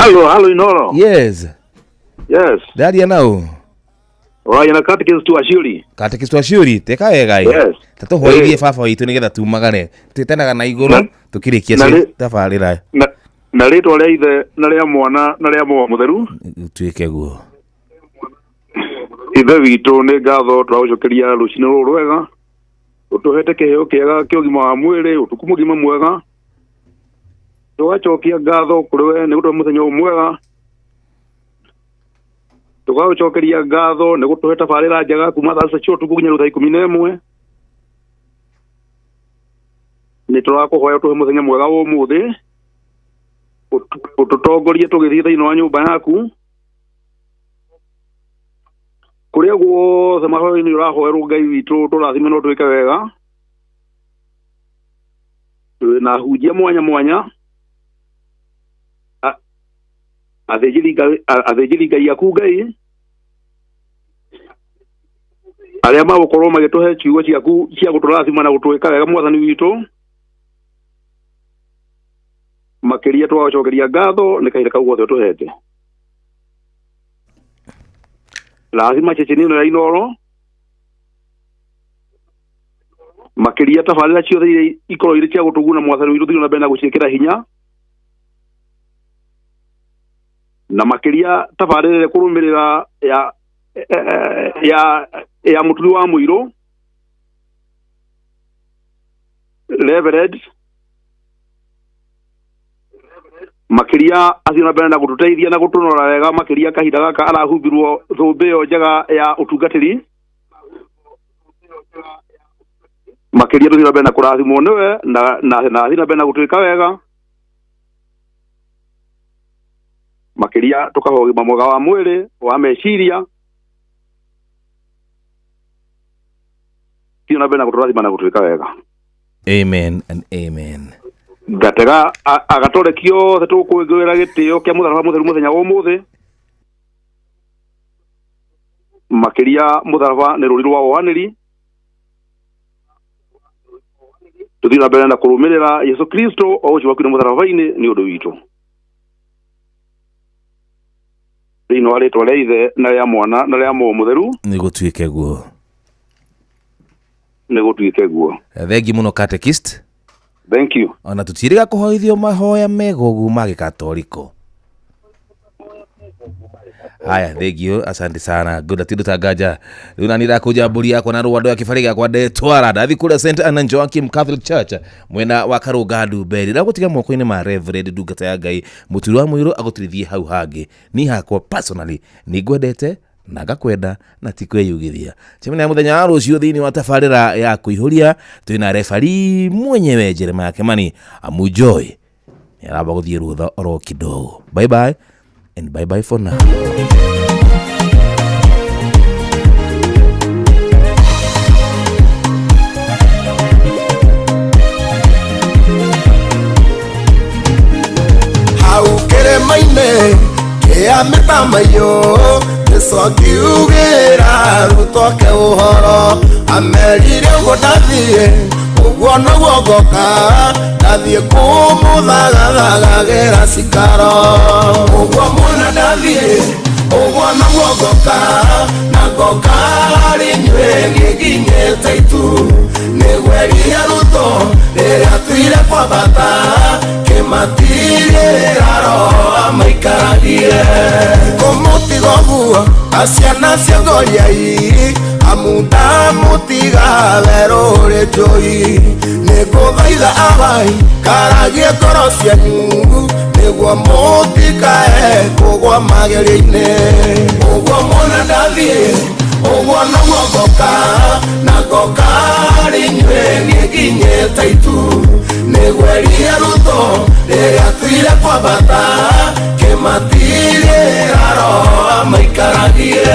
Halo, halo Inoro. Yes. Yes. Ndaria nau. Ũraria na catechist wa Shiuri. Catechist wa Shiuri, teka wega ĩ. Yes. Ta tũhoithie Eh. baba witũ nĩgetha tumagare. Twĩtanaga na igũrũ Na- tũkĩrĩkia na rĩ- tabarĩra Na rĩtwa rĩa ithe na rĩa mwana na rĩa muoyo mũtheru. tuĩke guo. Ithe witũ nĩ ngatho tũragũcokeria rũcinĩ rũrũ rwega. Ũtũhete kĩheo kĩega kĩa ũgima wa mwĩrĩ, ũtukũ mũgima mwega. Tũgacokia ngatho kũrĩ we nĩ gũtũhe mũthenya ũyũ mwega. Tũgagũcokeria ngatho nĩ gũtũhe tabarĩra njega kuma thaa cia ũtukũ nginya rĩu thaa 11. Nĩ tũrakũhoya ũtũhe mũthenya mwega wa ũmũthĩ. Ũtũtongorie tũgĩthiĩ thĩinĩ wa nyũmba yaku. Kũrĩa guothe mahoya-inĩ ũrahoerwo Ngai witũ tũrathime no twĩke wega. Twĩna hunjia mwanya mwanya. Athĩnjĩri Ngai aku Ngai arĩa magũkorwo magĩtũhe ciugo ciaku cia gũtũrathima na gũtwĩka wega mwathani witũ. Makĩria twagũcokeria ngatho nĩ kahinda kau gothe ũtũhete. Rathima ceceni ĩno ya Inoro. Makĩria tabarĩra ciothe iria ikorwo irĩ cia gũtũguna mwathani witũ thiĩ na mbere na gũciĩkĩra hinya. Na makĩria tabarĩra ĩrĩa kũrũmĩrĩra ya mũturi wa mũirũ Reverend makĩria athiĩ na mbere na gũtũteithia na gũtũnora wega makĩria kahinda gaka arahumbirwo thũmbĩ ĩyo njega ya ũtungatĩri. Makĩria tũthiĩ na mbere na kũrathimwo nĩwe na athiĩ na mbere na gũtwĩka wega. Makĩria tũkahe ũgima mwega wa mwĩrĩ wa meciria. Thiĩ na mbere na gũtũrathima na gũtwĩka wega. Amen and amen. Ngatega agatoreki othe tũkũngũĩra gĩtĩo kĩa mũtharaba mũtheru mũthenya wa ũmũthĩ. Makĩria mũtharaba nĩ rũri rwa wohanĩri. Tũthiĩ na mbere na kũrũmĩrĩra Yesu Kristo o ũcio wakuire mũtharaba-inĩ nĩ ũndũ witũ. Thĩinĩ wa rĩtwa rĩa ithe na rĩa mwana na rĩa muoyo mũtheru Nĩ gũtuĩke guo. Nĩ gũtuĩke guo. Thengi mũno catechist. Thank you. Ona tũtiĩrĩga kũhoithio mahoya mega ũguo ma gĩkatoriko. Haya, thank you, asante sana. Good atindo tangaja. Rĩu nani ndakũnja mbũri yakwa na rwando ya kĩbarĩ gĩakwa ndetwara ndathi kũrĩa St Anna Joachim Catholic Church mwena wa Karũnga Ndumberi. Ndagũtiga moko-inĩ ma Reverend ndungata ya Ngai mũturi wa mũirũ agũtirithie hau hangĩ. Niĩ hakwa personally nĩ ngwendete na ngakwenda na ti kwĩyugithia. Cemania mũthenya wa rũciũ thĩinĩ wa tabarĩra ya kũihũria twĩna refari mwenyewe Jeremiah Kimani amu Joy nĩaramba gũthiĩ rũtha oro kidogo. Bye bye and bye bye for now. Hau kĩrĩma-inĩ kĩa mĩtamaiyũ Jesũ akiugĩra arutwo ake ũhoro amerire ũguo ndathiĩ ũguo noguo ngoka ndathiĩ kũmũthagathagagĩra cikaro ũguo mũna ndathiĩ ũguo noguo ngoka na ngoka harĩ inyuĩ nĩnginyĩte itu nĩgweria arutwo rĩrĩa tuire kwambata kĩmatigĩra roho amaikaragie kũmũtiga ũguo aciana cia ngoriai amu ndamũtiga werũ ũrĩ njũi nĩngũthaitha abai karagie ngoro cianyu nĩguo mũtikae kũgwa magerio-inĩ ũguo mũna ndathiĩ ũguo noguo ngoka na ngoka harĩ inyuĩ nĩnginyĩte itu nĩgweria arutwo rĩrĩa tuire kwambata kĩmatigĩra roho amaikaragie.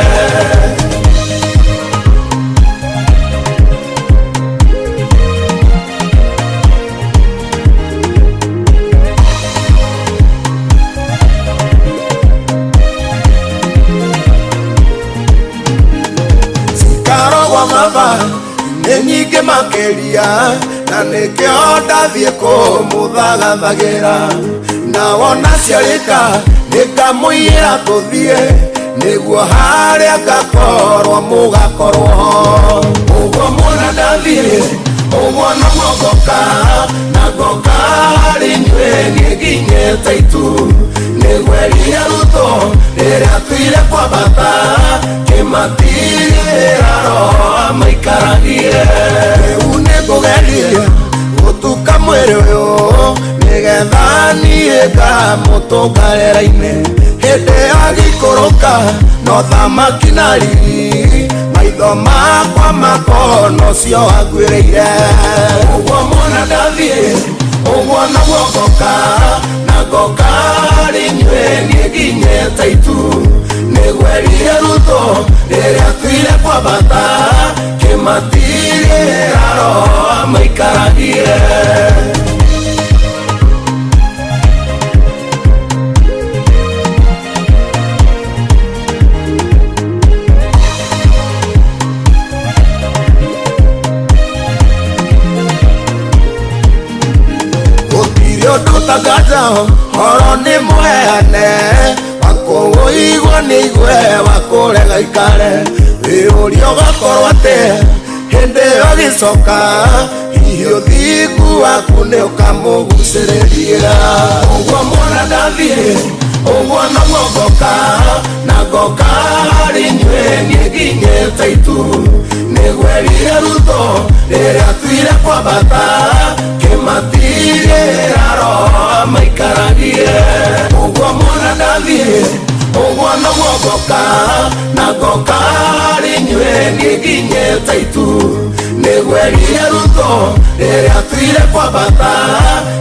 Karogwa baba nĩ nyingĩ makĩria na nĩkĩo ndathiĩ kũmũthagathagĩra na wona ciarĩka Nĩngamũiyĩra tũthiĩ nĩguo harĩa ngakorwo mũgakorwo ho. Ũguo muona ndathiĩ ũguo noguo ngoka na ngoka harĩ inyuĩ niĩ nginyĩte itu nĩguo erire Ruto rĩrĩa atuire kwambata kĩmatigĩra roho amaikaragie. Rĩu nĩngũgeria gũtuka mwĩrĩ ũyũ nĩgetha niĩ ngamũtũnga rĩera-inĩ hĩndĩ ya gĩikũrũka no thamaki na riri maitho makwa makona ũcio wanguĩrĩire. Ũguo muona ndathiĩ ũguo noguo ngoka na ngoka harĩ inyuĩ niĩ nginyĩte itu nĩguo erire Ruto rĩrĩa atuire kwambata kĩmatigĩra roho amaikaragie. Gũtirĩ ũndũ tanganja horo nĩ mũheane wakũũigua nĩ igue wakũrega ikare wĩũria ũgakorwo atĩ hĩndĩ ĩyo gĩcoka hihi ũthingu waku nĩ ũkamũgucĩrĩria. Ũguo muona ndathiĩ ũguo noguo ngoka na ngoka harĩ inyuĩ niĩ nginyĩte itu nĩguo erire Ruto rĩrĩa atuire kwambata kĩmatigĩra roho amaikaragie. Ũguo muona ndathiĩ ũguo noguo ngoka na ngoka harĩ inyuĩ niĩ nginyĩte itu nĩguo erire Ruto rĩrĩa atuire kwambata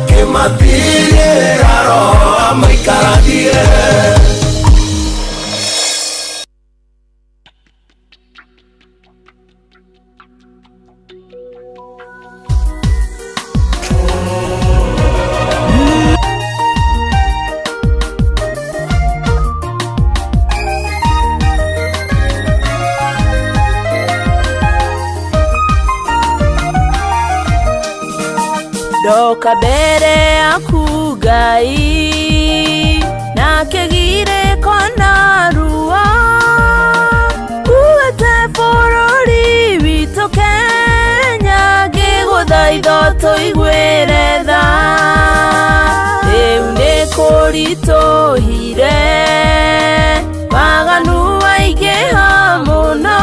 kĩmatigĩra roho amaikaragie. Ndoka mbere yaku Ngai na kĩgirĩko na ruo kuĩte bũrũri witũ Kenya ngĩgũthaitha tũiguĩre tha rĩu nĩ kũritũhire waganu waingĩha mũno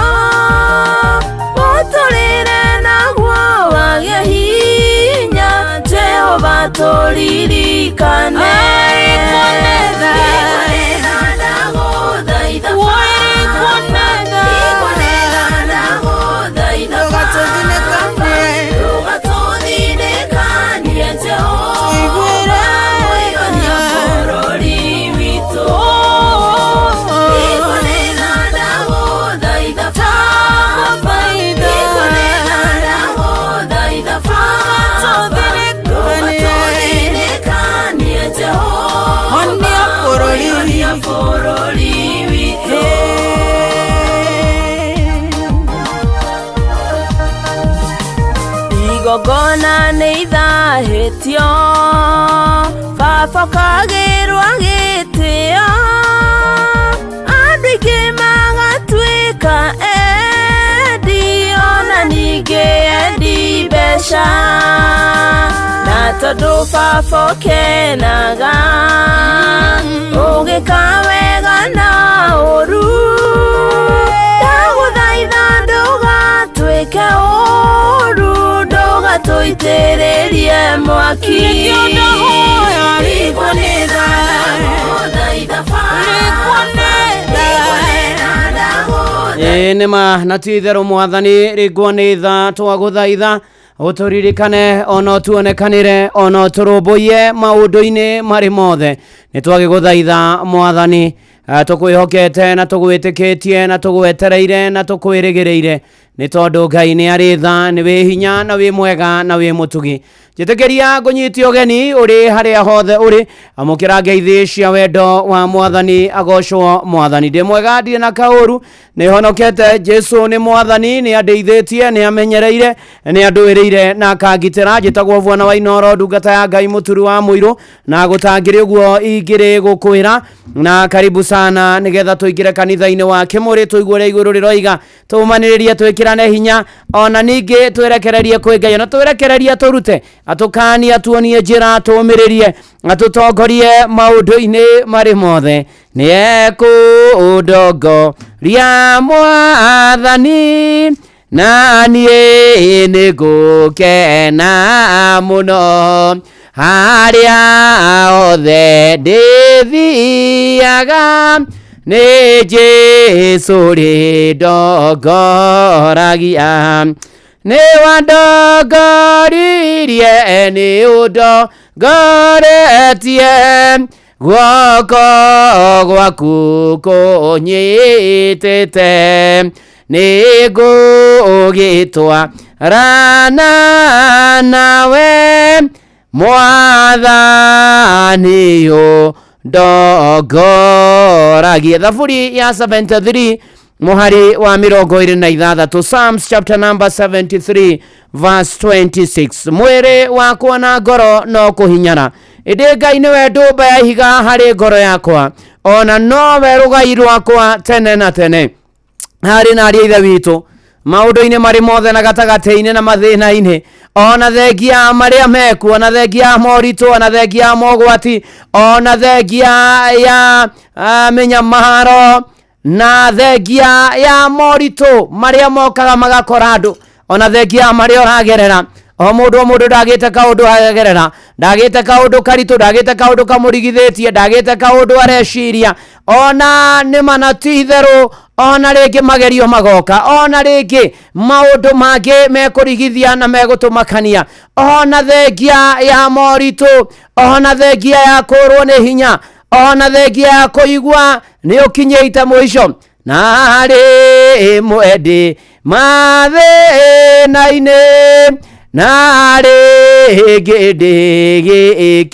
mũtũrĩre naguo wagĩa hinya Jehova tũririkane. Ndũgatũthinĩkanie Jehova mũigania bũrũri witũ. Bũrũri witũ. Igongona nĩ ithahĩtio baba kagĩrwo gĩtĩo andũ aingĩ magatuĩka endi ona ningĩ endi mbeca na tondũ baba ũkenaga ũgĩka wega na ũru ndagũthaitha ndũgatuĩke ũru ndũgatũitĩrĩrie mwaki. Ĩĩ nĩma na ti itherũ mwathani rĩngwo nĩ tha twagũthaitha ũtũririkane ona ũtuonekanĩre ona ũtũrũmbũiye maũndũ-inĩ marĩ mothe nĩ twagĩgũthaitha mwathani tũkwĩhokete na tũgwĩtĩkĩtie na tũgwetereire na tũkwĩrĩgĩrĩire nĩ tondũ Ngai nĩ arĩ tha nĩ wĩ hinya na wĩ mwega na wĩ mũtugi. Njĩtĩkĩria ngũnyite ũgeni ũrĩ harĩa hothe ũrĩ, amũkĩra ngeithi cia wendo wa mwathani, agocwo mwathani. Ndĩ mwega, ndirĩ na kaũru, nĩ honokete. Jesu nĩ mwathani, nĩ andeithĩtie, nĩ amenyereire, nĩ andũĩrĩire na akangitĩra. Njĩtagwo Bwana wa Inoro, ndungata ya Ngai, mũturi wa mũirũ, na gũtangĩrĩ ũguo ingĩrĩ gũkwĩra na karibu sana, nĩgetha tũingĩre kanitha-inĩ wa Kĩmũrĩ, tũigue ũrĩa igũrũ rĩroiga, tũmanĩrĩrie, twĩkĩrane hinya, ona ningĩ twerekererie kwĩ Ngai, ona twerekererie tũrute, atũkanie, atuonie njĩra, atũmĩrĩrie, atũtongorie maũndũ-inĩ marĩ mothe. Nĩ ekũndongoria mwathani, na niĩ nĩ ngũkena mũno harĩa hothe ndĩthiaga, nĩ Jesũ rĩndongoragia, nĩ wandongoririe, nĩ ũndongoretie, guoko gwaku kũnyitĩte, nĩ ngũgĩtwarana nawe mwathani ũndongoragie. Thaburi ya 73 muhari wa 26, Psalms chapter number 73 verse 26. Mwĩrĩ wakwa na ngoro no kũhinyara, ĩndĩ Ngai nĩwe ndũmba ya ihiga harĩ ngoro yakwa, ona nowe rũgai rwakwa tene na tene. Harĩ na arĩa ithe witũ maũndũ-inĩ marĩ mothe na gatagatĩ-inĩ na mathĩna-inĩ, ona thengia marĩa mekuo, ona thengia ya moritũ, ona thengia ya mogwati, ona thengia ya mĩnyamaro, na thengia ya moritũ marĩa mokaga magakora andũ, ona thengia ya marĩa ũragerera. O mũndũ o mũndũ ndagĩte kaũndũ agerera, ndagĩte kaũndũ karitũ, ndagĩte kaũndũ kamũrigithĩtie, ndagĩte kaũndũ areciria, ona nĩ mana ti itherũ, ona rĩngĩ magerio magoka, ona rĩngĩ maũndũ mangĩ mekũrigithia na megũtũmakania, ona thengia ya moritũ, ona thengia ya kũrwo nĩ hinya, ona thengia ya kũigua nĩ ũkinyĩte mũico, na harĩ mwendi mathĩna-inĩ, na rĩngĩ ndĩ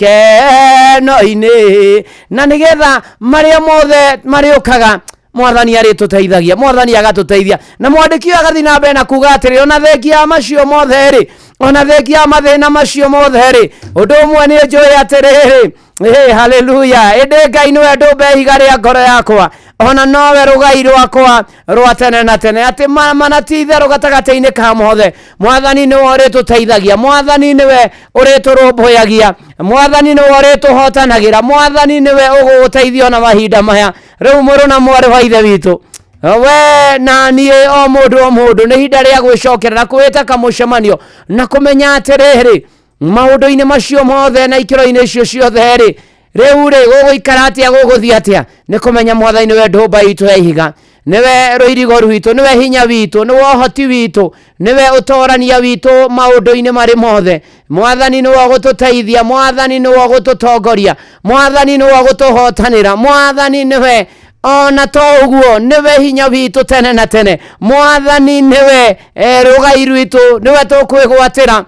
gĩkeno-inĩ, na nĩgetha marĩa mothe marĩũkaga mwathani arĩtũteithagia, mwathani agatũteithia. Na mwandĩki ũyũ agathiĩ na mbere na kuga atĩrĩ, ona thengia ya macio mothe rĩ, ona thengia ya mathĩna macio mothe rĩ, ũndũ ũmwe nĩ njũĩ atĩrĩrĩ, ĩ haleluya, ĩndĩ Ngai nĩwe ndũmba ihiga rĩa ngoro yakwa, ona nowe rũgai rwakwa rwa tene na tene, atĩ mana ti itherũ gatagatĩ-inĩ ka mothe, mwathani nĩwe ũrĩtũteithagia, mwathani nĩwe ũrĩtũrũmbũyagia, mwathani nĩwe ũrĩtũhotanagĩra, mwathani nĩwe ũgũgũteithia ona mahinda maya. Rĩu mũrũ na mwarĩ wa ithe witũ, we na niĩ, o mũndũ o mũndũ, nĩ ihinda rĩa gwĩcokerera, kwĩta kamũcemanio na kũmenya atĩrĩrĩ, maũndũ-inĩ macio mothe na ikĩro-inĩ icio ciothe rĩ, rĩu rĩ, gũgũikara atĩa, gũgũthiĩ atĩa? Nĩ kũmenya mwathani nĩwe ndũmba itũ ya ihiga, nĩwe rũirigo rwitũ, nĩwe hinya witũ, nĩwe ũhoti witũ, nĩwe ũtorania witũ maũndũ-inĩ marĩ mothe. Mwathani nĩwe ũgũtũteithia, mwathani nĩwe ũgũtũtongoria, mwathani nĩwe ũgũtũhotanĩra, mwathani nĩwe ona to ũguo, nĩwe hinya witũ tene na tene, mwathani nĩwe rũgai rwitũ, nĩwe tũkwĩgwatĩra.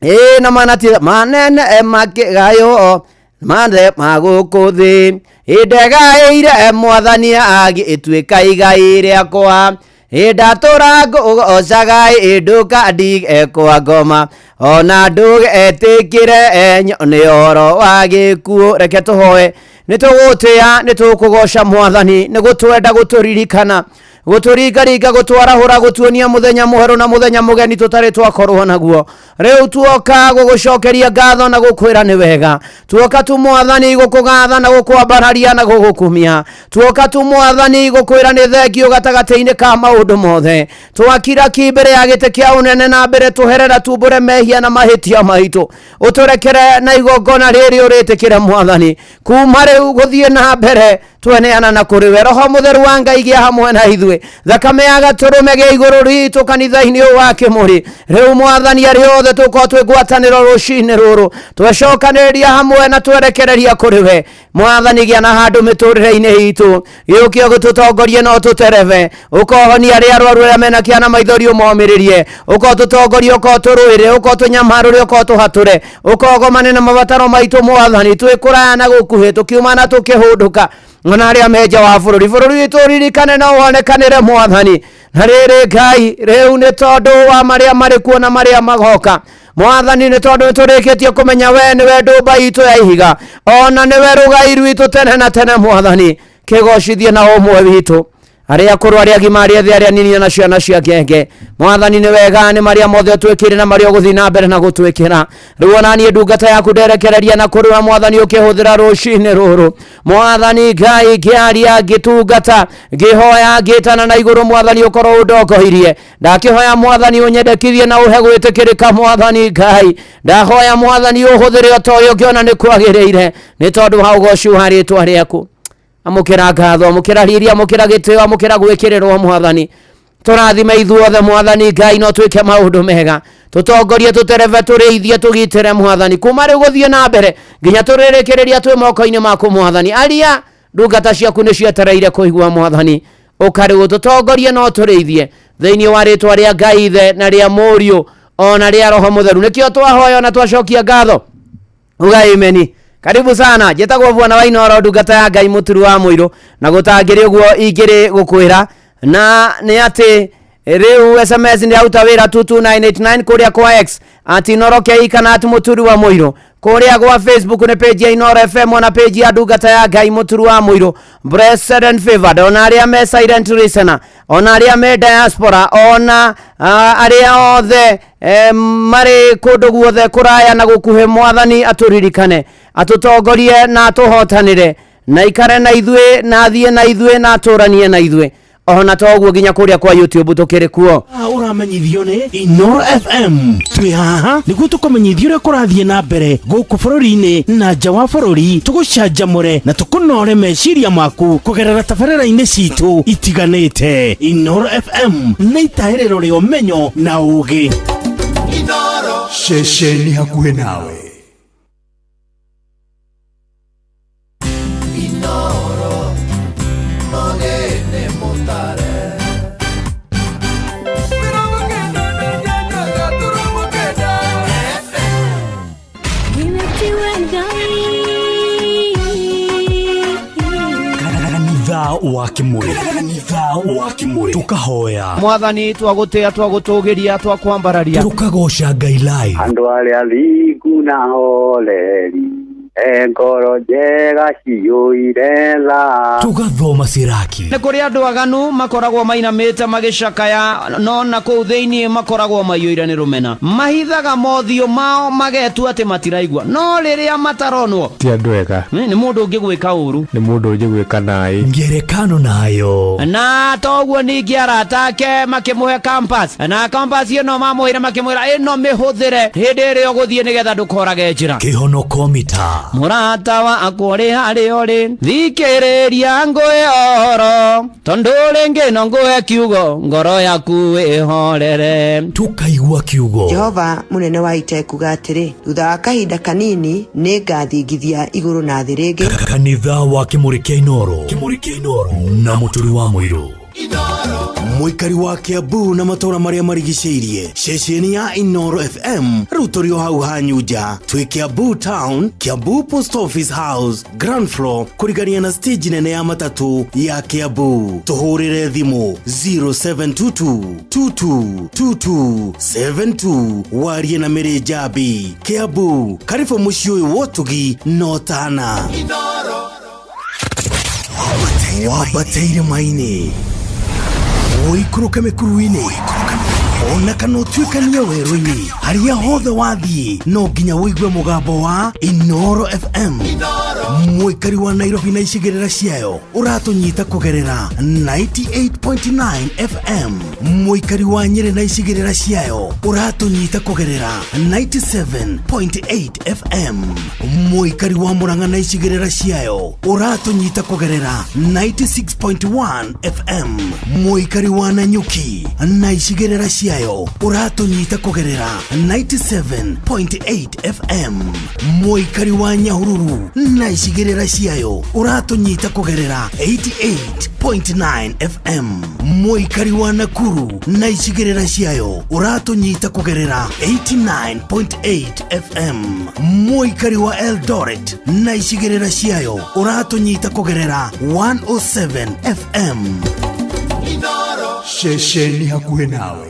Ĩ na mana ti manene makĩgaywo manthe magũkũ thĩ, ĩndegaĩire mwathani agĩtuĩka igai rĩakwa, ĩndatũra ngũgocaga, ĩndũka ndige kwa ngoma, ona ndũgetĩkĩre nyone ũhoro wa gĩkuũ. Reke tũhoe. Nĩ tũgũtĩĩa, nĩ tũkũgoca mwathani, nĩ gũtwenda, gũtũririkana, gũtũringaringa, gũtwarahũra, gũtuonia mũthenya mwerũ na mũthenya mũgeni tũtarĩ twakorwo naguo. Rĩu tuoka gũgũcokeria ngatho na gũkwĩra nĩ wega. Tuoka tu mwathani gũkũgatha na gũkwambararia na gũgũkumia. Tuoka tu mwathani gũkwĩra nĩ thengio gatagatĩ-inĩ ka maũndũ mothe. Twakira ki mbere ya gĩtĩ kĩa ũnene na mbere tũherera, tumbũre mehia na mahĩtia maitũ, ũtũrekere na igongona rĩrĩ ũrĩtĩkĩre mwathani. Kuma rĩu gũthiĩ na mbere tweneana na kũrĩ we. Roho mũtheru wa Ngai gĩa hamwe na ithuĩ, thakame ya gatũrũme gĩa igũrũ ritũ kanitha-inĩ ũyũ wa Kĩmũrĩ. Rĩu mwathani, arĩa othe tũkorwo twĩ ngwatanĩro rũcinĩ rũrũ, twecokanĩrĩria hamwe na twerekereria kũrĩ we. Mwathani gĩa na handũ mĩtũrĩre-inĩ itũ, gĩũke ũgĩtũtongorie na ũtũterebe, ũkohonia arĩa arwaru, arĩa mena kĩana maithori ũmomĩrĩrie, ũkotũtongoria, ũkotũrũĩre, ũkotũnyamarũre, ũkotũhatũre, ũkogomane na mabataro maitũ Mwathani, twĩ kũraya na gũkuhĩ, tũkiuma na tũkĩhũndũka, ona arĩa me nja wa bũrũri, bũrũri witũ ũririkane na ũhonekanĩre Mwathani. Na rĩrĩ Ngai, rĩu nĩ tondũ wa marĩa marĩ kuo na marĩa magoka Mwathani, nĩ tondũ nĩ tũrĩkĩtie kũmenya we nĩwe ndũmba itũ ya ihiga, ona nĩwe rũgai rwitũ tene na tene. Mwathani, kĩgocithie na ũmwe witũ, arĩa akũrũ, arĩa agima, arĩa ethĩ, arĩa nini, na ciana cia ngenge. Mwathani, nĩ wega nĩ marĩa mothe ũtwĩkĩire na marĩa ũgũthiĩ na mbere na gũtwĩkĩra. Rĩu ona niĩ ndungata yaku nderekereria na kũrĩwa Mwathani, ũkĩhũthĩra rũcinĩ rũrũ Mwathani Ngai, ngĩaria, ngĩtungata, ngĩhoya, ngĩtana na igũrũ. Mwathani, ũkorwo ũndongoirie. Ndakĩhoya Mwathani ũnyendekithie na ũhe gwĩtĩkĩrĩka. Mwathani Ngai, ndahoya Mwathani ũhũthĩre o ta ũrĩa ũngĩona nĩ kwagĩrĩire, nĩ tondũ wa ũgoci wa rĩtwa rĩaku. Amũkĩra ngatho, amũkĩra riri, amũkĩra gĩtĩo, amũkĩra gwĩkĩrĩrwo. Mwathani, tũrathime ithuothe. Mwathani Ngai, no twĩke maũndũ mega, tũtongorie, tũterebe, tũrĩithie, tũgitĩre Mwathani, kuma rĩu gũthiĩ na mbere nginya tũrĩrĩkĩrĩria twĩ moko-inĩ maku. Mwathani, aria, ndungata ciaku nĩ cietereire kũigua. Mwathani, ũkarĩu tũtongorie no tũrĩithie, thĩinĩ wa rĩtwa rĩa Ngai Ithe na rĩa Mũriũ ona rĩa Roho Mũtheru nĩkĩo twahoya na twacokia ngatho. Uga ameni. Karibu sana. Njĩtagwo Bwana wa Inoro, ndungata ya Ngai, mũturu wa mũirũ, na gũtangĩrĩ ũguo ingĩrĩ gũkwĩra na nĩ atĩ rĩu SMS nĩ yaruta wĩra 22989 kũrĩa kwa X @Inoro K kana @mũturu wa mũirũ. Kũrĩa gwa Facebook nĩ page ya Inoro FM na page ya ndungata ya Ngai, mũturu wa mũirũ, blessed and favored. Ona arĩa me silent listener, ona arĩa me diaspora, ona arĩa othe marĩ kũndũ guothe kũraya na gũkuhĩ, Mwathani atũririkane, atũtongorie na atũhotanĩre, na ikare na ithuĩ, na athiĩ na ithuĩ, na atũranie na ithuĩ. Ona toguo nginya kũrĩa kwa YouTube tũkĩrĩ kuo. Ũramenyithio nĩ Inoro FM. Twĩ haha nĩguo tũkũmenyithia ũrĩa kũrathiĩ na mbere gũkũ bũrũri-inĩ na nja wa bũrũri, tũgũcanjamũre na tũkũnore meciria maku kũgerera tabarĩra-inĩ citũ itiganĩte. Inoro FM nĩ itahĩrĩro rĩa ũmenyo na ũũgĩ. Ceceni hakuhĩ nawe. Inoro Ogene Mutare 98.9. Nimetiwe Ngai. Kanitha wa Kimuri, kanitha wa Kimuri, tukahoya. Mwathani, twagũtĩa, twagũtũgĩria, twakwambararia. Tukagoca Ngai live. Andũ arĩa thingu na horeri e ngoro njega ciyũire tha. Tugathoma Siraki. Nĩ kũrĩ andũ aganu makoragwo mainamĩte magĩcakaya, no na kũu thĩinĩ makoragwo maiyũire nĩ rũmena, mahithaga mothiũ mao magetua atĩ matiraigua, no rĩrĩa mataronwo. Ti andũ ega. Nĩ mũndũ ũngĩgwĩka ũru. Nĩ mũndũ ũngĩgwĩka naĩ. Ngerekano nayo. Na toguo ningĩ arata ake makĩmũhe compass, na compass ĩno mamũheire makĩmwĩra ĩno mĩhũthĩre hĩndĩ ĩrĩa ũgũthiĩ nĩgetha ndũkorage njĩra. Kĩhonoko mita. Mũrata wakwa, ũrĩ harĩa ũrĩ, thikĩrĩria ngũhe ũhoro, tondũ rĩngĩ no ngũhe kiugo ngoro yaku ĩhorere. Tukaigua kiugo. Jehova mũnene wa ita ekuga atĩrĩ, thutha wa kahinda kanini nĩ ngathingithia igũrũ na thĩ rĩngĩ. Kanitha wa Kimuri kĩa Inoro, Kimuri kĩa Inoro na mũturi wa mũirũ. Mũikari wa Kiambu na matũũra marĩa marigicĩirie, ceceni ya Inoro FM rĩu tũrĩ o hau hanyu nja. Twĩ Kiambu Town, Kiambu Post Office House, ground floor, kũrigania na stage nene ya matatũ ya Kiambu. Tũhũrĩre thimũ 0722 2222 72, warie na Mĩrĩ Njambi. Kiambu, karibu mũciĩ ũyũ wa ũtugi na ũtana. Wambate irĩma-inĩ, ũikũrũke mĩkuru-inĩ, ona kana ũtuĩkanie werũ-inĩ, harĩa hothe wathiĩ no nginya ũigue mũgambo wa Inoro FM. Mũikari wa Nairobi na icigĩrĩra ciayo, ũratũnyita kũgerera 98.9 FM. Mũikari wa Nyĩrĩ na icigĩrĩra ciayo, ũratũnyita kũgerera 97.8 FM. Mũikari wa Mũrang'a na icigĩrĩra ciayo, ũratũnyita kũgerera 96.1 FM. Mũikari wa Nanyuki na icigĩrĩra ciayo. ciayo ũratũnyita kũgerera 97.8 FM. Mũikari wa Nyahururu na icigĩrĩra ciayo ũratũnyita kũgerera 88.9 FM. Mũikari wa Nakuru na icigĩrĩra ciayo ũratũnyita kũgerera 89.8 FM. Mũikari wa Eldoret na icigĩrĩra ciayo ũratũnyita kũgerera 107 FM. Ceceni hakuhĩ nawe.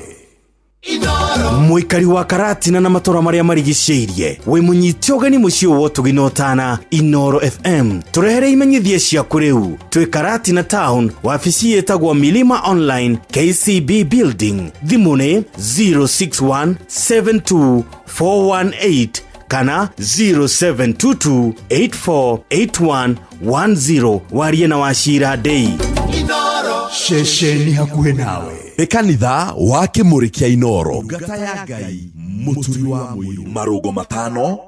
Mũikari wa Karatina na matũra marĩa marigicĩirie wĩ mũnyite ũgeni mũciĩ wa ũtugi na ũtana Inoro FM. Tũrehere imenyithia ciaku rĩu. Twĩ Karatina Town, wabici ĩtagwo Milima Online KCB Building. Thimũ nĩ 061 72 418 kana 0722 8481 10. Warie na Wachira Ndei. Ceceni hakuhĩ nawe. Nĩ kanitha wa Kĩmũrĩ kĩa Inoro. Ndungata ya Ngai Mũturi wa Mũiru. Marũngo matano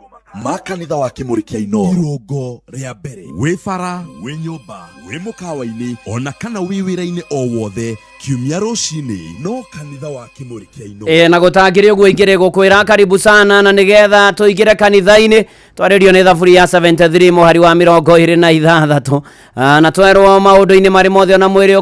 ma kanitha wa Kĩmũrĩ kĩa Inoro. Irũngo rĩa mbere, wĩ bara, wĩ nyũmba, wĩ mũkawa-inĩ, ona kana wĩ wĩra-inĩ o wothe, kiumia rũcinĩ no kanitha wa Kĩmũrĩ kĩa Inoro. Ĩ na gũtangĩrĩ ũguo ingĩrĩ gũkwĩra karibu sana, na nĩgetha tũingĩre kanitha-inĩ twarĩrio nĩ thaburi ya 73 mũhari wa 26, na twerwo maũndũ-inĩ marĩ mothe ona mwĩrĩ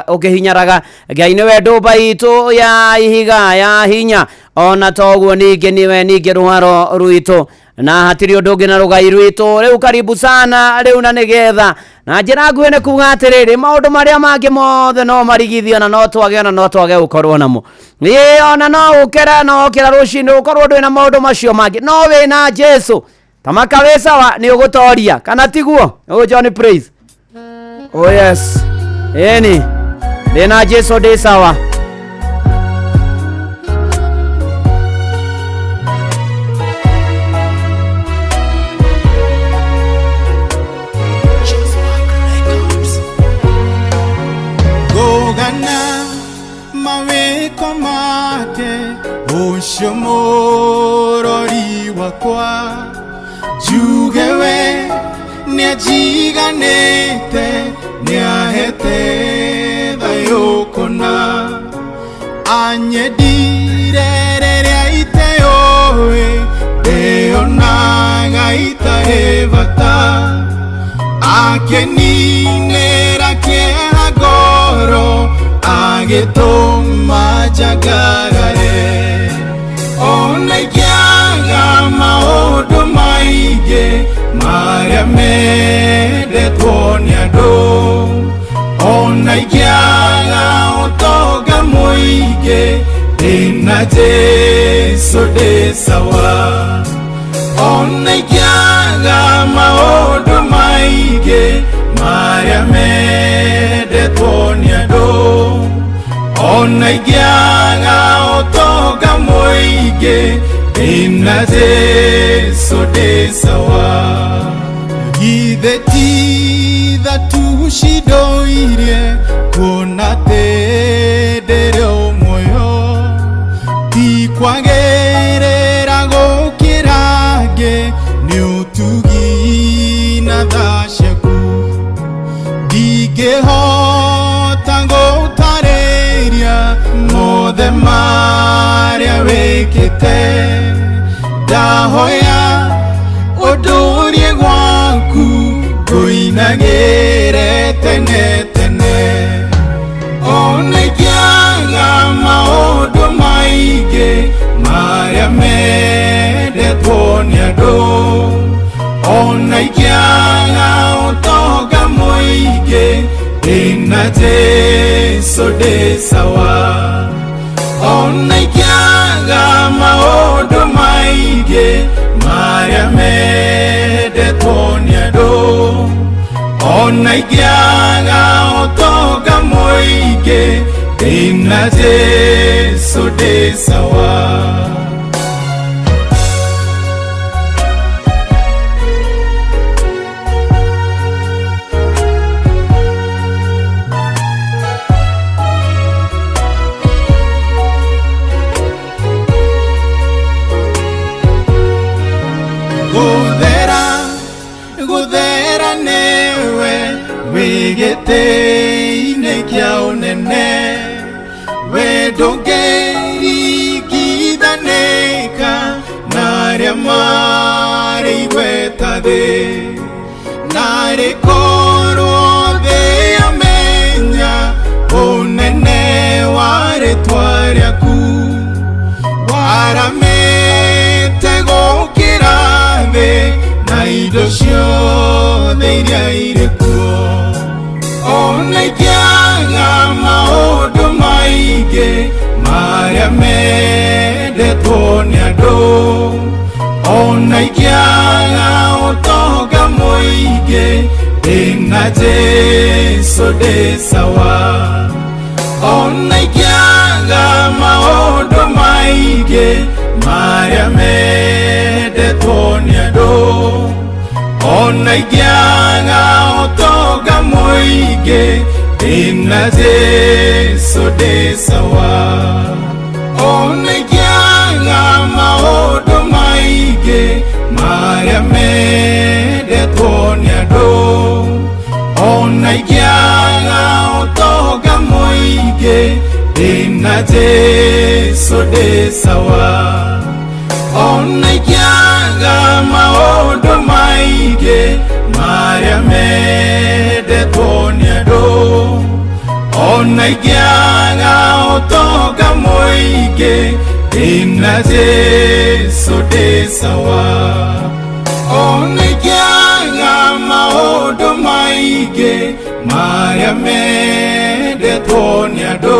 ũkĩhinyaraga Ngai nĩwe ndũmba itũ ya ihiga ya hinya, ona toguo ningĩ nĩwe ningĩ rwaro rwitũ na hatirĩ ũndũ ũngĩ na rũgai rwitũ. Rĩu karibu sana rĩu, na nĩgetha na njĩra nguhĩ nĩ kuga atĩrĩrĩ, maũndũ marĩa mangĩ mothe no marigithio na no twage, ona no twage gũkorwo namo. Ĩ ona no ũkĩre, no ũkĩra rũcinĩ ũkorwo ndwĩ na maũndũ macio mangĩ, no wĩna Jesu tamaka wĩ sawa, nĩ ũgũtoria kana tiguo? Oh, John Praise. Oh yes, ĩni ndĩna Jesu ndĩ sawa. Gogana mawĩko make ũcio mũrori wakwa, njuge we nĩanjiganĩte, nĩahete thayũ kũna, anyendire rĩrĩa iteũĩ, ndĩonaga itarĩ bata, akeninĩra kĩeha ngoro, agĩtũma njangarare. Ona ingĩaga maũndũ maingĩ marĩa mendetwo nĩ andũ, ona ingĩaga ũtonga mũingĩ, ndĩna Jesũ ndĩ sawa. Ona ingĩaga maũndũ maingĩ marĩa mendetwo nĩ andũ, ona ingĩaga ũtonga mũingĩ, ndĩna Jesũ ndĩ sawa. Githĩ ti tha tu cindoirie kuona atĩ ndĩrĩ o muoyo, ti kwagĩrĩra gũkĩra angĩ, nĩ ũtugi na tha ciaku. Ndingĩhota gũtarĩria mothe marĩa wĩkĩte, ndahoya ũndũrie gwaku ngũinagĩre tene tene. Ona ingĩaga maũndũ maingĩ marĩa mendetwo nĩ andũ, ona ingĩaga ũtonga mũingĩ, ndĩna Jesũ ndĩ sawa. Ona ingĩaga maũndũ maingĩ marĩa mendetwo nĩ andũ, ona ingĩaga ũtonga mũingĩ, ndĩna Jesũ ndĩ sawa. Gũthera, gũthera nĩwe wĩ gĩtĩ-inĩ kĩa ũnene, we ndũngĩremwo thĩ narĩ korwo thĩ yamenya ũnene wa rĩtwa rĩaku waramĩte gũkĩra thĩ na indo ciothe iria irĩ kuo ona ingĩaga maũndũ maingĩ marĩa mendetwo nĩ andũ ona ingĩaga ũtonga mũingĩ ndĩna Jesũ ndĩ sawa ona ingĩaga maũndũ maingĩ marĩa mendetwo nĩ andũ ona ingĩaga ũtonga mũingĩ ndĩna Jesũ ndĩ sawa ona ingĩaga maũndũ maingĩ marĩa mendetwo nĩ andũ ona ingĩaga ũtonga mũingĩ ndĩna Jesũ ndĩ sawa ona ingĩaga maũndũ maingĩ marĩa mendetwo nĩ andũ ona ingĩaga ũtonga mũingĩ ndĩna Jesũ ndĩ sawa ona ingĩaga maũndũ maingĩ marĩa mendetwo nĩ andũ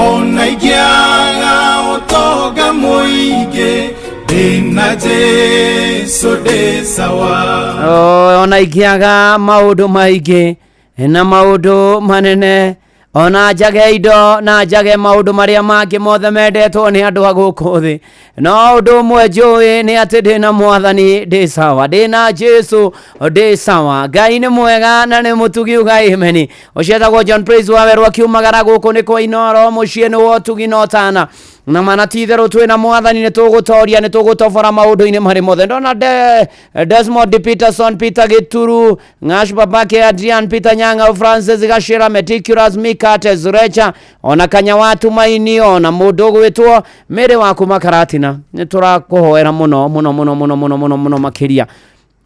ona ingĩaga ũtonga mũingĩ ndĩna Jesũ ndĩ sawa. Ona ingĩaga maũndũ maingĩ na maũndũ manene ona njage indo na njage maũndũ marĩa mangĩ mothe mendetwo nĩ andũ a gũkũ thĩ no ũndũ ũmwe njũĩ nĩ atĩ ndĩna mwathani ndĩ sawa ndĩna Jesũ ndĩ sawa. Ngai nĩ mwega na nĩ mũtugi ugai imeni ũcietagwo John Praise Wawerũ akiumagara gũkũ nĩ kwa Inoro mũciĩ nĩ wa ũtugi na ũtana na mana ti itherũ twĩna mwathani nĩ tũgũtoria nĩ tũgũtobora maũndũ-inĩ marĩ mothe. Ndona Desmond Peterson, Peter Gituru, Ng'ash babake Adrian Peter Nyang'a, Francis Gashira, Meticulous Mikate Zurecha ona Kanya Tumaini ona mũndũ ũgwĩtwo Mary wa kuma Karatina nĩ tũrakũhoera mũno mũno mũno mũno mũno mũno mũno makĩria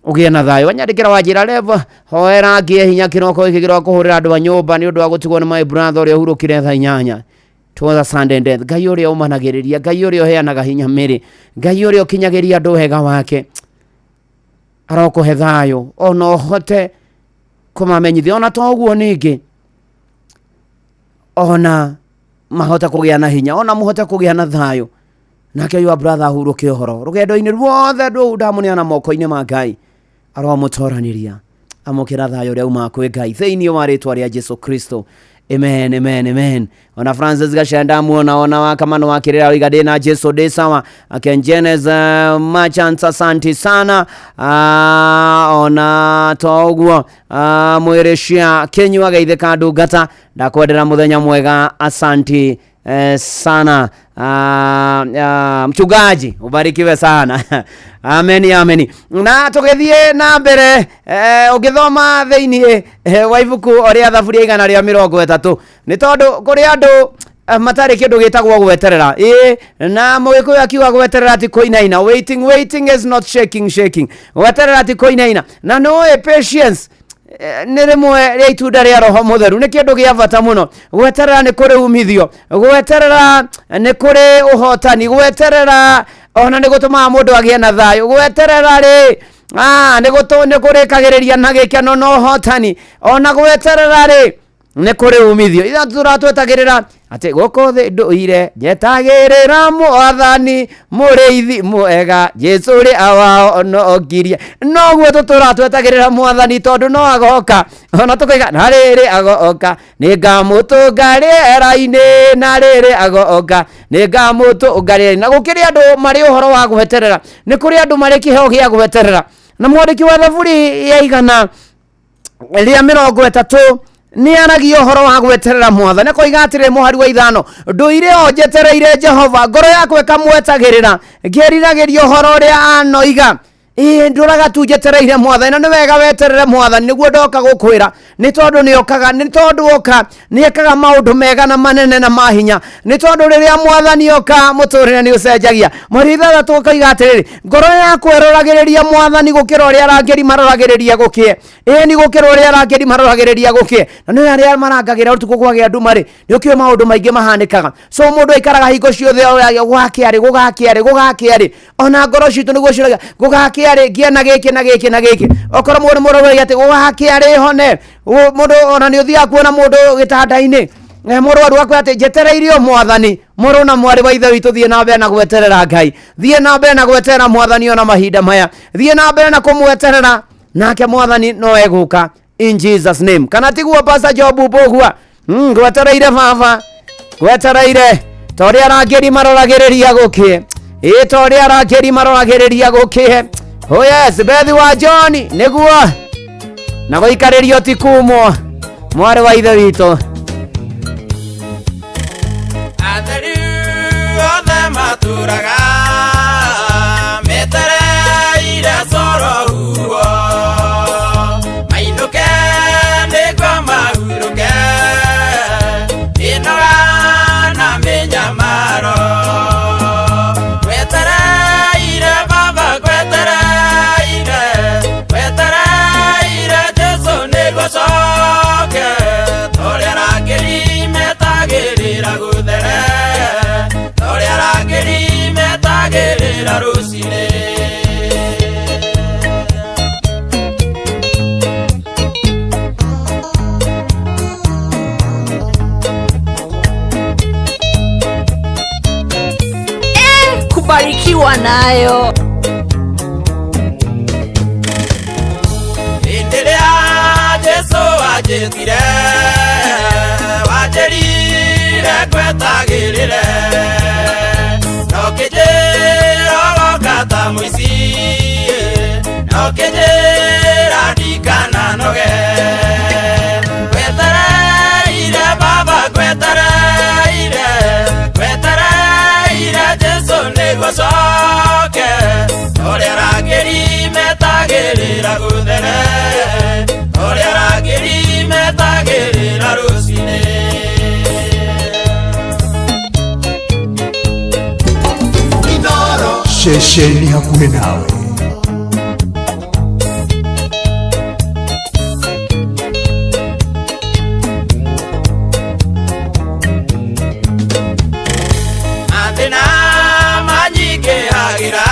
ũgĩe na thayũ. Wanyandĩkĩra wanjĩra rev hoera ngĩe hinya kĩroko gĩkĩ kĩrwa kũhũrĩra andũ a nyũmba nĩ ũndũ wa gũtigwo nĩ my brother ũrĩa ũhurũkire thaa 8 towards a Sunday death. Ngai ũrĩa ũmanagĩrĩria, Ngai ũrĩa ũheanaga hinya mĩrĩ, Ngai ũrĩa ũkinyagĩria andũ wega wake arokũhe thayũ ona ũhote kũmamenyithia ona to ũguo ningĩ ona mahote kũgĩa na hinya ona mũhote kũgĩa na thayũ nake your brother ahurũke ũhoro rũgendo-inĩ ruothe rũu ndamũneana moko-inĩ ma Ngai aromũtoranĩria amũkĩra thayũ ũrĩa umaga kwĩ Ngai thĩinĩ wa rĩtwa rĩa Jesu Kristo. Amen, amen, amen. Ona Francis Gashenda muona ona wakamano wa kirira oiga ndĩna Jesu ndĩ sawa. Akenjenes Merchants asanti sana. Ona to ũguo mwĩrĩ cia Kĩnyua geithĩka ndungata ndakwendera mũthenya mwega asanti sana. Mchungaji ubarikiwe sana. Amen, amen. Na tũgĩthiĩ na mbere ũngĩthoma thĩinĩ wa ibuku rĩa Thaburia 130 nĩ tondũ kũrĩ andũ matarĩ kĩndũ gĩtagwo gweterera ĩ na mũgĩkũyũ akiuga gweterera ti kũinaina. Waiting, waiting is not shaking, shaking. Gweterera ti kũinaina na nĩũĩ patience nĩ rĩmwe rĩa itunda rĩa roho mũtheru nĩ kĩndũ gĩa bata mũno. Gweterera nĩ kũrĩ umithio, gweterera nĩ kũrĩ ũhotani, gweterera ona nĩ gũtũmaga mũndũ agĩe na thayũ, gweterera rĩ nĩ kũrĩkagĩrĩria na gĩkeno na ũhotani, ona gweterera rĩ nĩ kũrĩ umithio. Ithuĩ tũratwetagĩrĩra atĩ gũkũ thĩ ndũire njetagĩrĩra mwathani mũrĩithi mwega Jesũ ũrĩa awahonokirie. Noguo tũtũra twetagĩrĩra mwathani tondũ no agoka ona tũkoiga na rĩrĩ agoka nĩngamũtũnga rĩera-inĩ na rĩrĩ agoka nĩngamũtũnga rĩera-inĩ. Na gũkĩrĩ andũ marĩ ũhoro wa gweterera, nĩ kũrĩ andũ marĩ kĩheo gĩa gweterera. Na mwandĩki wa Thaburi ya 130 nĩ aragia ũhoro wa gweterera mwathani akoiga atĩrĩ mũhari wa 5 ndũire o njetereire Jehova ngoro yakwa ĩkamwetagĩrĩra ngĩriragĩria ũhoro ũrĩa anoiga. Ĩĩ ndũraga tu njetereire mwathani, na nĩ wega weterere mwathani nĩguo ndoka gũkwĩra, nĩ tondũ nĩ okaga, nĩ tondũ oka nĩ ekaga maũndũ mega na manene na mahinya, nĩ tondũ rĩrĩa mwathani oka mũtũrĩre nĩ ũcenjagia. Mweri ithathatũ ũkoiga atĩrĩrĩ, ngoro yakwa ĩroragĩrĩria mwathani gũkĩra ũrĩa arangĩri maroragĩrĩria gũkĩe. Ĩĩ nĩ gũkĩra ũrĩa arangĩri maroragĩrĩria gũkĩe. Na nĩ arĩa marangagĩra ũtukũ kwagĩa nduma rĩ, nĩ ũkĩũĩ maũndũ maingĩ mahanĩkaga. So mũndũ aikaraga hingo ciothe gũgakĩa rĩ, gũgakĩa rĩ, gũgakĩa rĩ. Ona ngoro citũ nĩguo ciũragia gũgakĩa rĩ, ngĩe na gĩkĩ na gĩkĩ na gĩkĩ. Okorwo mũndũ mũroragĩria atĩ gũgakĩa rĩ hone, mũndũ ona nĩ ũthiaga kuona mũndũ gĩtanda-inĩ, mũrwaru akwĩra atĩ njetereire o mwathani. Mũrũ na mwarĩ wa ithe witũ, thiĩ na mbere na gweterera Ngai, thiĩ na mbere na gweterera mwathani ona mahinda maya, thiĩ na mbere na kũmweterera, nake mwathani no egũka in Jesus name. Kana tiguo Pastor Job Mbũgua? Gwetereire baba, gwetereire ta ũrĩa arangĩri maroragĩrĩria gũkĩe. Ĩĩ ta ũrĩa arangĩri maroragĩrĩria gũkĩe. Oh yes, Bethi wa John nĩguo na gũikarĩrio ti kumwo, mwarĩ wa ithe witũ. Atheru othe matũraga metereire coro huo, mainũke nĩguo mahurũke mĩnoga na mĩnyamaro. Gwetereire baba, gwetereire, gwetereire Jesũ nĩguo coke, torĩa arangĩri metagĩrĩra gũthere, torĩa arangĩri metagĩrĩra rũcinĩ. Kubarikiwa nayo. Hĩndĩ ĩrĩa Jesũ anjĩtire, wanjĩrire ngwetagĩrĩre, no kĩnjĩra ũgoka ta mũici, no kĩnjĩra ndikananoge. Gwetereire baba, gwetereire, gwetereire Jesũ nĩguo coke, torĩa arangĩri metagĩrĩra gũthere, torĩa arangĩri metagĩrĩra rũcinĩ. Ceceni hakuhĩ nawe. Mathĩna manyingĩhagĩra,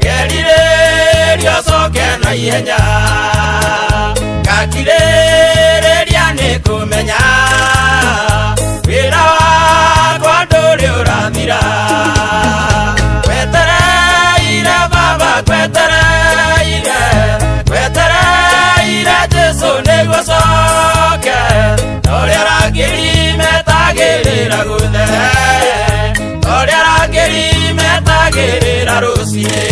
ngerirĩria ũcoke na ihenya, ngakirĩrĩria nĩ kũmenya wĩra wakwa ndũrĩ ũrathira. Gwetereire baba, gwetereire, gwetereire Jesũ nĩguo coke, torĩa arangĩri metagĩrĩra gũthere, torĩa arangĩri metagĩrĩra rũcinĩ.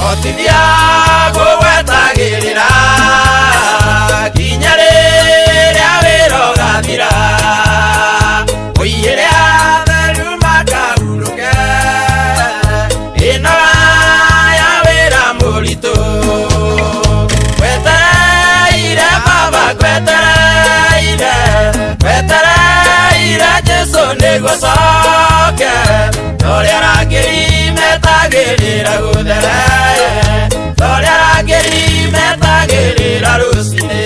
Hotithia gũgwetagĩrĩra nginya rĩrĩa wĩra ũgathira, ũiyĩre atheru makahurũke mĩnoga ya wĩra mũritũ. Gwetereire baba, gwetereire, gwetereire Jesũ nĩguo coke, torĩa arangĩri metagĩrĩra gũthere, torĩa arangĩri metagĩrĩra rũcinĩ.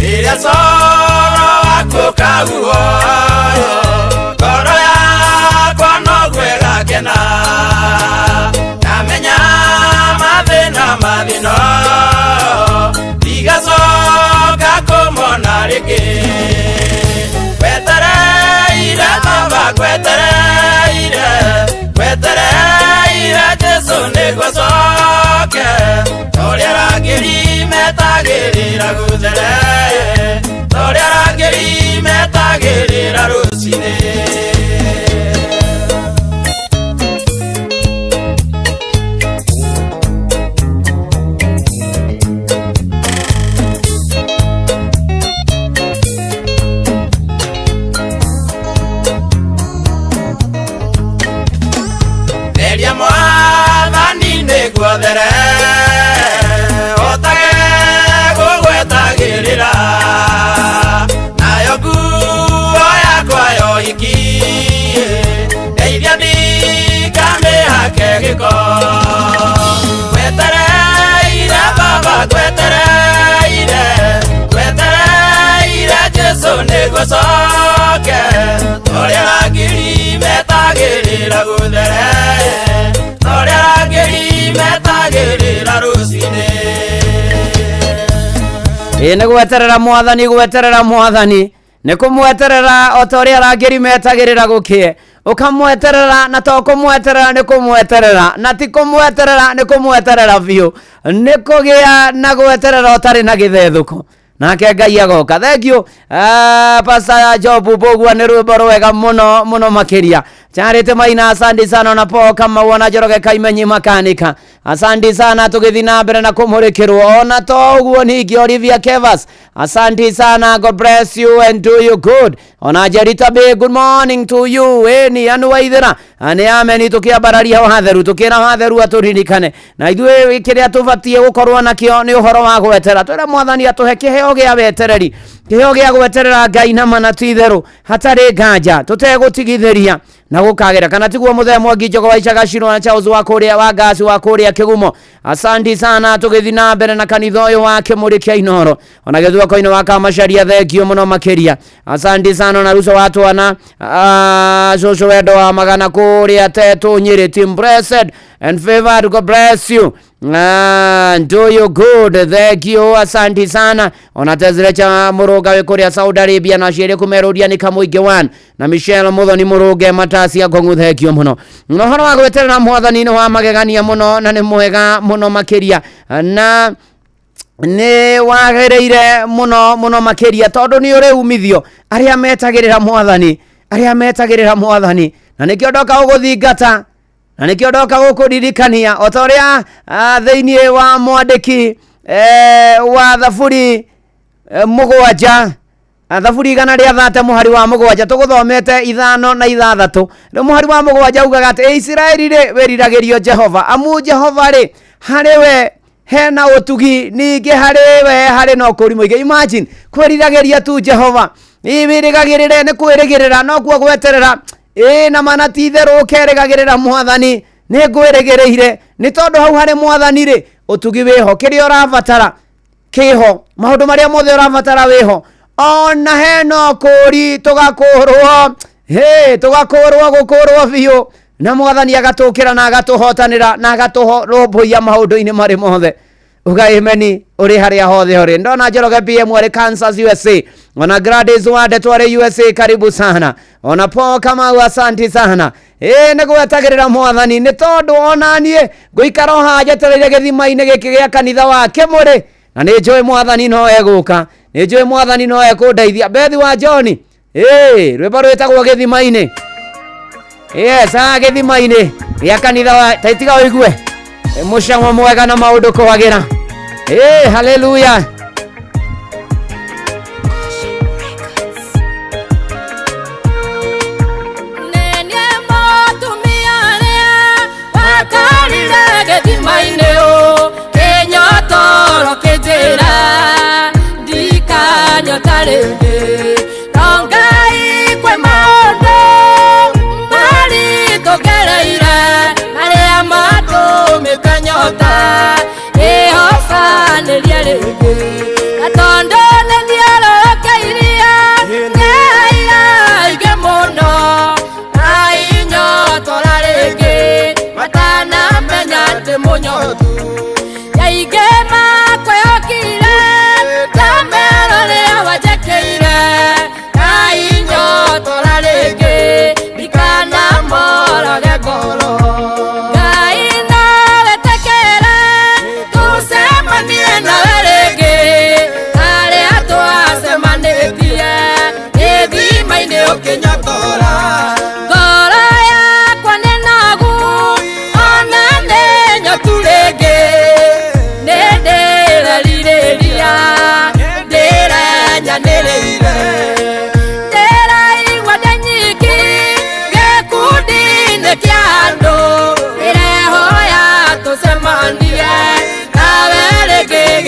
Rĩrĩa coro waku ũkaguo, ngoro yakwa noguo ĩgakena, ndamenya mathĩna mathĩno ndigacoka kũmona rĩngĩ. Gwetereire Ngwetereire Jesu nĩguo acoke, torĩa arangĩri metagĩrĩra gũthere, torĩa arangĩri metagĩrĩra rũcinĩ. Theria mwathani nĩguo there, hotage gũgwetagĩrĩra, nayo nguo yakwa yoiki, ndeithia ndikamĩhake gĩko. Ngwetereire Baba, ngwetereire, ngwetereire Jesu nĩguo coke, torĩa arangĩri metagĩrĩra gũthere, torĩa arangĩri metagĩrĩra rũcinĩ. Ĩ nĩ gweterera mwathani, gweterera mwathani nĩ kũmweterera o ta ũrĩa arangĩri metagĩrĩra gũkĩe, ũkamweterera na to kũmweterera nĩ kũmweterera na ti kũmweterera nĩ kũmweterera biũ, nĩ kũgĩa na gweterera ũtarĩ na gĩthethũko, nake Ngai agoka. Thank you Pastor Job Mbugua nĩ rwĩmbo rwega mũno mũno makĩria. Charity Maina, asante sana na Paul Kamau na Njoroge Kaimenyi makanika, asante sana. Tũgĩthiĩ na mbere na kũmũrĩkĩrwo ona to ũguo ningĩ Olivia Kevas, asante sana, God bless you and do you good. Ona Jerita B, good morning to you. Ĩni anu waithĩra nĩ ameni, tũkĩambararia watheru, tũkĩra watheru atũririkane na ithuĩ kĩrĩa tũbatiĩ gũkorwo nakĩo nĩ ũhoro wa gweterera. Twĩre mwathani atũhe kĩheo gĩa wetereri, kĩheo gĩa gweterera Ngai na mana ti itherũ hatarĩ nganja, tũtegũtigithĩria na gũkagĩra kana tiguo. Mũthee Mwangi Njogo wa Icaga Cirwo na Charles wa kũrĩa wa Ngasi wa kũrĩa Kĩgumo, asanti sana. Tũgĩthiĩ na mbere na kanitha ũyũ wa Kĩmũrĩ kĩa Inoro, ona gĩthwako-inĩ wa Kamacaria, thengio mũno makĩria, asanti sana. Ona Ruco wa Twana, cũcũ wendo wa magana kũrĩa Tetũ Nyĩrĩ, team blessed and favored, God bless you do you good, thank you, asanti sana. Ona Tezire cha Mũrũnga wĩ kũrĩa Saudi Arabia na ciĩrĩ kũmerũria nĩ Kamũingĩ 1 na Michelle Muthoni Mũrũnge Matacia Ngong'u, thank you mũno. Na ũhoro wa gweterera mwathani nĩ wa magegania mũno na nĩ mwega mũno makĩria, na nĩ wagĩrĩire mũno mũno makĩria, tondũ nĩ ũrĩ umithio arĩa metagĩrĩra mwathani, arĩa metagĩrĩra mwathani, na nĩkĩo ndoka gũgũthingata na nĩkĩo ndoka gũkũririkania o ta ũrĩa thĩinĩ wa mwandĩki wa thaburi mũgwanja, thaburi 130 mũhari wa 7 tũgũthomete 5 na 6. Rĩu mũhari wa 7 ugaga atĩ Isiraeli rĩ, wĩriragĩrio Jehova, amu Jehova rĩ harĩ we hena ũtugi, ningĩ harĩ we harĩ na ũkũũri mũingĩ. Imagine kwĩriragĩria tu Jehova, wĩrĩgagĩrĩre nĩ kwĩrĩgĩrĩra nokuo gweterera. Ĩ na mana ti itherũ ũkerĩgagĩrĩra mwathani, nĩ ngwĩrĩgĩrĩire, nĩ tondũ hau harĩ mwathani rĩ ũtugi wĩho, kĩrĩa ũrabatara kĩho, maũndũ marĩa mothe ũrabatara wĩho, ona hena ũkũũri, tũgakũrwo, hĩ tũgakũrwo gũkũrwo biũ, na mwathani agatũkĩra na agatũhotanĩra na agatũrũmbũiya maũndũ-inĩ marĩ mothe. Uga ameni ũrĩ harĩa hothe ũrĩ. Ndona Njoroge PM arĩ Kansas USA, ona Gladys Wade twarĩ USA, karibu sana. Ona Paul Kamau, asanti sana. Ĩ nĩ gwetagĩrĩra mwathani, nĩ tondũ ona niĩ ngũikara o haha njetereire gĩthima-inĩ gĩkĩ gĩa kanitha wa Kĩmũrĩ, na nĩ njũĩ mwathani no egũka, nĩ njũĩ mwathani no ekũndeithia. Bethi wa John, ĩ rwĩmbo rwĩtagwo gĩthima-inĩ. Yes, gĩthima-inĩ gĩa kanitha wa taitiga ũigue mũcamo mwega na maũndũ kwagĩra. Ĩ haleluya. Nenie mũtumia ũrĩa wakarire gĩthima-inĩ ũ, kĩnyotoro kĩnjĩra ndikanyota rĩngĩ. No Ngai kwĩ maũndũ maritũ ngereire, marĩa matũmĩte nyota ĩhobanĩrie rĩngĩ. Na tondũ nĩthiũrũrũkĩirie ngereire aingĩ mũno, na inyotora rĩngĩ matanamenya atĩ mũnyotu. Aingĩ makwĩhokire ndamera ũrĩa wanjĩkĩire, na inyotora rĩngĩ ndikanamorage ngoro. Ngai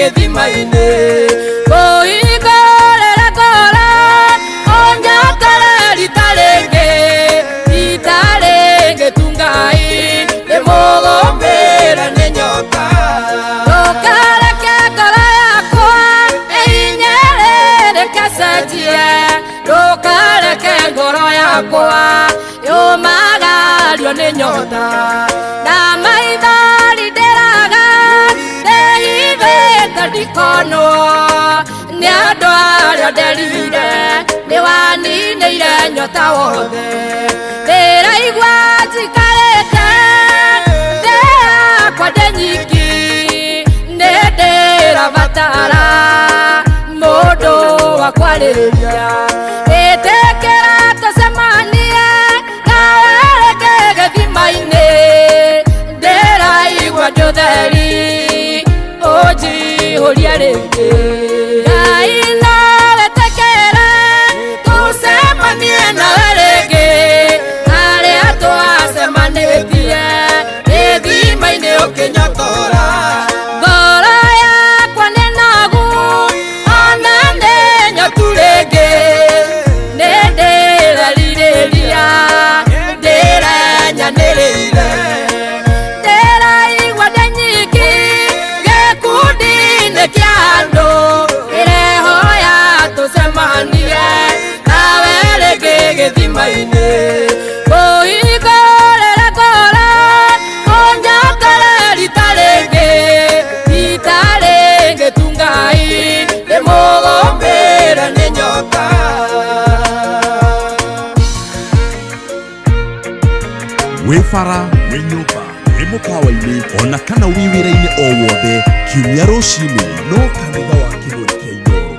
gĩthima-inĩ. Kũhingũrĩra ngoro ũnyotore rita rĩngĩ, rita rĩngĩ tu Ngai ndĩmũgũmĩre nĩ nyota. Ndũkareke ngoro yakwa ĩhinyĩrĩrĩke cenjie, ndũkareke ngoro yakwa yũmagario nĩ nyota. Na maithori ndĩraga ndĩhithĩte ndikonwo nĩ andũ arĩa nderire, nĩwaninĩire nyota wothe. Ndĩraigua njikarĩte thĩ yakwa ndĩ nyiki, nĩ ndĩrabatara mũndũ wa kwarĩria. Ĩtĩkĩra tũcemanie nawe rĩngĩ gĩthima-inĩ, ndĩraigua ndĩ ũtheri ũnjihũrie rĩngĩ. Ngai no wĩtĩkĩre tũcemanie nawe rĩngĩ, harĩa twacemanĩtie gĩthima-inĩ ũkĩnyotora. Ngoro yakwa nĩ nogu ona nĩ nyotu rĩngĩ, nĩ ndĩrerirĩria ndĩrenyanĩrĩire. Ndĩraigua ndĩ nyiki gĩkundi-inĩ kĩa andũ, ndĩrehoya tũcemanie nawe rĩngĩ gĩthima-inĩ. Kũhingũrĩra ngoro ũnyotore rita rĩngĩ, rita rĩngĩ tu Ngai ndĩmũgũmĩre nĩ nyota. Wĩ bara, wĩ nyũmba, wĩ mũkawa-inĩ ona kana wĩ wĩra-inĩ o wothe, kiumia rũcinĩ no kanitha wa Kĩmũrĩ kĩa Inooro.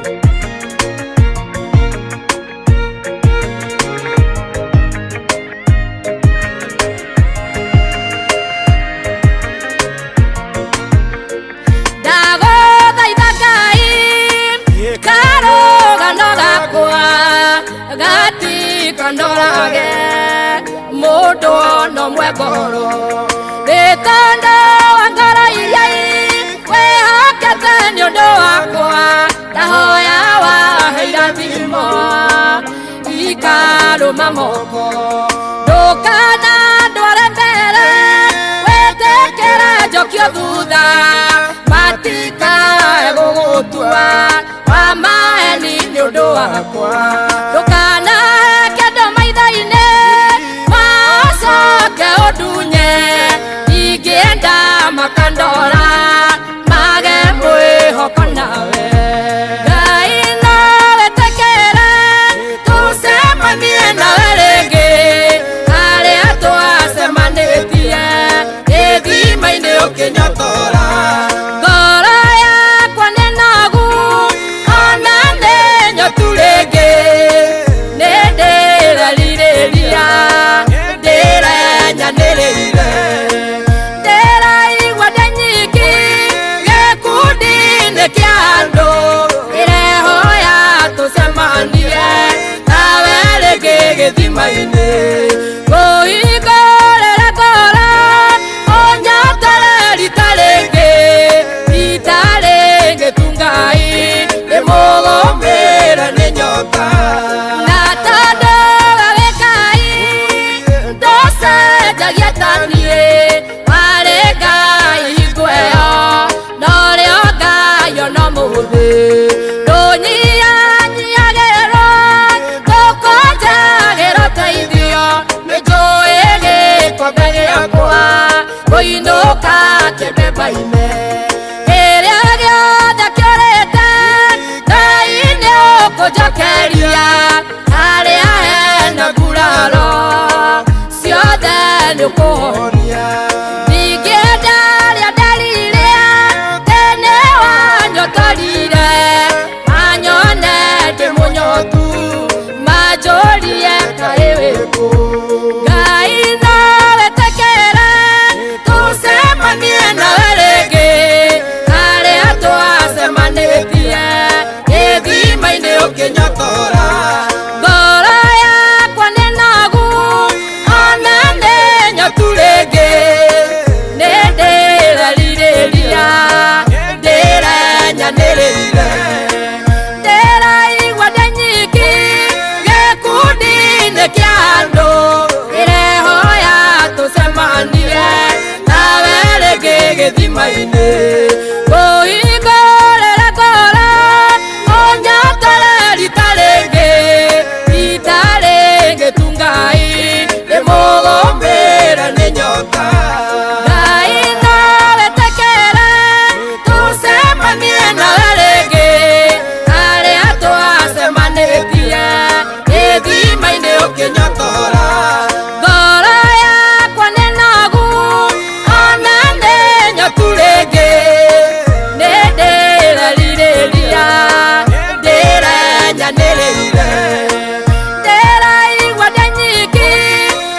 Ndagũthaitha Ngai karũgano gakwa gatikandorage mũndũ ona ũmwe ngoro, nĩ tondũ wa ngoro iria wĩhokete nĩ ũndũ wakwa. Ndahoya wahe irathimo ikarũma moko, ndũkanandware mbere wĩtĩkĩre njokio thutha, matikae gũgũtua wa maeni nĩ ũndũ wakwa. Ndũkanahe kĩndũ maitho-inĩ macoke ũndunye, ingĩenda makandora mage mwĩhoko nawe. Ngai no wĩtĩkĩre tũcemanie nawe rĩngĩ, harĩa twacemanĩtie gĩthima-inĩ ũkĩnyotora. Ngoro yakwa nĩ nogu ona nĩ nyotu rĩngĩ, nĩ ndĩrerirĩria ndĩrenyanĩrĩire. Ndĩraigua ndĩ nyiki gĩkundi-inĩ kĩa andũ, ndĩrehoya tũcemanie nawe rĩngĩ gĩthima-inĩ. Kũhingũrĩra ngoro ũnyotore rita rĩngĩ, rita rĩngĩ tu Ngai ndĩmũgũmĩre nĩ nyota. Na tondũ we wĩ Ngai ndũcenjagia ta niĩ, warĩ Ngai hingo ĩyo norĩo Ngai ona ũmũthĩ. Ndũnyihanyiihagĩrwo ndũkũnjagĩra ũteithio, nĩnjũĩ gĩkombe gĩakwa ngũinũka kĩbeba-inĩ. Kĩrĩa gĩothe kĩũrĩte Ngai nĩũkũnjokeria, harĩa hena nguraro ciothe nĩũkũhonia. Ndingĩenda rĩa nderirĩa tene wanyotorire, manyone ndĩ mũnyotu manjũrie kaĩ wĩkũ. Ngai no wĩtĩkĩre tũcemanie nawe rĩngĩ, harĩa twacemanĩtie gĩthima-inĩ ũkĩnyotora. Ngoro yakwa nĩ nogu ona nĩ nyotu rĩngĩ, gĩthima-inĩ kũhingũrĩra ngoro ũnyotore rita rĩngĩ rita rĩngĩ tu Ngai ndĩmũgũmĩre nĩ nyota Ngai no wĩtĩkĩre tũcemanie nawe rĩngĩ harĩa twacemanĩtie gĩthima-inĩ ũkĩnyotora ngoro yakwa nĩ nogu ona nĩ nyotu rĩngĩ nĩ ndĩrerirĩria ndĩrenyanĩrĩire ndĩraigua ndĩ nyiki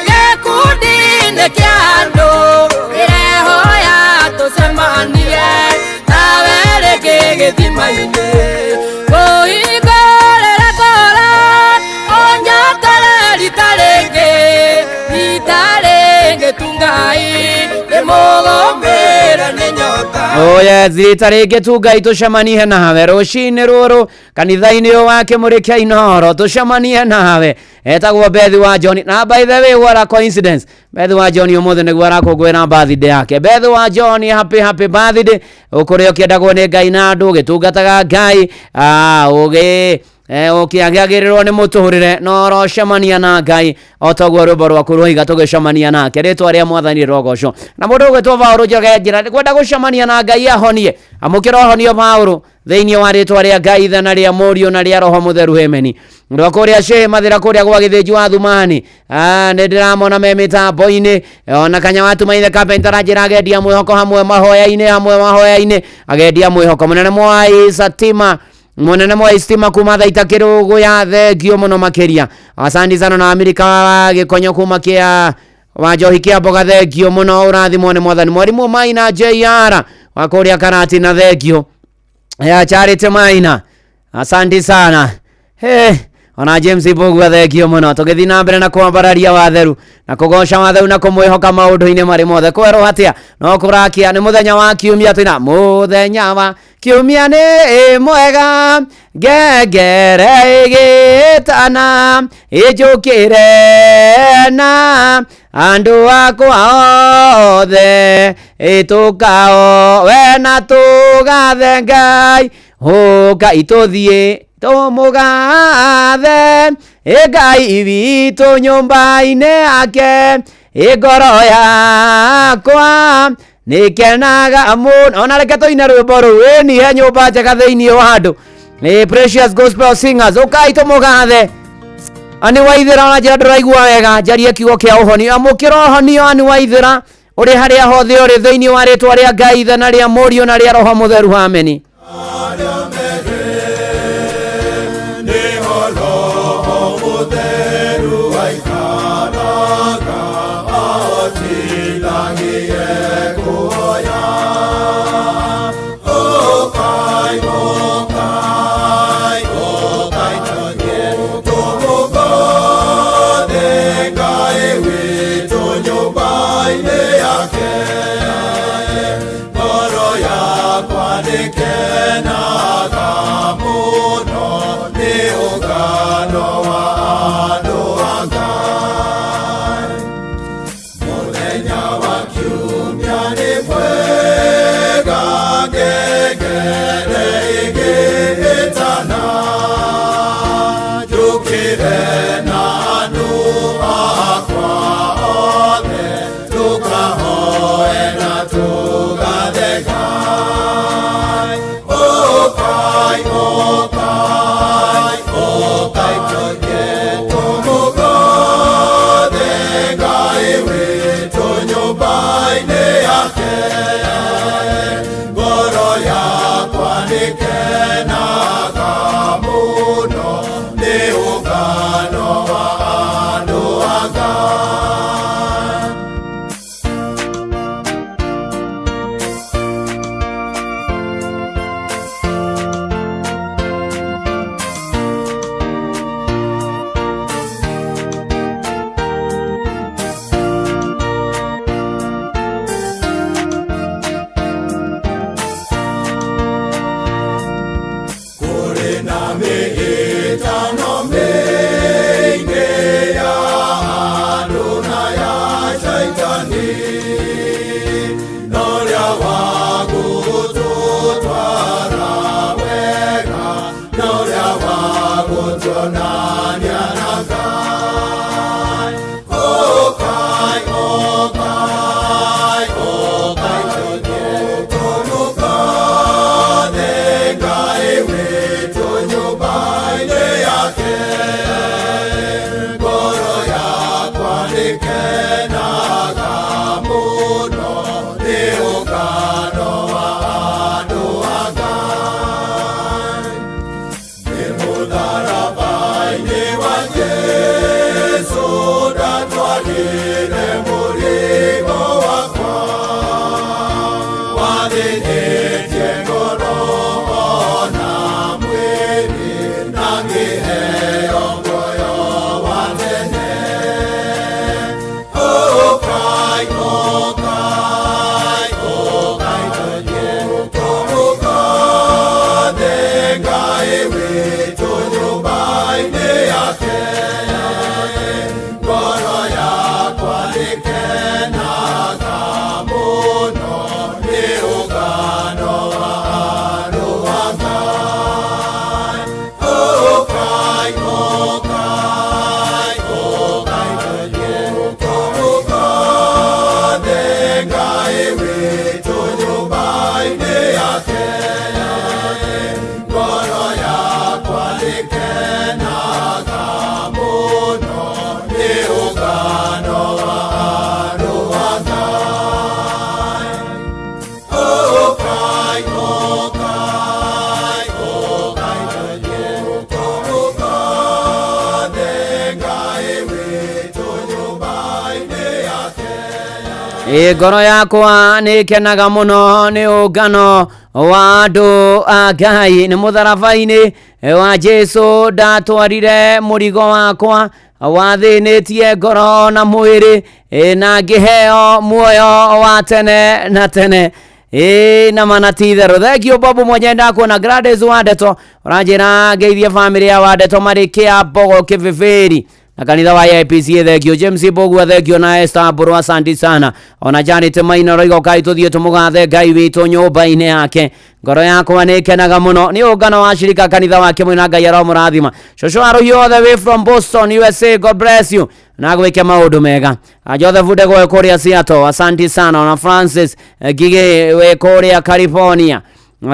gĩkundi-inĩ kĩa andũ ndĩrehoya tũcemanie nawe rĩngĩ gĩthima-inĩ kũhingũrĩra ngoro ũnyotore rita rĩngĩ rita rĩngĩ tu Ngai ndĩmũgũmĩre nĩ nyota. Oh yes, rita rĩngĩ tu Ngai tũcemanie nawe rũcinĩ rũrũ kanitha-inĩ ũyũ wa Kĩmũrĩ kĩa Inooro tũcemanie nawe. Etagwo Bethi wa John, na by the way, what a coincidence, Bethi wa John ũmũthĩ nĩguo arakũngũĩra birthday yake. Bethi wa John, happy happy birthday, ũkũrĩa ũkĩendagwo nĩ Ngai na andũ ũgĩtungataga Ngai, ũgĩ ũkĩagĩrĩrwo nĩ mũtũrĩre no ũrocemania na Ngai o toguo rwĩmbo rwaku rwoiga tũgĩcemania nake. Rĩtwa rĩa mwathani rĩrogocwo. Na mũndũ ũgwĩtwo Paũlũ Njoroge njĩra kwenda gũcemania na Ngai ahonie, amũkĩra ũhonio Paũlũ thĩinĩ wa rĩtwa rĩa Ngai Ithe na rĩa Mũriũ na rĩa Roho Mũtheru, ameni. Rwa kũrĩa Shehe Mathĩra kũrĩa gwa Gĩthĩnji wa Thumani, nĩ ndĩramona me mĩtambo-inĩ ona kanya wa Tumaithe Carpenter anjĩra agendia mwĩhoko hamwe mahoya-inĩ, hamwe mahoya-inĩ agendia mwĩhoko mũnene Mwai Satima munene mwa istima kuma thaita kirugu ya thengio muno makiria, asante sana. Na Amerika wa gikonyo kuma kia wa njohi kia mboga, thengio muno, urathimwo ni mwathani. Mwarimu Maina JR wa kuria Karati na thengio ya Charity Maina, asante sana. Hey, ona James Mbugua thengio muno. Tũgĩthiĩ na mbere na kwambararia watheru na kũgoca watheru na kũmwĩhoka maũndũ-inĩ marĩ mothe. Kwerwo atĩa no kũrakia nĩ mũthenya wa kiumia, twĩna mũthenya wa kiumia nĩ mwega, ngengere ĩgĩtana ĩnjũkĩre na andũ akwa othe ĩtũkao we na tũgathe Ngai ũka itũthiĩ tũmũgathe Ngai witũ nyũmba-inĩ yake, ngoro yakwa nĩkenaga mũno. Ona reke tũine rwĩmbo rũu, ĩni he nyũmba njega thĩinĩ wa andũ nĩ Precious Gospel Singers, ũkai tũmũgathe. Ani waithĩra ona njĩra ndũraigua wega, njarie kiugo kĩa ũhonio, amũkĩra ũhonio. Ani waithĩra ũrĩ harĩa hothe ũrĩ thĩinĩ wa rĩtwa rĩa Ngai Ithe na rĩa Mũriũ na rĩa Roho Mũtheru, ameni. Ĩ ngoro yakwa nĩ ĩkenaga mũno nĩ ũngano wa andũ a Ngai. Nĩ mũtharaba-inĩ wa Jesu ndatwarire mũrigo wakwa wathĩnĩtie ngoro na mwĩrĩ, na ngĩheo muoyo wa tene na tene. Ĩ na mana ti itherũ. Thengio Bobu mwenye ndakuona. Gladys Wandeto ũranjĩra ngeithie bamĩrĩ ya Wandeto marĩ Kĩambogo Kĩbĩbĩri na kanitha wa APC. Thengio James Mbugua, thengio na Esther Mbũrũ, asanti sana. Ona Janet Maina roiga ũkai tũthiĩ tũmũgathe Ngai witũ nyũmba-inĩ yake. Ngoro yakwa nĩ ĩkenaga mũno nĩ ũngano wa shirika kanitha wa Kĩmũi na Ngai aromũrathima. Cũcũ wa Rũhiũ all the way from Boston USA, God bless you na gwĩke maũndũ mega. Joseph Ndego wĩ kũrĩa Seattle, asanti sana. Ona Francis Ngigĩ wĩ kũrĩa California,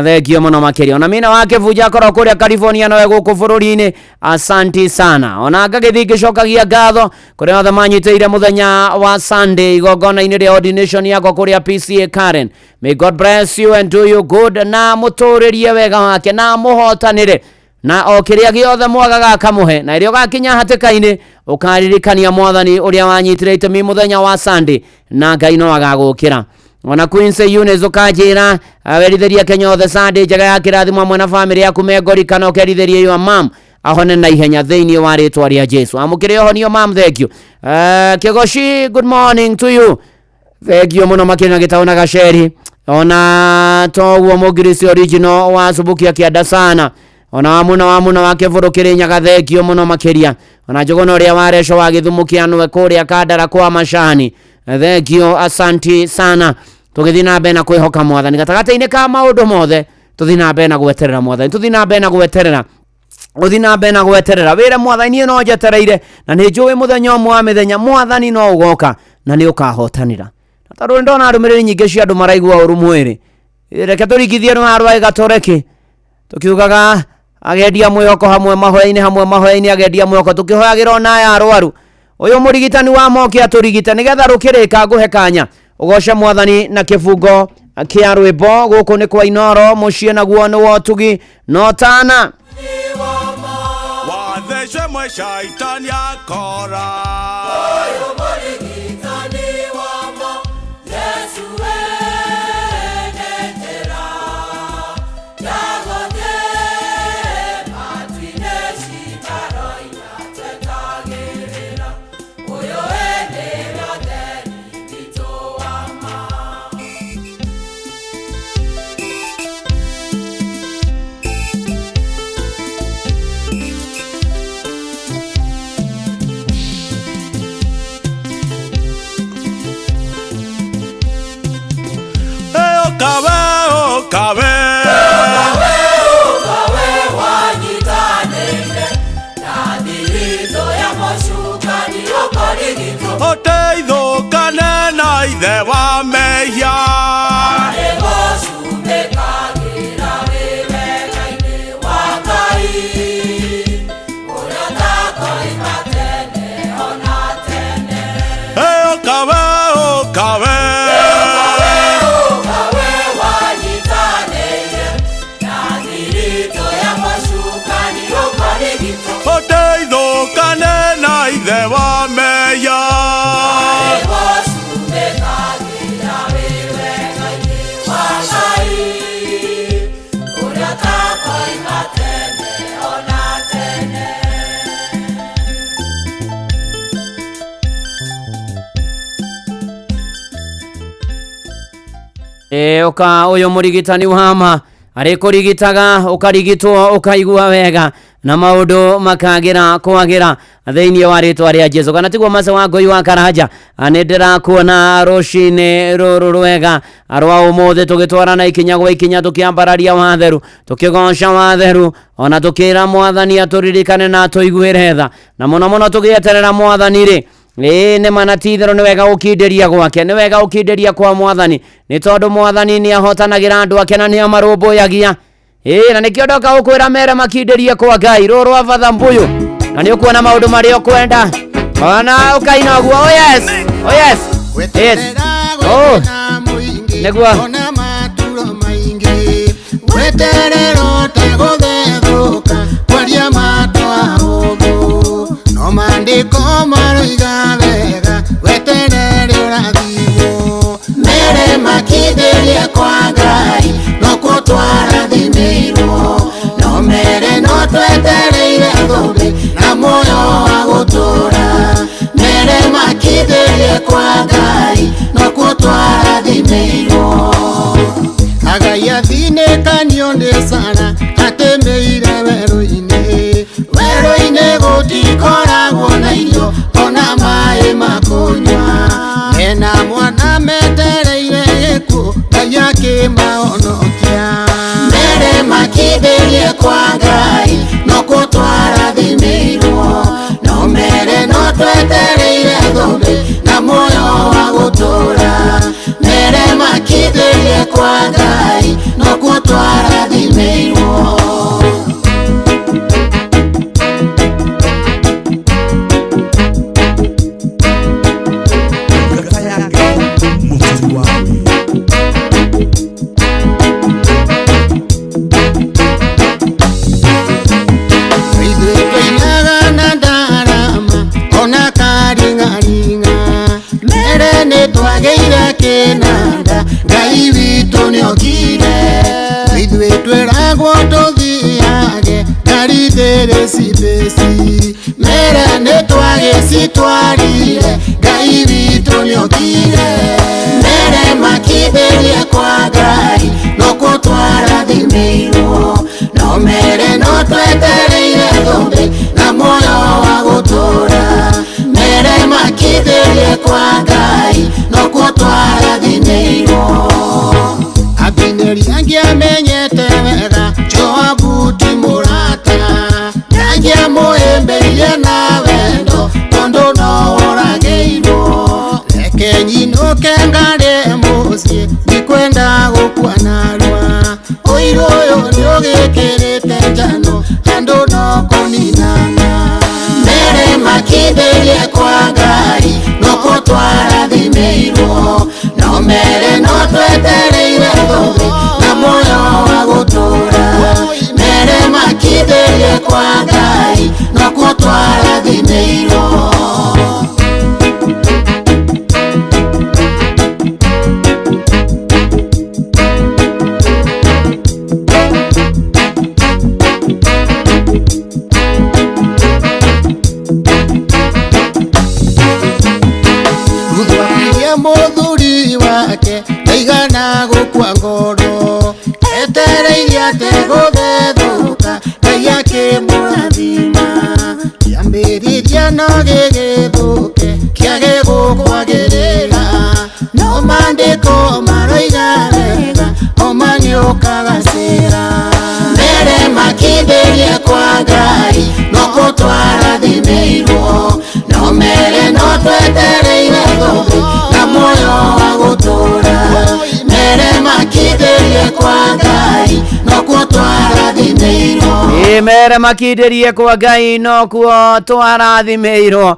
thengio mũno makĩria. Ona mina wa Kĩbunja akorwo kũrĩa California nowe gũkũ bũrũri-inĩ, asanti sana. Ona ngagĩthiĩ ngĩcokagia ngatho kũrĩa othe manyitĩire mũthenya wa Sunday igongona-inĩ rĩa ordination yakwa kũrĩa PCA Karen. May God bless you and do you good, na mũtũrĩrie wega wake na mũhotanĩre na o kĩrĩa gĩothe mwagaga akamũhe, na ĩrĩa ũgakinya hatĩka-inĩ ũkaririkania mwathani ũrĩa wanyitire itemi mũthenya wa Sunday, na Ngai no agagũkĩra. Ona Queen Eunice ũkanjĩra werithĩria Kenya othe Sunday njega ya kĩrathimo hamwe na bamĩrĩ yaku mengori, kana ũkerithĩrie your mom ahone na ihenya thĩinĩ wa rĩtwa rĩa Jesu. Amũkĩre ũhonio mam, thank you. Kĩgoci, good morning to you, thengio mũno makĩria na gĩtaũ na gaceri. Ona toguo mũngirisi original wa Subukia kĩanda sana. Ona wa muna wa Kĩbũrũ Kĩrĩnyaga, thengio mũno makĩria. Ona Njũgũna ũrĩa wa Reco wa Gĩthumo kĩanwe kũrĩa Kandara kwa Macani, thengio, asanti sana. Tũgĩthiĩ na mbere na kwĩhoka mwathani gatagatĩ-inĩ ka maũndũ mothe, tũthiĩ na mbere na gweterera mwathani, tũthiĩ na mbere na gweterera, ũthiĩ na mbere na gweterera wĩre mwathani niĩ no njetereire na nĩ njũĩ mũthenya ũmwe wa mĩthenya mwathani no ũgoka na nĩ ũkahotanĩra. Na tondũ nĩ ndona ndũmĩrĩri nyingĩ cia andũ maraigua ũru mwĩrĩ, reke tũringithie rũa rwa gatũreki tũkiugaga agendia mwĩhoko hamwe mahoya-inĩ, hamwe mahoya-inĩ agendia mwĩhoko, tũkĩhoyagĩra ona aya arwaru. Ũyũ mũrigitani wa moke atũrigite nĩgetha rũkĩrĩka ngũhe kanya ũgoce mwathani na kĩbungo kĩa rwĩmbo. Gũkũ nĩ kwa Inoro mũciĩ naguo nĩ wotugi no tana wathece mwe shaitani akora. Okawe, okawe, Okawe wanyitanĩire na thiritũ ya mũcukani ũkũrigitwo. Ũteithũkane na ithe wa mehia. Arĩgũcumĩkagĩra wĩ wega-inĩ wa Ngai ũrĩa ũtakoima tene ona tene. Okawe, okawe, Okawe wanyitanĩire na thiritũ ya mũcukani ũkũrigitwo. Ũteithũkane na ithe wa mehia. Arĩgũcumĩkagĩra wĩ wega-inĩ wa Ngai ũrĩa ũtakoima tene ona tene. Ũka ũyũ mũrigitani wa ma arĩkũrigitaga ũkarigitwo ũkaigua wega na maũndũ makagĩra kwagĩra thĩinĩ wa rĩtwa rĩa Jesu. Kana tiguo mace wa ngũi wa Karanja, nĩ ndĩrakuona rũcinĩ rũrũ rwega rwa ũmũthĩ tũgĩtwarana ikinya gwa ikinya tũkĩambararia watheru, tũkĩgoca watheru, ona tũkĩra mwathani atũririkane na atũiguĩre tha, na mũno mũno tũgĩeterera mwathani rĩ. Ĩĩ nĩ mana ti itherũ nĩ wega gũkindĩria gwake, nĩ wega gũkindĩria kwa mwathani, nĩ tondũ mwathani nĩ ahotanagĩra andũ ake na nĩ amarũmbũyagia. Ĩĩ na nĩkĩo ndoka gũkwĩra mere makindĩrie kwa Ngai rũrũ rwa batha mbuyu, na nĩ ũkuona maũndũ marĩa ũkwenda ona ũkaina ũguo. Oh yes, oh yes, yes, oh nĩguo. Ona maturo maingĩ weterero tegũthethũka kwaria matwa ũguo no maandĩko maroiga wega weterere ũrathimwo. twarathimĩirwo. Agai athinĩkanio nĩ Sara atĩmĩire werũ-inĩ. Werũ-inĩ gũtikoragwo na irio ona maĩ ma kũnyua. Mena mwana metereire gĩkuũ Ngai akĩmahonokia. Mere makindĩrie kwa Ngai no kũtwarathimĩirwo. No mere no twetereire thũmbĩ na muoyo wa gũtũũra. Mere makindĩrie kwa Ngai no kũtwarathimĩirwo. Ndungata ya Ngai Mũturi wa Wĩra. Ithuĩ tũinaga na ndarama ona karing'aring'a. Mere nĩ twagĩire kĩnanda Ngai witũ nĩokire. Ithuĩ twĩragwo tũthiage ngari thĩrĩ cibĩci. Mere nĩ twagĩcitwarire Ngai witũ nĩokire. Mere makindĩrie kwa Ngai no kũtwarathimĩirwo. No mere no twetereire thũmbĩ na muoyo wa gũtũũra. Mere makindĩrie kwa Ngai no kũtwarathimĩirwo. Abineri angĩamenyete wega Joabu ti mũrata. Ndangĩamũhĩmbĩirie na wendo tondũ no oragĩirwo. Reke nyinũke ngarĩe mũciĩ ndikwenda gũkua narua. Ũiru ũyũ nĩũgĩkĩrĩte njano andũ no kũninana. Mere makindĩrie kwa Ngai no kũtwarathimĩirwo. No mere no twetereire thũmbĩ na muoyo wa gũtũũra. Mere makindĩrie kwa Ngai no kũtwarathimĩirwo. Ruthu akirie mũthuri wake ndaigana gũkua ngoro. Etereirie ategũthethũka Ngai akĩmũrathima. Kĩambĩrĩria no gĩgĩthũke kĩage gũkwagĩrĩra. No maandĩko maroiga wega oma nĩũkagacĩra. Mere makindĩrie kwa Ngai no kũtwarathimĩirwo. No mere no twetereire thũmbĩ na muoyo wa gũtũũra. Mere makindĩrie kwa Ngai no kũtwarathimĩirwo. Mere makindĩrie kwa Ngai no kuo twarathimĩirwo.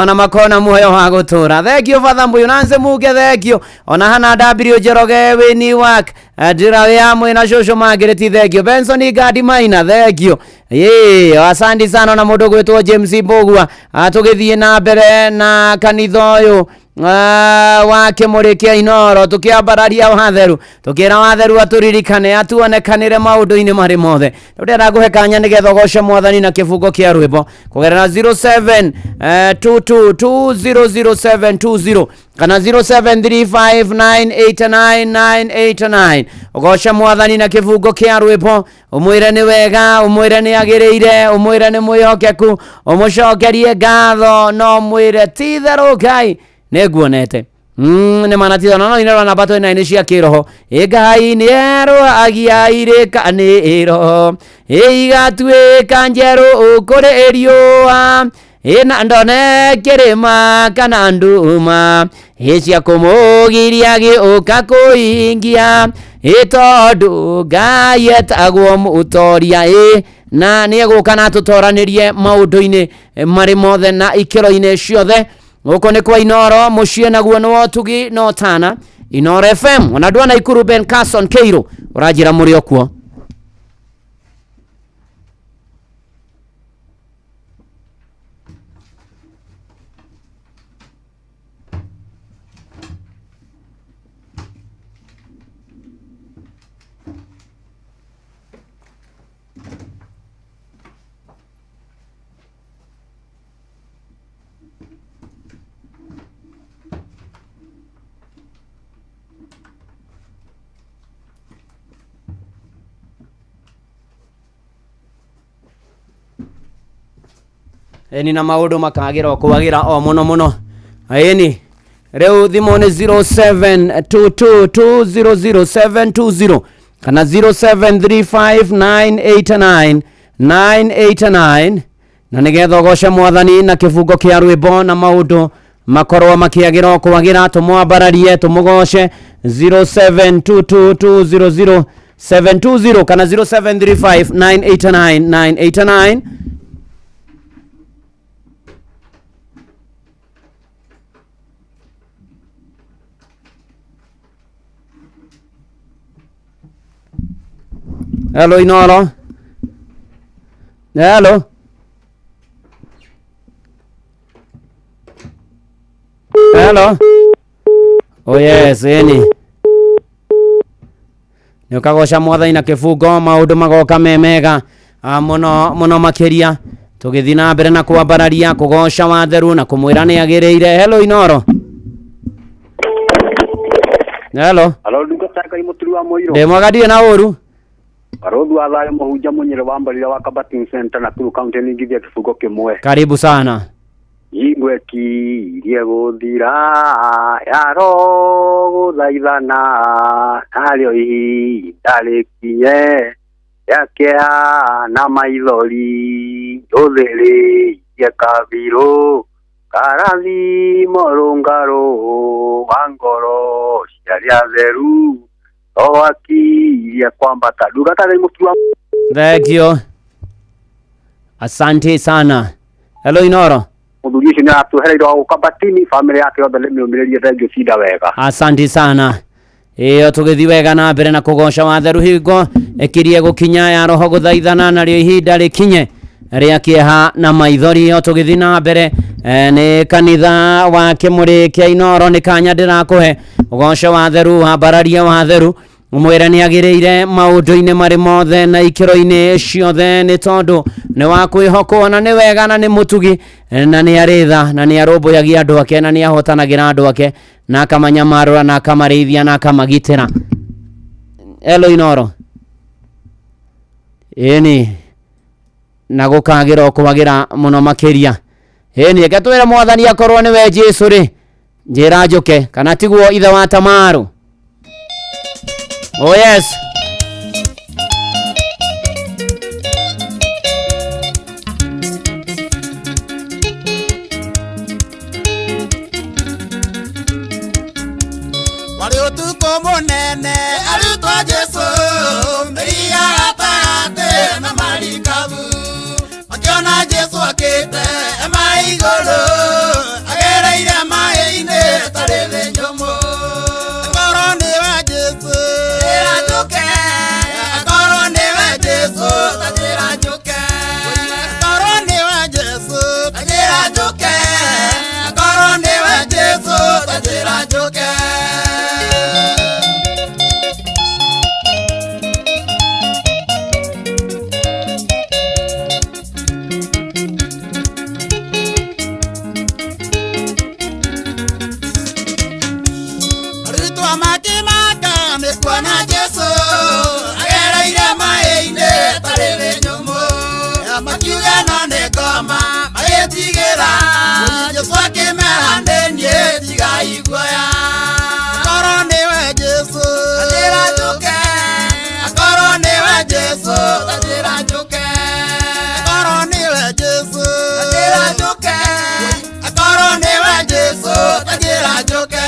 Ona makona muoyo wa gũtũũra. Thank you Father Mbuyu Nancy Muge, thank you. Ona hana W Njoroge wĩ Newark ndĩra wĩ hamwe na cũcũ Margaret, thank you. Benson Gadi Maina, thank you. Ĩĩ asante sana. Na mũndũ gwĩtwo James Mbũgua tũgĩthiĩ na mbere na kanitha ũyũ wa Kĩmũrĩ kĩa Inoro tũkĩambararia watheru tũkĩra watheru atũririkane atuonekanĩre maũndũ-inĩ marĩ mothe. Rĩu ndĩrenda ngũhe kanya nĩgetha ũgoce mwathani na kĩbungo kĩa rwĩmbo kũgerera 0722200720 kana 0735989989. Ũgoce mwathani na kĩbungo kĩa rwĩmbo ũmwĩre nĩ wega, ũmwĩre nĩ agĩrĩire, ũmwĩre nĩ mwĩhokeku, ũmũcokerie ngatho no mwĩre ti itherũ Ngai nĩnguonete. Nĩ manatithana no inarwa namba 29 cia kĩroho. Ĩ Ngai nĩerũagia irĩkanĩro ĩigatuĩka njerũ kũrĩ riũa ĩna ndone kĩrĩma kana nduma ĩ cia kũmũgiria gĩũka kũingia ĩ tondũ Ngai etagwo mũtoria ĩ na nĩegũka na atũtoranĩrie maũndũ-inĩ marĩ mothe na ikĩro-inĩ ciothe. Gũkũ nĩ kwa Inoro mũciĩ naguo nĩ wotugi no tana Inoro FM ona andũ a Naikuru Ben Carson Keiru ũranjĩra mũrĩ o kuo. Ĩni na maũndũ makagĩra o kwagĩra o mũno mũno. Ĩni rĩu thimũ nĩ 0722200720 kana 0735989989 na nĩgetha ũgoce mwathani na kĩbungo kĩa rwĩmbo na maũndũ makorwo makĩagĩra o kwagĩra, tũmwambararie tũmũgoce. 0722200720 kana 0735989989. Hello Inoro. Hello. Hello. Oh yes, eni. Nĩ ũkagoca mwathani na kĩbungo, maũndũ magoka me mega mũno mũno makĩria, tũgĩthiĩ na mbere na kwambararia kũgoca watheru na kũmwĩra nĩ agĩrĩire. Hello Inoro. Hello. Alo ndungata ya Ngai mũturi wa mũirũ. Ndĩ mwega, ndirĩ na ũru. Barũthi wa thayũ, mũhunjia mũnyĩrĩ wa mbarira wa Kabatin Center Nakuru County, ningithia kĩbungo kĩmwe. Karibu sana. Igwe kirie gũthira yaro gũthaithana, narĩo ihinda rĩkinye rĩakĩha na maithori, njũthĩrĩirie kabirũ karathimo rũngarũ wa ngoro cia arĩa atheru roho akirie kwambata. Ndungata ya Ngai mũturi wa Thank you. Asante sana. Hello Inoro. Mũthuri ũcio nĩ aratwehereirwo wa gũka Batini, bamĩrĩ yake yothe nĩ mĩũmĩrĩrie. Thengiũ, cinda wega. Asante sana. Ĩyo tũgĩthiĩ wega na mbere na kũgoca watheru, hingo ĩkirie gũkinya ya roho gũthaithana, narĩo ihinda rĩkinye rĩa kĩeha na maithori. Ĩyo tũgĩthiĩ na mbere, nĩ kanitha wa kĩmũrĩ kĩa Inoro, nĩ kanya ndĩrakũhe ũgoce watheru, wambararie watheru, ũmwĩre nĩ agĩrĩire maũndũ-inĩ marĩ mothe na ikĩro-inĩ ciothe, nĩ tondũ nĩ wa kwĩhokwo na nĩ wega na nĩ mũtugi na nĩ arĩ tha na nĩ arũmbũyagia andũ ake na nĩ ahotanagĩra andũ ake na akamanyamarũra na akamarĩithia na akamagitĩra. Hello Inoro. Ĩni na gũkagĩra o kwagĩra mũno makĩria. Ĩni reke twĩre mwathani, akorwo nĩwe Jesũ rĩ, njĩra njũke kana tiguo, ithe wa Tamaru. Oh yes. Warĩ ũtukũ mũnene, arutwo a Jesũ mĩria gatagatĩ na marikabu makĩona Jesũ akĩte ema igũrũ agereire maĩ-inĩ tarĩ thĩ nyũmũ. Akorwo nĩwe Jesũ njĩra njũke, akorwo nĩwe Jesũ ta njĩra njũke, akorwo nĩwe Jesũ ta njĩra njũke, akorwo nĩwe Jesũ ta njĩra njũke. Arutwo makĩmaka nĩ kuona Jesũ agereire maĩ-inĩ tarĩ thĩ nyũmũ, makiuga no nĩ ngoma, magĩtigĩra. Jesũ akĩmera, nĩ niĩ, tigai guoya. Akorwo nĩwe Jesũ ta njĩra njũke, akorwo nĩwe Jesũ ta njĩra njũke, akorwo nĩwe Jesũ ta njĩra njũke, akorwo nĩwe Jesũ ta njĩra njũke.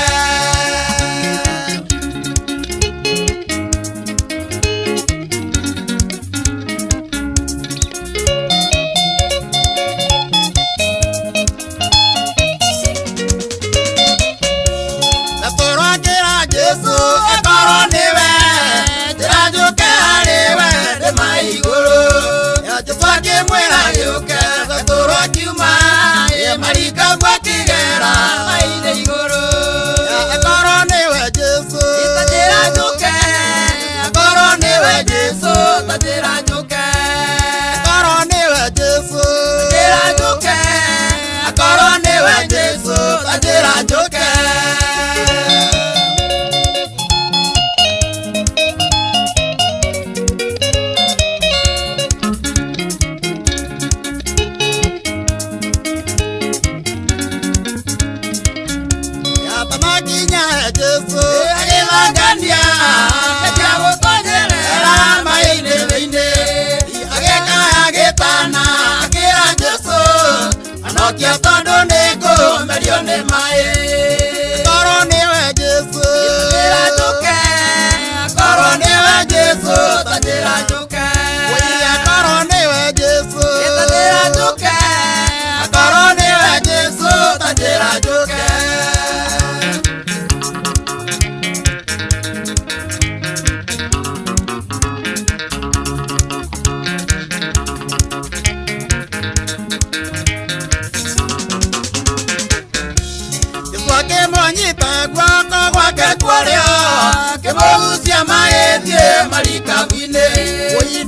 Ngĩringa maĩ thiĩ marikabu-inĩ.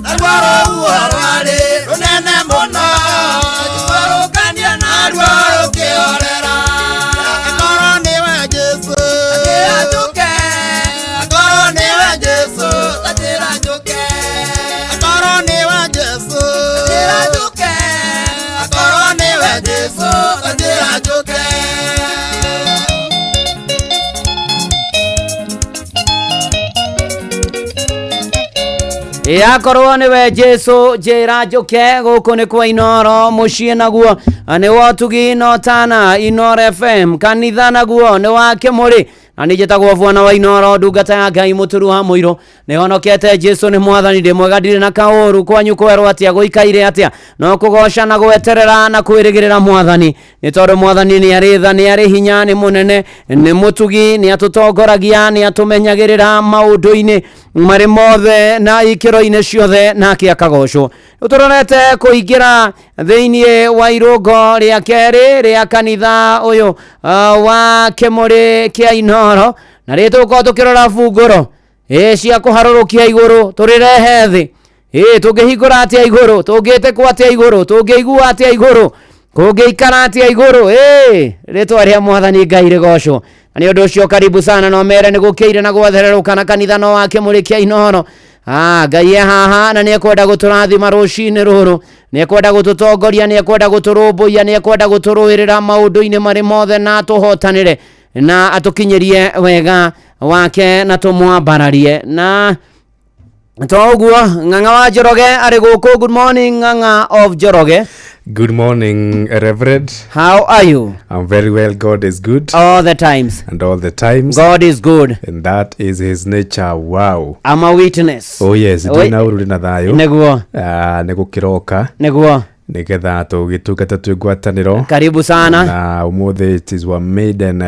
Naruo rũhuho rwarĩ rũnene mũno, ngĩikũrũkania naruo rũkĩhorera. Akorwo nĩwe Jesũ, njĩra njũke. Akorwo nĩwe Jesũ, ta njĩra njũke. Akorwo nĩwe Jesũ, njĩra njũke. Akorwo nĩwe Jesũ, ta njĩra njũke. Yakorwo nĩwe Jesu njĩra njũke. Gũkũ nĩ kwa Inoro, mũciĩ naguo nĩ wotugi no tana Inoro FM, kanitha naguo nĩ wa Kĩmũrĩ, na nĩ njĩtagwo Bwana wa Inoro, ndungata ya Ngai mũturu wa mũirũ. Nĩ honokete, Jesu nĩ mwathani, ndĩ mwega, ndirĩ na kaũru. Kwanyu kwerwo atĩa, gũikaire atĩa? No kũgoca na gweterera na kwĩrĩgĩrĩra mwathani, nĩ tondũ mwathani nĩ arĩ tha, nĩ arĩ hinya, nĩ mũnene, nĩ mũtugi, nĩ atũtongoragia, nĩ atũmenyagĩrĩra maũndũ-inĩ marĩ mothe na ikĩro-inĩ ciothe, nake akagocwo. Tũrorete kũingĩra thĩinĩ wa irũngo rĩa kerĩ rĩa kanitha ũyũ wa Kĩmũrĩ kĩa Inoro, na rĩ tũgũkorwo tũkĩrora bungũro ĩ cia kũharũrũkia igũrũ tũrĩrehe thĩ. Ĩ tũngĩhingũra atĩa igũrũ, tũngĩtĩkwo atĩa igũrũ, tũngĩigua atĩa igũrũ, kũngĩikara atĩa igũrũ? Ĩ rĩtwa rĩa mwathani Ngai rĩgocwo. Na nĩ ũndũ ũcio karibu sana, no mere nĩ gũkĩire na gwathererũka na kanitha no wa Kĩmũrĩ kĩa Inoro. Ngai e haha na nĩ ekwenda gũtũrathima rũcinĩ rũrũ, nĩ ekwenda gũtũtongoria, nĩ ekwenda gũtũrũmbũiya, nĩ ekwenda gũtũrũĩrĩra maũndũ-inĩ marĩ mothe, na atũhotanĩre na atũkinyĩrie wega wake na tũmwambararie. Na to ũguo, Ng'ang'a wa Njoroge arĩ gũkũ. Good morning, Ng'ang'a of Njoroge. Good morning, Reverend. How are you? I'm very well. God is good. All the times. And all the times. God is good. And that is his nature. Wow. I'm a witness. Oh yes, Oi. ndina ũru na thayũ. Nĩguo. Ah, nĩ gũkĩroka. Nĩguo. Nĩgetha tũgĩtungata twĩ ngwatanĩro. Karibu sana. Na ũmũthĩ it is our maiden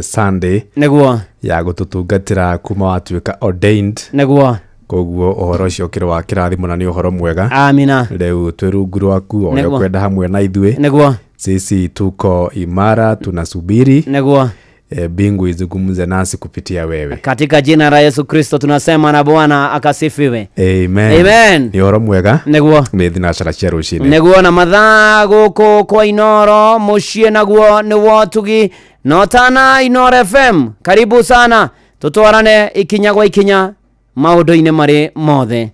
Sunday. Nĩguo. Ya gũtũtungatĩra kuma watuĩka ordained. Nĩguo. Koguo ũhoro ũcio ũkĩrĩ wa kĩrathimo na nĩ ũhoro mwega. Amina. Rĩu twĩ rungu rwaku o ũrĩa Nĩguo. ũkwenda hamwe na ithuĩ. Nĩguo. Sisi tuko imara, tunasubiri. Nĩguo. Mbingu izungumze nasi kupitia wewe. Katika jina la Yesu Kristo tunasema, na Bwana akasifiwe. Amen. Amen. Nĩ ũhoro mwega. Nĩguo. Nĩ thinacara cia rũcinĩ. Nĩguo, na mathaa gũkũ kwa Inoro, mũciĩ naguo nĩ wotugi notana Inoro FM. Karibu sana, tũtwarane ikinya gwa ikinya maũndũ-inĩ marĩ mothe.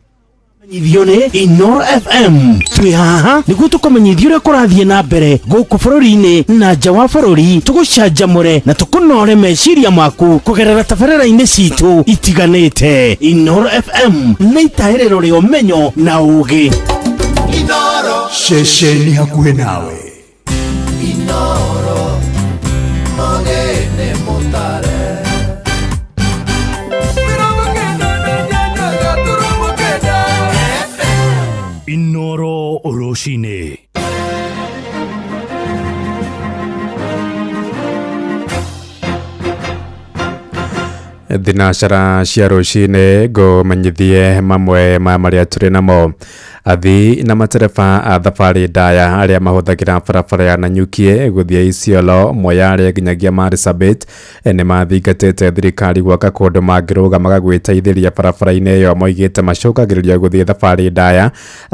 Menyithio nĩ Inoro FM. Twĩ haha nĩguo tũkũmenyithia ũrĩa kũrathiĩ na mbere gũkũ bũrũri-inĩ na nja wa bũrũri, tũgũcanjamũre na tũkũnore meciria maku kũgerera tabarĩra-inĩ citũ itiganĩte. Inoro FM nĩ itahĩrĩro rĩa ũmenyo na ũũgĩ. Inoro. Ceceni hakuhĩ nawe. Inoro. Ogene mutare. Inoro rũcinĩ. Thinacara cia rũcinĩ, ngũmenyithie mamwe ma marĩa tũrĩ namo. Athii na matereba a thabarĩ ndaya arĩa mahũthagĩra barabara ya Nanyuki gũthiĩ Isiolo, Moyale nginyagia Marsabit nĩ mathingatĩte thirikari gwaka kũndũ mangĩrũgamaga gwĩteithĩria barabara-inĩ ĩyo. Moigĩte macũngagĩrĩria gũthiĩ thabarĩ ndaya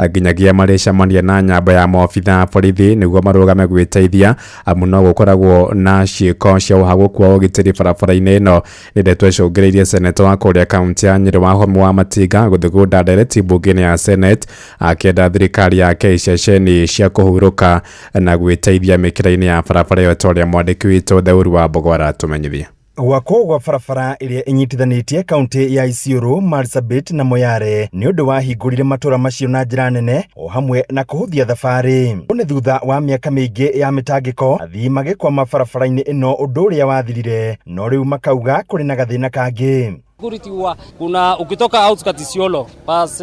nginyagia marĩcemania na nyambo ya maobitha a borithi nĩguo marũgame gwĩteithia, amu no gũkoragwo na ciĩko cia ũhagũku wa ũgitĩri barabara-inĩ ĩno. Nĩ ndeto icũngĩrĩirie seneta wa kũrĩa kaunti ya Nyĩrĩ Wahome wa Matinga gũthugunda ndereti mbunge-inĩ ya Senate, akĩenda thirikari yake iceceni cia kũhurũka na gwĩteithia mĩkĩra-inĩ ya barabara ĩyo, ta ũrĩa mwandĩki witũ Theuru wa Mbogo aratũmenyithia. Gwakwo gwa barabara ĩrĩa ĩnyitithanĩtie kaunti ya Isiolo, Marsabit na Moyale nĩ ũndũ wahingũrire matũra macio na njĩra nene o hamwe na kũhũthia thabarĩ. Ũũ nĩ thutha wa mĩaka mĩingĩ ya mĩtangĩko, athii magĩkwama barabara-inĩ ĩno, ũndũ ũrĩa wathirire, no rĩu makauga kũrĩ na gathĩna kangĩ. Security huwa kuna ukitoka outskirts Isiolo bas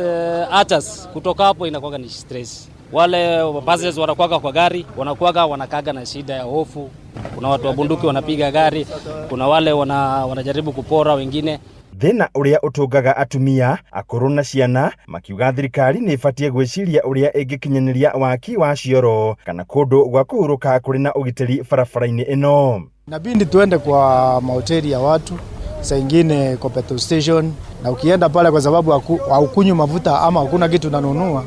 Achas, kutoka hapo inakuwa ni stress. Wale passengers wanakuwaga kwa gari, wanakuwaga wanakaga na shida ya hofu. Kuna watu wa bunduki wanapiga gari, kuna wale wanajaribu kupora wengine. Thĩna ũrĩa ũtũngaga atumia akũrũ na ciana, makiuga thirikari nĩ ĩbatiĩ gwĩciria ũrĩa ĩngĩkinyanĩria waki wa cioro kana kũndũ gwa kũhurũka kũrĩ na ũgitĩri barabara-inĩ ĩno. Inabidi tuende kwa mahoteli ya watu, saa ingine kwa petrol station. Na ukienda pale kwa sababu haukunywi mafuta ama hakuna kitu unanunua,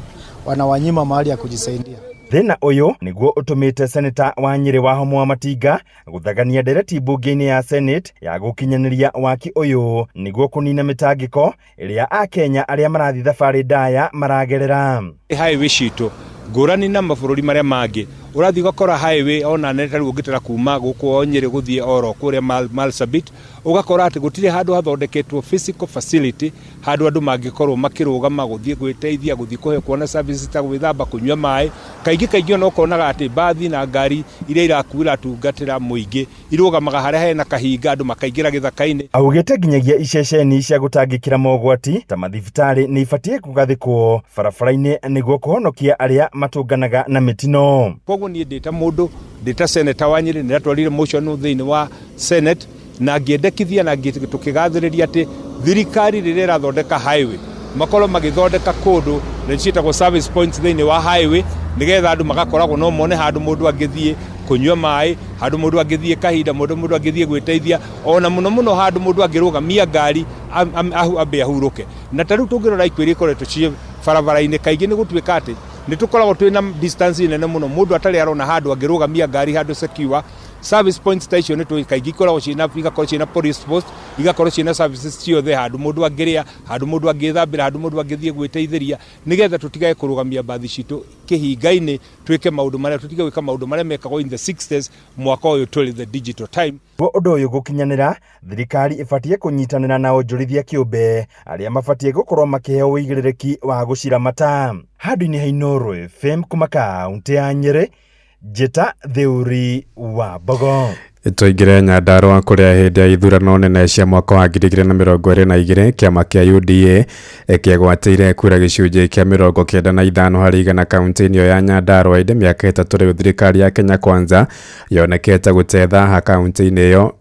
wanawanyima mahali ya kujisaidia. Thĩna ũyũ nĩguo ũtũmĩte seneta wa Nyĩrĩ Wahomu Wamatinga gũthagania ndereti mbunge-inĩ ya Senate ya gũkinyanĩria waki ũyũ nĩguo kũnina mĩtangĩko ĩrĩa akenya arĩa marathiĩ thabarĩ ndaya maragerera. Highway citũ ngũrani na mabũrũri marĩa mangĩ, ũrathiĩ ũgakora highway ona nene ta rĩu ũngĩtara kuma gũkũ o Nyĩrĩ gũthiĩ oro kũrĩa Marsabit, ũgakora atĩ gũtirĩ handũ hathondeketwo physical facility handũ andũ mangĩkorwo makĩrũgama gũthiĩ gwĩteithia, gũthiĩ kũhe kuona services ta gwĩthamba, kũnyua maĩ. Kaingĩ kaingĩ ona ũkonaga atĩ mbathi na ngari iria irakuĩra tungatĩra mũingĩ irũgamaga harĩa hena kahinga, andũ makaingĩra gĩthaka-inĩ. Augĩte nginyagia iceceni cia gũtangĩkĩra mogwati ta mathibitarĩ nĩ ibatiĩ kũgathĩkwo barabara-inĩ nĩguo kũhonokia arĩa matũnganaga na mĩtino. Koguo niĩ ndĩ ta mũndũ, ndĩ ta seneta wa Nyĩrĩ, nĩndatwarire motion thĩinĩ wa Senate na ngĩendekithia na tũkĩgathĩrĩria atĩ thirikari rĩrĩa ĩrathondeka highway makorwo magĩthondeka kũndũ na ciĩtagwo service points thĩinĩ wa highway, nĩgetha andũ magakoragwo no mone handũ mũndũ angĩthiĩ kũnyua maĩ, handũ mũndũ angĩthiĩ kahinda, mũndũ angĩthiĩ gwĩteithia, ona mũno mũno handũ mũndũ angĩrũgamia ngari ambe ahurũke. Na ta rĩu tũngĩrora ikuũ iria ikoretwo ciĩ barabara-inĩ kaingĩ nĩ gũtuĩka atĩ nĩ tũkoragwo twĩna distance nene mũno, mũndũ atarĩ arona handũ angĩrũgamia ngari handũ secure. Service points ta icio nĩ tũĩ kaingĩ ikoragwo ciĩna, igakorwo ciĩna police post, igakorwo ciĩna services ciothe, handũ mũndũ angĩrĩa, handũ mũndũ angĩthambĩra, handũ mũndũ angĩthiĩ gwĩteithĩria, nĩgetha tũtigage kũrũgamia mbathi citũ kĩhinga-inĩ, twĩke maũndũ marĩa tũtige gwĩka maũndũ marĩa mekagwo in the 60s. Mwaka ũyũ tũrĩ the digital time. Nĩguo ũndũ ũyũ gũkinyanĩra, thirikari ĩbatiĩ kũnyitanĩra na onjorithia kĩũmbe arĩa mabatiĩ gũkorwo makĩheo ũigĩrĩrĩki wa gũciramata. Handũ-inĩ ha Inooro FM kuma kaũntĩ ya Nyĩrĩ, Njĩta Theuri wa Mbogo. Tũingĩre Nyandarũa kũrĩa hĩndĩ ya ithurano nene cia mwaka wa 2022 kĩama kĩa UDA kĩegwatĩire kura gĩcunjĩ kĩa 95 harĩ igana kaunti-inĩ ĩyo ya Nyandarũa. Ĩndĩ mĩaka 3 rĩu thirikari ya Kenya Kwanza yonekete gũte thaha kaunti-inĩ ĩyo,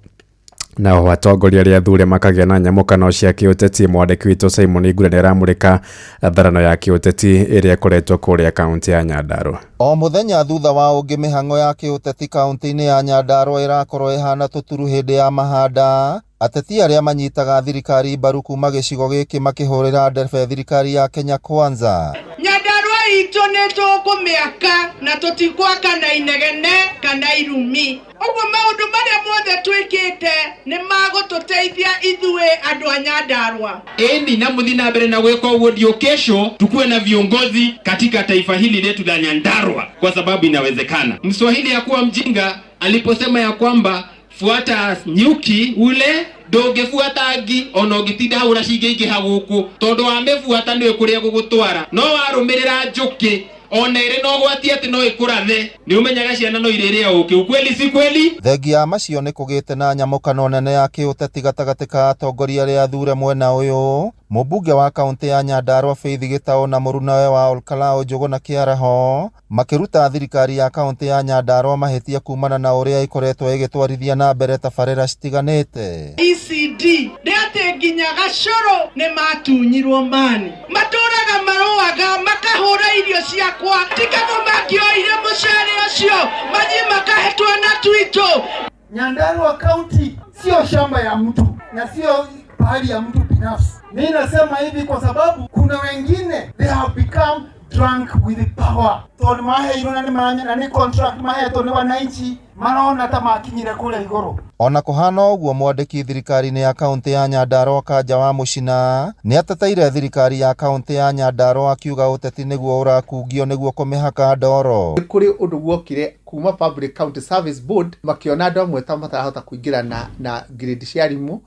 nao atongoria arĩa athure makagĩa na nyamũkano cia kĩũteti. Mwandĩki witũ Simon Ngure nĩaramũrĩka tharano ya kĩũteti ĩrĩa ĩkoretwo kũrĩa kaunti ya Nyandarũa. O mũthenya thutha wa ũngĩ mĩhang'o ya kĩũteti kaunti-inĩ ya Nyandarũa ĩrakorwo ĩhana tũturu hĩndĩ ya mahanda. Ateti arĩa manyitaga thirikari mbaru kuma gĩcigo gĩkĩ makĩhũrĩra ndebe thirikari ya Kenya Kwanza. Nyandarũa itũ nĩ tũkũmĩaka na tũtigwaka na inegene kana irumi. Ũguo maũndũ marĩa mothe twĩkĩte nĩ magũtũteithia ithuĩ andũ a Nyandarũa. Eni na muthi na mbere na gwĩka ũguo ndio kesho tukuwe na viongozi katika taifa hili letu la Nyandarua, kwa sababu inawezekana. Mswahili hakuwa mjinga aliposema ya kwamba fuata nyuki ule ndũngĩbuata ngi ona ũngĩtinda hau na cingĩingĩha gũkũ, tondũ wamĩbuata nĩũĩ kũrĩa gũgũtwara, no warũmĩrĩra njũkĩ ona ĩrĩ na ũgwati atĩ no ĩkũrathe, nĩ ũmenyaga ciana no irĩrĩa ũkĩ. Ukweli si kweli? Thengia ya macio nĩ kũgĩte na nyamũkano nene ya kĩũteti gatagatĩ ka atongoria arĩa athure mwena ũyũ. Mũmbunge wa kaunti ya Nyandarũa Faith Gĩtaũ na mũrunawe wa Olkalou Njũgũna Kĩaraho makĩruta thirikari ya kaunti ya Nyandarũa mahĩtia kumana na ũrĩa ĩkoretwo ĩgĩtwarithia na mbere tabarĩra citiganĩte. ECD nĩ atĩ nginya gacũrũ nĩ matunyirwo mani, matũraga marũaga makahũra irio ciakwa, tikabo mangĩoire mũcere ũcio mathiĩ makahe twana twitũ. Nyandarua County sio shamba ya mtu na sio pahali ya mtu binafsi. Mimi nasema hivi kwa sababu kuna wengine they have become drunk with power. Tondu maheirwo na nĩ manya na nĩ contract mahetwo nĩ wananchi marona ta makinyire kũrĩa igũrũ. Ona kũhana ũguo, mwandĩki thirikari-inĩ ya kaunti ya Nyandarũa Kanja wa Mũcina nĩateteire thirikari ya kaunti ya Nyandarũa akiuga ũteti nĩguo ũrakungio nĩguo kũmĩhaka ndoro. Nĩ kũrĩ ũndũ guokire kuma Public County Service Board makiona andũ amwe ta matarahota kũingĩra na grade cia arimũ,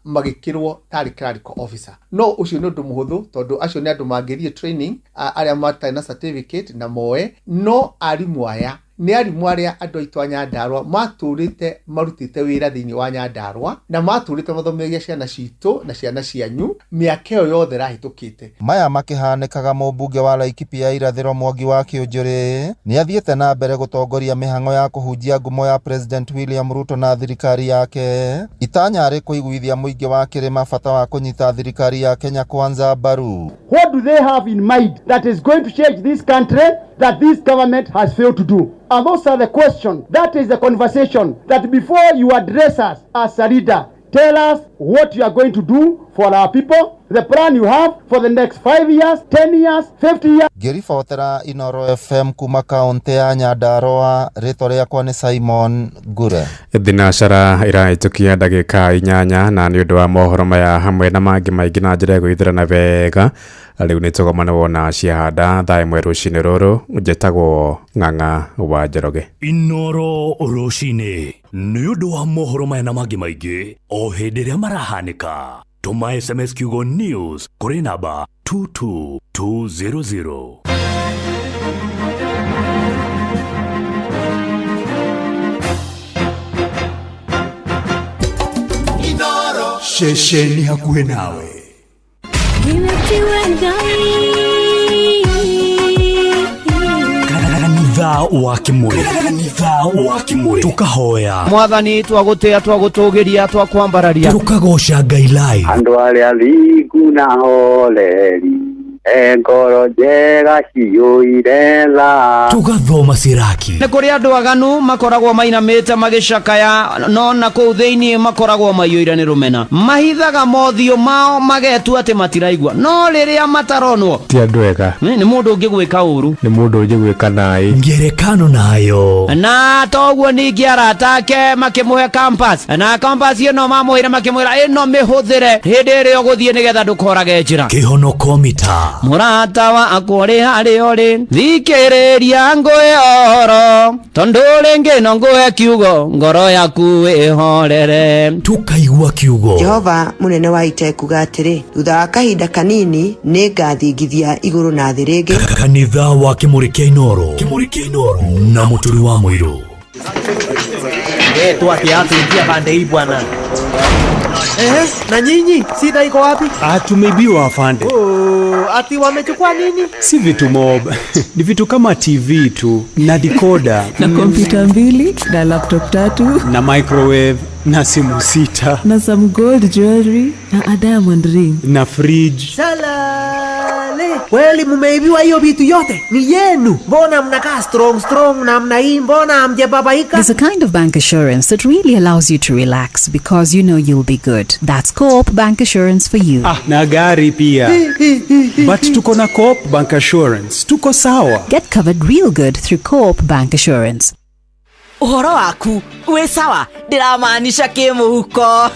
magĩkĩrwo tarĩ clerical officer. No ũcio nĩ ũndũ mũhũthũ tondũ acio nĩ andũ mangĩthiĩ training, arĩa matarĩ na certificate na moe. No arimũ aya nĩ arimũ arĩa andũ aitũ a Nyandarũa matũrĩte marutĩte wĩra thĩinĩ wa Nyandarũa na matũrĩte mathomithagia ciana citũ na ciana cianyu mĩaka ĩyo yothe ĩrahĩtũkĩte. Maya makĩhanĩkaga, mũmbunge wa Laikipia ya irathĩro Mwangi wa Kĩũnjũrĩ nĩathiĩte na mbere gũtongoria mĩhang'o ya kũhunjia ngumo ya President William Ruto na thirikari yake. Itanya arĩ kũiguithia mũingĩ wa kĩrĩma bata wa kũnyita thirikari ya Kenya Kwanza mbaru. What do they have in mind that is going to change this country that this government has failed to do? And those are the questions. That is the conversation that before you address us as a leader, tell us what you are going to do, for our people, the plan you have for the next 5 years, 10 years, 50 years. Ngĩribotera Inoro FM kuma kaũntĩ ya Nyandarũa, rĩtwa rĩakwa nĩ Simon Ngure. Thinacara irahĩtũkia ndagĩka 8 na nĩ ũndũ wa mohoro maya hamwe na mangĩ maingĩ na njĩra ĩgũithĩrana wega rĩu nĩ tũgomane wona ciahanda thaa 1 rũcinĩ rũrũ. Njĩtagwo Ng'ang'a wa Njoroge. Inoro rũcinĩ nĩ ũndũ wa mohoro maya na mangĩ maingĩ o hĩndĩ ĩrĩa marahanĩka. Tũma SMS kiugo news kũrĩ namba 22200. Ceceni hakuhĩ nawe. Kanitha wa Kimuri, kanitha wa Kimuri, tukahoya Mwathani, twagũtĩa, twagũtũgĩria, twakwambararia, tukagoca Ngai live. Andũ arĩa thingu na horeri, e ngoro njega ciyũire tha. Tugathoma Siraki. Nĩ kũrĩ andũ aganu makoragwo mainamĩte magĩcakaya, no na kũu thĩinĩ makoragwo maiyũire nĩ rũmena. Mahithaga mothiũ mao magetua atĩ matiraigua, no rĩrĩa mataronwo ti andũ ega. Nĩ mũndũ ũngĩgwĩka ũru, nĩ mũndũ ũngĩgwĩka naĩ. Ngerekano nayo. Na toguo ningĩ arata ake makĩmũhe compass, na compass ĩno mamũheire makĩmwĩra ĩno mĩhũthĩre hĩndĩ ĩrĩa ũgũthiĩ nĩgetha ndũkorage njĩra. Kĩhonoko mita. Mũrata wakwa ũrĩ harĩa ũrĩ, thikĩrĩria ngũhe ũhoro, tondũ rĩngĩ no ngũhe kiugo, ngoro yaku ĩhorere. Tukaigua kiugo. Jehova mũnene wa ita ekuga atĩrĩ, thutha wa kahinda kanini nĩ ngathingithia igũrũ na thĩ rĩngĩ. Kanitha wa Kimuri kĩa Inoro, Kimuri kĩa Inoro na Mũturi wa Mũirũ. Tuatia pande hii bwana. Na nyinyi shida iko wapi? Tumeibiwa afande. Oh, ati wamechukua nini? Si vitu mob. Ni vitu kama TV tu na decoder na kompyuta 2 na laptop 3 na microwave na simu 6 na some gold jewelry na a diamond ring na fridge. Salale. Kweli mumeibiwa hiyo vitu yote? Ni yenu. Mbona mnakaa strong strong na mna hii, mbona hamjababaika? There's a kind of bank assurance that really allows you to relax because you know you'll be good. That's Co-op Bank Assurance for you. Na gari pia. But tuko na Co-op Bank Assurance. Tuko sawa. Get covered real good through Co-op Bank Assurance. Ũhoro waku wĩ sawa, ndĩramaanisha kĩmũhuko.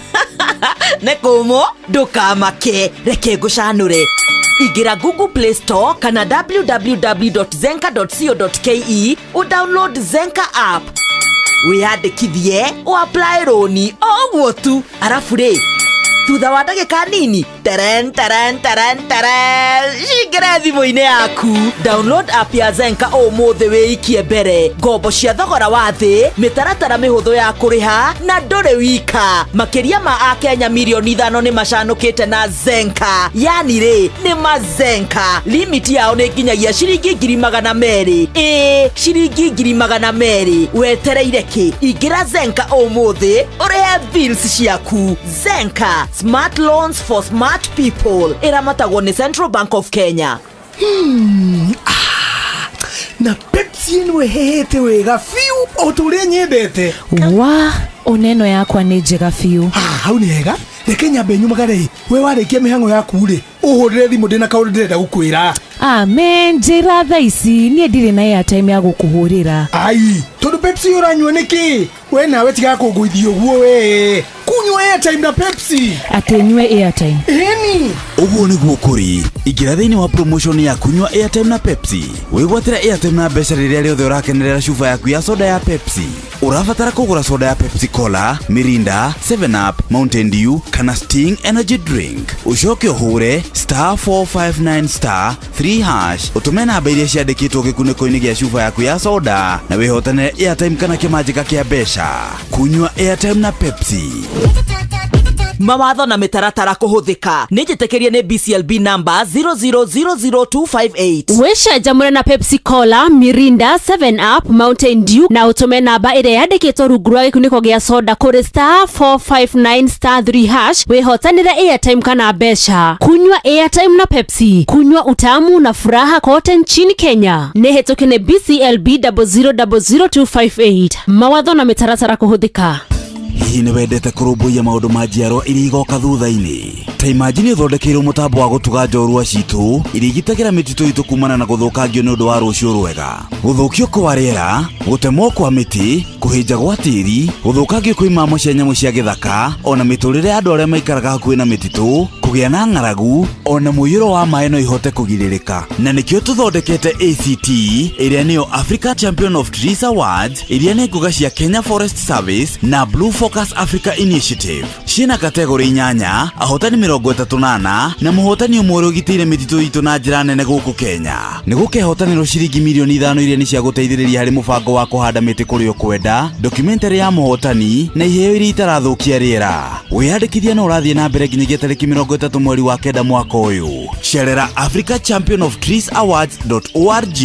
Nĩ kũmũ, ndũkamake, reke ngũcanũre. Ingĩra Google Play Store kana www.zenka.co.ke ũdownload Zenka app, wĩyandĩkithie, ũapply rũni o ũguo tu. Arabu rĩ, thutha wa ndagĩka nini, teren teren teren teren, cingĩre thimũ-inĩ yaku. Download app ya Zenka ũmũthĩ wĩikie mbere. Ngombo cia thogora wa thĩ, mĩtaratara mĩhũthũ ya kũrĩha na ndũrĩ wika. Makĩria ma akenya mirioni 5 nĩ macanũkĩte na Zenka. Yani rĩ, nĩ ma Zenka. Limit yao nĩ nginyagia ciringi 200,000. Ĩĩ, ciringi 200,000. Wetereire kĩ? Ingĩra Zenka ũmũthĩ ũrĩhe bills ciaku. Zenka, smart loans for smart people. Ĩramatagwo nĩ Central Bank of Kenya. Na Pepsi ĩno ĩhehete wega biũ o ta ũrĩa nyendete. Wa oneno yakwa nĩ njega biũ. Hau nĩ hega. Reke nyambe nyumagare. We warĩkia mĩhang'o yaku rĩ, ũhũrĩre thimũ ndĩna kaũndũ ndĩrenda gũkwĩra. Amen, njĩra thaa ici niĩ ndirĩ na airtime ya gũkũhũrĩra. Ai, tondũ Pepsi ũranyua nĩkĩ? We nawe tiga kũngũithia ũguo we. Kunyua airtime na Pepsi. Atĩ nyue airtime. Ĩni. Ũguo nĩguo kũrĩ. Ingĩra thĩinĩ wa promotion ya kunyua airtime na Pepsi. Wĩgwatĩre airtime na mbeca rĩrĩa rĩothe ũrakenerera cuba yaku ya soda ya Pepsi. Ũrabatara kũgũra soda ya Pepsi Cola, Mirinda, 7 Up, Mountain Dew kana Sting Energy Drink. Ũcoke ũhũre *459 *3# ũtũme namba iria ciandĩkĩtwo gĩkunĩko-inĩ gĩa cuba yaku ya soda na wĩhotanĩre airtime kana kĩmanjĩka kĩa mbeca. Kunyua airtime na Pepsi. Mawatho na mĩtaratara kũhũthĩka. Nĩ njĩtĩkĩrie nĩ BCLB number 0000258. Wĩcanjamũre na Pepsi Cola, Mirinda, 7 Up, Mountain Dew na ũtũme namba ĩrĩa yandĩkĩtwo rungu rwa gĩkunĩko gĩa soda kũrĩ *459 *3# wĩhotanĩre airtime kana mbeca. Kunywa airtime na Pepsi, kunywa utamu na furaha kote nchini Kenya. Nĩ hĩtũke nĩ BCLB 0000258. Mawatho na mĩtaratara kũhũthĩka. Hihi nĩ wendete kũrũmbũiya maũndũ ma njiarwa iria igoka thutha-inĩ? Ta imagine ũthondekeirwo mũtambo wa gũtuga njorua citũ iria igitagĩra mĩtitũ itũ kumana na gũthũkangio nĩ ũndũ wa rũciũ rwega. Gũthũkio kwa rĩera, gũtemwo kwa mĩtĩ, kũhĩnja gwa tĩri, gũthũkangio kwa imamo cia nyamũ cia gĩthaka, ona mĩtũrĩre ya andũ arĩa maikaraga hakuhĩ na mĩtitũ, kũgĩa na ng'aragu, ona mũiyũro wa maĩ no ihote kũgirĩrĩka. Na nĩkĩo tũthondekete ACT, ĩrĩa nĩyo Africa Champion of Trees Awards, iria nĩ ngũga cia Kenya Forest Service na Blue Focus Africa Initiative. Ciĩna kategori inyanya, ahotani 34 na mũhotani ũmwe ũrĩa ũgitĩire mĩtitũ itũ na njĩra nene gũkũ Kenya. Nĩ gũkehotanĩrwo ciringi mirioni 5 iria nĩ cia gũteithĩrĩria harĩ mũbango wa kũhanda mĩtĩ kũrĩa ũkwenda, documentary ya mũhotani na iheo iria itarathũkia rĩera. Wĩyandĩkithia no ũrathiĩ na mbere nginyagia tarĩki 30 mweri wa 9 mwaka ũyũ. Cerera Africa Champion of Trees Awards.org.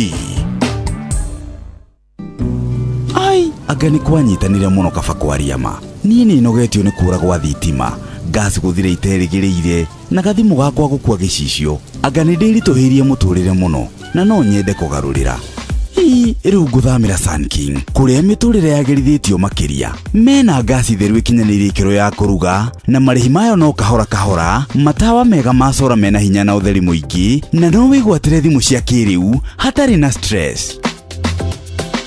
Ai, anga nĩ kwanyitanire mũno kaba kwaria ma. Niĩ nĩ nogetio nĩ kũra gwa thitima, gas gũthira iterĩgĩrĩire, na gathimũ gakwa gũkua gĩcicio. Anga nĩ ndĩritũhĩirie mũtũrĩre mũno, na no nyende kũgarũrĩra. Ii, rĩu ngũthamĩra Sun King, kũrĩa mĩtũrĩre yagĩrithĩtio makĩria. Mena ngasi theru ĩkinyanĩirie ikĩro ya kũruga, na marĩhi mayo no kahora kahora, matawa mega ma cora mena hinya na ũtheri mũingĩ, na no wĩgwatĩre thimũ cia kĩrĩu hatarĩ na stress.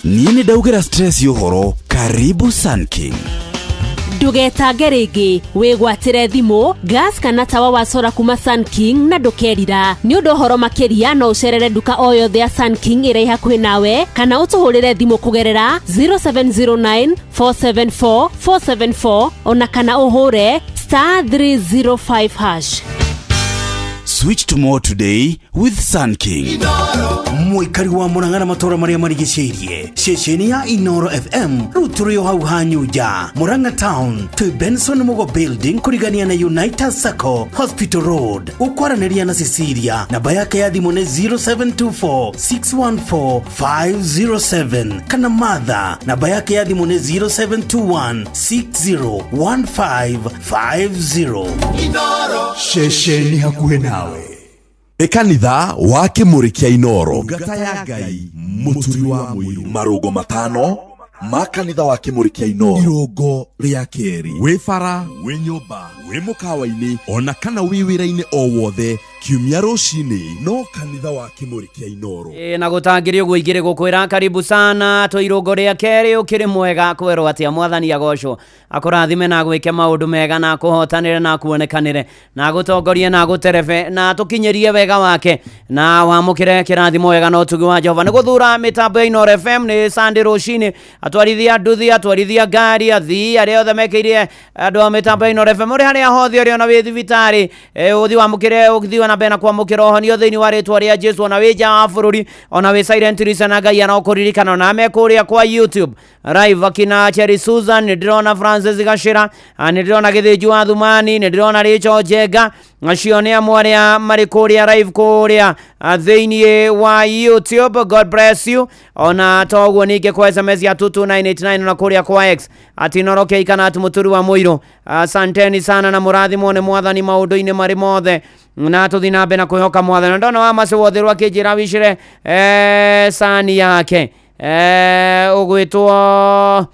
Niĩ nĩ ndaugĩra stress ũhoro. Karibu Sun King. Ndũgetange rĩngĩ, wĩgwatĩre thimũ, gas kana tawa wa sora kuma Sun King na ndũkerira. Nĩ ũndũ ũhoro makĩria no ũcerere nduka o yothe ya Sun King ĩrĩa ĩ hakuhĩ nawe kana ũtũhũrĩre thimũ kũgerera 0709 474 474 ona kana ũhũre star 305 hash. Switch to more today with Sun King. Mũikari wa Mũrang'a na matũũra marĩa marigicĩirie, ceceni ya Inoro FM rĩu tũrĩ o hau hanyu nja Mũrang'a Town, twĩ Benson Mugo Building kũrigania na United Sacco, Hospital Road. Ũkwaranĩria na Cecilia, namba yake ya thimũ nĩ 0724 614 507, kana Martha, namba yake ya thimũ nĩ 0721 601550. Ceceni hakuhĩ nawe. Ĩ kanitha wa Kĩmũrĩ kĩa Inoro. Ndungata ya Ngai Mũturi wa Mũirũ. Marũngo matano ma kanitha wa Kĩmũrĩ kĩa Inoro. Irũngo rĩa kerĩ. Wĩ bara, wĩ nyũmba, wĩ mũkawa-inĩ ona kana wĩ wĩra-inĩ o wothe kiumia rũcinĩ no kanitha wa Kĩmũrĩ kĩa Inoro. Ĩ, na gũtangĩrĩ ũguo ingĩrĩ gũkwĩra karibu sana twĩ irũngo rĩa kerĩ ũkĩrĩ mwega kwerwo atĩa mwathani agocwo akũrathime na agwĩke maũndũ mega na akũhotanĩre na akuonekanĩre na agũtongorie na agũterebe na atũkinyĩrie wega wake na wamũkĩre kĩrathimo wega na ũtugi wa Jehova. Nĩ gũthura mĩtambo ya Inoro FM nĩ Sunday rũcinĩ, atwarithia nduthi, atwarithia ngari, athii arĩa othe mekĩire andũ a mĩtambo ya Inoro FM ũrĩ harĩa hothe ũrĩ ona wĩ thibitarĩ, ũthiĩ wamũkĩre, ũthiĩ na mbere na kwamũkĩra ũhonio thĩinĩ wa rĩtwa rĩa Jesu, ona wĩ nja wa bũrũri, ona wĩ silent listener, Ngai arokũririkana, ona me kũrĩa kwa YouTube live akina Cherry Susan, nĩ ndĩrona Francis Gashira, nĩ ndĩrona Gĩthĩnju wa Thumani, nĩ ndĩrona Rachel Njenga, acio nĩ amwe arĩa marĩ kũrĩa live kũrĩa thĩinĩ wa YouTube. God bless you. Ona toguo ningĩ kwa SMS ya 22989 na kũrĩa kwa X atinoroke kana ati Mũturi wa Mũirũ, asanteni sana na mũrathimwo nĩ mwathani maũndũ-inĩ marĩ mothe na tũthiĩ na mbere na kwĩhoka mwathani. Ndona wa macĩ wothe rwakĩnjĩra wicire sani yake ũgwĩtwo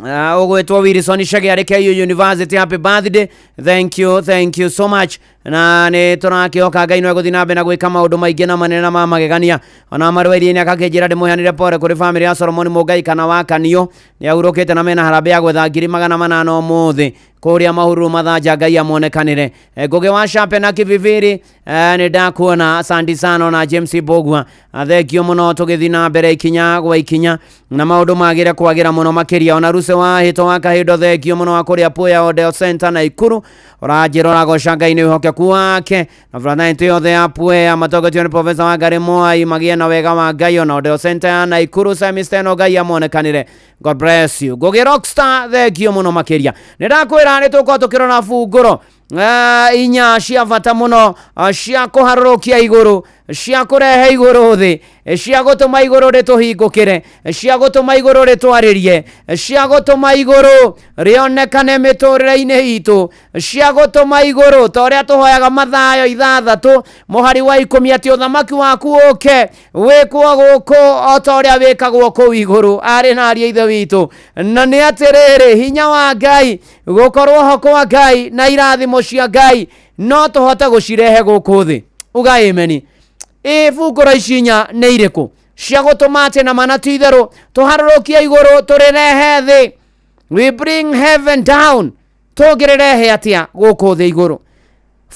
ũgwĩtwo Wilson Chege arĩ KU University, happy birthday, thank you, thank you so much. Na nĩ tũrakĩhoka Ngai no egũthiĩ na mbere na gwĩka maũndũ maingĩ na manene na ma magegania. Ona marũa iria-inĩ akakĩnjĩra ndĩmũheanĩre pole kũrĩ famĩlĩ ya Solomon Mũngai kana wa Kanio nĩ ahurũkĩte na mena harambee ya gwetha 800,000 ũmũthĩ kũrĩa Mahururu Mathanja, Ngai amuonekanĩre. Ngũgĩ wa Shape na Kibibiri, nĩ ndakuona, asante sana. Na James Mbugua, thengio mũno. Tũgĩthiĩ na mbere ikinya gwa ikinya na maũndũ magĩre kwagĩra mũno makĩria. Ona Ruse wa Hĩto wa Kahĩndo, thengio mũno wa kũrĩa Puya Odeo Center na Ikuru ũranjĩra ũragoca Ngai nĩ wĩhokeku wake na fraternity yothe ya Puya matongoretio nĩ Professor Wangari Mwai magĩe na wega wa Ngai. Ona Odeo Center ya Naikuru semester ĩno Ngai amonekanĩre. God bless you. Ngũgĩ Rockstar, thengio mũno makĩria. Nĩ ndakwĩra nĩ tũkorwo tũkĩrora bungũro inya cia bata mũno cia kũharũrũkia igũrũ. Cia kũrehe igũrũ thĩ, cia gũtũma igũrũ rĩtũhingũkĩre, cia gũtũma igũrũ rĩtwarĩrie, cia gũtũma igũrũ rĩonekane mĩtũrĩre-inĩ itũ, cia gũtũma igũrũ ta ũrĩa tũhoyaga Mathayo 6 mũhari wa 10 atĩ ũthamaki waku ũke wĩkwo gũkũ o ta ũrĩa wĩkagwo kũu igũrũ. Arĩ na ariũ a Ithe witũ, na nĩ atĩrĩrĩ, hinya wa Ngai, gũkorwo ho kwa Ngai na irathimo cia Ngai no tũhote gũcirehe gũkũ thĩ. Uga ameni. Ĩ bungũro ici inya nĩ irĩkũ cia gũtũma atĩ na mana ti itherũ tũharũrũkie igũrũ tũrĩrehe thĩ? We bring heaven down. Tũngĩrĩrehe atĩa gũkũ thĩ igũrũ?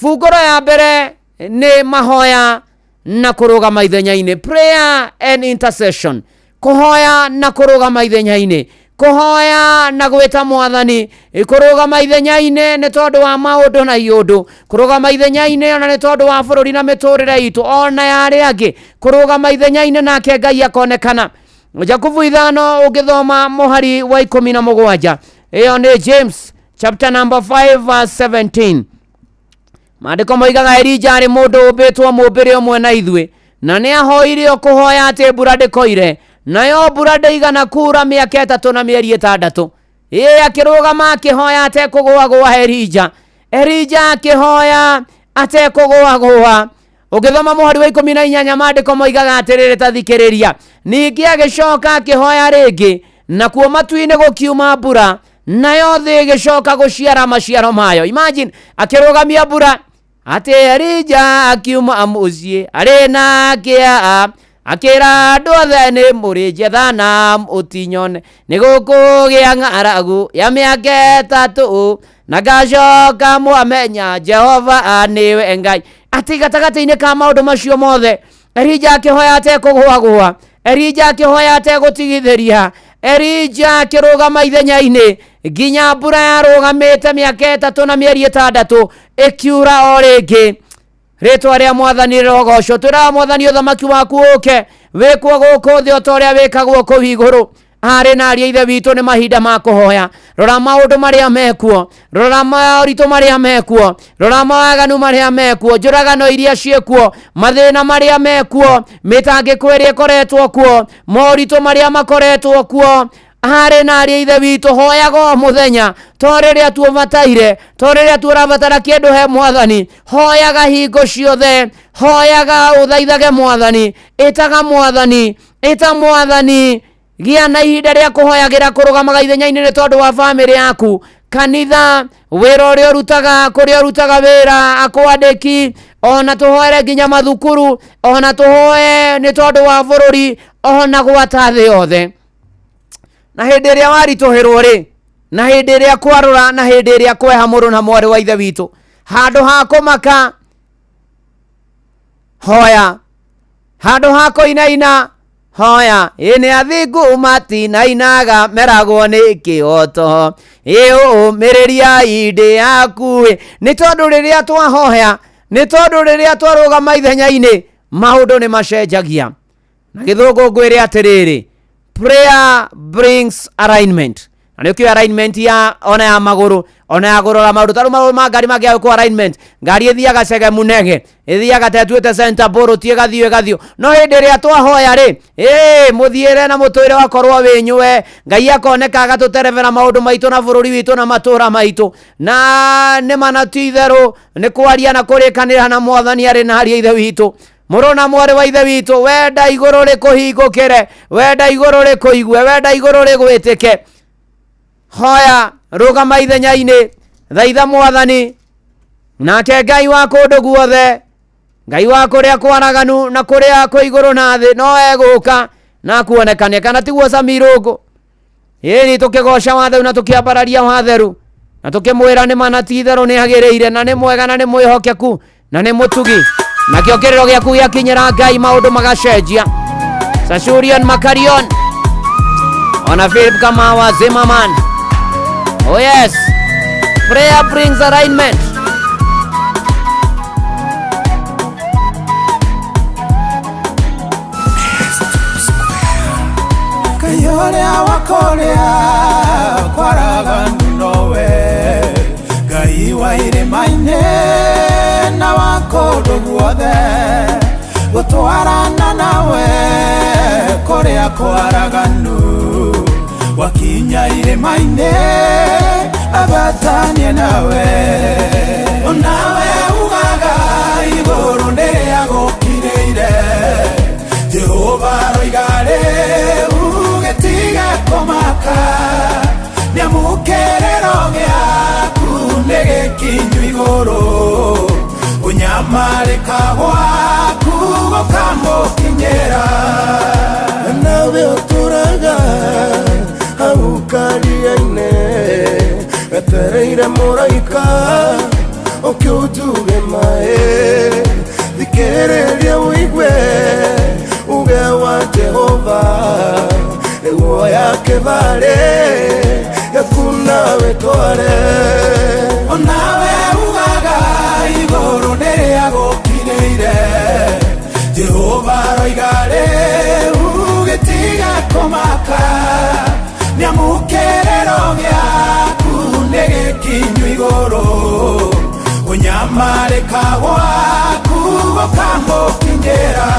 Bungũro ya mbere nĩ mahoya na kũrũgama ithenya-inĩ, prayer and intercession. Kũhoya na kũrũgama ithenya-inĩ, kũhoya na gwĩta mwathani, kũrũgama ithenya-inĩ nĩ tondũ wa maũndũ na iũndũ, kũrũgama ithenya-inĩ ona nĩ tondũ wa bũrũri na mĩtũrĩre itũ ona ya arĩa angĩ, kũrũgama ithenya-inĩ nake Ngai akonekana. Jakubu 5 ũngĩthoma mũhari wa 17, ĩyo nĩ James chapter number 5 verse 17. Maandĩko moigaga Elija arĩ mũndũ ũmbĩtwo mũmbĩre ũmwe na ithuĩ, na nĩ ahoire o kũhoya atĩ mbura ndĩkoire, nayo mbura ndĩigana kura mĩaka 3 na mĩeri 6. Ĩ akĩrũgama akĩhoya atekũgũagũa Elija. Elija akĩhoya atekũgũagũa. Ũngĩthoma mũhari wa 18 maandĩko moigaga atĩrĩrĩ, ta thikĩrĩria. Ningĩ agĩcoka akĩhoya rĩngĩ, nakuo matu-inĩ gũkiuma mbura, nayo thĩ ĩgĩcoka gũciara maciaro mayo. Imagine, akĩrũgamia mbura atĩ Elija akiuma mũciĩ arĩ na kĩeha, akĩra andũ othe nĩ mũrĩ njetha na mũtinyone, nĩ gũkũgĩa ng'aragu ya mĩaka 3 na ngacoka mwamenya Jehova nĩwe Ngai. Atĩ gatagatĩ-inĩ ka maũndũ macio mothe, Elija akĩhoya atekũgũagũa, Elija akĩhoya ategũtigithĩria, Elija akĩrũgama ithenya-inĩ nginya mbura yarũgamĩte mĩaka 3 na mĩeri 6 ĩkiura o rĩngĩ. Rĩtwa rĩa mwathani rĩrogocwo. Twĩraga mwathani ũthamaki waku ũke wĩkwo gũkũ thĩ o ta ũrĩa wĩkagwo kũu igũrũ. Arĩ na ariũ a Ithe witũ, nĩ mahinda ma kũhoya. Rora maũndũ marĩa mekuo, rora moritũ marĩa mekuo, rora mawaganu marĩa mekuo, njũragano iria ciĩkuo, mathĩna marĩa mekuo, mĩtangĩko ĩrĩa ĩkoretwo kuo, moritũ marĩa makoretwo kuo. Arĩ na ariũ a Ithe witũ, hoyaga o mũthenya, to rĩrĩa tuũbataire, to rĩrĩa tuũrabatara kĩndũ he mwathani. Hoyaga hingo ciothe, hoyaga ũthaithage mwathani, ĩtaga mwathani, ĩta mwathani. Gĩa na ihinda rĩa kũhoyagĩra kũrũgamaga ithenya-inĩ nĩ tondũ wa bamĩrĩ yaku, kanitha, wĩra ũrĩa ũrutaga, kũrĩa ũrutaga wĩra, akwandĩki, ona tũhoere nginya mathukuru, ona tũhoe nĩ tondũ wa bũrũri, ona gwata thĩ yothe. Na hĩndĩ ĩrĩa waritũhĩrwo rĩ, na hĩndĩ ĩrĩa kwarũra, na hĩndĩ ĩrĩa kweha mũrũ na mwarĩ wa Ithe witũ, handũ ha kũmaka, hoya. Handũ ha kũinaina, hoya. Ĩ nĩ athingu matinainaga, meragwo nĩ kĩhoto. Ĩ ũmĩrĩria indĩ yaku. Nĩ tondũ rĩrĩa twahoya, nĩ tondũ rĩrĩa twarũgama ithenya-inĩ, maũndũ nĩ macenjagia. Na gĩthũngũ ngwĩre atĩrĩrĩ, prayer brings alignment. Na nĩkĩo alignment ya ona ya magũrũ, ona ya kũrora maũndũ, tarĩu maũndũ ma ngari mangĩaga gwĩkwo alignment, ngari ĩthiaga cege munege, ĩthiaga ta ĩtuĩte center bolt, ĩgathiĩ ĩgathiĩ. No hĩndĩ ĩrĩa twahoya rĩ, ĩ mũthiĩre na mũtũĩre wakorwo wĩ nyue, Ngai akoneka agatũterebera maũndũ maitũ na bũrũri witũ na matũũra maitũ. Na nĩ ma na ti itherũ, nĩ kwaria na kũrĩkanĩra na mwathani arĩ na ariũ a Ithe witũ. Mũrũ na mwarĩ wa Ithe witũ, wenda igũrũ rĩkũhingũkĩre, wenda igũrũ rĩkũigue, wenda igũrũ rĩgwĩtĩke, hoya, rũgama ithenya-inĩ, thaitha mwathani, nake Ngai wa kũndũ guothe, Ngai wa kũrĩa kwaraganu na kũrĩa kwĩ igũrũ na thĩ, no egũka na kuonekane. Kana tiguo Samirũngũ? Ĩni tũkĩgoca watheru na tũkĩambararia watheru na tũkĩmwĩra nĩ ma na ti itherũ nĩ agĩrĩire na nĩ mwega na nĩ mwĩhokeku na nĩ mũtugi. Nakĩo kĩrĩro gĩaku gĩakinyĩra Ngai, maũndũ magacenjia. Sasurian Makarion ona Philip Kamawa Zimmerman. Oh yes, prayer brings alignment. Ũrĩa wa kũrĩa kwaraganu nowe, Ngai wa irĩma-inĩ na wa kũndũ guothe, Gũtwarana nawe kũrĩa kwaraganu wakinya irĩma-inĩ abatanie nawe onawe ugaga igũrũ nĩrĩa gũkirĩire Jehova aroiga rĩu gĩtige kũmaka nĩamu kĩrĩro gĩaku nĩ gĩkinyu igũrũ kũnyamarĩka gwaku gũkamũkinyĩra nawe ũtũraga hau karia-inĩ wetereire mũraika ũke ũnjuge maĩ thikĩrĩria ũigue uge wa Jehova nĩguo ya kĩbarĩ gĩaku nawe tware onawe ugaga igũrũ nĩrĩa gũkirĩire Jehova aroiga rĩu gĩtige kũmaka nĩamu kĩrĩro gĩaku nĩ gĩkinyu igũrũ kũnyamarĩka gwaku gũkamũkinyĩra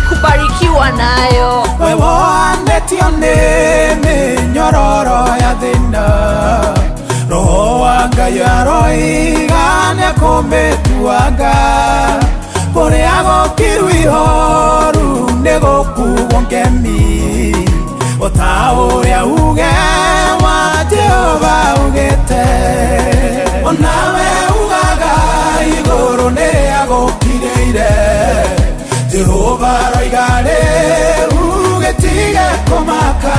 Kubarikiwa nayo. We wonetio nĩ mĩnyororo ya thĩna roho wa Ngai aroiga nĩekũmĩtuanga kũrĩa gũkiru ihoru nĩgũkuo ngemi o ta ũrĩa uge wa Jehova ugĩte onawe ugaga igũrũ nĩrĩa gũkirĩire Jehova aroiga rĩu gĩtige kũmaka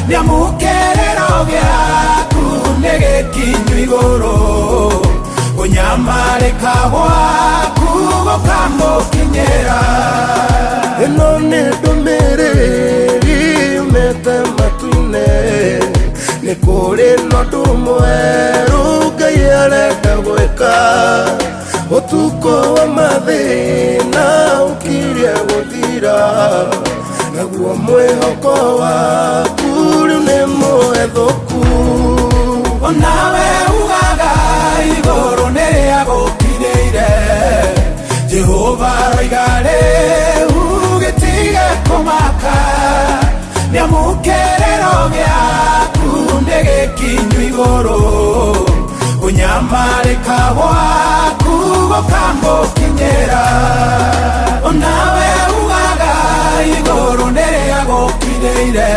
nĩamu kĩrĩro gĩaku nĩ gĩkinyu igũrũ kũnyamarĩka gwaku gũkamũkinyĩra ĩno nĩ ndũmĩrĩri yumĩte matu-inĩ nĩ kũrĩ na ũndũ mwerũ Ngai arenda gwĩka ũtukũ wa mathĩna ũkirie gũthira naguo mwĩhoko waku rĩu nĩ mũhethũku onawe ugaga igũrũ nĩrĩa gũkirĩire Jehova aroiga rĩu gĩtige kũmaka nĩamu kĩrĩro gĩaku nĩ gĩkinyu igũrũ kũnyamarĩka gwaku gũkamũkinyĩra onawe ugaga igũrũ nĩrĩa gũkirĩire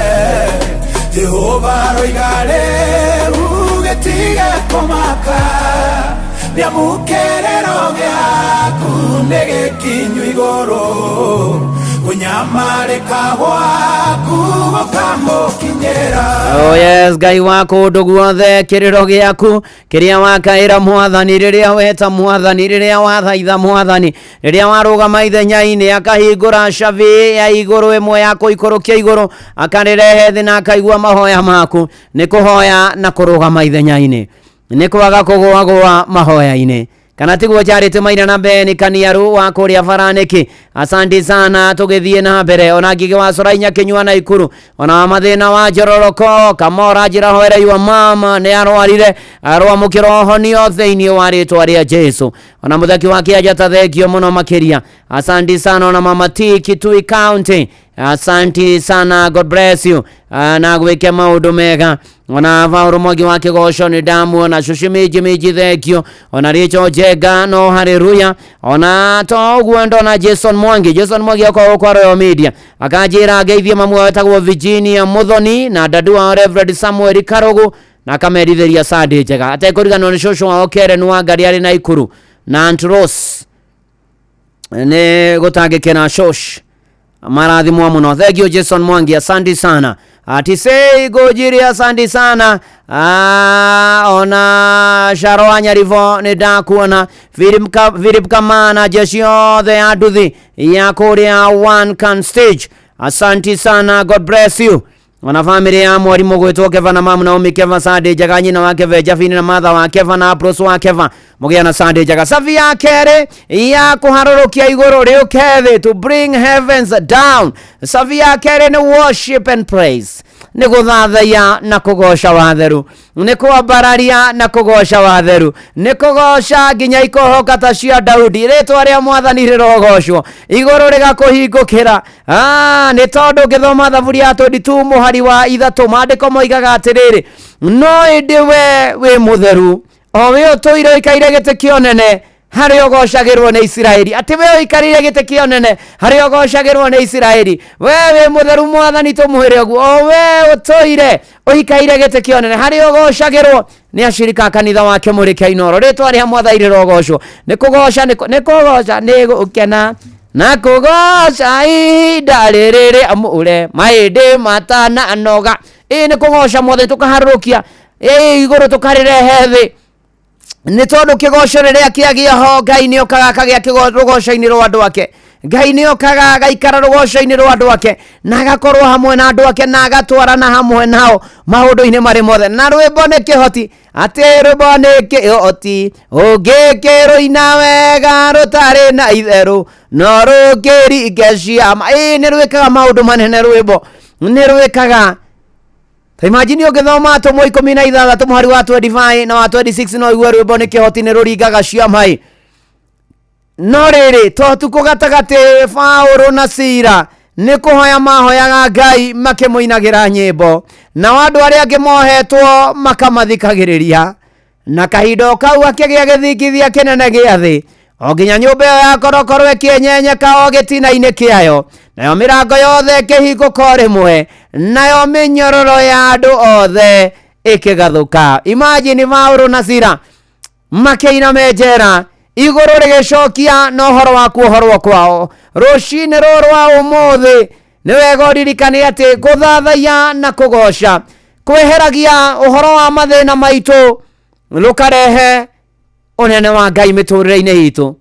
Jehova aroiga rĩu gĩtige kũmaka nĩamu kĩrĩro gĩaku nĩ gĩkinyu igũrũ kũnyamarĩka gwaku gũkamũkinyĩra Oh yes, Ngai wa kũndũ guothe kĩrĩro gĩaku kĩrĩa wakaĩra mwathani rĩrĩa weta mwathani rĩrĩa wathaitha mwathani rĩrĩa warũgama ithenya-inĩ akahingũra cabi ya igũrũ ĩmwe ya kũikũrũkia igũrũ akarĩrehe thĩ na akaigua mahoya maku nĩ kũhoya na kũrũgama ithenya-inĩ nĩ kwaga kũgũagũa mahoya-inĩ kana tiguo Charity Maina na Beni Kaniaru wa kũrĩa Baranĩki asante sana tũgĩthiĩ na mbere ona Ngigĩ wa Corainya Kĩnyua na Ikuru ona wa mathĩna wa Njororoko Kamora njĩra hoere yua mama nĩ arwarire arwamũkĩra ũhonio thĩinĩ wa rĩtwa rĩa Jesu ona mũthaki wa Kĩanjata thengio mũno makĩria asante sana ona Mama T Kitui County asante sana God bless you na gwĩke maũndũ mega ona Vaũrũ Mwangi wa Kĩgoco nĩ ndamuona Cucu Minji Minji thengio ona Rachel Njenga no haleluya ona to ũguo ndona Jason Mwangi Jason Mwangi akorwo kwa Royal Media akanjĩra ngeithie mamu wao wetagwo Virginia Muthoni na dadu wao Reverend Samuel Karogo na akamerithĩria Sunday njega atekũriganĩrwo nĩ cũcũ wao Karen Wangari arĩ na Ikuru na Aunt Rose nĩ gũtangĩkĩra shosh marathimwo mũno thank you Jason Mwangi asante sana atisei gojiri asante sana ona Sharo wa Nyarivo nĩ ndakuona Philip Kamana jeshi yothe ya nduthi ya kũrĩa one can stage asante sana God bless you Ona family ya mwarimu gwitwo Keva na mamu Naomi Keva, Sunday njega, nyina wa Keva Jafini na matha wa Keva na Bruce wa Keva, mugĩa na Sunday njega. Cabi ya kerĩ ya kũharũrũkia igũrũ rĩũke thĩ, to bring heavens down, cabi ya kerĩ nĩ worship and praise, nĩ gũthathaiya na kũgoca watheru, nĩ kwambararia na kũgoca watheru, nĩ kũgoca nginya ikohoka ta cia Daudi. Rĩtwa rĩa mwathani rĩrogocwo, igũrũ rĩgakũhingũkĩra. Nĩ tondũ ngĩthoma thaburi ya 22 mũhari wa 3, maandĩko moigaga atĩrĩrĩ, no ĩndĩ we wĩ mũtheru, o we ũtũire ũikaire gĩtĩ kĩa ũnene harĩa ũgocagĩrwo nĩ Isiraeli. Atĩ we ũikarĩire gĩtĩ kĩa ũnene harĩa ũgocagĩrwo nĩ Isiraeli, we wĩ mũtheru mwathani, tũmwĩre ũguo, o we ũtũire ũikaire gĩtĩ kĩa ũnene harĩa ũgocagĩrwo nĩ acirika a kanitha wake mũrĩke Inooro. Rĩtwa rĩa mwathani rĩrogocwo. Nĩ kũgoca, nĩ kũgoca, nĩ gũkena na kũgoca ihinda rĩrĩ rĩamũre maĩndĩ matananoga. Ĩ nĩ kũgoca mwathani, tũkaharũrũkia ĩ igũrũ tũkarĩrehe thĩ, nĩ tondũ kĩgoco rĩrĩa kĩagĩa ho, Ngai nĩ okaga akagĩa rũgoco-inĩ rwa andũ ake. Ngai nĩ okaga agaikara rũgoco-inĩ rwa andũ ake, na agakorwo hamwe na andũ ake, na agatwarana hamwe nao maũndũ-inĩ marĩ mothe. Na rwĩmbo nĩ kĩhoti, atĩ rwĩmbo nĩ kĩhoti ũngĩkĩrũina wega rũtarĩ na itherũ no rũkĩringe ciama. Ĩ nĩ rwĩkaga maũndũ manene, rwĩmbo nĩ rwĩkaga. Ta imagine ũngĩthoma atũmwo 16 mũhari wa 25 na wa 26, no igue rwĩmbo nĩ kĩhoti nĩ rũringaga ciama. No rĩrĩ, to tukũ gatagatĩ Paũlũ na Sila nĩ kũhoya mahoyaga Ngai makĩmũinagĩra nyĩmbo, nao andũ arĩa angĩ mohetwo makamathikagĩrĩria. Na kahinda o kau akĩgĩa gĩthingithia kĩnene gĩa thĩ, o nginya nyũmba ĩyo ya korokoro ĩkĩenyenyeka o gĩtina-inĩ kĩayo, nayo mĩrango yothe ĩkĩhingũka o rĩmwe, nayo mĩnyororo ya andũ othe ĩkĩgathũka. Imagine Paũlũ na Sila makĩina me njera, igũrũ rĩgĩcokia na ũhoro wa kuohorwo kwao. Rũcinĩ rũrũ rwa ũmũthĩ nĩ wega ũririkane atĩ gũthathaiya na kũgoca kweheragia ũhoro wa mathĩna maitũ, rũkarehe ũnene wa Ngai mĩtũrĩre-inĩ itũ.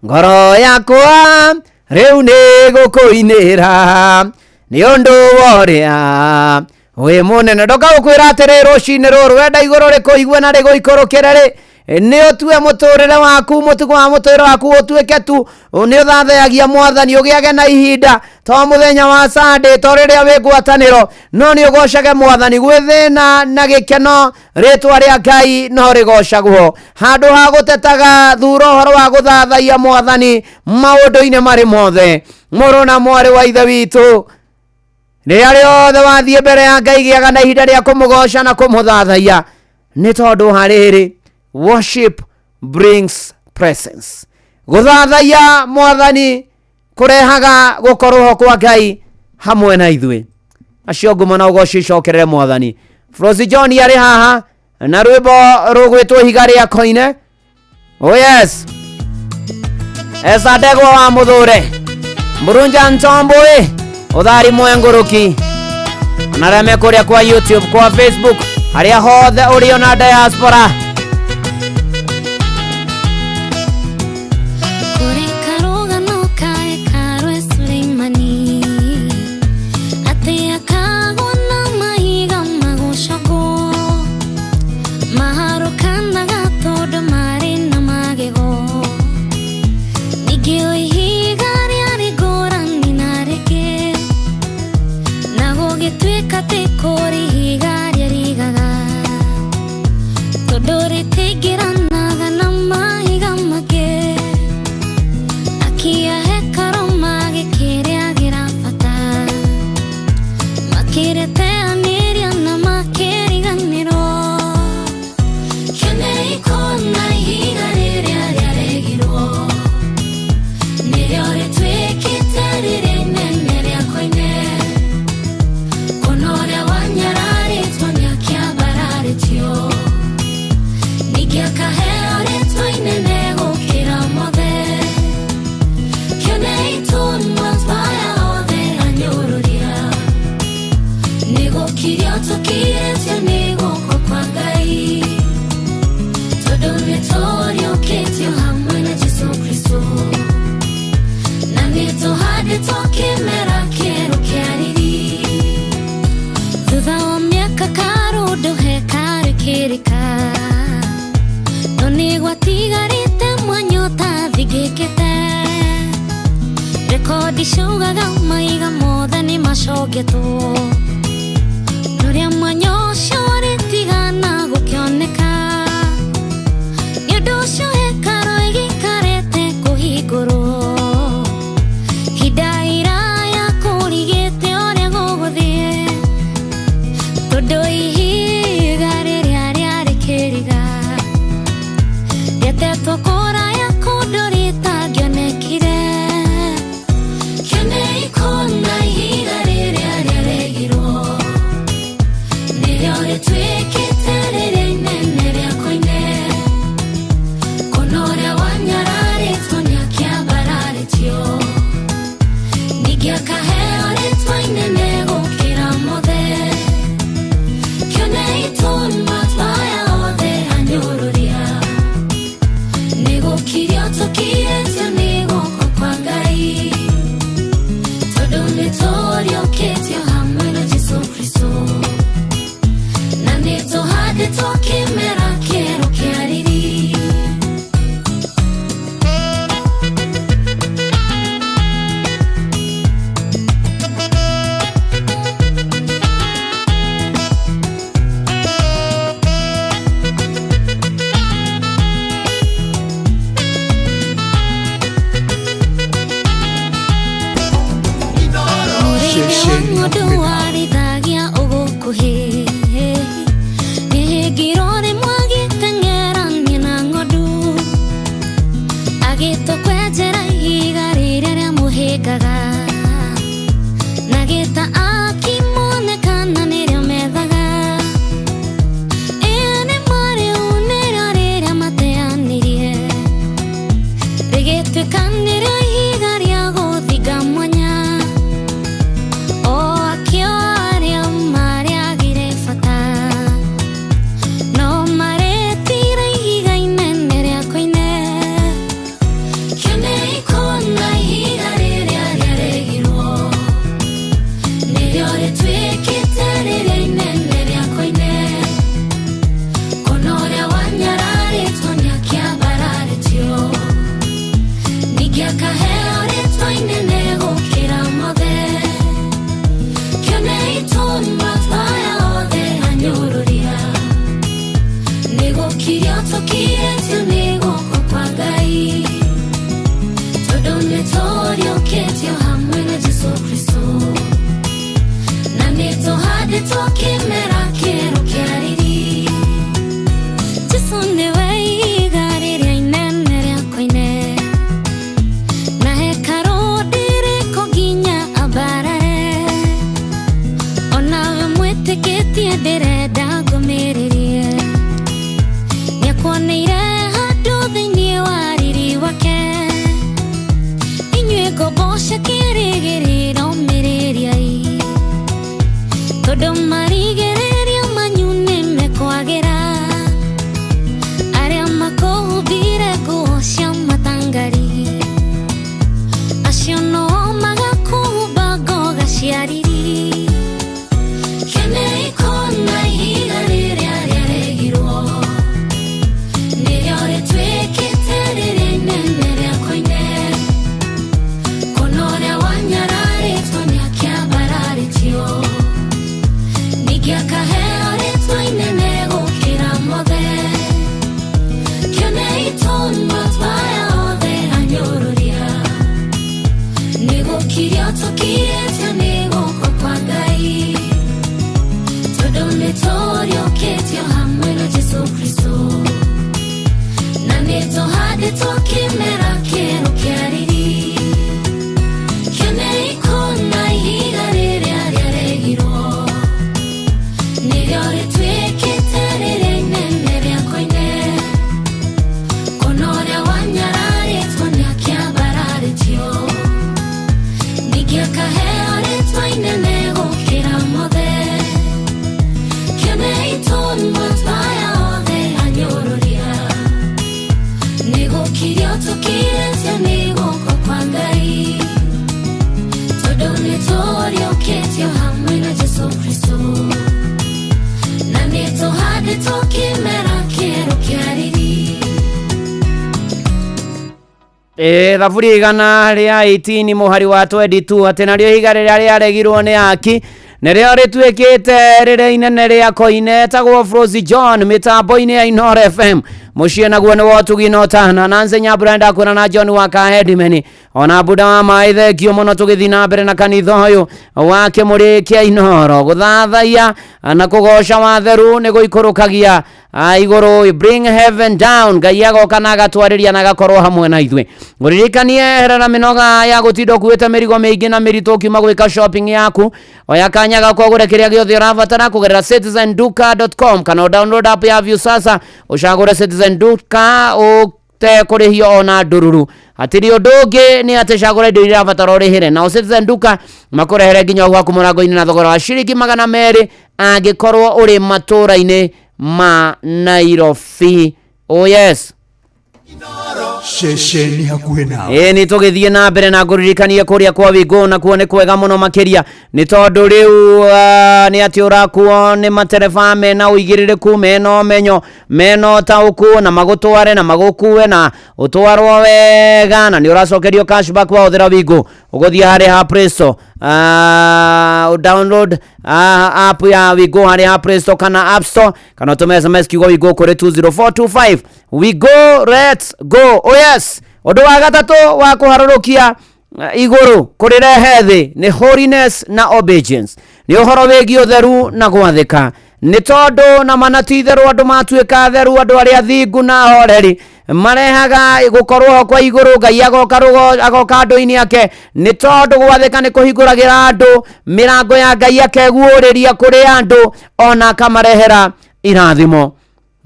Ngoro yakwa rĩu nĩ gũkũinĩra nĩ ũndũ wa ũrĩa wĩ mũnene. Ndoka gũkwĩra atĩrĩ rũcinĩ rũrũ, wenda igũrũ rĩkũigue na rĩgũikũrũkĩre rĩ, nĩ ũtue mũtũrĩre waku, mũtugo wa mũtũrĩre waku ũtuĩke tu nĩ ũthathayagia mwathani, ũgĩage na ihinda to mũthenya wa Sunday, to rĩrĩa wĩ ngwatanĩro, no nĩ ũgocage mwathani. Gwĩ thĩna na gĩkeno, rĩtwa rĩa Ngai no rĩgocagwo. Handũ ha gũtetaga, thura ũhoro wa gũthathaiya mwathani maũndũ-inĩ marĩ mothe. Mũrũ na mwarĩ wa ithe witũ, rĩrĩa rĩothe wathiĩ mbere ya Ngai, gĩaga na ihinda rĩa kũmũgoca na kũmũthathaiya, nĩ tondũ harĩrĩ, worship brings presence. Gũthathaiya mwathani kũrehaga gũkorwo ho kwa Ngai hamwe na ithuĩ. Acio ngumo na ũgoci icokerere mwathani. Frozi John arĩ haha na rwĩmbo rũgwĩtwo ihiga rĩa koine. Oh yes, Esa Ndegwa wa Mũthure, Murunja Ntomboi, Ũthari Mwengũrũki, ona arĩa me kũrĩa kwa YouTube, kwa Facebook, harĩa hothe ũrĩ ona diaspora. Kũrĩ karũgano ka hekarũ e Suleimani, atĩ akagwo na mahiga magũcogwo, maharũkanaga tondũ marĩ na magego. Ningĩ o ihiga rĩarĩ ngũrani na rĩngĩ, na gũgĩtuĩka atĩ kũrĩ ihiga rĩarigaga, tondũ rĩtingĩranaga na mahiga mangĩ. Akia hekarũ magĩkĩrĩagĩra bata, makĩrĩteanĩria na makĩriganĩrwo. Kĩonei kuona ihiga rĩrĩa rĩaregirwo, nĩrĩo rĩtuĩkĩte rĩrĩa inene rĩa koine. Kuona ũrĩa wanyararĩtwo nĩakĩambararĩtio, Hatigarĩte mwanya ũtathingĩkĩte. Rekodi ciugaga maiga mothe nĩ macongetwo. Rũrĩa mwanya ũcio ũrĩtigana gũkĩoneka. Nĩ ũndũ ũcio hekarũ ĩgĩikarĩte kũhingũrwo. Ihinda iraya kũrigĩte ũrĩa gũgũthiĩ. Tondũ ihiga rĩrĩa rĩarĩ kĩriga rĩatetwo kũraya kũndũ rĩtangĩonekire. Kĩonei kũna ihiga rĩrĩa rĩaregirwo nĩrĩo rĩtuĩkĩte rĩrĩa inene rĩa koine. Kũna ũrĩa wanyararĩtwo nĩakĩambararĩtio, ningĩ akaheo rĩtwa inene gũkĩra mothe. Kĩonei tũnua twaya othe anyũrũria, nĩgũkirio tũkirĩtio nĩ guoko kwa Ngai, tondũ nĩtũriũkĩtio hamwe na Jesũ Kristũ, na nĩtũhandĩtwo kĩmera kĩerũ kĩa riri. Mũrĩithi wa ng'ondu warĩithagia ũgũkuhĩ, nĩhĩngirwo rĩmwe agĩteng'erania na ng'ondu, agĩtua kwenjera ihiga rĩrĩa rĩamũhĩngaga, na gĩta akĩmonekana nĩrĩo methaga. Ĩĩ nĩ marĩu nĩrĩo rĩrĩa mateanĩrie, rĩgĩtuĩka nĩrĩo ihiga rĩa gũthinga mwanya. O akĩo arĩa marĩagire bata, no marĩtire ihiga inene rĩa koine. Kĩonei kũna ihiga rĩrĩa rĩaregirwo nĩrĩo rĩtuĩkĩte rĩrĩa inene rĩa koine. Kũna ũrĩa wanyararĩtwo nĩakĩambararĩtio, ningĩ akaheo rĩtwa inene gũkĩra mothe. Kĩonei tũnua twaya othe anyũrũria, nĩgũkirio tũkirĩtio nĩ guoko kwa Ngai, tondũ nĩtũriũkĩtio hamwe na Jesũ Kristũ, na nĩtũhandĩtwo kĩmera kĩerũ kĩa riri. Jesũ nĩwe ihiga rĩrĩa inene rĩa koine, na hekarũ ndĩrĩkwo nginya ambarare. Onawe mwĩtĩkĩtie ndĩrenda ngũmĩrĩrie, nĩakuoneire handũ thĩinĩ wa riri wake. Inyuĩ ngombo cia kĩrĩgĩrĩro mĩrĩriai, tondũ marigĩrĩrio Ĩ thaburi 118 mũhari wa 22 atĩ narĩo ihiga rĩrĩa rĩaregirwo nĩ aki nĩrĩo rĩtuĩkĩte rĩrĩa inene rĩa koine etagwo Frozy John mĩtambo-inĩ ya Inoro FM mũciĩ naguo nĩ wotugi na ũtana na Nzenya Brenda kwĩra na John wa Kahedimeni ona buda wa maĩ thengio mũno tũgĩthiĩ na mbere na kanitha ũyũ wa kĩmũrĩ kĩa Inoro gũthathaiya na kũgoca watheru nĩ gũikũrũkagia igũrũ, bring heaven down. Ngai agoka na agatwarĩria na agakorwo hamwe na ithuĩ. Ngũririkanie herera mĩnoga ya gũtinda ũkuĩte mĩrigo mĩingĩ na mĩritũ ũkiuma gwĩka shopping yaku. Oya kanya gaku ũgũre kĩrĩa gĩothe ũrabatara kũgerera citizenduka.com kana download app ya Viusasa ũcagũre Citizen Duka ũtekũrĩhio ona ndururu. Hatirĩ ũndũ ũngĩ nĩ atĩ cagũra indo iria ũrabatara ũrĩhĩre nao Citizen Duka makũrehere nginya gwaku mũrango-inĩ na thogora wa ciringi 200 angĩkorwo ũrĩ matũra-inĩ ma Nairobi. Oh yes. Ceceni hakuhĩ nawe. Ĩĩ nĩ tũgĩthiĩ na mbere na ngũririkanie kũrĩa kwa Wĩngũ nakuo nĩ kwega mũno makĩria nĩ tondũ rĩu nĩ atĩ ũrakuo nĩ matereba mena ũigĩrĩrĩku mena ũmenyo mena ũtaũku na magũtware na magũkue na ũtwarwo wega na nĩ ũracokerio cashback wahũthĩra Wĩngũ. Ũgũthiĩ harĩa ha Play Store, download app ya Wĩngũ harĩa ha Play Store kana App Store kana ũtũme SMS kiugo Wĩngũ kũrĩ 20425. We go, let's go. Oh yes. Ũndũ wa gatatũ wa kũharũrũkia igũrũ kũrĩrehe thĩ nĩ holiness na obedience, nĩ ũhoro wĩgiĩ ũtheru na gwathĩka nĩ tondũ na mana ti itherũ andũ matuĩka atheru andũ arĩa athingu na ahoreri marehaga gũkorwo ho kwa igũrũ. Ngai agoka agoka andũ-inĩ ake nĩ tondũ gwathĩka nĩ kũhingũragĩra andũ mĩrango ya Ngai akeguũrĩria kũrĩ andũ ona akamarehera irathimo.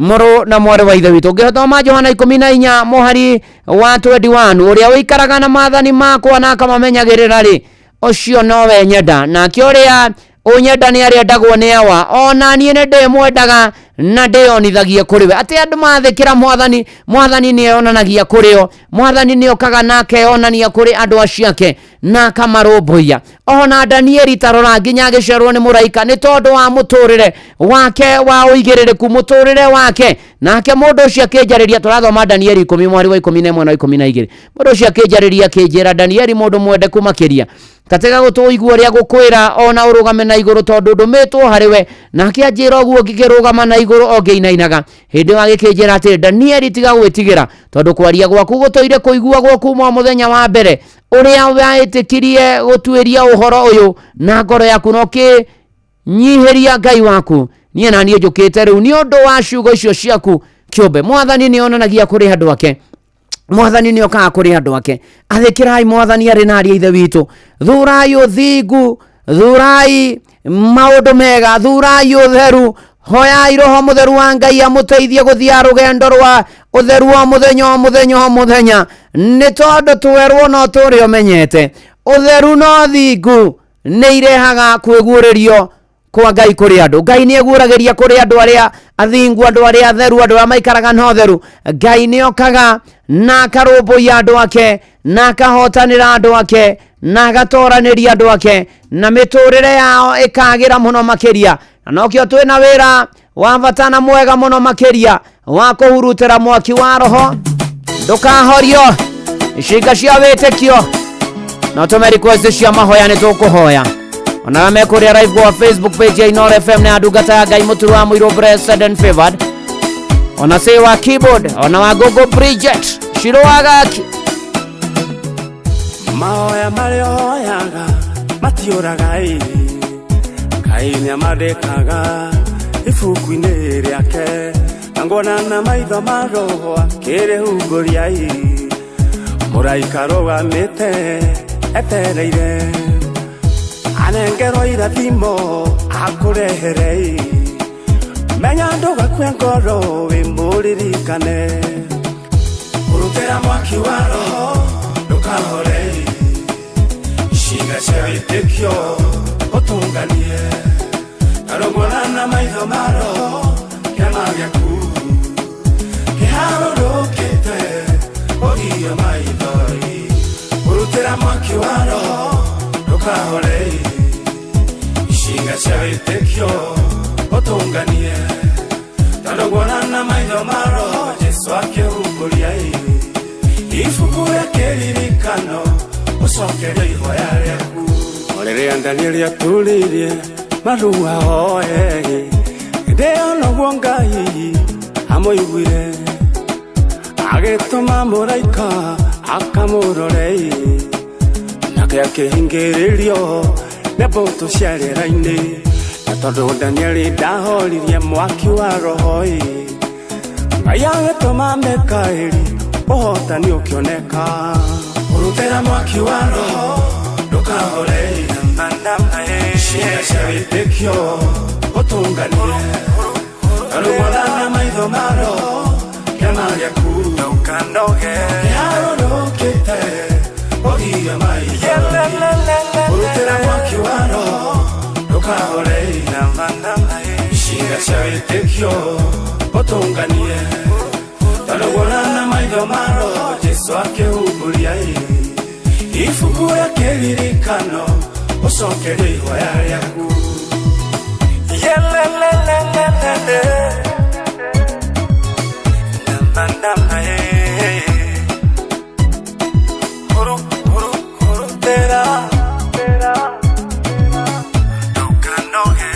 Mũrũ na mwarĩ wa ithe witũ ũngĩthoma Johana 14 mũhari wa 21 ũrĩa ũikaraga na maathani makwa na akamamenyagĩrĩra rĩ ũcio nowe nyenda nake ũrĩa ũnyenda nĩ arĩendagwo nĩ awa ona niĩ nĩ ndĩmwendaga na ndĩyonithagie kũrĩ we. Atĩ andũ mathĩkĩra mwathani, mwathani nĩ eyonanagia kũrĩ o, mwathani nĩ okaga na akeyonania kũrĩ andũ acio ake na akamarũmbũiya. Ona Danieli tarora nginya agĩcerwo nĩ mũraika nĩ tondũ wa mũtũrĩre wake wa ũigĩrĩrĩku mũtũrĩre wake nake mũndũ ũcio akĩnjarĩria. Tũrathoma Danieli 10 mweri wa 11 na 12. Mũndũ ũcio akĩnjarĩria akĩnjĩra, Danieli mũndũ mwendeku makĩria katega gũtũ ũigue ũrĩa gũkwĩra ona ũrũgame na igũrũ tondũ ndũmĩtwo harĩ we. Nake anjĩra ũguo ngĩkĩrũgama na igũrũ o ngĩinainaga. Hĩndĩ ĩyo agĩkĩnjĩra atĩrĩ, Danieli tiga gwĩtigĩra tondũ kwaria gwaku gũtũire kũiguagwo kuma o mũthenya wa mbere ũrĩa waĩtĩkirie gũtuĩria ũhoro ũyũ na ngoro yaku na ũkĩnyihĩria Ngai waku. Niĩ na niĩ njũkĩte rĩu nĩ ũndũ wa ciugo icio ciaku kĩũmbe. Mwathani nĩ onanagia kũrĩ andũ ake, mwathani nĩ okaga kũrĩ andũ ake. Athĩkĩrai mwathani arĩ na arĩa ithe witũ. Thurai ũthingu, thurai maũndũ mega, thurai ũtheru, hoyai roho mũtheru wa Ngai amũteithie gũthiĩ rũgendo rwa ũtheru o mũthenya o mũthenya o mũthenya nĩ tondũ twerwo no tũrĩ ũmenyete ũtheru no thingu nĩ irehaga kwĩguũrĩrio kwa Ngai kũrĩ andũ. Ngai nĩ eguũragĩria kũrĩ andũ arĩa athingu, andũ arĩa atheru, andũ arĩa maikaraga na ũtheru. Ngai nĩ okaga na akarũmbũiya andũ ake na akahotanĩra andũ ake na agatoranĩria andũ ake na mĩtũrĩre yao ĩkagĩra mũno makĩria. Na nokĩo twĩna wĩra wa bata na mwega mũno makĩria wa kũhurutĩra mwaki wa roho ndũkahorio icinga cia wĩtĩkio na ũtũme request cia mahoya nĩ tũkũhoya. Ona arĩa mekũrĩa live kwa Facebook page ya Inoro FM na ndungata ya Ngai mũturu wa mũirũ blessed and favored, ona say wa keyboard, ona wa Gogo Bridget Shiro wa Gaki. Mahoya marĩa hoyaga matiũraga ĩ Ngai nĩamandĩkaga ibuku-inĩ rĩake na nguona na maitho ma roho akĩrĩhungũria ĩ mũraika rũgamĩte etereire anengerwo irathimo akũrehere ĩ menya ndũgakue ngoro wĩ mũririkane ũrutĩra mwaki wa roho ndũkahore icinga cia wĩtĩkio ũtũnganie na rũguona na maitho ma roho kĩama gĩaku kĩharũrũkĩte ũgio maithori ũrutĩra mwaki wa roho ndũkahore icinga cia wĩtĩkio ũtũnganie na rũguona na maitho ma roho Jesũ akĩhumbũria ibuku rĩa kĩririkano ũcokerie ihoya rĩaku. O rĩrĩa Danieli atũrĩirie marua oe hĩndĩ ĩyo noguo Ngai amũiguire agĩtũma mũraika akamũrore nake akĩhingĩrĩrio nĩ mbũtũ cia rĩera-inĩ na tondũ Danieli ndahoririe mwaki wa roho ĩ Ngai agĩtũma Mikaeli ũhotani ũkĩoneka. Ũrutĩra mwaki wa roho ndũkahore ciĩga cia wĩtĩkio ũtũnganie tondũ na maitho ma roho kĩama gĩaku ndũkanoge kĩharũrũkĩte ũgirie maitho ũrutĩra mwaki wa roho ndũkahore ciĩga cia wĩtĩkio ũtũnganie tondũ guonana maitho ma roho Jesu akĩhumbũria ibuku rĩa kĩririkano ũcokerie ihoya rĩaku. Yelelelelelele. Nama, eh. Huru, huru, huru, tera. Ndũkanoge.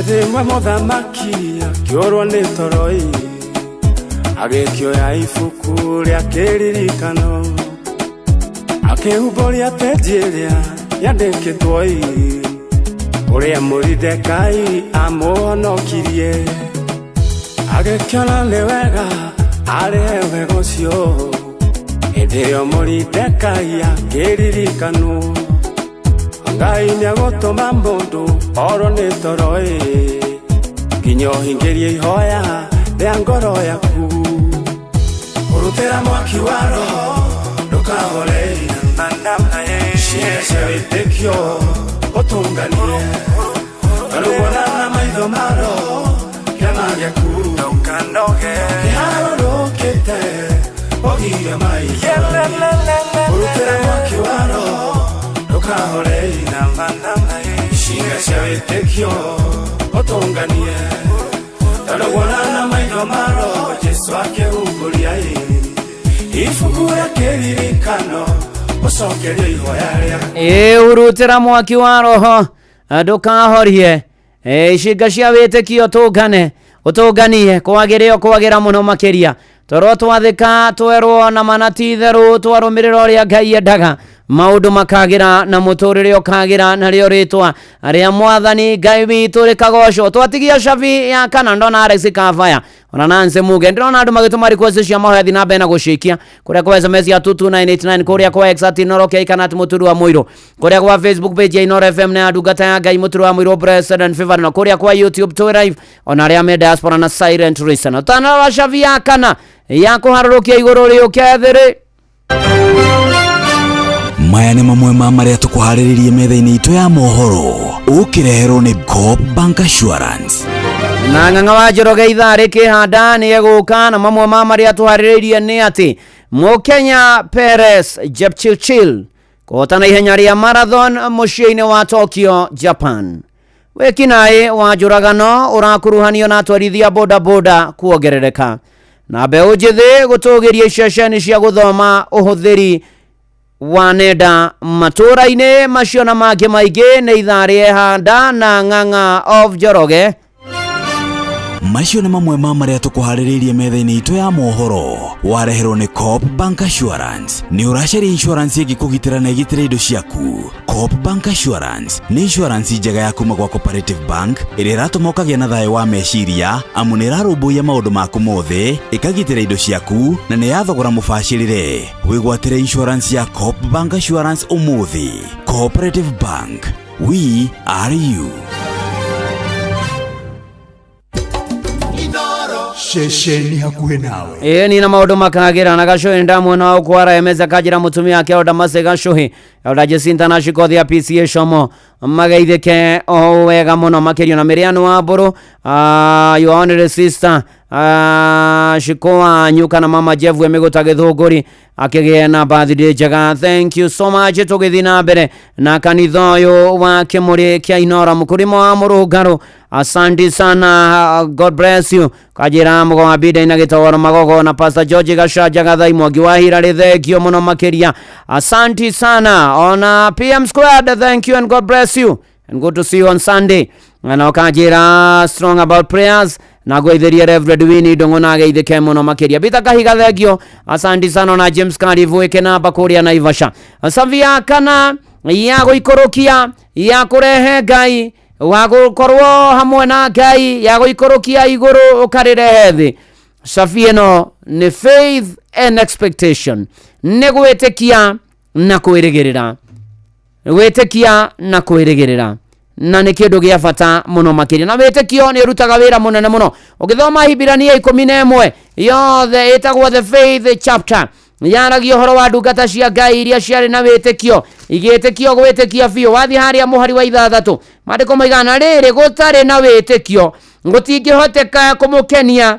Rĩmwe mũthamaki akĩũrwo nĩ toro ĩ agĩkĩoya ibuku rĩa kĩririkano akĩhumbũria penji ĩrĩa yandĩkĩtwo ĩ ũrĩa Moridekai amũhonokirie agĩkĩona nĩ wega arĩhe wega ũcio hĩndĩ ĩyo Moridekai akĩririkanwo Ngai nĩagũtũma mũndũ orwo nĩ toro ĩ nginya ũhingĩrie ihoya rĩa ngoro yaku. Ũrutĩra mwaki wa roho ndũkahore ciĩga cia wĩtĩkio ũtũnganie tondũ guonana maitho ma roho kĩama gĩaku ndũkanoge kĩharũrũkĩte ũgirie maitho ũrutĩra mwaki wa roho ndũkahore ciĩga cia wĩtĩkio ũtũnganie tondũ guonana maitho ma roho Jesu akĩhumbũria ibuku rĩa kĩririkano ũcokerie ihoya rĩaku. Ĩ urutĩra mwaki wa roho ndũkahorie icinga cia wĩtĩkio tũngane ũtũnganie kwagĩrĩo kwagĩra mũno makĩria toro twathĩka twerwo na mana ti itherũ twarũmĩrĩra ũrĩa Ngai endaga maũndũ makagĩra na mũtũrĩre ũkagĩra narĩo rĩtwa rĩa mwathani Ngai witũ rĩkagocwo. Twatigia cabi ya kana ndona Alex Kavaya ona Nancy Muge ndĩrona andũ magĩtũma request cia mahoya thiĩ na mbere na gũcikia kũrĩa kwa SMS ya 22989 kũrĩa kwa X at Inooro K kana at Mũturu wa Mũirũ kũrĩa kwa Facebook page ya Inooro FM na ya ndungata ya Ngai Mũturu wa Mũirũ Blessed and Favored na kũrĩa kwa YouTube twĩ live ona arĩa me diaspora na silent listener. Ũtanarora cabi ya kana ya kũharũrũkia igũrũ rĩũke thĩ rĩ. Maya nĩ mamwe ma marĩa tũkũharĩrĩrie metha-inĩ itũ ya mohoro ũkĩreherwo nĩ Coop Bank Assurance. Na ng'ang'a wa Njoroge ithaa rĩkĩhanda nĩ egũka na mamwe ma marĩa tũharĩrĩirie nĩ atĩ Mũkenya Peres Jepchirchir kũhotana ihenya rĩa marathon mũciĩ-inĩ wa Tokyo, Japan. Wĩkinaĩ wa njũragano ũrakuruhanio na atwarithia bodaboda kuongerereka na mbeũ njĩthĩ gũtũgĩria iceceni cia gũthoma ũhũthĩri wa nenda matũra-inĩ macio na mangĩ maingĩ nĩ ithaa rĩehanda na ng'ang'a of Njoroge. Macio nĩ mamwe ma marĩa tũkũharĩrĩirie metha-inĩ itũ ya mohoro wareherwo nĩ Coop Bank Assurance. Nĩ ũracaria insurance ĩngĩkũgitĩra na ĩgitĩre indo ciaku. Coop Bank Assurance nĩ insurance njega ya kuma gwa Cooperative Bank ĩrĩa ĩratũma ũkagĩa na thayũ wa meciria amu nĩ ĩrarũmbũiya maũndũ maku mothe ĩkagitĩra indo ciaku na nĩ ya thogora mũbacĩrĩre. Wĩgwatĩre insurance ya Coop Bank Assurance ũmũthĩ. Cooperative Bank, we are you. Ceceni hakuhĩ nawe. Ĩĩ ni na maũndũ makagĩra na Gacuhi ndamwona ũkwara emeza kanjĩra mũtumia wake Elda Mercy Gacuhi Elda Jacinta na Shikothi ya PCA Shomo mageithĩke o wega mũno makĩria na Mĩrĩanu wa Mbũrũ, your honorary sister Shiko wanyu kana mama Jeff emĩgũta gĩthũngũri akĩgĩe na birthday njega. Thank you so much. Tũgĩthiĩ na mbere na kanitha ũyũ wa Kĩmũrĩ kĩa Inora, mũkũrĩmo wa Mũrũngarũ, asante sana, God bless you. Kajira mũgo wa Bida ina gĩtogoro magogo na Pastor George Gacanja Gathai Mwangi wa Hirarĩ, thengio mũno makĩria, asante sana. Ona PM Squared, thank you and God bless you and good to see you on Sunday. Na ũkanjĩra strong about prayers na ngweithĩrie Reverend Winnie Ndung'u na ageithĩke mũno makĩria. Peter Kahiga, thengio, asante sana. Na James Karivu ĩke namba kũrĩa Naivasha. Savia kana ya gũikũrũkia, ya kũrehe Ngai, wa gũkorwo hamwe na Ngai, ya gũikũrũkia igũrũ ũkarĩrehe thĩ. Cabi ĩno nĩ faith and expectation, nĩ gwĩtĩkia na kwĩrĩgĩrĩra, gwĩtĩkia na kwĩrĩgĩrĩra, na nĩ kĩndũ gĩa bata mũno makĩria. Na wĩtĩkio nĩ ũrutaga wĩra mũnene mũno. Ũgĩthoma Hibirania 11 yothe, ĩtagwo the faith chapter, yaragia ũhoro wa ndungata cia Ngai iria ciarĩ na wĩtĩkio, igĩtĩkio gwĩtĩkia biũ. Wathiĩ harĩa mũhari wa 6, maandĩko maigana rĩrĩ, gũtarĩ na wĩtĩkio gũtingĩhoteka kũmũkenia,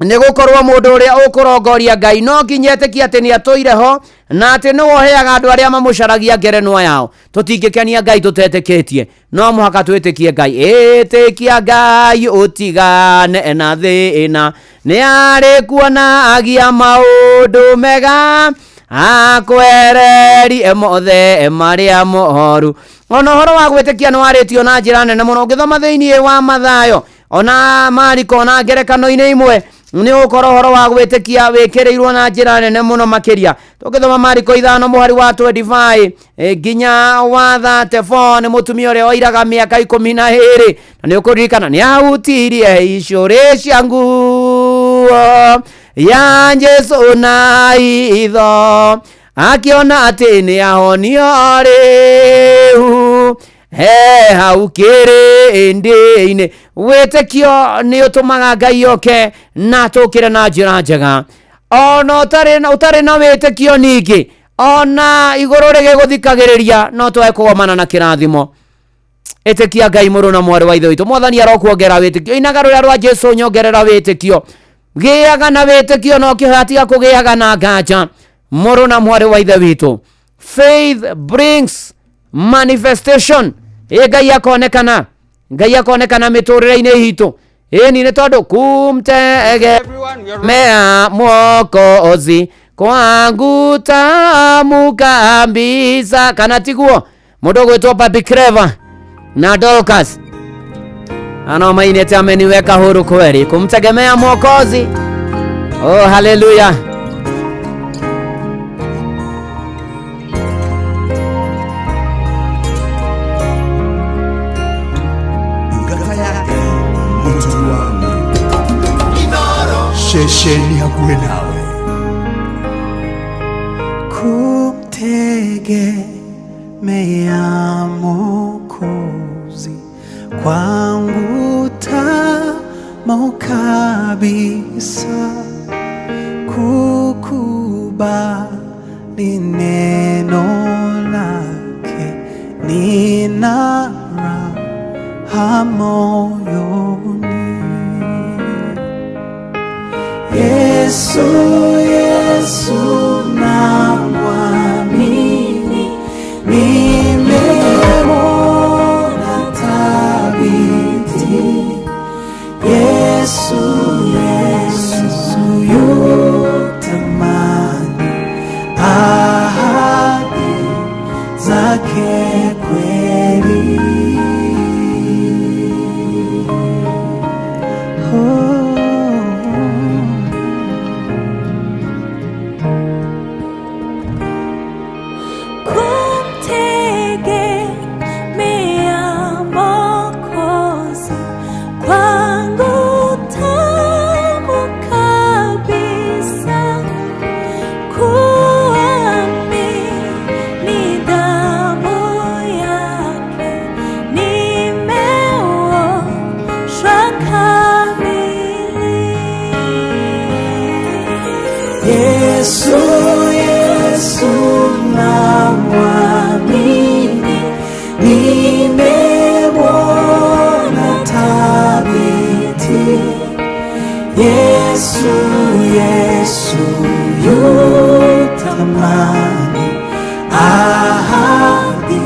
nĩ gũkorwo mũndũ ũrĩa ũkũrongoria Ngai no nginya etĩkie atĩ nĩ atũire ho na atĩ nĩwe ũheaga andũ arĩa mamũcaragia ngerenwa yao. Tũtingĩkenia Ngai tũtetĩkĩtie, no mũhaka twĩtĩkie Ngai. Ĩtĩkia Ngai ũtigane na thĩna, nĩ arĩ kuonagia maũndũ mega, akwererie mothe marĩa moru. Ona ũhoro wa gwĩtĩkia nĩ warĩtio na njĩra nene mũno. Ũngĩthoma thĩinĩ wa Mathayo ona Mariko ona ngerekano-inĩ imwe, nĩ ũgũkora ũhoro wa gwĩtĩkia wĩkĩrĩirwo na njĩra nene mũno makĩria. Tũngĩthoma Mariko 5 mũhari wa 25 nginya wa 34, nĩ mũtumia ũrĩa wairaga mĩaka 12, na nĩ ũkũririkana nĩ ahutirie icũrĩ cia nguo ya Jesũ na itho, akiona atĩ nĩ ahonio rĩu he hau kĩrĩndĩ-inĩ. Wĩtĩkio nĩ ũtũmaga Ngai oke na tũkĩre na njĩra njega. Ona ũtarĩ na wĩtĩkio ningĩ, ona igũrũ rĩgĩgũthikagĩrĩria, no twage kũgomana na kĩrathimo. Ĩtĩkia Ngai, mũrũ na mwarĩ wa ithe witũ. Mwathani arokuongera wĩtĩkio. Inaga rũrĩa rwa Jesũ nyongerera wĩtĩkio. Gĩaga na wĩtĩkio na ũkĩhoya, tiga kũgĩaga na nganja, mũrũ na mwarĩ wa ithe witũ. Faith brings manifestation. Ĩ Ngai akonekana, Ngai akonekana mĩtũrĩre-inĩ itũ. Ĩni nĩ tondũ kumtegemea Mwokozi kwangu tamu kabisa, kana tiguo? Mũndũ ũgwĩtwo Papi Clever na Dorcas ano mainĩte ameniweka huru kweli, kumtegemea Mwokozi. Oh, haleluya. Ndungata ya Ngai mũturi wa mũrũ Ceceni hakuhĩ nawe. Kumtegemea Mwokozi kwangu tamu kabisa, kukubali neno lake nina raha moyoni. Yesu, Yesu namwamini, nimemwona thabiti. Yesu, Yesu yu thamani, ahadi zake kweli. Kumtegemea Mwokozi kwangu tamu kabisa, kuamini damu yake nimeoshwa kamili. Yesu, Yesu namwamini, nimemwona thabiti. Yesu, Yesu yutamani ahadi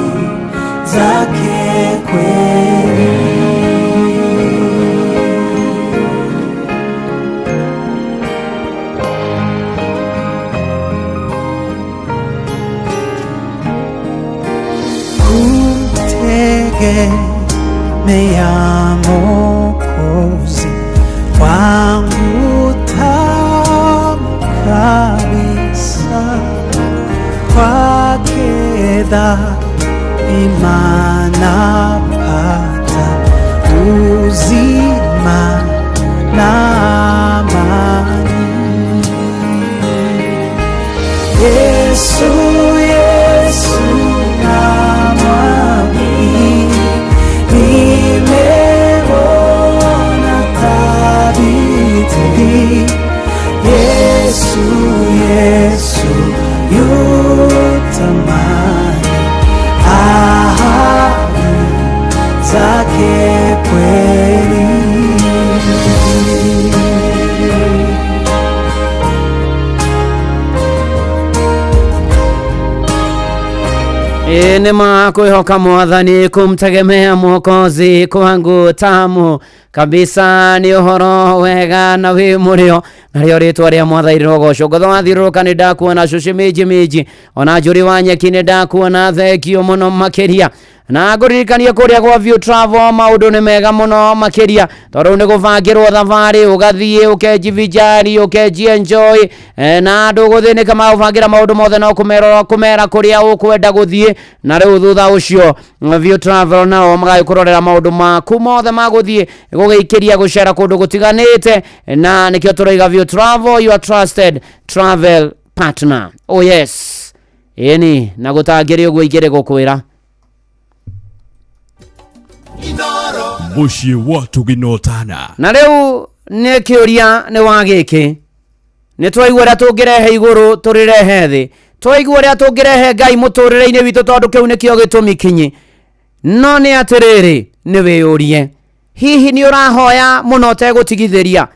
zake kweli. Kumtegemea Mwokozi wangu tamu kabisa, kwake daima napata uzima na amani. Yesu, Yesu namwamini, nimeona thabiti. Yesu, Yesu yutamani ahadi zake kweli. Ĩ nĩ ma kwĩhoka mwathani, kumtegemea mwokozi kwangu tamu kabisa, nĩ ũhoro wega na wĩ mũrĩo, narĩo rĩtwa rĩa mwathani rĩrogocwo. Ngotho wathiũrũrũka nĩ ndakuona, cũcĩ mĩnji mĩnji, ona njũrĩ wa nyeki nĩ ndakuona, thengio mũno makĩria. Na ngũririkanie kũrĩa gwa View Travel maũndũ nĩ mega mũno makĩria, tondũ nĩ gũbangĩrwo thabarĩ, ũgathiĩ ũkenjivijari, ũkenji enjoy, na ndũgũthĩnĩka, magũbangĩra maũndũ mothe, no kũmera kũmera kũrĩa ũkwenda gũthiĩ. Na rĩu thutha ũcio View Travel nao magagĩkũrorera maũndũ maku mothe ma gũthiĩ gũgĩikĩria gũcera kũndũ gũtiganĩte, na nĩkĩo tũroiga View Travel, your trusted travel partner. Oh yes, ĩni na gũtangĩrĩ ũguo ingĩrĩ gũkwĩra. Mũciĩ wa Tũginotana. Na rĩu nĩ kĩũria nĩ wa gĩkĩ, nĩ twaigua ũrĩa tũngĩrehe igũrũ tũrĩrehe thĩ, twaigua ũrĩa tũngĩrehe Ngai mũtũrĩre-inĩ witũ, tondũ kĩu nĩkĩo gĩtũmi kinyi. No nĩ atĩrĩrĩ, nĩ wĩyũrie, hihi nĩ ũrahoya mũno ũtegũtigithĩria?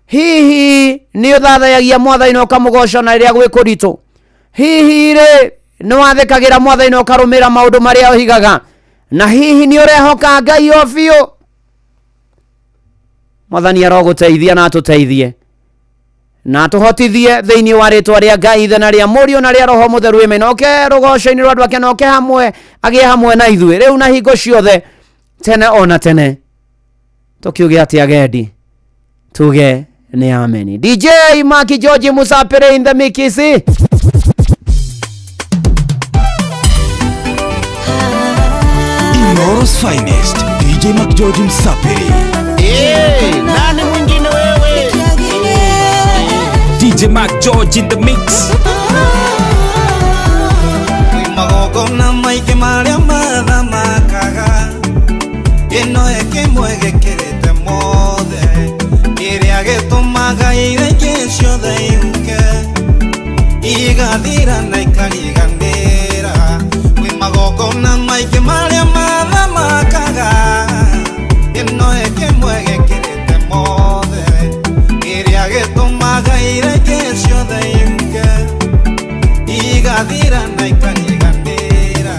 Hihi nĩ ũthathayagia mwathani na ũkamũgoca na rĩrĩa gwĩ kũritũ? Hihi rĩ, nĩ wathĩkagĩra mwathani na ũkarũmĩrĩra maũndũ marĩa oigaga? Na hihi nĩ ũrehoka Ngai o biũ? Mwathani arogũteithia na atũteithie na atũhotithie thĩinĩ wa rĩtwa rĩa Ngai Ithe na rĩa Mũriũ na rĩa Roho Mũtheru. Amen. Oke rũgoco-inĩ rwa andũ ake, na oke hamwe, agĩe hamwe na ithuĩ rĩu na hingo ciothe, tene ona tene. Tũkiuge atĩ agendi tuge nĩ ameni. DJ Maki George Musapere in the mikisi. Inoro's finest, DJ McGeorge Msapiri. Hey, nani mwingine wewe? DJ Mac George in the mix. Magongona maingĩ marĩa mathamakaga, ĩno ĩkĩmwe gĩkĩrĩte mothe, kĩrĩa gĩtũmaga iria ingĩ ciothe ihuke, igathira na ikariganĩra. Kwĩ magongona maingĩ marĩa mathamakaga, ĩno ĩkĩmwe gĩkĩrĩte mothe, kĩrĩa gĩtũmaga iria ingĩ ciothe ihuke, igathira na ikariganĩra.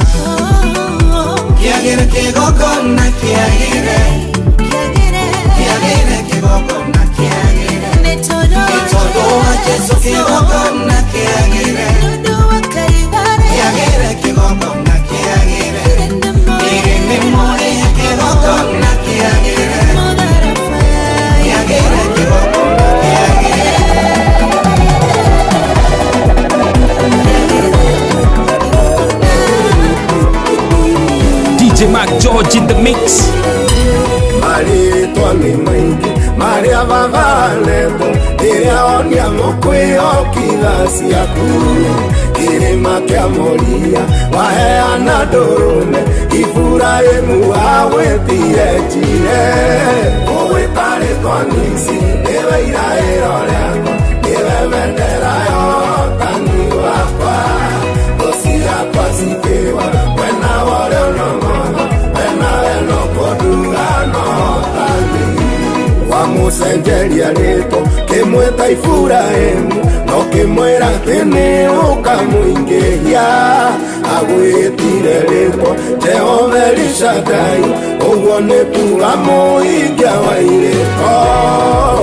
Kĩagĩre kĩgongona, kĩagĩre, kĩagĩre kĩgongona, kĩagĩre, nĩ tondũ wa Jesũ. Kĩgongona kĩagĩre, kĩagĩre kĩgongona, kĩagĩre, ĩrĩ nĩ mũrĩhe. Kĩgongona kĩagĩre, kĩagĩre kĩgongona, kĩagĩre. DJ Mac George in the mix. Marĩtwa nĩ maingĩ marĩa babanetwo, rĩrĩa onia mũkwĩhokitha ciaku, kĩrĩma kĩa Moria waheana ndũrũme, Iburahĩmu agwĩtire njire. Ũgwĩta rĩtwa Nisi, nĩwe iraĩro rĩakwa, nĩwe bendera ya ũhotani wakwa. Thũ ciakwa cikĩwa mwena wa ũrĩo na ũmotho, wena we no kũnduga no ũhotani. Wamũcenjeria rĩtwa. Ũkĩmwĩta Iburahĩmu na ũkĩmwĩra atĩ nĩ ũkamũingĩhia. Agwĩtire rĩtwa Jehova Elishadai, ũguo nĩ kuga mũhingia wa irĩko.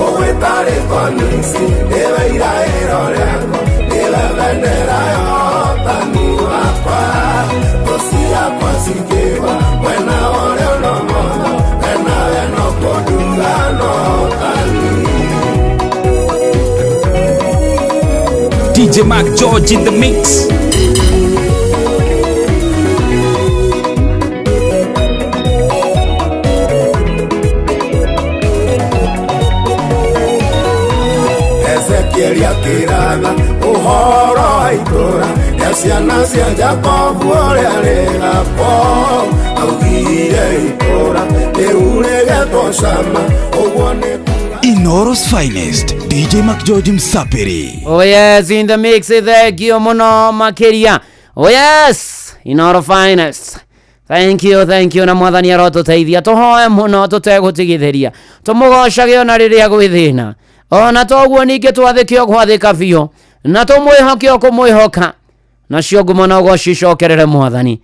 Ũgwĩta rĩtwa Nisi, nĩwe iraĩro rĩakwa, nĩwe bendera ya ũhotani wakwa. Thũ ciakwa cikĩgwa mwena wa ũrĩo na ũmotho, we nawe no kũnduga na ũhotani. DJ Mark George in the mix. Ezekieli akĩratha ũhoro wa itũũra rĩa ciana cia Jakobu ũrĩa rĩgakwo. Augire itũũra rĩu rĩgetwo Shama, ũguo nĩ Inooro's finest DJ McGeorge Msapiri. Oh yes, in the mix, thank you muno makiria. Oh yes, Inooro finest. Thank you, thank you na mwathani arotuteithia tuhoe muno tutegũtigithĩria tũmũgocage ona rĩrĩa gwĩ thĩna ona toguo ningĩ twathĩke o gwathĩka biũ na tũmwĩhoke o kũmwĩhoka nacio ngumo na ũgoci icokerere mwathani.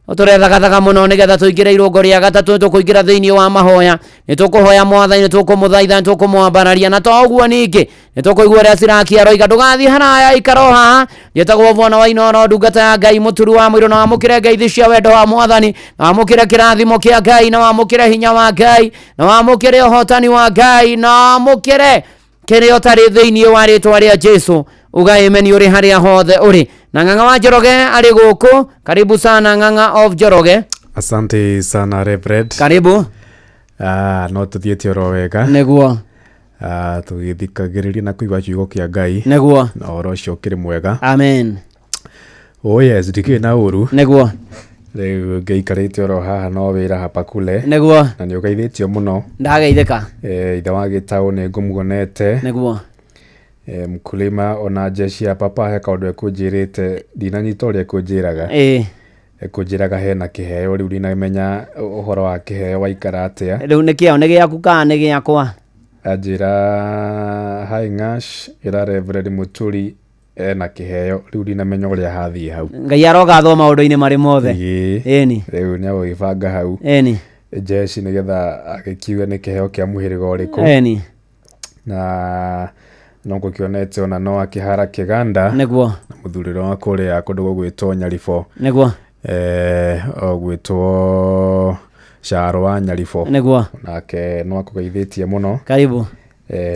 Ũtũrethagathaga mũno nĩgetha tũingĩre irũngo rĩa gatatũ tũkũingĩra thĩinĩ wa mahoya. Nĩ tũkũhoya mwathani, nĩ tũkũmũthaitha, nĩ tũkũmwambararia na to ũguo ningĩ nĩ tũkũigua ũrĩa Siraki aroiga ndũgathiĩ haraya ikara o haha. Njĩtagwo Bwana wa Inooro, ndungata ya Ngai, mũturu wa mũirũ, na wamũkĩre ngeithi cia wendo wa mwathani, na wamũkĩre kĩrathimo kĩa Ngai, na wamũkĩre hinya wa Ngai, na wamũkĩre ũhotani wa Ngai, na wamũkĩre kĩrĩa ũtarĩ thĩinĩ wa rĩtwa rĩa Jesu. Uga amen ũrĩ harĩa hothe ũrĩ. Na Ng'ang'a wa Njoroge arĩ gũkũ. Karibu sana Ng'ang'a of Njoroge. Asante sana Reverend. Karibu. No tuthiĩte oro wega. Nĩguo. Tũgĩthikagĩrĩria na kũigua kiugo kĩa Ngai. Nĩguo. Na ũhoro ũcio ũkĩrĩ mwega. Amen. Oh yes, ndikĩrĩ na ũru. Nĩguo. Rĩu ngĩikarĩte oro haha no wĩra hapa kule. Nĩguo. Na nĩ ũgeithĩtio mũno. Ndageithĩka. Ithe wa gĩtaũ nĩ ngũmuonete. Nĩguo. Mkulima ona jeshi ya papa he kaũndũ ekũnjĩrĩte ndinanyita ũrĩa ekũnjĩraga. Ekũnjĩraga hena kĩheo rĩu ndinamenya ũhoro wa kĩheo waikara atĩa. Rĩu nĩ kĩao nĩ gĩaku kana nĩ gĩakwa? Anjĩra hi Ng'ash, ĩra Reverend Mũturi ena kĩheo rĩu ndinamenya ũrĩa hathiĩ hau. Ngai arogathwo maũndũ-inĩ marĩ mothe. Ĩni. Rĩu nĩ agũgĩbanga hau. Ĩni. Jeshi nĩgetha agĩkiuge nĩ kĩheo kĩa mũhĩrĩga ũrĩkũ. Ĩni. Na no ngũkĩonete ona no akĩhara kĩganda. Nĩguo. Na mũthurĩro wa kũrĩa kũndũ gũgwĩtwo Nyaribo. Nĩguo. O gwĩtwo Caro wa Nyaribo. Nĩguo. Nake no akũgeithĩtie mũno. Karibu.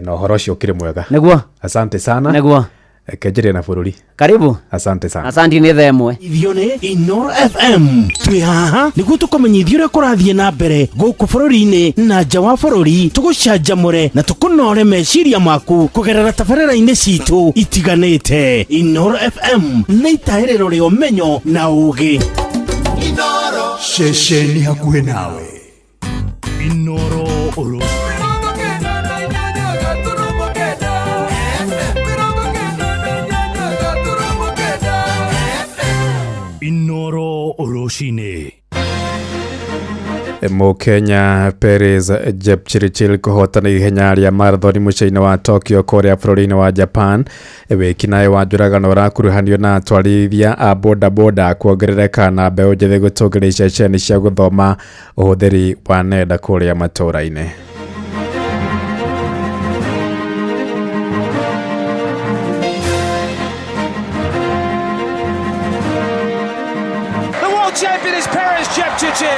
Na ũhoro ũcio ũkĩrĩ mwega. Nĩguo. Asante sana. Nĩguo. Kenjeria na bũrũri. Karibu. Asante sana. Asante nĩ thaa ĩmwe. Ithio nĩ Inooro FM. Twĩ haha nĩguo tũkũmenyithia ũrĩa kũrathiĩ na mbere gũkũ bũrũri-inĩ na nja wa bũrũri, tũgũcanjamũre na tũkũnore meciria maku kũgerera tabarĩra-inĩ citũ itiganĩte. Inooro FM nĩ itahĩrĩro rĩa ũmenyo na ũũgĩ. Inooro. Ceceni hakuhĩ nawe. Inooro oro. Inooro rũcinĩ. Mũkenya Peres Jepchirchir kũhotana ihenya rĩa marathon mũciĩ-inĩ wa Tokyo kũrĩa bũrũri-inĩ wa Japan. Wĩkinaĩ wa njũragano ũrakuruhanio na atwarithia a bodaboda kuongerereka na mbeũ njĩthĩ gũtũngĩrĩria ceceni cia gũthoma ũhũthĩri wa nenda kũrĩa matũũra-inĩ. The world champion is Peres Jepchirchir.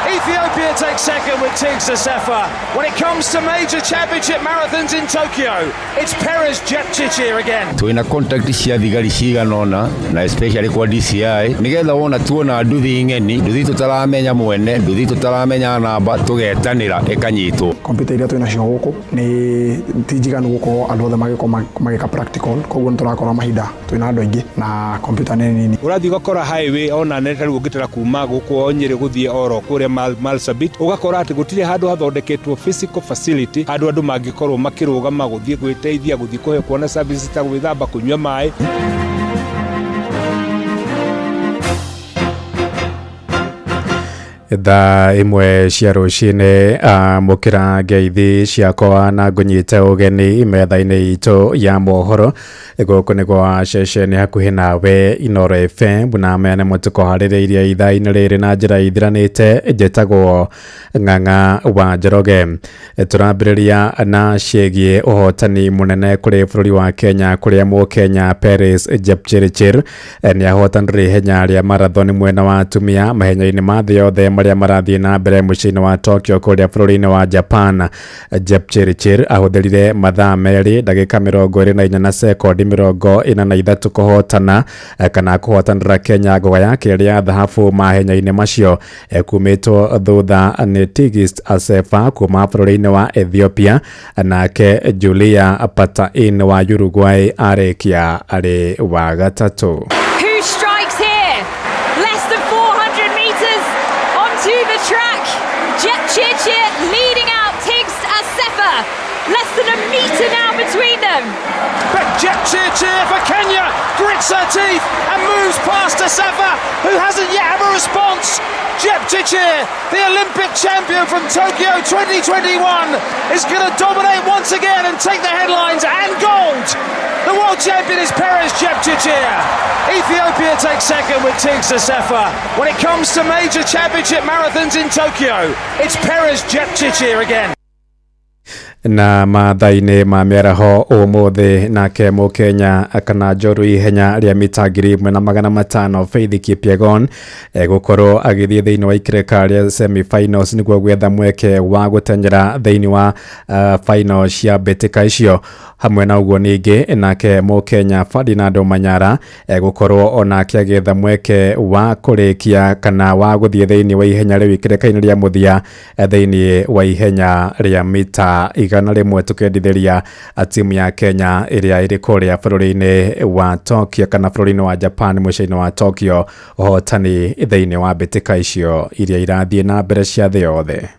Ethiopia takes second with Tigst Assefa. When it comes to major championship marathons in Tokyo, it's Peres Jepchirchir again. Twina contact cia thigari cigana ũna na especially kwa DCI nigetha wona tuona nduthi ng'eni, nduthi tũtaramenya mwene, nduthi tũtaramenya namba, tũgetanĩra ĩkanyitwo. Kompyuta iria twĩnacio gũkũ nĩ ti njiganu gũkorwo andũ othe magĩkorwo magĩka practical, koguo nĩ tũrakora mahinda twĩna andũ aingĩ na kompyuta nĩ nini. Ũrathiĩ ũgakora highway ona nene ta rĩu ũngĩtara kuma gũkũ o Nyĩrĩ gũthiĩ oro kũrĩa Marsabit, ũgakora atĩ gũtirĩ handũ hathondeketwo physical facility handũ andũ mangĩkorwo makĩrũgama gũthiĩ gwĩteithia, gũthiĩ kũhe kuona services ta gwĩthamba, kũnyua maĩ. Thaa 1 cia rũcinĩ, amũkĩra ngeithi ciakwa na ngũnyite ũgeni metha-inĩ itũ ya mohoro. Gũkũ nĩ gwa ceceni hakuhĩ nawe Inooro FM, na maya nĩmo tũkũharĩrĩirie ithaa-inĩ rĩrĩ na njĩra ithiranĩte. Njĩtagwo Ng'ang'a wa Njoroge. Tũrambĩrĩria na ciĩgiĩ ũhotani mũnene kũrĩ bũrũri wa Kenya, kũrĩa mũkenya Peris Jepchirchir nĩ ahotanire ihenya rĩa marathon mwena wa atumia mahenya-inĩ ma thĩ yothe marĩa marathiĩ na mbere mũciĩ-inĩ wa Tokyo kũrĩa bũrũri-inĩ wa Japan. Jepchirchir ahũthĩrire mathaa 2 ndagĩka 24 na sekondi 43 kũhotana kana kũhotanĩra Kenya ngoga ya kerĩ ya thahabu mahenya-inĩ macio, kumĩtwo thutha nĩ Tigist Assefa kuma bũrũri-inĩ wa Ethiopia, nake Julia Patain wa Uruguay arĩkia arĩ wa gatatũ. Who strikes here? Less than 400 meters onto the track. Jepchirchir leading out Tigst Assefa. Less than a meter now between them. But Jepchirchir for Kenya grits her teeth and moves past Assefa, who hasn't yet had a response. Jepchirchir, the Olympic champion from Tokyo 2021, is going to dominate once again and take the headlines and gold. The world champion is Peres Jepchirchir. Ethiopia takes second with Tigst Assefa. When it comes to major championship marathons in Tokyo, it's Peres Jepchirchir again. Na mathaa-inĩ ma mĩaraho ũmũthĩ, nake mũkenya kana njoru ihenya rĩa mita 1500 Faith Kipyegon egũkorwo agĩthiĩ thĩinĩ wa ikĩrĩka rĩa semi-finals nĩguo gwetha mweke wa gũteng'era thĩinĩ wa final cia mbĩtĩka icio. Hamwe na ũguo ningĩ, nake mũkenya Ferdinand Omanyala egũkorwo onake agĩetha mweke wa kũrĩkia kana wa gũthiĩ thĩinĩ wa ihenya rĩu ikĩrĩka-inĩ rĩa mũthia thĩinĩ wa ihenya rĩa mita 100, tũkendithĩria timu ya Kenya ĩrĩa ĩrĩ kũrĩa bũrũri-inĩ wa Tokyo kana bũrũri-inĩ wa Japan mũciĩ-inĩ wa Tokyo ũhotani thĩinĩ wa mbĩtĩka icio iria irathiĩ na mbere cia thĩ yothe.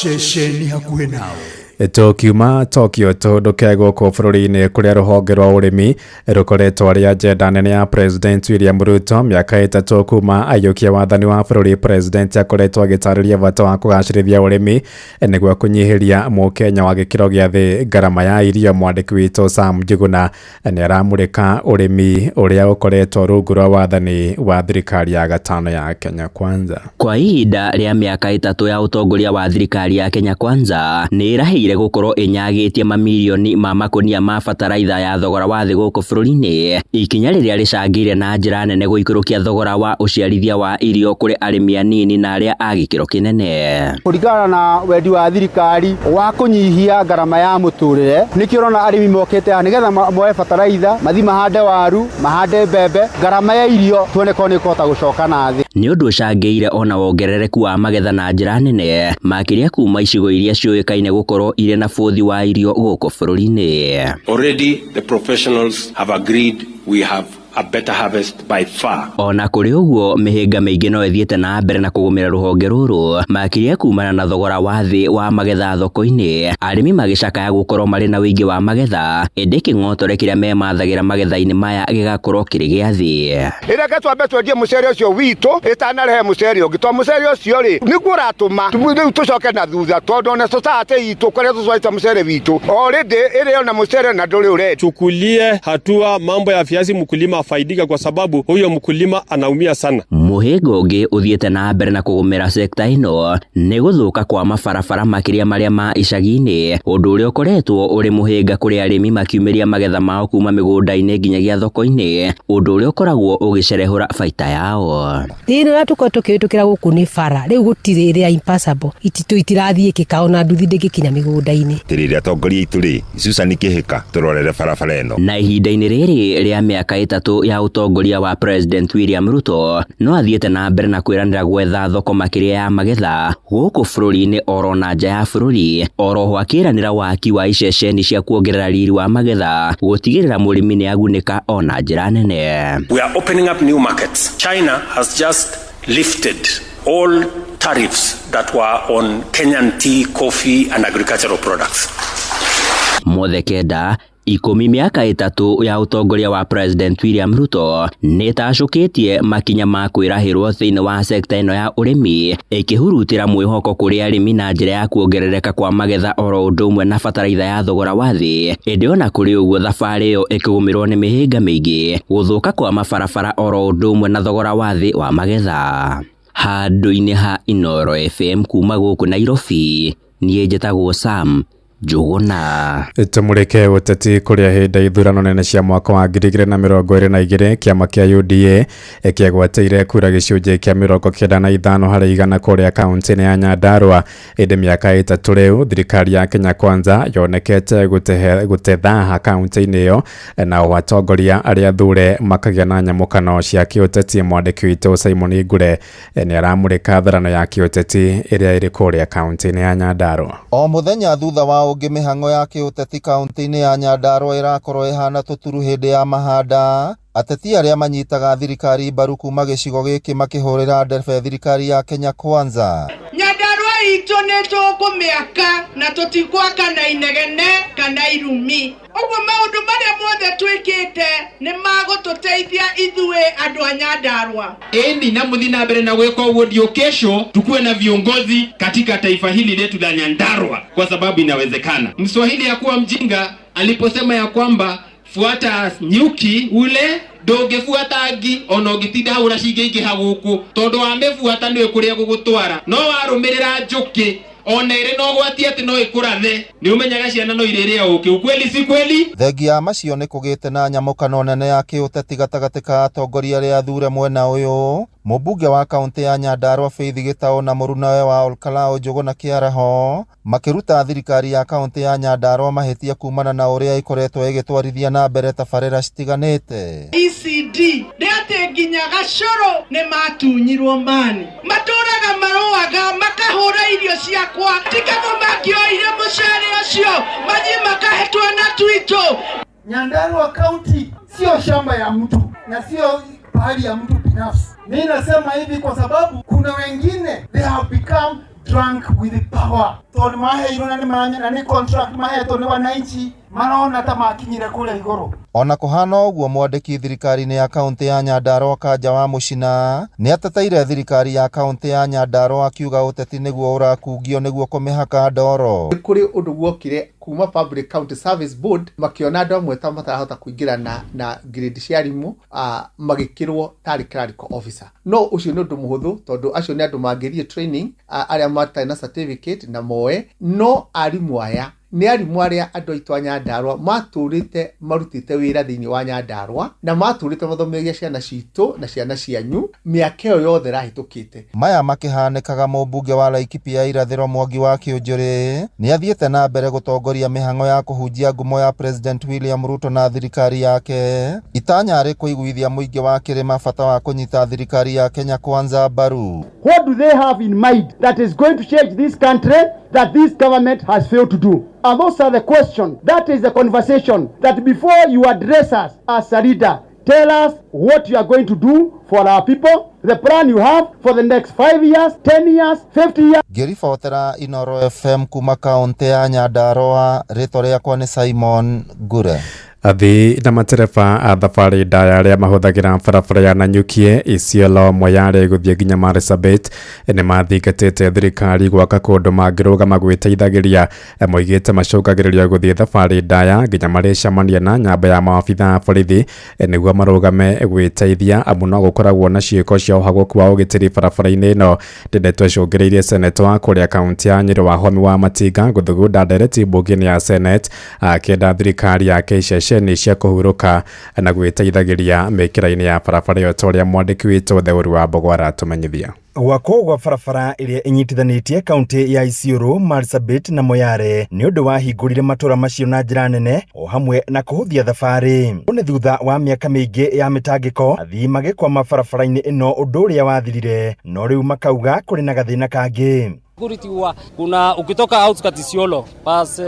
Ceceni hakuhĩ nawe. Tũkiuma Tokyo tũhũndũke gũkũ bũrũri-inĩ, kũrĩa rũhonge rwa ũrĩmi rũkoretwo arĩ agenda nene ya President William Ruto. Mĩaka 3 kuma aiyũkia wathani wa bũrũri, President akoretwo agĩtarĩria bata wa kũgacĩrithia ũrĩmi nĩguo kũnyihĩria mũkenya wa gĩkĩro gĩa thĩ ngarama ya irio. Mwandĩki witũ Sam Njuguna nĩ aramũrĩka ũrĩmi ũrĩa ũkoretwo rungu rwa wathani wa thirikari ya gatano ya Kenya Kwanza. Kwa ihinda rĩa mĩaka 3 ya ũtongoria wa thirikari ya Kenya Kwanza, nĩ ĩrahĩire gũkorwo ĩnyagĩtie mamirioni ma makonia ma bataraitha ya thogora wa thĩ gũkũ bũrũri-inĩ, ikinya rĩrĩa rĩcangĩire na njĩra nene gũikũrũkia thogora wa ũciarithia wa irio kũrĩ arĩmi anini na arĩa a gĩkĩro kĩnene. Kũringana na wendi wa thirikari wa kũnyihia ngarama ya mũtũrĩre, nĩkĩo ũrona arĩmi mokĩte haha nĩgetha moe bataraitha, mathiĩ mahande waru, mahande mbembe, ngarama ya irio tuone korwo nĩ ĩkũhota gũcoka na thĩ. Nĩ ũndũ ũcangĩire ona wongerereku wa magetha na njĩra nene, makĩria kuma icigo iria ciũĩkaine gũkorwo irĩ na bũthi wa irio gũkũ bũrũri-inĩ. Already the professionals have agreed we have a better harvest by far. Ona kũrĩ ũguo, mĩhĩnga mĩingĩ no ĩthiĩte na mbere na kũgũmĩra rũhonge rũrũ, makĩria kumana na thogora wa thĩ wa magetha thoko-inĩ, arĩmi magĩcakaya gũkorwo marĩ na ũingĩ wa magetha, ĩndĩ kĩng'otore kĩrĩa memathagĩra magetha-inĩ maya gĩgakorwo kĩrĩ gĩa thĩ. Ĩreke twambe twendie mũcere ũcio witũ ĩtanarehe mũcere ũngĩ, to mũcere ũcio rĩ nĩguo ũratũma rĩu tũcoke na thutha, tondũ ona society itũ kũrĩa tũtwarĩte mũcere witũ already ĩrĩ ona mũcere na ndũrĩ ũrendio. Chukulie hatua mambo ya viazi, mkulima afaidika kwa sababu huyo mkulima anaumia sana. Mũhĩnga ũngĩ ũthiĩte na mbere na kũgũmĩra sekta ĩno nĩ gũthũka kwa mabarabara, makĩria marĩa ma icagi-inĩ, ũndũ ũrĩa ũkoretwo ũrĩ mũhĩnga kũrĩ arĩmi makiumĩria magetha mao kuma mĩgũnda-inĩ nginyagia thoko-inĩ, ũndũ ũrĩa ũkoragwo ũgĩcerehũra baita yao. Thĩna ũrĩa tũkoretwo tũkĩhĩtũkĩra gũkũ nĩ bara rĩu gũtirĩ ĩrĩa impassable, ititũ itirathiĩkĩka, ona nduthi ndĩngĩkinya mĩgũnda-inĩ. Atĩrĩrĩ atongoria aitũ rĩ, Susan Kĩhĩka, tũrorere barabara ĩno. Na ihinda-inĩ rĩrĩ rĩa mĩaka 3 ya ũtongoria wa President William Ruto, no athiĩte na mbere na kwĩranĩra gwetha thoko makĩria ya magetha gũkũ bũrũri-inĩ oro na nja ya bũrũri, oroho akĩranĩra waki wa iceceni cia kuongerera riri wa magetha gũtigĩrĩra mũrĩmi nĩ agunĩka ona njĩra nene. We are opening up new markets. China has just lifted all tariffs that were on Kenyan tea, coffee and agricultural products. Mothe Kenda, Ikũmi mĩaka 3 ya ũtongoria wa President William Ruto nĩ ĩtacũkĩtie makinya ma kwĩrahĩrwo thĩinĩ wa sekta ĩno ya ũrĩmi, ĩkĩhurutĩra mwĩhoko kũrĩ arĩmi na njĩra ya kuongerereka kwa magetha oro ũndũ ũmwe na bataraitha ya thogora wa thĩ. Ĩndĩ ona kũrĩ ũguo, thabarĩ ĩyo ĩkĩgũmĩrwo nĩ mĩhĩnga mĩingĩ, gũthũka kwa mabarabara oro ũndũ ũmwe na thogora wa thĩ wa magetha. Handũ-inĩ ha Inooro FM kuma gũkũ Nairobi, niĩ njĩtagwo Sam Njũgũna. Tũmũrĩke ũteti kũrĩa hĩndĩ ithurano nene cia mwaka wa 2022 kĩama kĩa UDA kĩegwatĩire kura gĩcunjĩ kĩa 95 harĩ igana kũrĩa kaunti-inĩ ya Nyandarua. Ĩndĩ mĩaka 3 rĩu thirikari ya Kenya Kwanza yonekete gũtethaha kaunti-inĩ ĩyo, nao atongoria arĩa thure makagĩa na nyamũkano cia kĩũteti. Mwandĩki witũ Simon Ngure nĩ aramũrĩka tharano ya kĩũteti ĩrĩa ĩrĩ kũrĩa kaunti-inĩ ya Nyandarua. O mũthenya thutha wa ũngĩ mĩhang'o ya kĩũteti kaunti-inĩ ya Nyandarua ĩrakorwo ĩhana tũturu hĩndĩ ya mahanda. Ateti arĩa manyitaga thirikari mbaru kuma gĩcigo gĩkĩ makĩhũrĩra ndebe thirikari ya Kenya Kwanza. Nyandarua itũ nĩ tũkũmĩaka na tũtigwaka na inegene kana irumi. Ũguo maũndũ marĩa mothe twĩkĩte nĩ magũtũteithia ithuĩ andũ a Nyandarua. Eni na muthi na mbere na gwĩka ũguo ndio kesho tukuwe na viongozi katika taifa hili letu la Nyandarua, kwa sababu inawezekana. Mswahili hakuwa mjinga aliposema ya kwamba fuata nyuki ule ndũngĩbuata ngi ona ũngĩtinda hau ũracingĩingĩha gũkũ, tondũ wamĩbuata nĩwe kũrĩa gũgũtwara, no warũmĩrĩra njũkĩ ona ĩrĩ na ũgwati atĩ no ĩkũrathe. Nĩ ũmenyaga ciana no irĩrĩa ũkĩ, ukweli si kweli? Thengia ya macio nĩ kũgĩte na nyamũkano nene ya kĩũteti gatagatĩ ka atongoria arĩa athure mwena ũyũ. Mũmbunge wa kaunti ya Nyandarua Faith Gĩtaũ na mũrunawe wa Olkalou Njũgũna Kĩaraho makĩruta thirikari ya kaunti ya Nyandarua mahĩtia kumana na ũrĩa ĩkoretwo ĩgĩtwarithia na mbere tabarĩra citiganĩte. ECD nĩ atĩ nginya gacũrũ nĩ matunyirwo mani, matũraga marũaga makahũra irio ciakwa, tikamo mangĩoire mũcere ũcio mathiĩ makahe twana twitũ. Nyandarua County sio shamba ya mtu na sio pahali ya mtu binafsi. Mimi nasema hivi kwa sababu kuna wengine they have become drunk with power. Tondu maheirwo na nĩ na nĩ contract mahetwo nĩ wananchi marona ta makinyire kũrĩa igũrũ. Ona kũhana ũguo, mwandĩki thirikari-inĩ ya kaunti ya Nyandarua Kanja wa Mũcina nĩ ateteire thirikari ya kaunti ya Nyandarua akiuga ũteti nĩguo ũrakungio nĩguo kũmĩhaka ndoro. Kũrĩ ũndũ guokire kuma Public County Service Board makiona andũ amwe ta matarahota kũingĩra na grade cia arimũ, magĩkĩrwo tarĩ clerical officer. No ũcio nĩ ũndũ mũhũthũ tondũ acio nĩ andũ mangĩthiĩ training, arĩa matarĩ na certificate na moe. No arimũ aya nĩ arimũ arĩa andũ aitũ a Nyandarua matũrĩte marutĩte wĩra thĩinĩ wa Nyandarua na matũrĩte mathomithagia ciana citũ na ciana cianyu mĩaka ĩyo yothe ĩrahĩtũkĩte. Maya makĩhanĩkaga, mũmbunge wa Laikipia Irathĩro Mwangi wa Kĩũnjũrĩ nĩ athiĩte na mbere gũtongoria mĩhang'o ya kũhunjia ngumo ya President William Ruto na thirikari yake. Itanya arĩ kũiguithia mũingĩ wa kĩrĩma bata wa kũnyita thirikari ya Kenya Kwanza mbaru. What do they have in mind that is going to change this country that this government has failed to do? And those are the questions. That is the conversation that before you address us as a leader, tell us what you are going to do for our people, the plan you have for the next 5 years, 10 years, 50 years. Ngĩribotera Inooro FM kuma kaunti ya Nyandarua, rĩtwa rĩakwa nĩ Simon Ngure. Athii na matereba a thabarĩ ndaya arĩa mahũthagĩra barabara ya Nanyukie, Isiolo, Moyale gũthiĩ nginya Marsabit nĩ mathingatĩte thirikari gwaka kũndũ mangĩrũgama gwĩteithagĩria. Moigĩte macũngagĩrĩrio gũthiĩ thabarĩ ndaya nginya marĩcemania na nyamba ya maabitha a borithi nĩguo marũgame gwĩteithia, amu no gũkoragwo na ciĩko cia ũhagũku wa ũgitĩri barabara-inĩ ĩno. Ndeto icũngĩrĩirie seneta wa kũrĩa kaunti ya Nyĩrĩ Wahome wa Matinga gũthugunda ndereti mbunge-inĩ ya Senate akĩenda thirikari yake iceceni cia kũhurũka na gwĩteithagĩria mĩkĩra-inĩ ya barabara ĩyo, ta ũrĩa mwandĩki witũ Theũru wa Mbogo aratũmenyithia. Gwakwo gwa barabara ĩrĩa ĩnyitithanĩtie kaunti ya Isiolo, Marsabit na Moyale nĩ ũndũ wahingũrire matũra macio na njĩra nene o hamwe na kũhũthia thabarĩ. Ũũ nĩ thutha wa mĩaka mĩingĩ ya mĩtangĩko, athii magĩkwama barabara-inĩ ĩno ũndũ ũrĩa wathirire, no rĩu makauga kũrĩ na gathĩna kangĩ. Security huwa kuna ukitoka outskirts Isiolo pass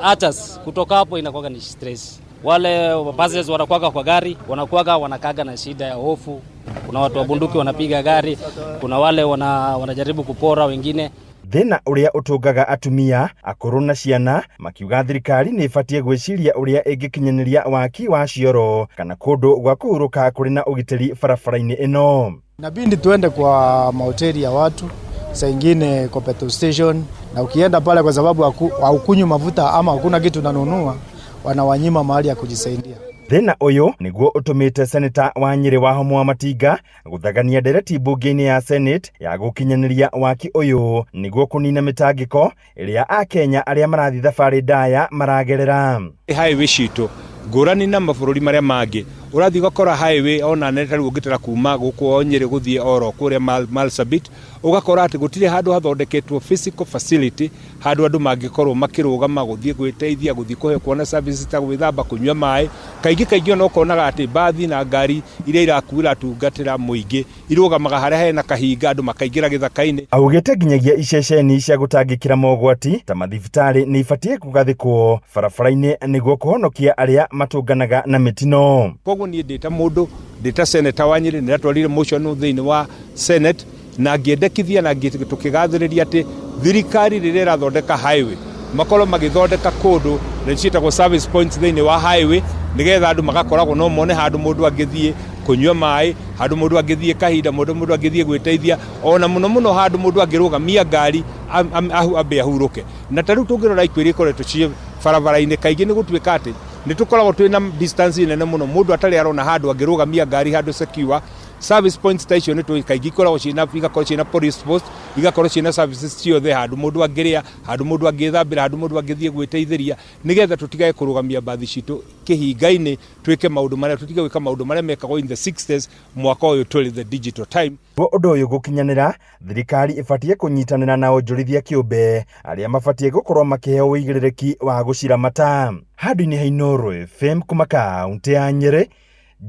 Achas, kutoka hapo inakuwa ni stress. Wale passengers wanakuwa kwa gari, wanakuwa wanakaga na shida ya hofu. Kuna watu wa bunduki wanapiga gari, kuna wale wanajaribu kupora wengine. Thĩna ũrĩa ũtũngaga atumia akũrũ na ciana, makiuga thirikari nĩ ĩbatiĩ gwĩciria ũrĩa ĩngĩkinyanĩria waki wa cioro kana kũndũ gwa kũhurũka kũrĩ na ũgitĩri barabara-inĩ ĩno. Inabidi tuende kwa mahoteli ya watu, saa ingine kwa petrol station, na ukienda pale kwa sababu haukunywi mafuta ama hakuna kitu unanunua, wanawanyima mahali ya kujisaidia. Thĩna ũyũ nĩguo ũtũmĩte seneta wa Nyĩrĩ Wahomu wa Matinga gũthagania ndereti mbunge-inĩ ya Senate ya gũkinyanĩria waki ũyũ nĩguo kũnina mĩtangĩko ĩrĩa akenya arĩa marathiĩ thabarĩ ndaya maragerera. Highway citũ ngũrani na mabũrũri marĩa mangĩ, ũrathiĩ ũgakora highway ona nene ta rĩu ũngĩtara kuma gũkũ o Nyĩrĩ gũthiĩ oro kũrĩa Marsabit, ũgakora atĩ gũtirĩ handũ hathondeketwo physical facility handũ andũ mangĩkorwo makĩrũgama gũthiĩ gwĩteithia, gũthiĩ kũhe kuona services ta gwĩthamba, kũnyua maĩ. Kaingĩ kaingĩ ona ũkonaga atĩ mbathi na ngari iria irakuĩra tungatĩra mũingĩ irũgamaga harĩa hena kahinga, andũ makaingĩra gĩthaka-inĩ. Augĩte nginyagia iceceni cia gũtangĩkĩra mogwati ta mathibitarĩ nĩ ibatiĩ kũgathĩkwo barabara-inĩ nĩguo kũhonokia arĩa matũnganaga na mĩtino. Koguo niĩ ndĩ ta mũndũ, ndĩ ta seneta wa Nyĩrĩ, nĩndatwarire motion thĩinĩ wa Senate na ngĩendekithia na tũkĩgathĩrĩria atĩ thirikari rĩrĩa ĩrathondeka highway makorwo magĩthondeka kũndũ na ciĩtagwo service points thĩinĩ wa highway, nĩgetha andũ magakoragwo no mone handũ mũndũ angĩthiĩ kũnyua maĩ, handũ mũndũ angĩthiĩ kahinda, mũndũ angĩthiĩ gwĩteithia, ona mũno mũno handũ mũndũ angĩrũgamia ngari ambe ahurũke. Na ta rĩu tũngĩrora ikuũ iria ikoretwo ciĩ barabara-inĩ kaingĩ nĩ gũtuĩka atĩ nĩ tũkoragwo twĩna distance nene mũno, mũndũ atarĩ arona handũ angĩrũgamia ngari handũ secure. Service points ta icio nĩ tũĩ kaingĩ ikoragwo ciĩna, igakorwo ciĩna police post, igakorwo ciĩna services ciothe, handũ mũndũ angĩrĩa, handũ mũndũ angĩthambĩra, handũ mũndũ angĩthiĩ gwĩteithĩria, nĩgetha tũtigage kũrũgamia mbathi citũ kĩhinga-inĩ, twĩke maũndũ marĩa tũtige gwĩka maũndũ marĩa mekagwo in the 60s. Mwaka ũyũ tũrĩ the digital time. Nĩguo ũndũ ũyũ gũkinyanĩra, thirikari ĩbatiĩ kũnyitanĩra na onjorithia kĩũmbe arĩa mabatiĩ gũkorwo makĩheo ũigĩrĩrĩki wa gũciramata. Handũ-inĩ ha Inooro FM kuma kaũntĩ ya Nyĩrĩ,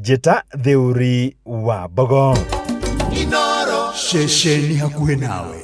Njĩta Theuri wa Mbogo. Ceceni hakuhĩ nawe.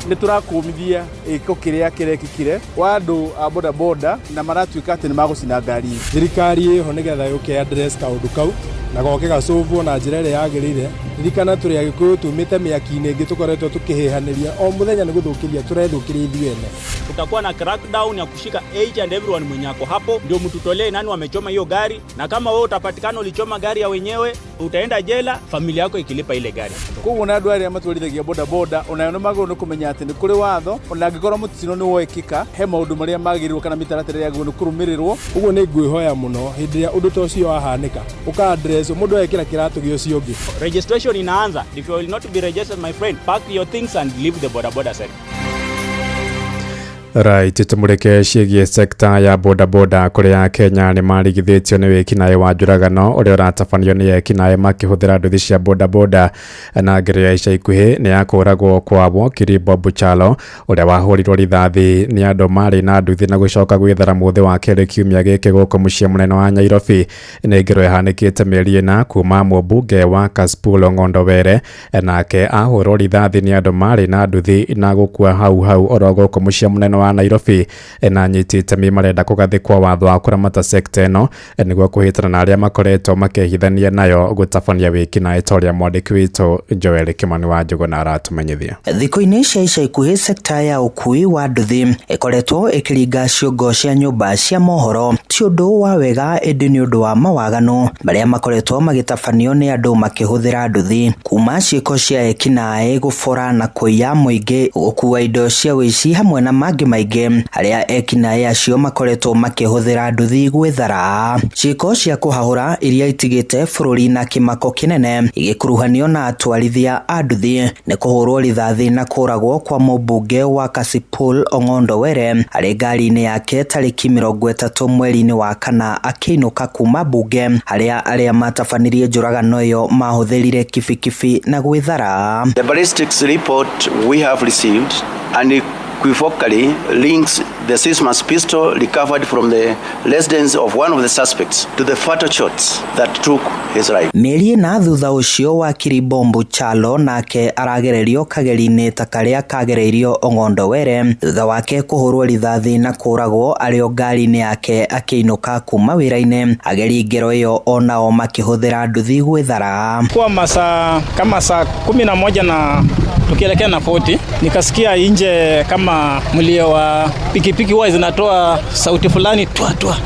Nĩ tũrakũmithia gĩko kĩrĩa kĩrekĩkire wa andũ a bodaboda na maratuĩka atĩ nĩ magũcina ngari. Thirikari ĩho nĩgetha yũke address kaũndũ kau na goke gacũvwo na njĩra ĩrĩa yagĩrĩire. Ririkana tũrĩ Agĩkũyũ tumĩte mĩaki-inĩ ĩngĩ tũkoretwo tũkĩhĩhanĩria o mũthenya nĩ gũthũkĩria tũrethũkĩria ithuĩ ene. Kutakuwa na crackdown ya kushika each and everyone mwenye ako hapo, ndio mtutolee nani wamechoma hiyo gari, na kama wewe utapatikana ulichoma gari ya wenyewe utaenda jela, familia yako ikilipa ile gari. Koguo na andũ arĩa matwarithagia bodaboda onayo nĩ magĩrĩirwo nĩ kũmenya atĩ nĩ kũrĩ watho, ona angĩkorwo mũtino nĩ wekĩka he maũndũ marĩa magĩrĩirwo kana mĩtaratara ĩrĩa yagĩrĩirwo nĩ kũrũmĩrĩrwo. Ũguo nĩ ngwĩhoya mũno hĩndĩ ĩrĩa ũndũ ta ũcio wahanĩka ũka address mũndũ agekĩra kĩratũ gĩa ũcio ũngĩ. Registration inaanza. If you will not be registered, my friend, pack your things and leave the boda boda sector. Right, tumurike ciĩgiĩ sekta ya bodaboda kũrĩa Kenya nĩ marigithĩtio nĩ wĩkinaĩ wa njũragano ũrĩa ũratabanio nĩ ekinaĩ makĩhũthĩra nduthi cia bodaboda. Na ngero ya ica ikuhĩ nĩ ya kũũragwo kwa Wokiri Bob Kyalo ũrĩa wahũrirwo rithathi nĩ andũ marĩ na nduthi na gũcoka gwĩthara mũthĩ wa kerĩ kiumia gĩkĩ gũkũ mũciĩ mũnene wa Nairobi. Nĩ ngero ĩhanĩkĩte mĩeri ĩna kuma mũmbunge wa Kasipul Ong'ondo Were nake ahũrwo rithathi nĩ andũ marĩ na nduthi na gũkua hau hau oro gũkũ mũciĩ mũnene wa Nairobi. Na anyiti itemi marenda kũgathĩkwo watho wa kũramata sekta ĩno nĩguo kũhĩtana na arĩa makoretwo makĩhithania nayo gũtabania wĩkinaĩ ta ũrĩa mwandĩki witũ Joel Kimani wa Njũgũna aratũmenyithia. Thikũ-inĩ cia ica ikuhĩ sekta ya ũkui wa nduthi ĩkoretwo ĩkĩringa ciongo cia nyũmba cia mohoro, ti ũndũ wa wega ĩndĩ nĩ ũndũ wa mawaganu marĩa makoretwo magĩtabanio nĩ andũ makĩhũthĩra nduthi, kuma ciĩko cia ekinaĩ gũbora na kũiya mũingĩ, gũkua indo cia ũici hamwe na mangĩ maingĩ arĩa ekinaĩ acio makoretwo makĩhũthĩra nduthi gwĩthara. Ciĩko cia kũhahũra iria itigĩte bũrũri na kĩmako kĩnene igĩkuruhanio na atwarithia a nduthi nĩ kũhũrwo rithathi na kũragwo kwa mũmbunge wa Kasipul Ong'ondo Were arĩ ngari-inĩ yake tarĩki 30 mweri-inĩ wa kana akĩinũka kuma mbunge, harĩa arĩa matabanirie njũragano ĩyo mahũthĩrire kibikibi na gwĩthara. The ballistics report we have received unequivocally links the Sismas pistol recovered from the residence of one of the suspects to the fatal shots that took his life. Mĩeri ĩna thutha ũcio wakiri Bombu Kyalo nake aragererio kageri-inĩ ta karĩa kagereirio Ong'ondo Were thutha wake kũhũrwo rithathi na kũragwo arĩ o ngari-inĩ yake akĩinũka kuma wĩra-inĩ. Ageri ngero ĩyo onao makĩhũthĩra nduthi gwĩthara. Kwa masaa kama saa 11 na Tukielekea na 40 nikasikia nje kama mlio wa pikipiki huwa zinatoa sauti fulani twa twa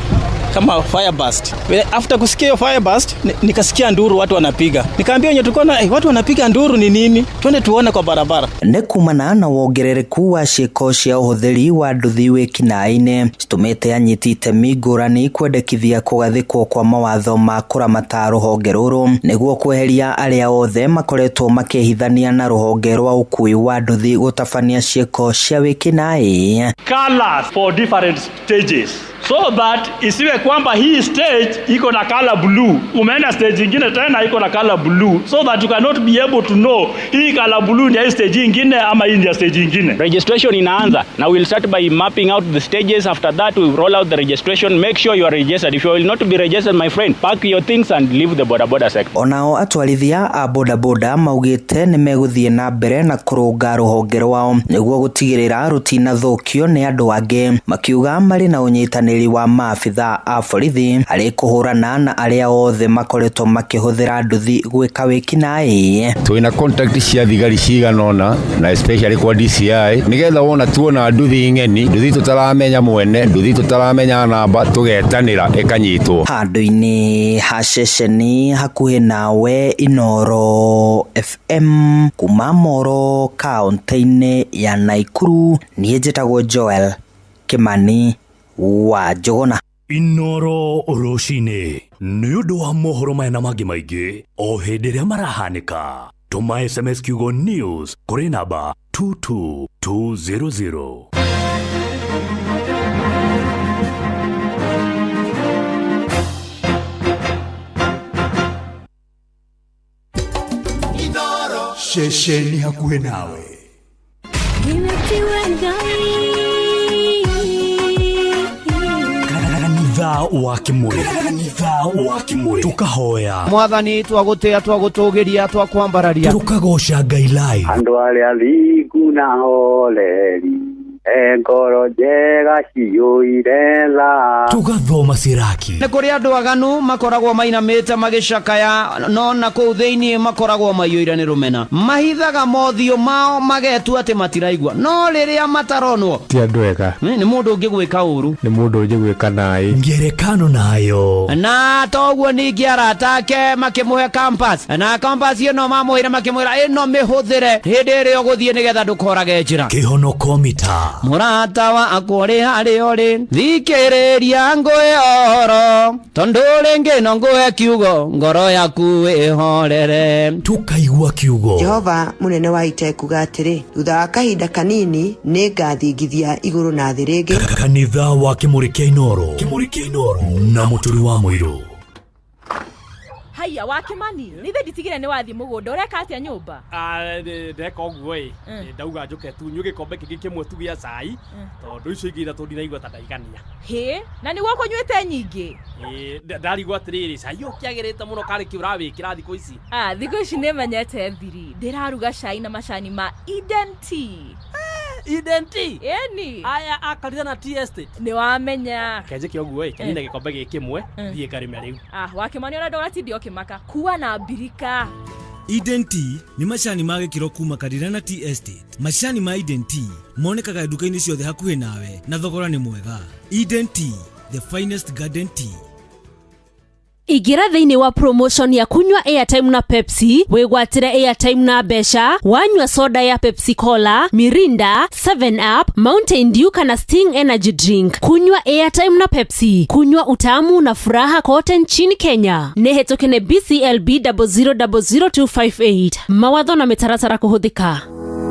kama fire burst. After kusikia hiyo fire burst, nikasikia nduru watu wanapiga. Nikaambia wenye tulikuwa na watu wanapiga nduru ni nini? Twende tuone kwa barabara. Nĩ kumana na wongerereku wa ciĩko cia ũhũthĩri wa nduthi wĩkinaĩ-inĩ citũmĩte anyiti itemi ngũrani kwendekithia kũgathĩkwo kwa mawatho ma kũramata rũhonge rũrũ nĩguo kweheria arĩa othe makoretwo makĩhithania na rũhonge rwa ũkui wa nduthi gũtabania ciĩko cia wĩkinaĩ. Colors for different stages so that isiwe kwamba hii stage iko na color blue, umeenda stage ingine tena iko na color blue, so that you cannot be able to know hii color blue ni ya stage ingine ama hii ni ya stage ingine. Registration inaanza na we'll start by mapping out the stages. After that we roll out the registration. Make sure you are registered. If you will not be registered, my friend, pack your things and leave the boda boda sector. Onao atwarithia a bodaboda maugĩte nĩmegũthiĩ na mbere na kũrũnga rũhonge rwao nĩguo gũtigĩrĩra rũtinathũkio nĩ andũ angĩ, makiuga marĩ na ũnyitanĩri wa maabitha a borithi harĩ kũhũrana na arĩa othe makoretwo makĩhũthĩra nduthi gwĩka wĩkinaĩ. Twina contact cia thigari cigana ũna na especially kwa DCI nigetha wona tuona nduthi ng'eni, nduthi tũtaramenya mwene, nduthi tũtaramenya namba, tũgetanĩra ĩkanyitwo. Handũ-inĩ ha ceceni hakuhĩ nawe Inooro FM kuma Moro kaũntĩ-inĩ ya Naikuru, niĩ njĩtagwo Joel Kimani wa Njũgũna. Inooro rũcinĩ nĩ ũndũ wa mohoro maya na mangĩ maingĩ o hĩndĩ ĩrĩa marahanĩka. Tũma SMS kiugo news kũrĩ namba 22200. Ceceni hakuhĩ nawe. Kanitha wa Kimuri, kanitha wa Kimuri, tukahoya Mwathani, twagũtĩa, twagũtũgĩria, twakwambararia, tukagoca Ngai live. Andũ arĩa thingu na horeri, e ngoro njega ciyũire tha, tugathoma Siraki. Nĩ kũrĩ andũ aganu makoragwo mainamĩte magĩcakaya, no na kũu thĩinĩ makoragwo maiyũire nĩ rũmena, mahithaga mothiũ mao magetua atĩ matiraigua, no rĩrĩa mataronwo ti andũ ega. Nĩ mũndũ ũngĩgwĩka ũru, nĩ mũndũ ũngĩgwĩka naĩ ngerekano nayo. Na toguo ningĩ arata ake makĩmũhe compass, na compass ĩno mamũheire makĩmwĩra ĩno mĩhũthĩre hĩndĩ ĩrĩa ũgũthiĩ nĩgetha ndũkorage njĩra. Kĩhonoko mita. Mũrata wakwa ũrĩ harĩa ũrĩ, thikĩrĩria ngũhe ũhoro, tondũ rĩngĩ no ngũhe kiugo, ngoro yaku ĩhorere. Tukaigua kiugo. Jehova mũnene wa ita ekuga atĩrĩ, thutha wa kahinda kanini nĩngathingithia igũrũ na thĩ rĩngĩ. Kanitha wa Kimuri kĩa Inooro, Kimuri kĩa Inooro na Mũturi wa Mũirũ. Haiya wa Kimani, nithe nditigire nĩ wathiĩ mũgũnda, ũreka atĩa nyũmba? Ndeka ũguo ĩ, ndauga njũke tu nyue gĩkombe kĩngĩ kĩmwe tu gĩa cai, tondũ icio ingĩ ithatũ ndiraigua ta ndaigania. Hĩ, na nĩguo ũkũnyuĩte nyingĩ? Ndarigwo atĩrĩrĩ, cai ũkĩagĩrĩte mũno karĩ kĩ ũrawĩkĩra thikũ ici? Thikũ ici nĩmenyete thiri, ndĩraruga cai na macani ma Eden Tea. Eden Tea? Ĩni. Aya a Kanitha na Tea Estate. Nĩwamenya. Kenjĩke ũguo ĩ, kenine gĩkombe gĩkĩ kĩmwe, thiĩ ngarĩme rĩu. Wa Kimani ona ndũgatinde ũkĩmaka, kua na mbirika. Eden Tea nĩ macani ma gĩkĩro kuma Kanitha na Tea Estate. Macani ma Eden Tea monekaga nduka-inĩ ciothe hakuhĩ nawe na thogora nĩ mwega. Eden Tea, the finest garden tea. Ingĩra thĩinĩ wa promotion ya kunywa airtime na Pepsi, wĩgwatĩre airtime na mbeca, wanyua soda ya Pepsi Cola, Mirinda, 7 Up, Mountain Dew kana Sting Energy Drink. Kunywa airtime na Pepsi, kunywa utamu na furaha kote nchini Kenya. Nĩ hetũke nĩ BCLB 0000258. Mawatho na mĩtaratara kũhũthĩka.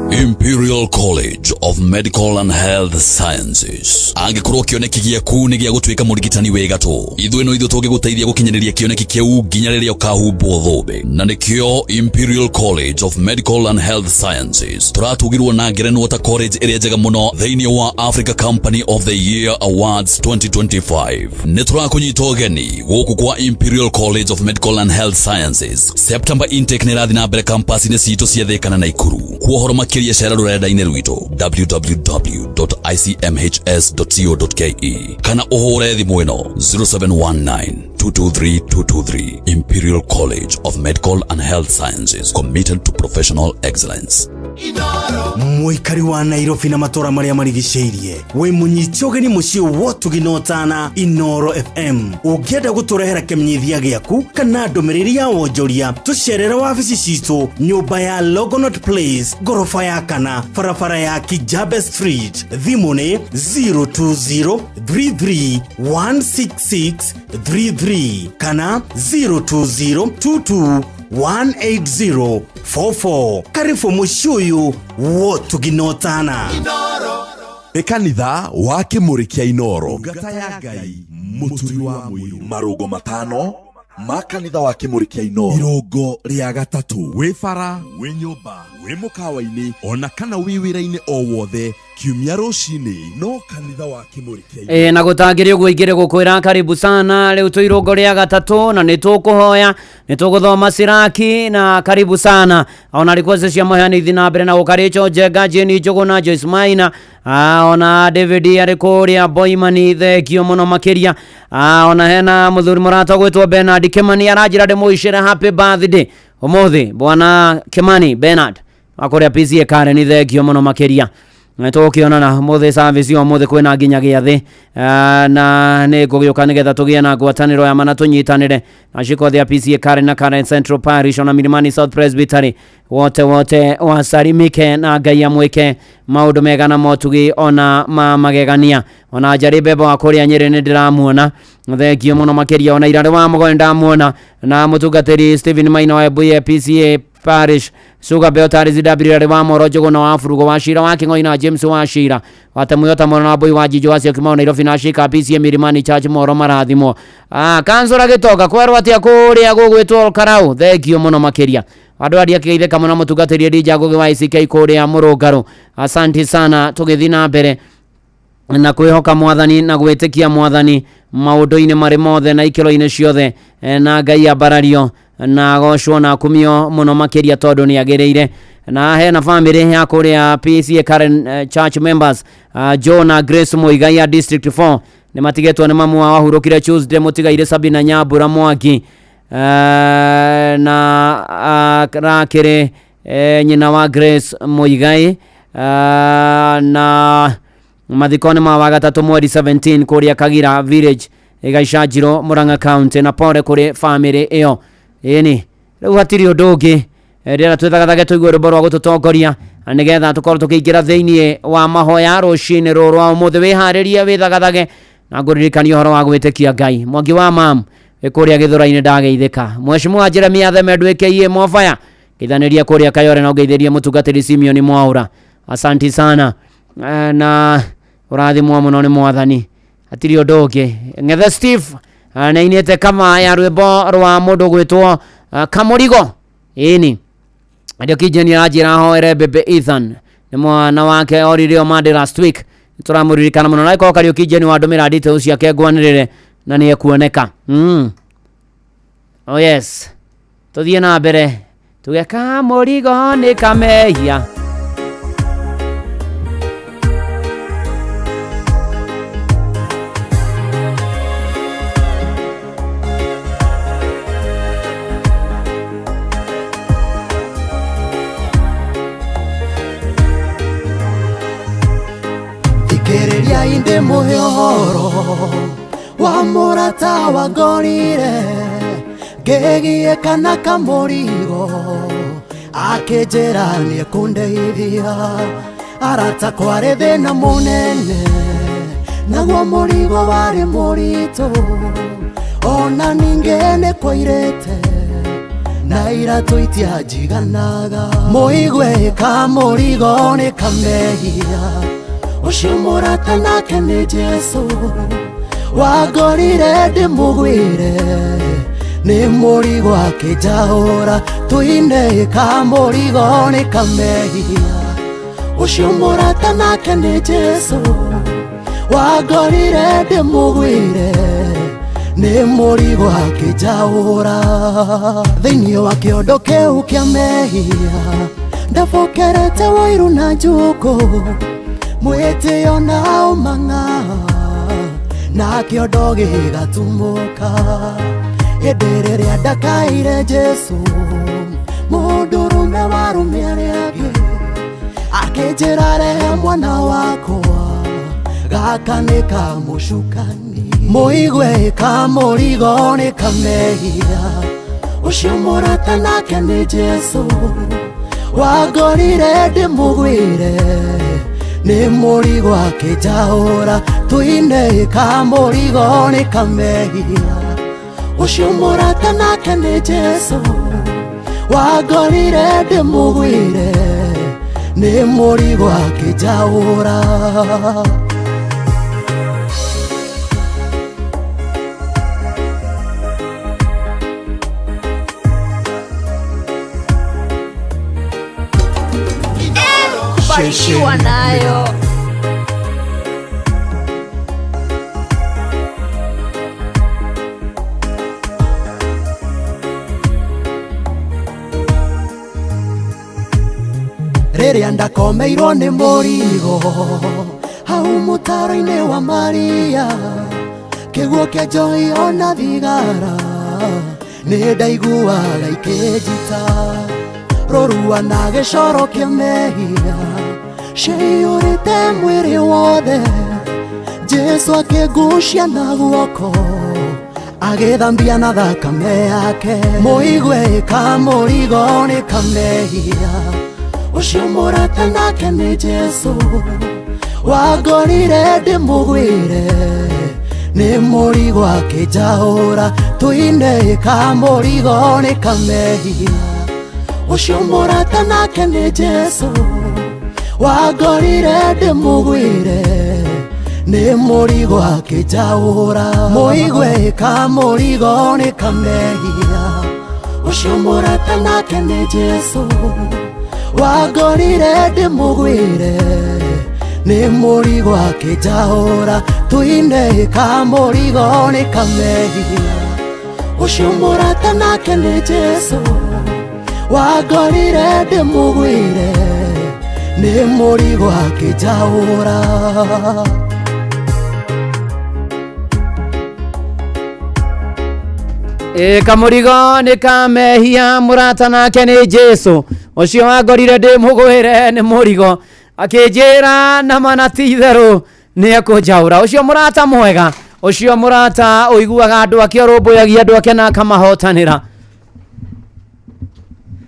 Imperial College of Medical and Health Sciences. Angĩkorwo kĩoneki gĩaku nĩ gĩa gũtuĩka mũrigitani wĩ gatũ, ithuĩ no ithuĩ tũngĩgũteithia gũkinyanĩria kĩoneki kĩu nginya rĩrĩa ũkahumbwo thũmbĩ. Na nĩkĩo Imperial College of Medical and Health Sciences tũratugirwo na ngerenwa ta college ĩrĩa njega mũno thĩinĩ wa Africa Company of the Year Awards 2025. Nĩ tũrakũnyita ũgeni gũkũ kwa Imperial College of Medical and Health Sciences. September intake nĩ ĩrathiĩ na mbere campus-inĩ citũ cia Thĩka na Naikuru. Kwa ũhoro makĩria cera rũrenda-inĩ rwitũ www.icmhs.co.ke kana ũhũre thimũ ĩno 0719 223 223. Imperial College of Medical and Health Sciences, committed to professional excellence. Mũikari wa Nairobi na matũra marĩa marigicĩirie, wĩ mũnyite ũgeni mũciĩ wotugi na ũtana Inoro FM. Ũngĩenda gũtũrehera kĩmenyithia gĩaku kana ndũmĩrĩri ya wonjoria, tũcerere wabici citũ nyũmba ya Longonot Place, ngoroba ya kana, barabara ya Kijabe Street. Thimũ nĩ 02033 16633 kana 02022 18044. Karibu mũciĩ ũyũ wotugi na ũtana. Nĩ kanitha wa Kĩmũrĩ kĩa Inoro, ngata ya Ngai, mũturi wa mũiru. Marũngo matano ma kanitha wa Kĩmũrĩ kĩa Inoro. Irũngo rĩa gatatũ, wĩ bara, wĩ nyũmba, wĩ mũkawa-inĩ, ona kana wĩ wĩra-inĩ o wothe, kiumia rũcinĩ no kanitha wa Kĩmũrĩ kĩa Inoro. Ĩ na gũtangĩrĩ ũguo ingĩrĩ gũkwĩra karibu sana. Rĩu twĩ irũngo rĩa gatatũ na nĩ tũkũhoya, nĩ tũgũthoma Siraki na karibu sana. Ona request cia mahoya nĩ ithi na mbere na gũkarĩcho Njenga Jeni Njũgũ na Joyce Maina. Ona David arĩ kũrĩa Boimani, thengio mũno makĩria. Ona hena mũthuri mũrata gwĩtwo Bernard Kimani aranjĩra ndĩmũicĩre happy birthday ũmũthĩ. Bwana Kimani Bernard wa kũrĩa PCA Karen, thengio mũno makĩria. Tũgũkĩonana mũthĩ service o mũthĩ kwĩna nginya gĩathĩ. Na nĩ ngũgĩũka nĩgetha tũgĩe na ngwatanĩro ya mana, tũnyitanĩre na ciiko thia PCA Karen na Karen Central Parish ona Milimani South Presbytery, wote wote wasalimike na Ngai amwĩke maũndũ mega na motugi ona ma magegania. Ona Njarĩ Mbembe wa kũrĩa Nyĩrĩ nĩ ndĩramuona, thengio mũno makĩria. Ona Irarĩ wa Mũgoe ndamuona na mũtungatĩri Stephen Maina wa Ebuye PCA Parish, Suga Beotari ZW wa Moro Njũgũ na wa Burugo wa Cira wa Kĩng'oi na James wa Cira wa Temuyota Moro na Mbui wa Njinjo wa Syokimau Nairobi na Shika PCA Milimani Church Moro marathimwo. Kansũra Gĩtonga kwerwo atĩa kũrĩa gũgwĩtwo Karau, thengio mũno makĩria. Andũ aria kĩgeithĩka mũno mũtungatĩri Elijah Ngũgĩ wa ICK kũrĩa Mũrũngarũ, asanti sana. Tũgĩthiĩ na mbere na kwĩhoka mwathani na gwĩtĩkia mwathani maũndũ-inĩ marĩ mothe na ikĩro-inĩ ciothe, na Ngai ambarario na agocwo na akumio mũno makĩria tondũ nĩ agĩrĩire. Na hena family ya kũrĩa PCA Karen Church members, Joe na Grace Muigai ya District 4 nĩ matigĩtwo nĩ mamu wao ahurũkire Tuesday, mũtigaire Sabina Nyambura Mwangi, na rakĩrĩ nyina wa Grace Muigai, na mathiko nĩ ma wagatatũ mweri 17 kũrĩa Kagira Village, Gaicanjirũ, Murang'a County, na pole kũrĩ family ĩyo. Ĩni rĩu hatirĩ ũndũ ũngĩ, rĩera twĩthagathage tũigue rwĩmbo rwa gũtũtongoria na nĩgetha tũkorwo tũkĩingĩra thĩinĩ wa mahoya rũcinĩ rũrũ rwa ũmũthĩ. Wĩharĩrie, wĩthagathage na ngũririkania ũhoro wa gwĩtĩkia Ngai. Mwangi wa mam wĩ kũrĩa Gĩthũrai-inĩ ndageithĩka. Mheshimiwa Jeremia Theme ndwĩkĩie Mwabaya ngeithanĩria kũrĩa Kayore na ũngeithĩrie mũtungatĩri Simeon Mwaura, asanti sana. Na ũrathimwo mũno nĩ mwathani, hatirĩ ũndũ ũngĩ. Ng'ethe Steve nĩainĩte kama ya rwĩmbo rwa mũndũ gwĩtwo Kamũrigo. Ĩni ndio kijeni aranjĩra hoere bebe Ethan, nĩ mwana wake orire o Monday last week, tũramũririkana mũno na ĩkorwo Kariũki Jeni wandũmĩra details ciake ngwanĩrĩre na nĩ ekuoneka. Oh yes, tũthiĩ na mbere tuge kamũrigo nĩ kamehia. Thikĩrĩria indĩ mũhe ũhoro wa mũrata wangorire ngĩgiĩ kana kamũrigo, akĩnjĩra nĩekũndeithia. Arata kwarĩ thĩna mũnene, naguo mũrigo warĩ mũritũ, ona ningĩ nĩ kwairĩte na iratũ itianjiganaga. Mũigue kamũrigo nĩ kamehia, ũcio mũrata nake nĩ Jesũ wangorire ndĩmũgwĩre, nĩ mũrigo akĩnjahũra. Tũine kamũrigo nĩ kamehia, ũcio mũrata nake nĩ Jesũ wangorire ndĩmũgwĩre, nĩ mũrigo akĩnjahũra. Thĩinĩ wa kĩondo kĩu kĩa mehia ndabokerete wairu na njũkũ, mwĩtĩo na ũmang'a Na kĩondo gĩgatumũka. Hĩndĩ rĩrĩa ndakaire Jesu, mũndũrũme warũme arĩa angĩ, akĩnjĩra rehe mwana wakwa, gaka nĩ kamũcukani. Mũigue kamũrigo nĩ kamehia, ũcio mũrata nake nĩ Jesu, wangorire ndĩmũgwĩre, nĩ mũrigo akĩnjahũra, tuine kamũrigo nĩ kamehia, ũcio mũrata nake nĩ Jesu, wangorire ndĩmũgwĩre, nĩ mũrigo akĩnjahũra. Kubarikiwa nayo. Rĩrĩa ndakomeirwo nĩ mũrigo hau mũtaro-inĩ wa Maria, kĩguo kĩa njohi ona thigara nĩ ndaiguaga ikĩnjita, rũrua na gĩcoro kĩa mehia ciyũrĩte mwĩrĩ wothe. Jesu akĩngucia na guoko agĩthambia na thakame yake, mũigue kamũrigo nĩ kamehia, ũcio mũrata nake nĩ Jesu, wangorire ndĩmũgwĩre, nĩ mũrigo akĩnjahũra, tuine kamũrigo nĩ kamehia, ũcio mũrata nake nĩ Jesu, wangorire ndĩmũgwĩre, nĩ mũrigo akĩnjahũra, mũigue kamũrigo nĩ kamehia, ũcio mũrata nake nĩ Jesu, wangorire ndĩmũgwĩre, nĩ mũrigo akĩnjahũra, tuine kamũrigo nĩ kamehia, ũcio mũrata nake nĩ Jesu, wangorire ndĩmũgwĩre, nĩ mũrigo akĩnjahũra. Ĩ kamũrigo nĩ kamehia mũrata nake nĩ Jesu, ũcio wangorire ndĩmũgwĩre nĩ mũrigo akĩnjĩra na mana ti itherũ nĩ ekũnjaũra. Ũcio mũrata mwega, ũcio mũrata ũiguaga andũ ake, ũrũmbũyagia andũ ake na akamahotanĩra,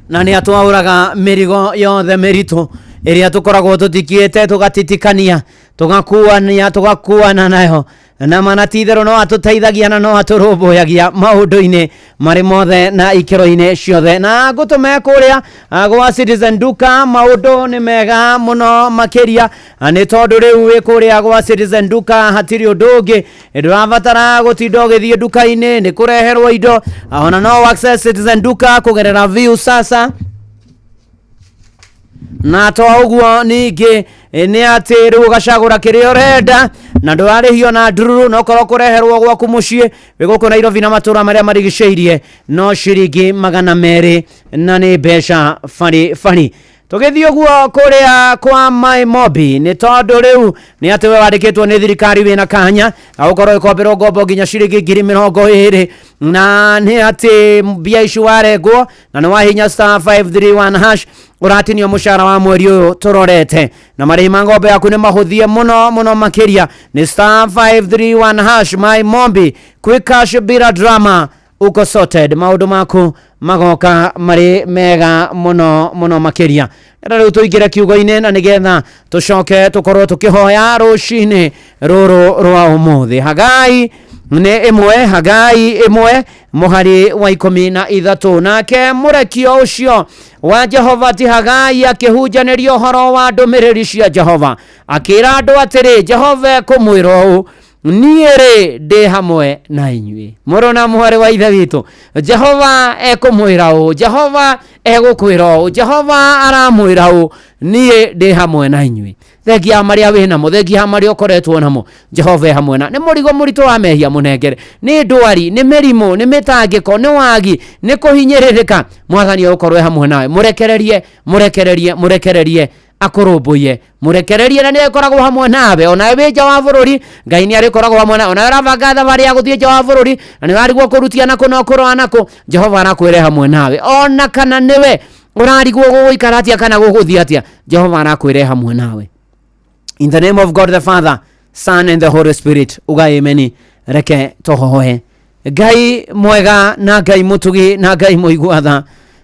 na nĩ atwaũraga mĩrigo yothe mĩritũ ĩrĩa tũkoragwo tũtikĩte, tũgatitikania, tũgakuania, tũgakuana nayo, na mana ti itherũ no atũteithagia na no atũrũmbũyagia maũndũ-inĩ marĩ mothe na ikĩro-inĩ ciothe. Na ngũtũme kũrĩa gwa Citizen Duka, maũndũ nĩ mega mũno makĩria, nĩ tondũ rĩu wĩ kũrĩa gwa Citizen Duka hatirĩ ũndũ ũngĩ, ndũrabatara gũtinda ũgĩthiĩ nduka-inĩ nĩ kũreherwo indo, ona no access Citizen Duka kũgerera View Sasa. Na to ũguo ningĩ nĩ atĩ rĩu ũgacagũra kĩrĩa ũrenda na ndũrarĩhio na ndururu, no korwo kũreherwo gwaku mũciĩ wĩ gũkũ Nairobi na matũra marĩa marigicĩirie no ciringi 200 na nĩ mbeca bari bari. Tũgĩthiĩ ũguo kũrĩa kwa My Mobi, nĩ tondũ rĩu nĩ atĩ we wandĩkĩtwo nĩ thirikari wĩna kanya gũkorwo ĩkomberwo ngombo nginya ciringi 20,000, na nĩ atĩ mbia ici warengwo na nĩ wahinya star 531 hash ũratinio mũcara wa mweri ũyũ tũrorete, na marĩhi ma ngombo yaku nĩ mahũthie mũno mũno makĩria. Nĩ star 531 hash. My Mobi, quick cash bila drama, uko sorted, maũndũ maku magoka marĩ mega mũno mũno makĩria. Na rĩu tũingĩre kiugo-inĩ na nĩgetha tũcoke tũkorwo tũkĩhoya rũcinĩ rũrũ rwa ũmũthĩ. Hagai nĩ ĩmwe, Hagai ĩmwe mũhari wa 13. Nake mũrekio ũcio wa Jehova ti Hagai akĩhunjanĩria ũhoro wa ndũmĩrĩri cia Jehova, akĩra andũ atĩrĩ, Jehova ekũmwĩra ũũ, niĩ rĩ ndĩ hamwe na inyuĩ. Mũrũ na mwarĩ wa ithe witũ, Jehova ekũmwĩra ũũ, Jehova egũkwĩra ũũ, Jehova aramwĩra ũũ, niĩ ndĩ hamwe na inyuĩ. Thengia marĩa wĩ namo, thengia marĩa ũkoretwo namo, Jehova e hamwe na. Nĩ mũrigo mũritũ wa mehia mũnengere, nĩ ndwari, nĩ mĩrimũ, nĩ mĩtangĩko, nĩ wagi, nĩ kũhinyĩrĩrĩka, Mwathani egũkorwo e hamwe nawe. Mũrekererie, mũrekererie, mũrekererie, Akũrũmbũiye, mũrekererie, na nĩ akoragwo hamwe nawe. Onawe wĩ nja wa bũrũri, Ngai nĩ arĩkoragwo hamwe nawe. Onawe ũrabanga thabarĩ ya gũthiĩ nja wa bũrũri na nĩ ũrarigwo kũrutia nakũ na ũkũrora nakũ, Jehova arakwĩre hamwe nawe. Ona kana nĩwe ũrarigwo gũgũikara atĩa kana gũgũthiĩ atĩa, Jehova arakwĩre hamwe nawe. In the name of God the Father, Son and the Holy Spirit, uga amen. Reke tũhoe. Ngai mwega na Ngai mũtugi na Ngai mũigua tha,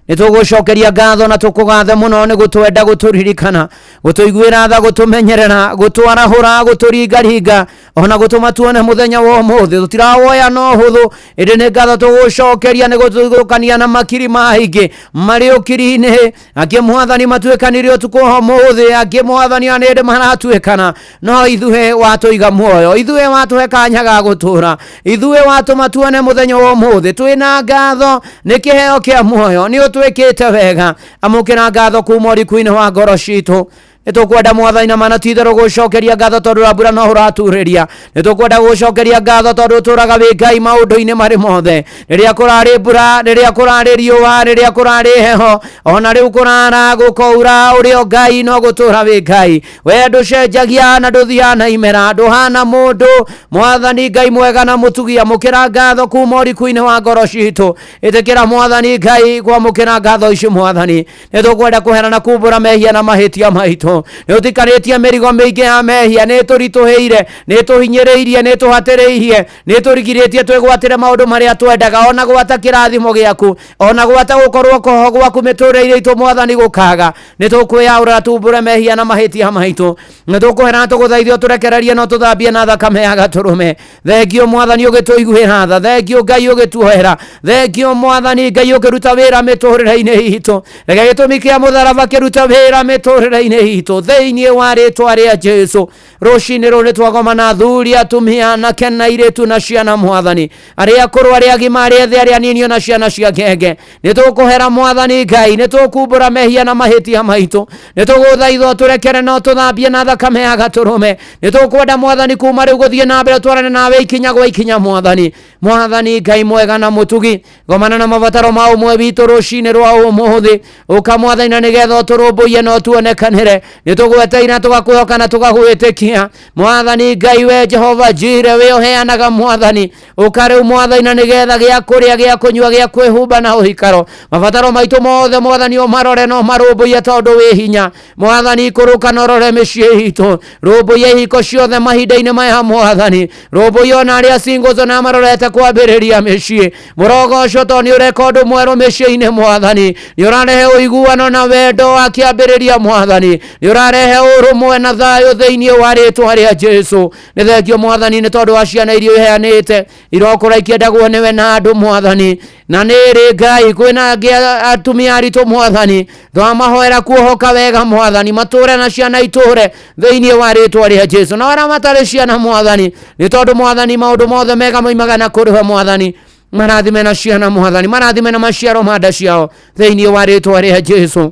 nĩ tũgũcokeria ngatho na tũkũgathe mũno nĩ gũtwenda, gũtũririkana, gũtũiguĩra tha, gũtũmenyerera, gũtwarahũra, gũtũringaringa, ona gũtũma tuone mũthenya wa ũmũthĩ. Tũtirawoya no hũthũ, ĩndĩ nĩ ngatho tũgũcokeria nĩ gũtũthũkania na makiri maingĩ marĩ ũkiri-inĩ. Angĩ Mwathani matuĩkanire ũtukũ wa ũmũthĩ, angĩ Mwathani anĩndĩ maratuĩkana, no ithuĩ watũiga muoyo, ithuĩ watũhe kanya ga gũtũra, ithuĩ watũma tuone mũthenya wa ũmũthĩ. Twĩna ngatho nĩ kĩheo kĩa muoyo, nĩ ũtwĩkĩte wega. Amũkĩra ngatho kuma ũriku-inĩ wa ngoro citũ. Nĩ tũkwenda Mwathani na mana ti-itherũ gũcokeria ngatho tondũ ra mbura no ũraturĩria. Nĩ tũkwenda gũcokeria ngatho tondũ ũtũraga wĩ Ngai maũndũ-inĩ marĩ mothe, rĩrĩa kũrarĩ mbura, rĩrĩa kũrarĩ riũa, rĩrĩa kũrarĩ heho, ona rĩu kũrara gũkoura, ũrĩ o Ngai no gũtũra wĩ Ngai. We ndũcenjagia na ndũthiaga na imera, ndũhana mũndũ. Mwathani Ngai mwega na mũtugi, amũkĩra ngatho kuma ũriku-inĩ wa ngoro citũ. Ĩtĩkĩra Mwathani Ngai kwamũkĩra ngatho ici. Mwathani, nĩ tũkwenda kũhera na kumbũra mehia na mahĩtia maitũ. Nĩ ũtikanĩtie mĩrigo mĩingĩ ya mehia, nĩ tũritũhĩire, nĩ tũhinyĩrĩirie, nĩ tũhatĩrĩirie, nĩ tũrigirĩtie twĩgwatĩre maũndũ marĩa twendaga, ona gwata kĩrathimo gĩaku, ona gwata gũkorwo koho gwaku mĩtũrĩre-inĩ itũ. Mwathani, gũkaga nĩ tũkwĩyaũra tumbũre mehia na mahĩtia maitũ. Nĩ tũkũhera na tũgũthaithio tũrekererie no tũthambie na thakame ya gatũrũme. Thengio Mwathani ũgĩtũiguĩra tha, thengio Ngai ũgĩtuohera, thengio Mwathani Ngai ũkĩruta wĩra mĩtũrĩre-inĩ itũ. Reke gĩtũmi kĩa mũtharaba kĩrute wĩra mĩtũrĩre-inĩ itũ thĩinĩ wa rĩtwa rĩa Jesu. Rũcinĩ rũrũ nĩ twagomana athuri, atumia, anake na airĩtu na ciana, Mwathani, arĩa akũrũ, arĩa agima, arĩa ethĩ, arĩa anini, ona ciana cia ngenge. Nĩ tũkũhera Mwathani Ngai, nĩ tũkumbũra mehia na mahĩtia maitũ. Nĩ tũgũthaithwo tũrekere no tũthambie na thakame ya gatũrũme. Nĩ tũkwenda Mwathani kuma rĩu gũthiĩ na mbere twarane nawe ikinya gwa ikinya. Mwathani, Mwathani Ngai mwega na mũtugi, gomana na mabataro ma ũmwe witũ rũcinĩ rwa ũmũthĩ. Ũka Mwathani na nĩgetha ũtũrũmbũiye na ũtuonekanĩre. Nĩ tũgweteire, tũgakwĩhoka na tũgagwĩtĩkia. Mwathani Ngai, we Jehova Jire, we ũheanaga, Mwathani, ũka rĩu Mwathani na nĩgetha gĩa kũrĩa, gĩa kũnyua, gĩa kwĩhumba na ũikaro, mabataro maitũ mothe Mwathani ũmarore na ũmarũmbũiye tondũ wĩ hinya. Mwathani, ikũrũka na ũrore mĩciĩ itũ, rũmbũiye ihiko ciothe mahinda-inĩ maya. Mwathani, rũmbũiye ona arĩa singles na marorete kwambĩrĩria mĩciĩ. Mũrogoco tondũ nĩ ũreka ũndũ mwerũ mĩciĩ-inĩ. Mwathani, nĩ ũrarehe ũiguano na wendo wa kĩambĩrĩria. Mwathani, nĩ ũrarehe ũrũmwe na thayũ thĩinĩ wa rĩtwa rĩa Jesu. Nĩ thengio Mwathani nĩ tondũ wa ciana iria ũheanĩte, irokũra ikĩendagwo nĩwe na andũ, Mwathani. Na nĩ rĩ Ngai kwĩna angĩ atumia aritũ, Mwathani, twamahoera kuohoka wega, Mwathani, matũre na ciana itũre thĩinĩ wa rĩtwa rĩa Jesu. Na arĩa matarĩ ciana, Mwathani, nĩ tondũ Mwathani maũndũ mothe mega moimaga na kũrĩ we, Mwathani, marathime na ciana. Mwathani, marathime na maciaro ma nda ciao thĩinĩ wa rĩtwa rĩa Jesu.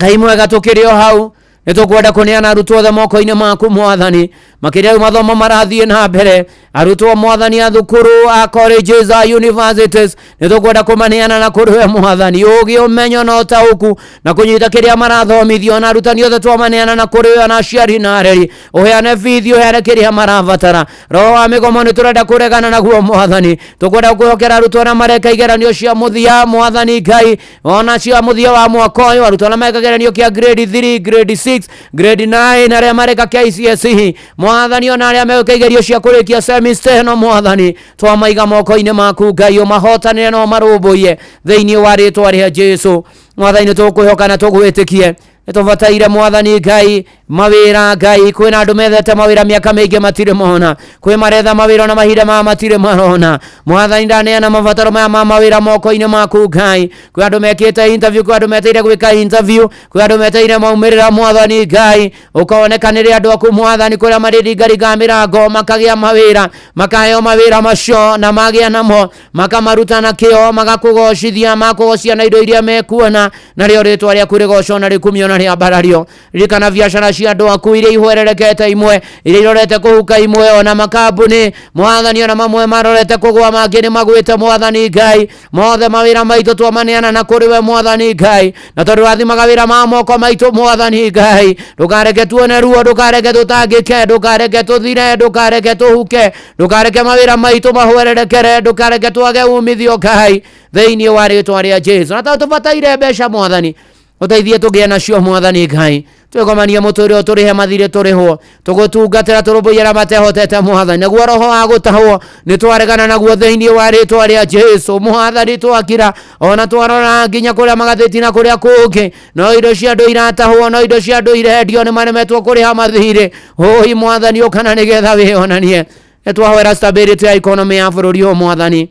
Ngai mwega, tũkĩrĩ o hau nĩ tũkwenda kũneana arutwo othe moko-inĩ maku, Mwathani, makĩria rĩu mathomo marathiĩ na mbere. Arutwo, Mwathani, a thukuru, a colleges, a universities, nĩ tũkwenda kũmaneana na kũrĩ we, Mwathani, ũgĩ, ũmenyo na ũtaũku na kũnyita kĩrĩa marathomithio. Na arutani othe twamaneana na kũrĩ we, na aciari na areri, ũheane bithi, ũheane kĩrĩa marabatara. Roho wa mĩgomo nĩ tũrenda kũregana naguo. Mwathani, tũkwenda kwĩhokera arutwo arĩa mareka igeranio cia mũthia, Mwathani Ngai, ona cia mũthia wa mwaka ũyũ, arutwo arĩa mareka kĩgeranio kĩa grade 3, grade 6, grade 9, arĩa mareka KCSE, Mwathani, ona arĩa megwĩka igerio cia kũrĩkia semester ĩno. Mwathani, twamaiga moko-inĩ maku. Ngai, ũmahotanĩre na ũmarũmbũiye thĩinĩ wa rĩtwa rĩa Jesu. Mwathani, nĩ tũkwĩhoka na tũgwĩtĩkie. Nĩ tũbataire, Mwathani Ngai, mawĩra. Ngai, kwĩna andũ methete mawĩra mĩaka mĩingĩ matirĩ mona, kwĩ maretha mawĩra na mahinda maya matirĩ marona. Mwathani, ndaneana mabataro maya ma mawĩra moko-inĩ maku. Ngai, kwĩ andũ mekĩte interview, kwĩ andũ meteire gwĩka interview, kwĩ andũ meteire maumĩrĩra. Mwathani Ngai, ũkonekanĩre andũ aku, Mwathani, kũrĩa marĩringaringaga mĩrango makagĩa mawĩra, makaheo mawĩra macio, na magĩa namo makamaruta na kĩo, magakũgocithia, makũgocia na indo iria mekuona, narĩo rĩtwa rĩaku rĩgocwo na rĩkumio na rĩambarario. Ririkana biacara. cia andũ aku iria ihwererekete imwe iria irorete kũhuka imwe ona makambuni mwathani ona mamwe marorete kũgwa mangĩ nĩ magwĩte mwathani Ngai mothe mawĩra maitũ twamaneana na kũrĩ we mwathani Ngai na tondũ rathimaga wĩra ma moko maitũ mwathani Ngai ndũkareke tuone ruo ndũkareke tũtangĩke ndũkareke tũthire ndũkareke tũhuke ndũkareke mawĩra maitũ mahwererekere ndũkareke twage umithio Ngai thĩinĩ wa rĩtwa rĩa Jesu na tondũ tũbataire mbeca mwathani ũteithie tũgĩe nacio mwathani Ngai twĩgomanie mũtũrĩre tũrĩhe mathirĩ tũrĩhwo tũgũtungatĩra tũrũmbũiye arĩa matehotete mwathani naguo roho wa gũtahwo nĩ twaregana naguo thĩinĩ wa rĩtwa rĩa Jesu mwathani twakira ona twarora nginya kũrĩa magathĩti na kũrĩa kũngĩ no indo cia andũ iratahwo no indo cia andũ irendio nĩ maremetwo kũrĩha mathirĩ hũi mwathani ũkana nĩgetha wĩonanie nĩ twahoera stability ya economy ya bũrũri ũyũ mwathani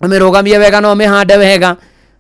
ũmĩrũgamie wega na ũmĩhande wega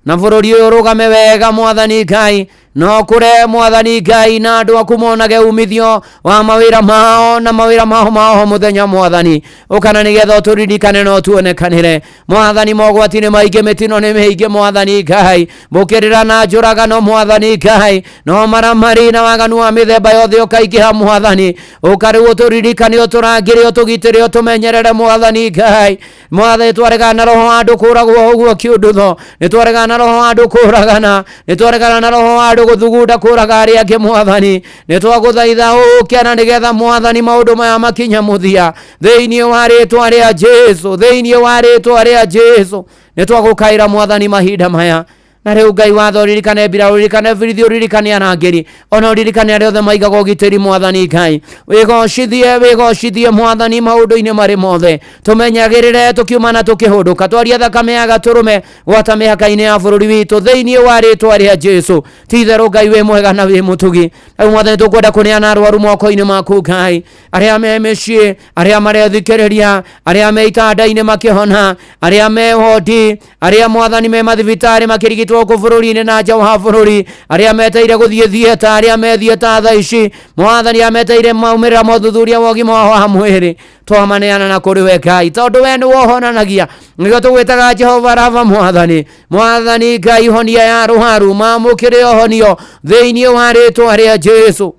na bũrũri ũyũ ũrũgame wega mwathani Ngai no kũre mwathani Ngai na andũ aku monage umithio wa mawĩra mao na mawĩra mao mao mũthenya mwathani ũkana nĩgetha ũtũririkane na ũtuonekanĩre mwathani mogwati nĩ maingĩ mĩtino nĩ mĩingĩ mwathani Ngai mbũkĩrĩra na njũragano mwathani Ngai no maramari na waganu wa mĩthemba yothe ũkaingĩha mwathani ũka rĩu ũtũririkane ũtũrangĩre ũtũgitĩre ũtũmenyerere mwathani Ngai mwathani twaregana na roho wa andũ kũragwo ũguo kĩũndũtho nĩ twaregana na roho wa andũ kũragana nĩ twaregana na roho wa andũ gũthugunda kũraga arĩa angĩ mwathani nĩ twagũthaitha ũke na nĩgetha mwathani maũndũ maya makinye mũthia thĩinĩ wa rĩtwa rĩa Jesu thĩinĩ wa rĩtwa rĩa Jesu nĩ twagũkaĩra mwathani mahinda maya na rĩu Ngai watho ũririkane mbira ũririkane birithi ũririkane arangĩri ona ũririkane arĩa othe maigaga ũgitĩri mwathani Ngai wĩgocithie wĩgocithie mwathani maũndũ-inĩ marĩ mothe tũmenyagĩrĩre tũkiuma na tũkĩhũndũka twarie thakame ya gatũrũme gwata mĩhaka-inĩ ya bũrũri witũ thĩinĩ wa rĩtwa rĩa Jesu ti itherũ Ngai wĩ mwega na wĩ mũtugi rĩu mwathani tũkwenda kũneana arwaru moko-inĩ maku Ngai arĩa me mĩciĩ arĩa marethikĩrĩria arĩa me itanda-inĩ makĩhona arĩa me wodi arĩa mwathani me mathibitarĩ makĩrigitwo gũkũ bũrũri-inĩ na nja wa bũrũri arĩa meteire gũthiĩ thieta arĩa me thieta thaa ici mwathani arĩa meteire maumĩrĩra ma ũthuthuria wa ũgima wao wa mwĩrĩ twamaneana na kũrĩ we Ngai tondũ we nĩwe ũhonanagia nĩkĩo tũgwĩtaga Jehova Rafa mwathani mwathani Ngai honia ya rũharu mamũkĩre ũhonio thĩinĩ wa rĩtwa rĩa Jesu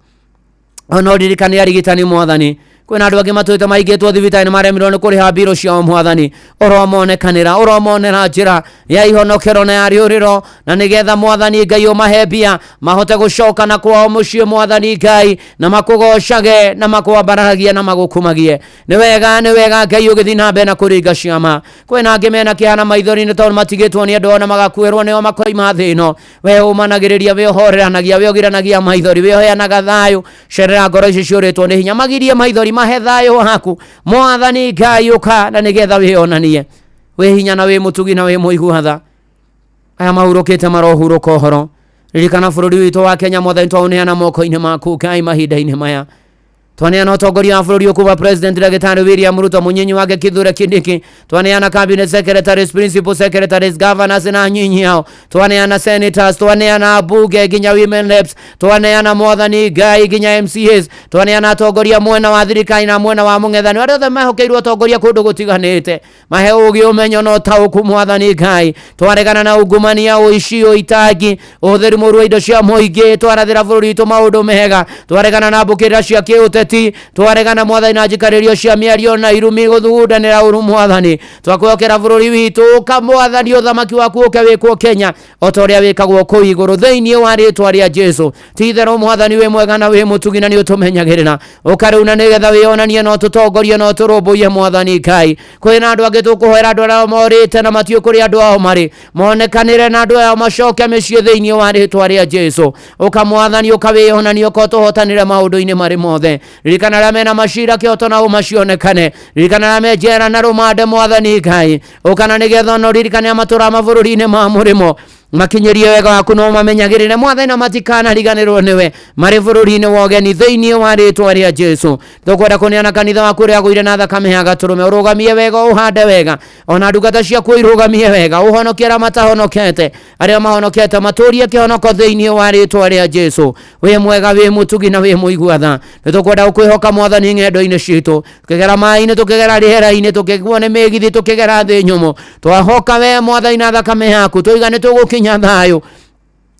ona ũririkane arigitani mwathani kwĩna andũ angĩ matũĩte maingĩtwo thibitarĩ nĩ maremirwo nĩ kũrĩha mbirũ ciao mwathani ũromonekanĩra ũromonera njĩra ya ihonokero na ya rĩũrĩro na nĩgetha mwathani Ngai ũmahe mbia mahote gũcoka na kwao mũciĩ mwathani Ngai na makũgocage na makwambararagie na magũkumagie nĩ wega Ngai ũgĩthiĩ na mbere na kũringa ciama kwĩna angĩ mena kĩeha na maithori nĩ tondũ matigĩtwo nĩ andũ ao na magakuĩrwo nĩo makoima thĩ ĩno we ũmanagĩrĩria we ũhoreranagia we ũgiranagia maithori we ũheanaga thayũ cerera ngoro ici ciũrĩtwo nĩ hinya magirie maithori mahe thayũ waku mwathani Ngai ũka na nĩgetha wĩonanie wĩ hinya na wĩ mũtugi na wĩ mũigua tha aya mahurũkĩte marohurũka ũhoro ririkana bũrũri witũ wa Kenya mwathani twaũneana moko-inĩ maku Ngai mahinda-inĩ maya twaneana ũtongoria wa bũrũri ũkuuma president ndagĩtarĩ William Ruto mũnyinyi wake Kithure Kindiki twaneana cabinet secretaries principal secretaries governors na nyinyi ao twaneana senators twaneana bunge nginya women reps twaneana mwathani Ngai nginya MCAs twaneana atongoria mwena wa thirikari na mwena wa mũng'ethanĩro arĩa othe mehokeirwo ũtongoria kũndũ gũtiganĩte mahe ũgĩ ũmenyo na ũtaũku mwathani Ngai twaregana na ungumania ũici ũitangi ũhũthĩri mũũru wa indo cia mũingĩ twarathĩra bũrũri witũ maũndũ mega twaregana na mbũkĩrĩra cia kĩũteti twaregana mwathani na njikarĩrio cia mĩario na irumi gũthugundanĩra ũru mwathani twakwĩhokera bũrũri witũ ũka mwathani ũthamaki waku ũke wĩkwo Kenya o ta ũrĩa wĩkagwo kũu igũrũ thĩinĩ wa rĩtwa rĩa Jesu ti itherũ mwathani wĩ mwega na wĩ mũtugi na nĩ ũtũmenyagĩrĩra ũka rĩu na nĩgetha wĩonanie na ũtũtongorie na ũtũrũmbũiye mwathani Ngai kwĩna andũ angĩ tũkũhoera andũ arĩa morĩte na matiũĩ kũrĩa andũ ao marĩ monekanĩre na andũ ao macoke mĩciĩ thĩinĩ wa rĩtwa rĩa Jesu ũka mwathani ũka wĩonanie ũka ũtũhotanĩre maũndũ-inĩ marĩ mothe ririkana arĩa mena macira kĩhoto na ũmacionekane ririkana arĩa me njera na rũmande mwathani Ngai ũkana nĩgetha ona ũririkane arĩa matũũraga mabũrũri-inĩ ma mũrĩmo makinyĩrie wega waku no mamenyagĩrĩre mwathani na matikanariganĩrwo nĩwe marĩ bũrũri-inĩ wa ũgeni thĩinĩ wa rĩtwa rĩa Jesu tũkwenda kũneana kanitha waku ũrĩa agũire na thakame ya gatũrũme ũrũgamie wega ũhande wega ona ndungata ciaku irũgamie wega ũhonokie arĩa matahonokete arĩa mahonokete matũrie kĩhonoko thĩinĩ wa rĩtwa rĩa Jesu wĩ mwega wĩ mũtugi na wĩ mũigua tha nĩ tũkwenda gũkwĩhoka mwathani ng'endo-inĩ citũ tũkĩgera maĩ-inĩ tũkĩgera rĩera-inĩ tũkĩguo nĩ mĩgithi tũkĩgera thĩ nyũmũ twahoka we mwathani na thakame yaku tũiga nĩ tũgũkinya thayũ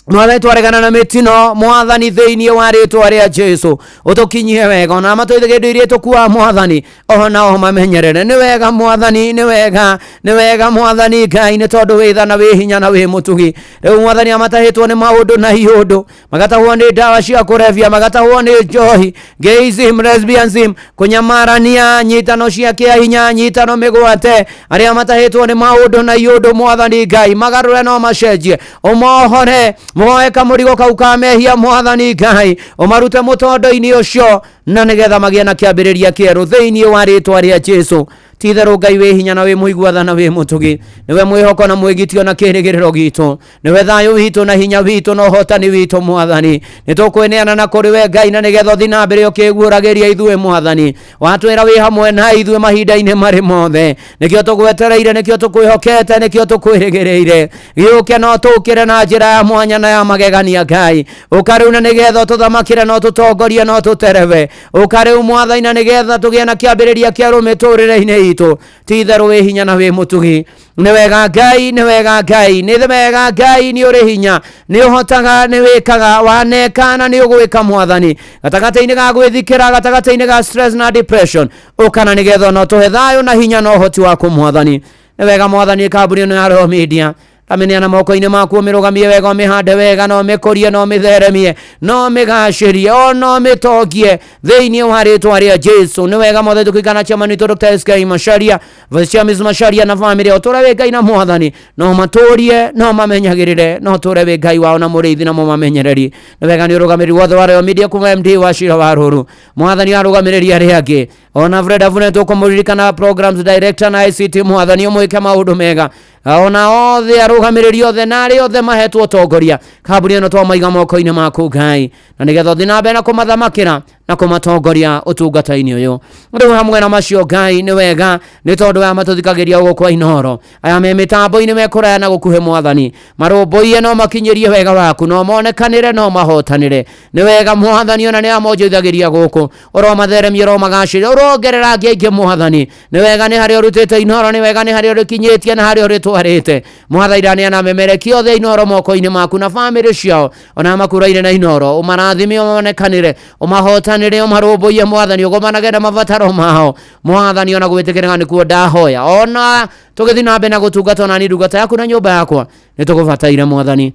Mwathani, twaregana na mĩtino, Mwathani, thĩinĩ wa rĩtwa rĩa Jesu, ũtũkinyie wega, ona matũithĩke indo iria tũkua, Mwathani, ona o mamenyerere. Nĩ wega, Mwathani, nĩ wega, nĩ wega, Mwathani Ngai, nĩ tondũ wĩ tha na wĩ hinya na wĩ mũtugi. Rĩu, Mwathani, amatahĩtwo nĩ maũndũ na iũndũ, magatahwo nĩ ndawa cia kũrebia, magatahwo nĩ njohi, gayism, lesbianism, kũnyamarania, nyitano cia kĩahinya, nyitano mĩgwate, arĩa matahĩtwo nĩ maũndũ na iũndũ, Mwathani Ngai, magarũre no macenjie, ũmohore, moe kamũrigo kau ka mehia, Mwathani Ngai, ũmarute mũtondo-inĩ ũcio, na nĩgetha magĩe na kĩambĩrĩria kĩerũ thĩinĩ wa rĩtwa rĩa Jesu. Ti-itherũ Ngai wĩ hinya na wĩ mũigua tha na wĩ mũtugi, nĩwe mwĩhoko na mwĩgitio na kĩrĩgĩrĩro gitũ, nĩwe thayũ witũ na hinya witũ na ũhotani witũ. Mwathani, nĩ tũkwĩneana na kũrĩ we, Ngai, na nĩgetha ũthiĩ na mbere ũkĩguũragĩria ithuĩ. Mwathani, watwĩra wĩ hamwe na ithuĩ mahinda-inĩ marĩ mothe. Nĩkĩo tũgwetereire, nĩkĩo tũkwĩhokete, nĩkĩo tũkwĩrĩgĩrĩire. Gĩũke no tũkĩre na njĩra ya mwanya na ya magegania. Ngai, ũka rĩu na nĩgetha ũtũthamakĩre, no tũtongorie, no tũterebe. Ũka rĩu, Mwathani, na nĩgetha tũgĩe na kĩambĩrĩria kĩerũ mĩtũrĩre-inĩ itũ. Ti itherũ wĩ hinya na wĩ mũtugi. Nĩ wega, Ngai, nĩ wega, Ngai, nĩ wega. Ngai, nĩ ũrĩ hinya, nĩ ũhotaga, nĩ wĩkaga, waneka na nĩ ũgwĩka. Mwathani, gatagatĩ-inĩ ga gwĩthikĩra, gatagatĩ-inĩ ga stress na depression, ũkana nĩgetha no tũhe thayũ na hinya na ũhoti waku. Mwathani, nĩ wega. Mwathani, kambuni ĩno ya Royal Media ndamĩneana moko-inĩ maku, ũmĩrũgamie wega, ũmĩhande wega, na ũmĩkũrie, na ũmĩtheremie, na ũmĩgacĩrie, o na ũmĩtongie thĩinĩ wa rĩtwa rĩa Jesu. Nĩ wega mothe. Tũkĩikana chairman witũ Dr. SK Macharia, Vice Chairman Macharia na famĩlĩ, ũtũre wĩ Ngai na Mwathani, no matũrie, no mamenyagĩrĩre, no ũtũre wĩ Ngai wao na mũrĩithi na mũmamenyereri. Nĩ wega nĩ ũrũgamĩrĩri wothe wa Royal Media, kuma MD wa Cira wa Rũru, Mwathani, arũgamĩrĩri arĩa angĩ, ona Fred Avune tũkũmũririkana, programs director na ICT. Mwathani, ũmwĩke maũndũ mega, ona othe arũgamĩrĩri othe na arĩa othe mahetwo ũtongoria kambuni ĩno, twamaiga moko-inĩ maku, Ngai, na nĩgetha ũthiĩ na mbere na kũmathamakĩra na kũmatongoria ũtungata-inĩ ũyũ. Rĩu hamwe na macio, Ngai, nĩ wega nĩ tondũ aya matũthikagĩria gũkũ kwa Inooro, aya me mĩtambo-inĩ me kũraya na gũkuhĩ, Mwathani, marũmbũiye, no makinyĩrie wega waku, no monekanĩre, no mahotanĩre. Nĩ wega, Mwathani, ona nĩ amonjoithagĩria gũkũ, ũromatheremia, ũromagacĩria, ũrongerera angĩ aingĩ. Mwathani, nĩ wega nĩ harĩa ũrutĩte Inooro, nĩ wega nĩ harĩa ũrĩkinyĩtie na harĩa ũrĩtwarĩte. Mwathani, ndaneana memerekia othe Inooro moko-inĩ maku na bamĩrĩ ciao, ona makuraire na Inooro, ũmarathime, ũmonekanĩre, ũmahotanĩre, ũmarũmbũiye. Mwathani, ũgomanage na mabataro mao. Mwathani, ona gwĩtĩkĩrĩka nĩkuo ndahoya, ona tũgĩthiĩ na mbere na gũtungata, ona ni ndungata yaku na nyũmba yakwa nĩ tũgũbataire. Mwathani,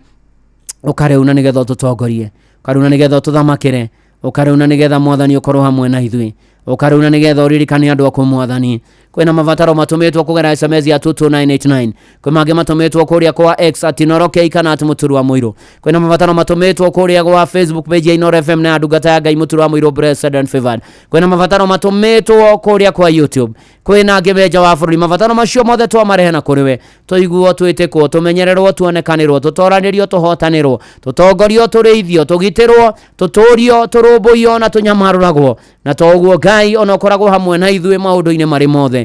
ũkarĩu na nĩgetha ũtũtongorie, ũkarĩu na nĩgetha ũtũthamakĩre, ũkarĩu na nĩgetha, Mwathani, ũkorwo hamwe na ithuĩ, ũkarĩu na nĩgetha ũririkane andũ aku. Mwathani, kwĩna mabataro matũmĩtwo kũgerera SMS ya 22989, kwĩ mangĩ matũmĩtwo kũrĩa kwa X @InooroK kana @MũturuWaMũirũ, kwĩna mabataro matũmĩtwo kũrĩa gwa Facebook page ya Inooro FM na ya ndungata ya Ngai Mũturu wa Mũirũ, Blessed and Favored, kwĩna mabataro matũmĩtwo kũrĩa kwa YouTube, kwĩna angĩ menja wa bũrũri. Mabataro macio mothe twamarehe na kũrĩ we, tũiguo, twĩtĩkwo, tũmenyererwo, tuonekanĩrwo, tũtoranĩrio, tũhotanĩrwo, tũtongorio, tũrĩithio, tũgitĩrwo, tũtũrio, tũrũmbũiyo na tũnyamarũragwo. Na to ũguo, Ngai, ona ũkoragwo hamwe na ithuĩ maũndũ-inĩ marĩ mothe.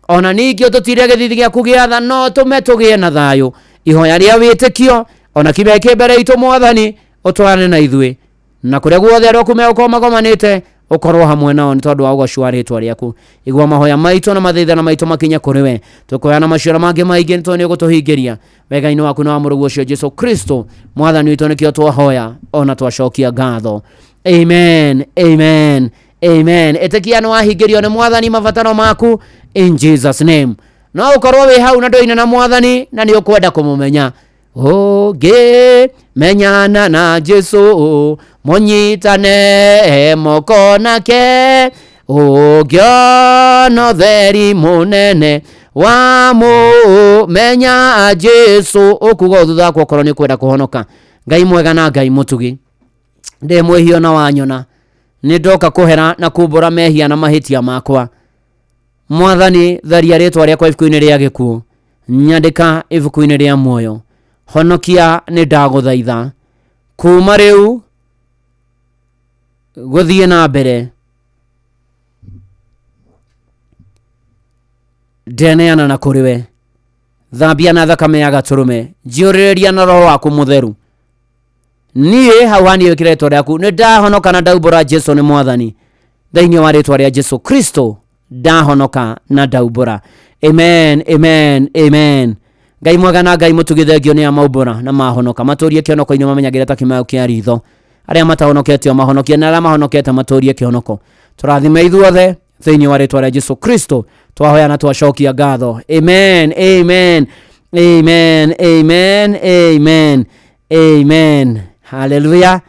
Ona ningĩ ũtũtire gĩthithi gĩaku gĩa tha, no tũme tũgĩe na thayũ. Ihoya rĩa wĩtĩkio ona kibe kĩ mbere itũ, Mwathani, ũtwarane na ithuĩ na kũrĩa guothe arĩa aku megũkorwo magomanĩte, ũkorwo hamwe nao nĩ tondũ wa ũgoci wa rĩtwa rĩaku. Igua mahoya maitũ na mathaithana maitũ makinye kũrĩ we. Tũkũheana maciaro mangĩ maingĩ nĩ tondũ nĩ ũgũtũhingĩria wega-inĩ waku na wa mũrũguo ũcio Jesu Kristo Mwathani witũ, nĩkĩo twahoya ona twacokia ngatho. Amen, amen, amen. Ĩtĩkia nĩ wahingĩrio nĩ Mwathani mabataro maku in Jesus name. No ũkorwo wĩ hau na ndũine na Mwathani na nĩ ũkwenda kũmũmenya, ũngĩmenyana na Jesu, mũnyitane moko nake, ũngĩona ũtheri mũnene wamũmenya Jesu. Ũkuga ũũ thutha wakwa okorwo nĩ ũkwenda kũhonoka. Ngai mwega na Ngai mũtugi, ndĩ mwĩhia na wanyona, nĩ ndoka kũhera na kumbũra mehia na mahĩtia makwa. Mwathani, tharia rĩtwa rĩakwa ibuku-inĩ rĩa gĩkuũ, nyandĩka ibuku-inĩ rĩa muoyo. Honokia, nĩ ndagũthaitha. Kuma rĩu gũthiĩ na mbere, ndeneana na kũrĩ we. Thambia na thakame ya gatũrũme, njiyũrĩrĩria na roho waku mũtheru. Niĩ hau haniĩ wĩkĩre rĩtwa rĩaku. Nĩ ndahonoka na ndaumbũra Jesu nĩ Mwathani. Thĩinĩ wa rĩtwa rĩa Jesu Kristo, ndahonoka na ndaumbũra. Amen, amen, amen. Ngai mwega na Ngai mũtugi, thengio nĩ amaumbũra na mahonoka, matũrie kĩhonoko-inĩ, mamenyagĩre ta kĩmayo kĩa ritho. Arĩa matahonokete o mahonokie, na arĩa mahonokete matũrie kĩhonoko. Tũrathime ithuothe thĩinĩ wa rĩtwa rĩa Jesu Kristo, twahoya na twacokia ngatho. Amen, amen, amen, amen, amen, amen. Haleluya.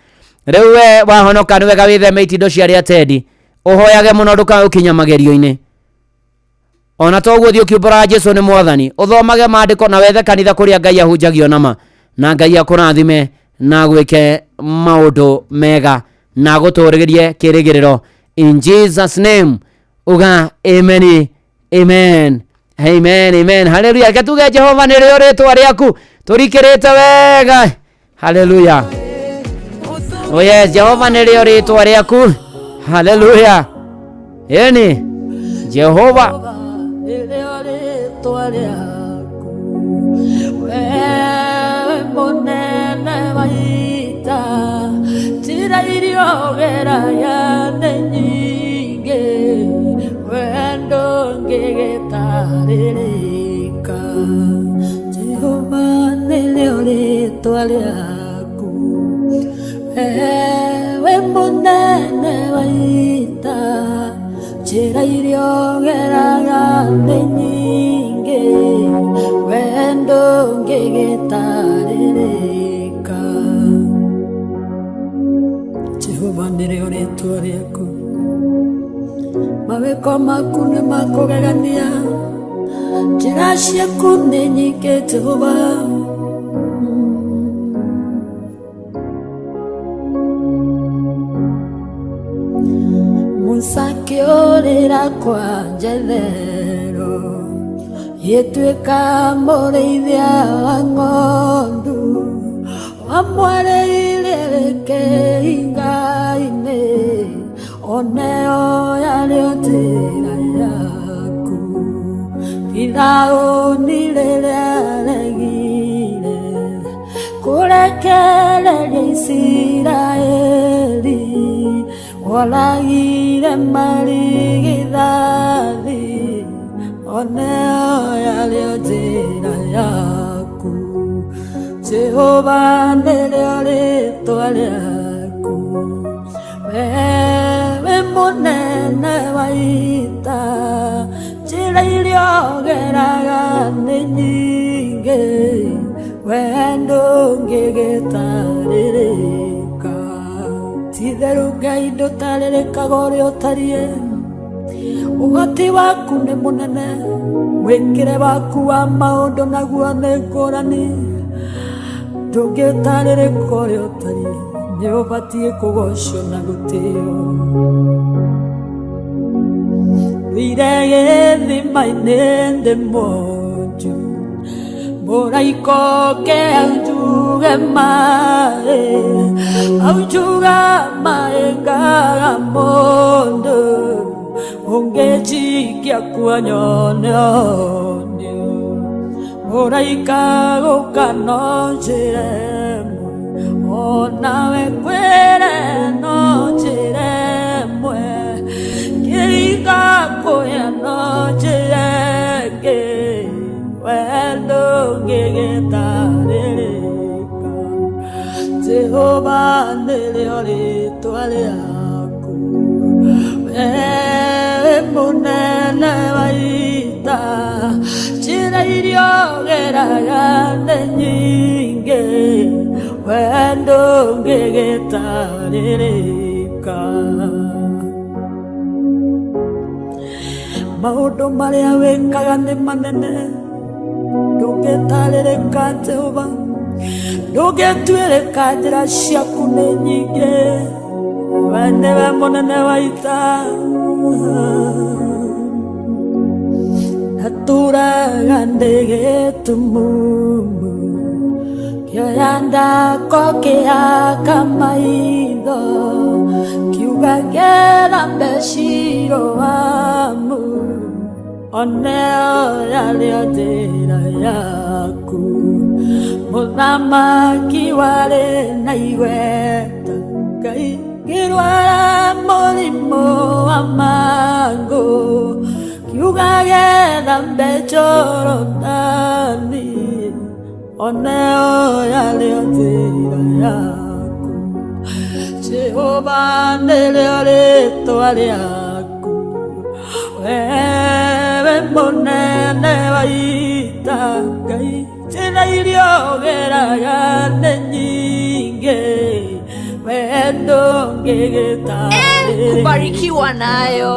Rĩu we wahonoka, nĩ wega wĩtheme itindo cia arĩa tendi, ũhoyage mũno ndũkae ũkinya magerio-inĩ. Ona toguo thiĩ ũkiumbũraga Jesu nĩ mwathani, ũthomage maandĩko na wethe kanitha kũrĩa Ngai ahunjagio nama, na Ngai akũrathime na gwĩke maũndũ mega na agũtũrĩrie kĩrĩgĩrĩro. In Jesus name, uga amen, amen, amen, amen. Haleluya. Reke tuge Jehova nĩrĩo rĩtwa rĩaku, tũrikĩrĩte wega. Haleluya. Oh yes, Jehova nĩrĩo rĩtwa rĩaku. Haleluya. Ĩni Jehova. Nĩrĩo rĩtwa rĩaku, wewe mũnene wa ita, njĩra iria ũgeraga nĩ nyingĩ, wendo ndũngĩgĩtarĩrĩka. Jehova nĩrĩo rĩtwa rĩaku, wewe mũnene wa ita, njĩra iria ũgeraga nĩ nyingĩ, wendo ndũngĩgĩtarĩrĩka. Jehova nĩrĩo rĩtwa rĩaku, mawĩko maku nĩ makũgegania, njĩra ciaku nĩ nyingĩ Jehova. Musa akĩũrĩra kwa Jethero, gĩtuĩka mũrĩithia wa ng'ondu, wamwarĩire kĩhinga-inĩ, oneo yarĩo njĩra yaku. Firaũni rĩrĩa aregire kũrekereria Isiraeli, woragire marigithathi, oneo yarĩo njĩra yaku. Jehova nĩrĩo rĩtwa rĩaku, wewe mũnene wa ita, njĩra iria ũgeraga nĩ nyingĩ, wendo ndũngĩgĩtarĩrĩka. Ti-itherũ Ngai ndũtarĩrĩkaga ũrĩa ũtariĩ, ũhoti waku nĩ mũnene, mwĩkĩre waku wa maũndũ naguo nĩ ngũrani, ndũngĩtarĩrĩka ũrĩa ũtariĩ, nĩ ũbatiĩ kũgocwo na gũtĩo. Ndũire gĩthima-inĩ ndĩ mwonju, mũraika oke aunjuge maĩ, aunjuga maĩ ngaga mũndũ, ũngĩnjikia kuo nyone ũhonio. Mũraika gũka no njĩra ĩmwe, onawe kwĩre no njĩra ĩmwe, kĩringa kũya no njĩra ĩngĩ, wendo ndũngĩgĩtarĩrĩka. Jehova nĩrĩo rĩtwa rĩaku, wewe mũnene wa ita, njĩra iria ũgeraga nĩ nyingĩ, wendo ndũngĩgĩtarĩrĩka. Maũndũ marĩa wĩkaga nĩ manene, ndũngĩtarĩrĩka Jehova, ndũngĩtuĩrĩka, njĩra ciaku nĩ nyingĩ, we nĩwe mũnene wa ita. Natũraga ndĩ gĩtumumu, kĩoya ndako kĩaka maitho, kiuga ngĩthambe Shiloamu, oneo yarĩo njĩra yaku. Mũthamaki warĩ na igweta, Ngai ngĩrwara mũrimũ wa mangũ, kiuga gethambe Jorodani, Oneo yarĩo njĩra yaku Jehova nĩrĩo rĩtwa rĩaku wewe mũnene wa ita Ngai njĩra iria ũgeraga nĩ nyingĩ we ndũngĩgĩtarĩria Kubarikiwa nayo.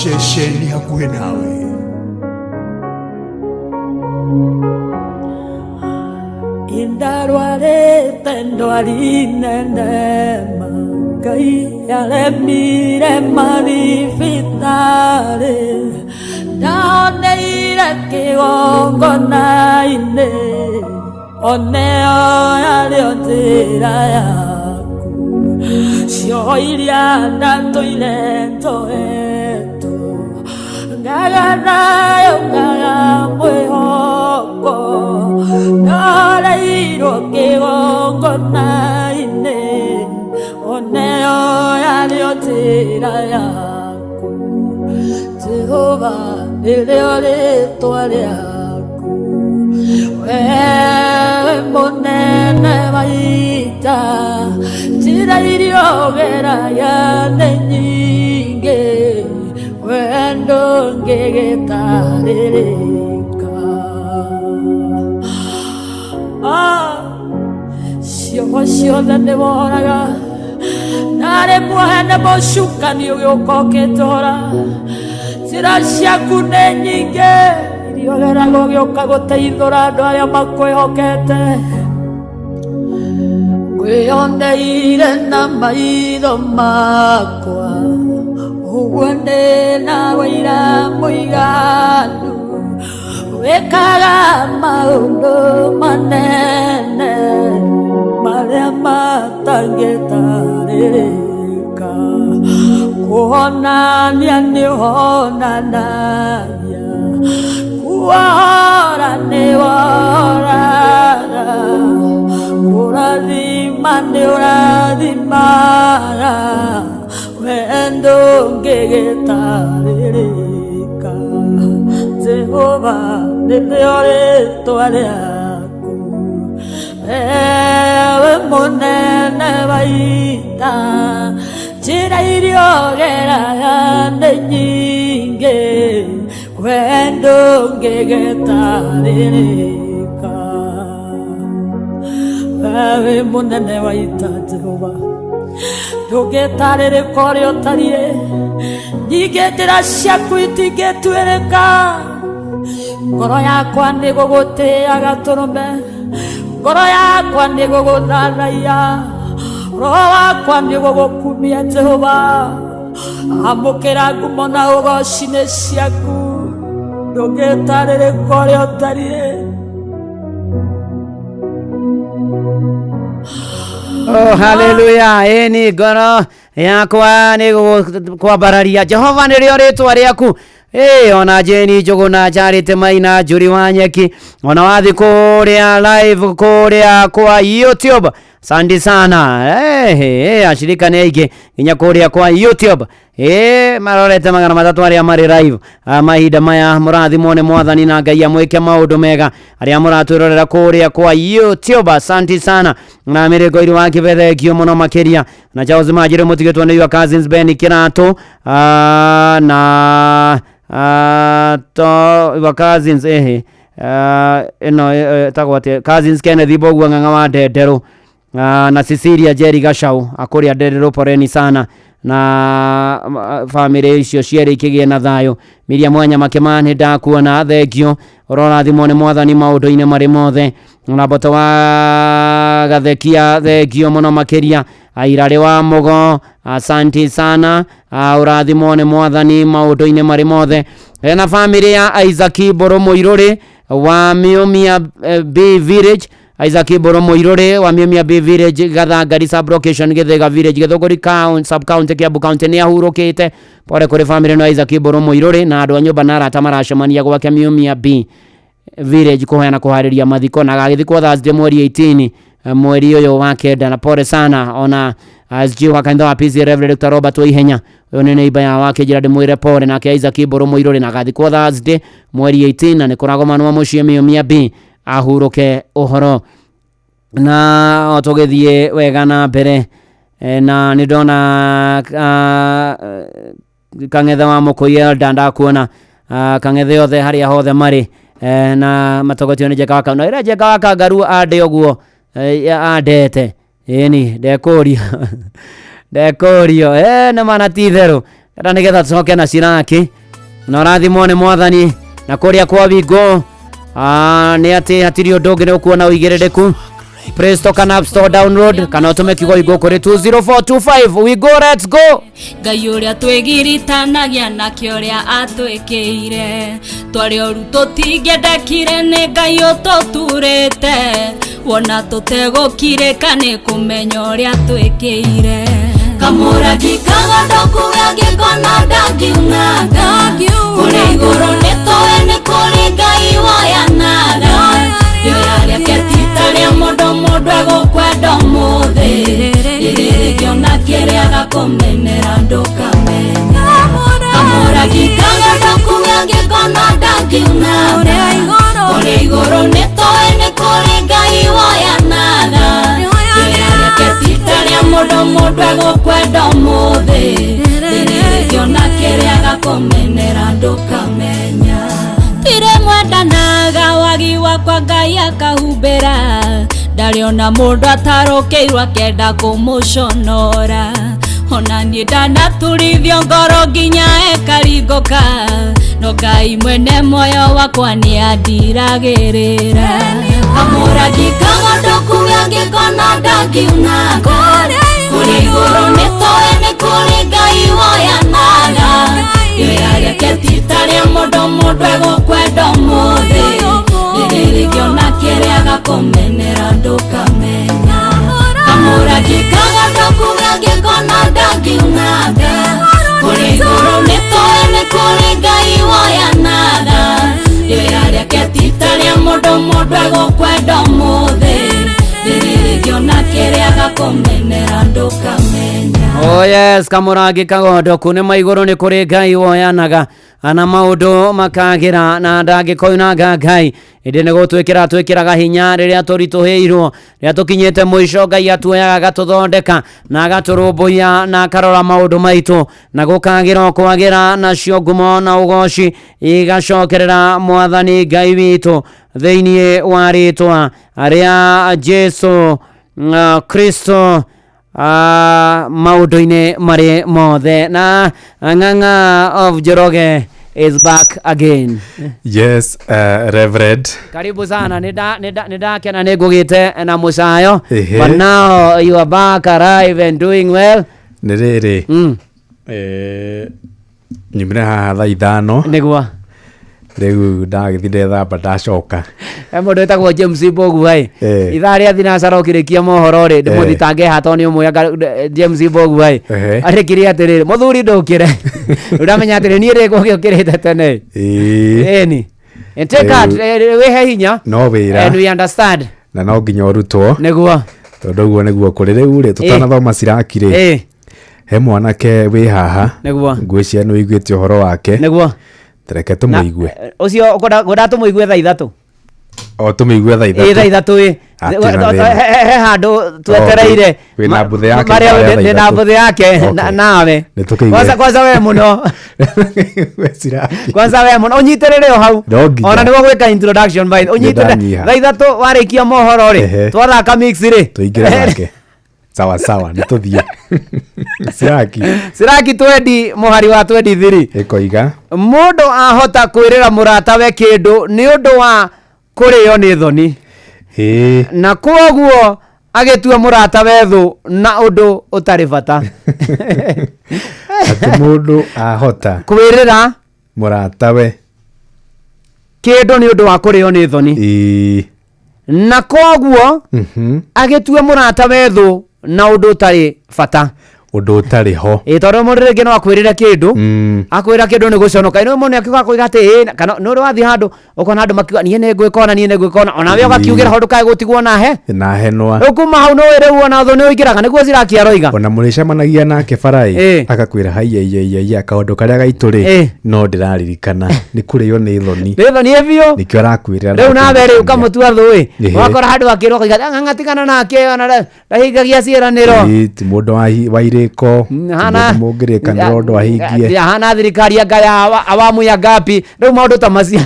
Ceceni hakuhĩ nawe. Indarwarĩte ndwari nene ma Ngai yaremire mathibitarĩ ndaoneire kĩgongona-inĩ oneo yarĩo njĩra yaku cio iria ndatũire njoetwo ngaga nayo ngaga mwĩhoko ndaoreirwo kĩgongona-inĩ oneo yarĩo njĩra yaku Jehova nĩrĩo rĩtwa rĩaku wewe mũnene wa ita njĩra iria ũgeraga nĩ nyingĩ we ndũngĩgĩtarĩrĩka Ah, cioho ciothe nĩ woraga narĩ muohe nĩ mũcukani ũgĩũka ũkĩtũra njĩra ciaku nĩ nyingĩ iria ũgeraga ũgĩũka gũteithũra andũ arĩa makwĩhokete ngwĩyoneire na maitho makwa ũguo ndĩ na wĩira mũiganu wĩkaga maũndũ manene marĩa matangĩtarĩrĩka kuonania nĩ ũhonanagia kuohora nĩ wohoraga kũrathima nĩ ũrathimaga we ndũngĩgĩtarĩrĩka Jehova nĩrĩo rĩtwa rĩaku ewe mũnene wa ita njĩra iria ũgeraga nĩ nyingĩ we ndũngĩgĩtarĩrĩka wewe mũnene wa ita Jehova ndũngĩtarĩrĩka ũrĩa ũtariĩ nyingĩ njĩra ciaku itingĩtuĩrĩka ngoro yakwa nĩ gũgũtĩaga tũrũme ngoro yakwa nĩ gũgũthathaiya roho wakwa nĩ gũgũkumia Jehova amũkĩra ngumo na ũgoci nĩ ciaku ndũngĩtarĩrĩka ũrĩa ũtariĩ. Oh, haleluya ĩni ngoro yakwa nĩ kwambararia Jehova nĩrĩo rĩtwa rĩaku ĩ ona Jane Njũgũna Charity Maina Njuri wa Nyeki ona wathi kũrĩa live kũrĩa kwa YouTube sandi sana ashirika nĩ aingĩ nginya kũrĩa kwa YouTube marorete 300 arĩa marĩ live. Mahinda maya mũrathimwo nĩ mwathani na Ngai amwĩke maũndũ mega arĩa mũratwĩrorera kũrĩa kwa YouTube asante sana na mĩrĩgo iri wa kĩbethekio mũno makĩria na Charles Majire mũtigĩtwo nĩ your cousins Ben Kĩratũ na to your cousins ĩno ĩtagwo atĩa cousins Kenneth Mbũgua Ng'ang'a wa Ndenderũ na Cecilia Jerry Gachau akũrĩa Ndenderũ poreni sana na family icio cierĩ ikĩgĩe na thayũ. Miriam Wanyama Kĩmani ndakuona thengio ũrorathimwo nĩ mwathani maũndũ-inĩ marĩ mothe na Mboto wa Gathekia thengio mũno makĩria Airarĩ wa Mũgo asanti sana ũrathimwo nĩ mwathani maũndũ-inĩ marĩ mothe. Hena family ya Isaac Mbũrũ Mũirũrĩ wa Miumia B Village Isaac Mbũrũ Mũirũrĩ wa Miumia B Village Gathangari sub location Gĩthĩga Village Gĩthũngũri county sub county Kiambu county nĩ ahurũkĩte. Pole kũrĩ family no Isaac Mbũrũ Mũirũrĩ na andũ a nyũmba na arata maracemania gwake Miumia B Village kũheana kũharĩria mathiko na agagĩthikwo Thursday mweri 18 Mweri ũyũ wa kenda. Na pole sana ona SG wa kanitha wa PCEA Reverend Dr. Robert Waihenya, ũyũ nĩ neighbor ya wake, njĩra ndĩmwĩre pole. Nake Isaac Mbũrũ Mũirũrĩ na agathikwo Thursday mweri 18, na nĩ kũragomanwo mũciĩ Mĩũmia B ahurũke ũhoro. Na o tũgĩthiĩ wega na mbere, na nĩ ndona Kang'ethe wa Mũkũi Elda, ndakuona. Kang'ethe othe harĩa hothe marĩ, na matogotio nĩ Njenga wa Kangaru. Na ĩrĩa Njenga wa Kangaru ande ũguo, andete ĩni ndekũrio ndekũrio, nĩ mana ti itherũ enda nĩgetha tũcoke na Ciraki na ũrathimwo nĩ Mwathani. Na kũrĩa kwa Wingo, nĩ atĩ hatirĩ ũndũ ũngĩ, nĩ ũkuona ũigĩrĩrĩku Play Store kana App Store, download kana ũtũme kiugo Wingo kũrĩ 20425. We go, let's go. Ngai ũrĩa twĩgiritanagia nake, ũrĩa atwĩkĩire twarĩ oru tũtingĩendekire, nĩ Ngai ũtũturĩte wona tũtegũkirĩka nĩ kũmenya ũrĩa twĩkĩire. Kamũrangi kagondoku gangĩkona ndangiunaga, kũrĩa igũrũ nĩ tũĩ nĩ kũrĩ Ngai woyanaga. Rĩoya rĩake ti ta rĩa mũndũ, mũndũ egũkwenda ũmũthĩ, rĩrĩ rĩngĩona kĩrĩa gakũmenera ndũkamenya. Kamũrangi kagondoku gangĩkona ndangiunaga, kũrĩa igũrũ nĩ tũĩ nĩ kũrĩ Ngai woyanaga. Rĩoya rĩake ti ta rĩa mũndũ, mũndũ egũkwenda ũmũthĩ, rĩrĩ rĩngĩona kĩrĩa gakũmenera ndũkamenya. Tirĩ mwendanaga wagi wakwa Ngai akahumbĩra, ndarĩ ona mũndũ atarũkĩirwo akenda kũmũconora. Ona niĩ ndanaturithio ngoro nginya ĩkaringũka, no Ngai mwene muoyo wakwa nĩ andiragĩrĩra. Kamũrangi kagondoku gangĩkona ndangiunaga, kũrĩa igũrũ nĩ tũĩ nĩ kũrĩ Ngai woyanaga. Rĩoya rĩake ti ta rĩa mũndũ, mũndũ egũkwenda ũmũthĩ, rĩrĩ rĩngĩona kĩrĩa gakũmenera ndũkamenya. Kamũrangi kagondoku gangĩkona ndangiunaga, kũrĩa igũrũ nĩ tũĩ nĩ kũrĩ Ngai woyanaga. Rĩoya rĩake ti ta rĩa mũndũ, mũndũ egũkwenda ũmũthĩ, rĩrĩ rĩngĩona kĩrĩa gakũmenera ndũkamenya. Oh yes, kamũrangi kagondoku nĩ maigũrũ nĩ kũrĩ Ngai woyanaga ana maũndũ makagĩra, na ndangĩkoinanga Ngai, ĩndĩ nĩ gũtwĩkĩra twĩkĩraga hinya rĩrĩa tũritũhĩirwo, rĩrĩa tũkinyĩte mũico. Ngai atuoyaga agatũthondeka na agatũrũmbũiya na akarora maũndũ maitũ na gũkagĩra o kwagĩra, nacio ngumo na ũgoci igacokerera Mwathani Ngai witũ thĩinĩ wa rĩtwa rĩa Jesu Kristo, maũndũ-inĩ marĩ mothe. Na Ng'ang'a of Njoroge is back again. Yes, Reverend. Karibu sana. Nĩ ndakena nĩ ngũgĩte na mũcayo. Ehe. But now you are back alive and doing well. Nĩ rĩrĩ, nyumire haha thaa 5. Nĩguo. Rĩu ndagĩthiĩ ndethamba ndacoka. He mũndũ wĩtagwo James Mbũgua ĩ, ithaa rĩa thinacara ũkĩrĩkia mohoro rĩ, ndĩmũthitange haha tondũ nĩ ũmwe James Mbũgua ĩ, arĩkirie atĩrĩrĩ, mũthuri ndũkĩre, rĩu ndamenya atĩrĩ niĩ rĩ gũgĩũkĩrĩte tene. Ĩni. And take heart, wĩhe hinya. No wĩra. And we understand. Na no nginya ũrutwo. Nĩguo. Tondũ ũguo nĩguo kũrĩ. Rĩu rĩ, tũtanathoma Ciraki rĩ, he mwanake wĩ haha. Nĩguo. Ngwĩciria nĩ ũiguĩte ũhoro wake. Nĩguo. Tereke tũmũigue. Ũcio ngwenda tũmũigue thaa 3. O tũmĩigue thaa Ĩ, thaa 3. 3 ĩ. Hatirĩ na thĩna. He handũ twetereire. Wĩna mbũthĩ yake marĩa ithaa rĩa ndĩ na thaa 3. mbũthĩ yake nawe. Nĩ tũkĩigue. Kwanza kwanza we mũno. Ciraki. Kwanza we mũno ũnyitĩrĩre o hau. No nginya. Ona nĩguo gwĩka introduction by ũnyitĩrĩre. Nĩndanyiha. Thaa 3 warĩkia mohoro rĩ, twathaka mix rĩ, tũingĩre nake. Sawa sawa, nĩ tũthiĩ Ciraki. Ciraki twendi mũhari wa 23. Ĩkoiga. Mũndũ ahota kwĩrĩra mũratawe kĩndũ nĩ ũndũ wa kũrĩo nĩ thoni, na kwoguo agĩtua mũratawe thũ na ũndũ ũtarĩ bata. Atĩ mũndũ ahota kwĩrĩra mũratawe kĩndũ nĩ ũndũ wa kũrĩo nĩ thoni, na kwoguo agĩtua mũratawe thũ na ũndũ ũtarĩ bata. Ũndũ ũtarĩ ho. Ĩ, tondũ mũndũ rĩngĩ no akwĩrĩre kĩndũ, akwĩra kĩndũ nĩ gũconoka. Ĩno mũndũ akiuga akoiga atĩ ĩ, kana nĩ ũrĩ wathiĩ handũ ũkona andũ makiuga niĩ nĩ ngwĩka ona, niĩ nĩ ngwĩka ona, onawe ũgakiugĩra ho ndũkae gũtigwo na he na henwa. Rĩu kuma hau nĩ rĩu ona thũ nĩ ũingĩraga nĩguo Ziraki aroiga. Ona mũrĩcemanagia nake bara-ĩ, Ĩ. agakwĩra haiyaiyaiya kaũndũ karĩa gaitũ rĩ, Ĩ. no ndĩraririkana nĩ kũrĩo nĩ thoni. Nĩ thoni ĩ biũ. Nĩkĩo arakwĩrĩra. Rĩu nawe rĩ ũkamũtua thũ ĩ, Ĩhĩ. wakora handũ akĩrwo akauga ng'ang'a tigana nake ona ndahingagia ciĩranĩro. Ĩ, ti mũndũ wa irĩko, ti hana mũndũ mũngĩrĩkanĩra ũndũ ahingie. Hana thirikari anga ya awamu ya ngapi, rĩu maũndũ ta macio.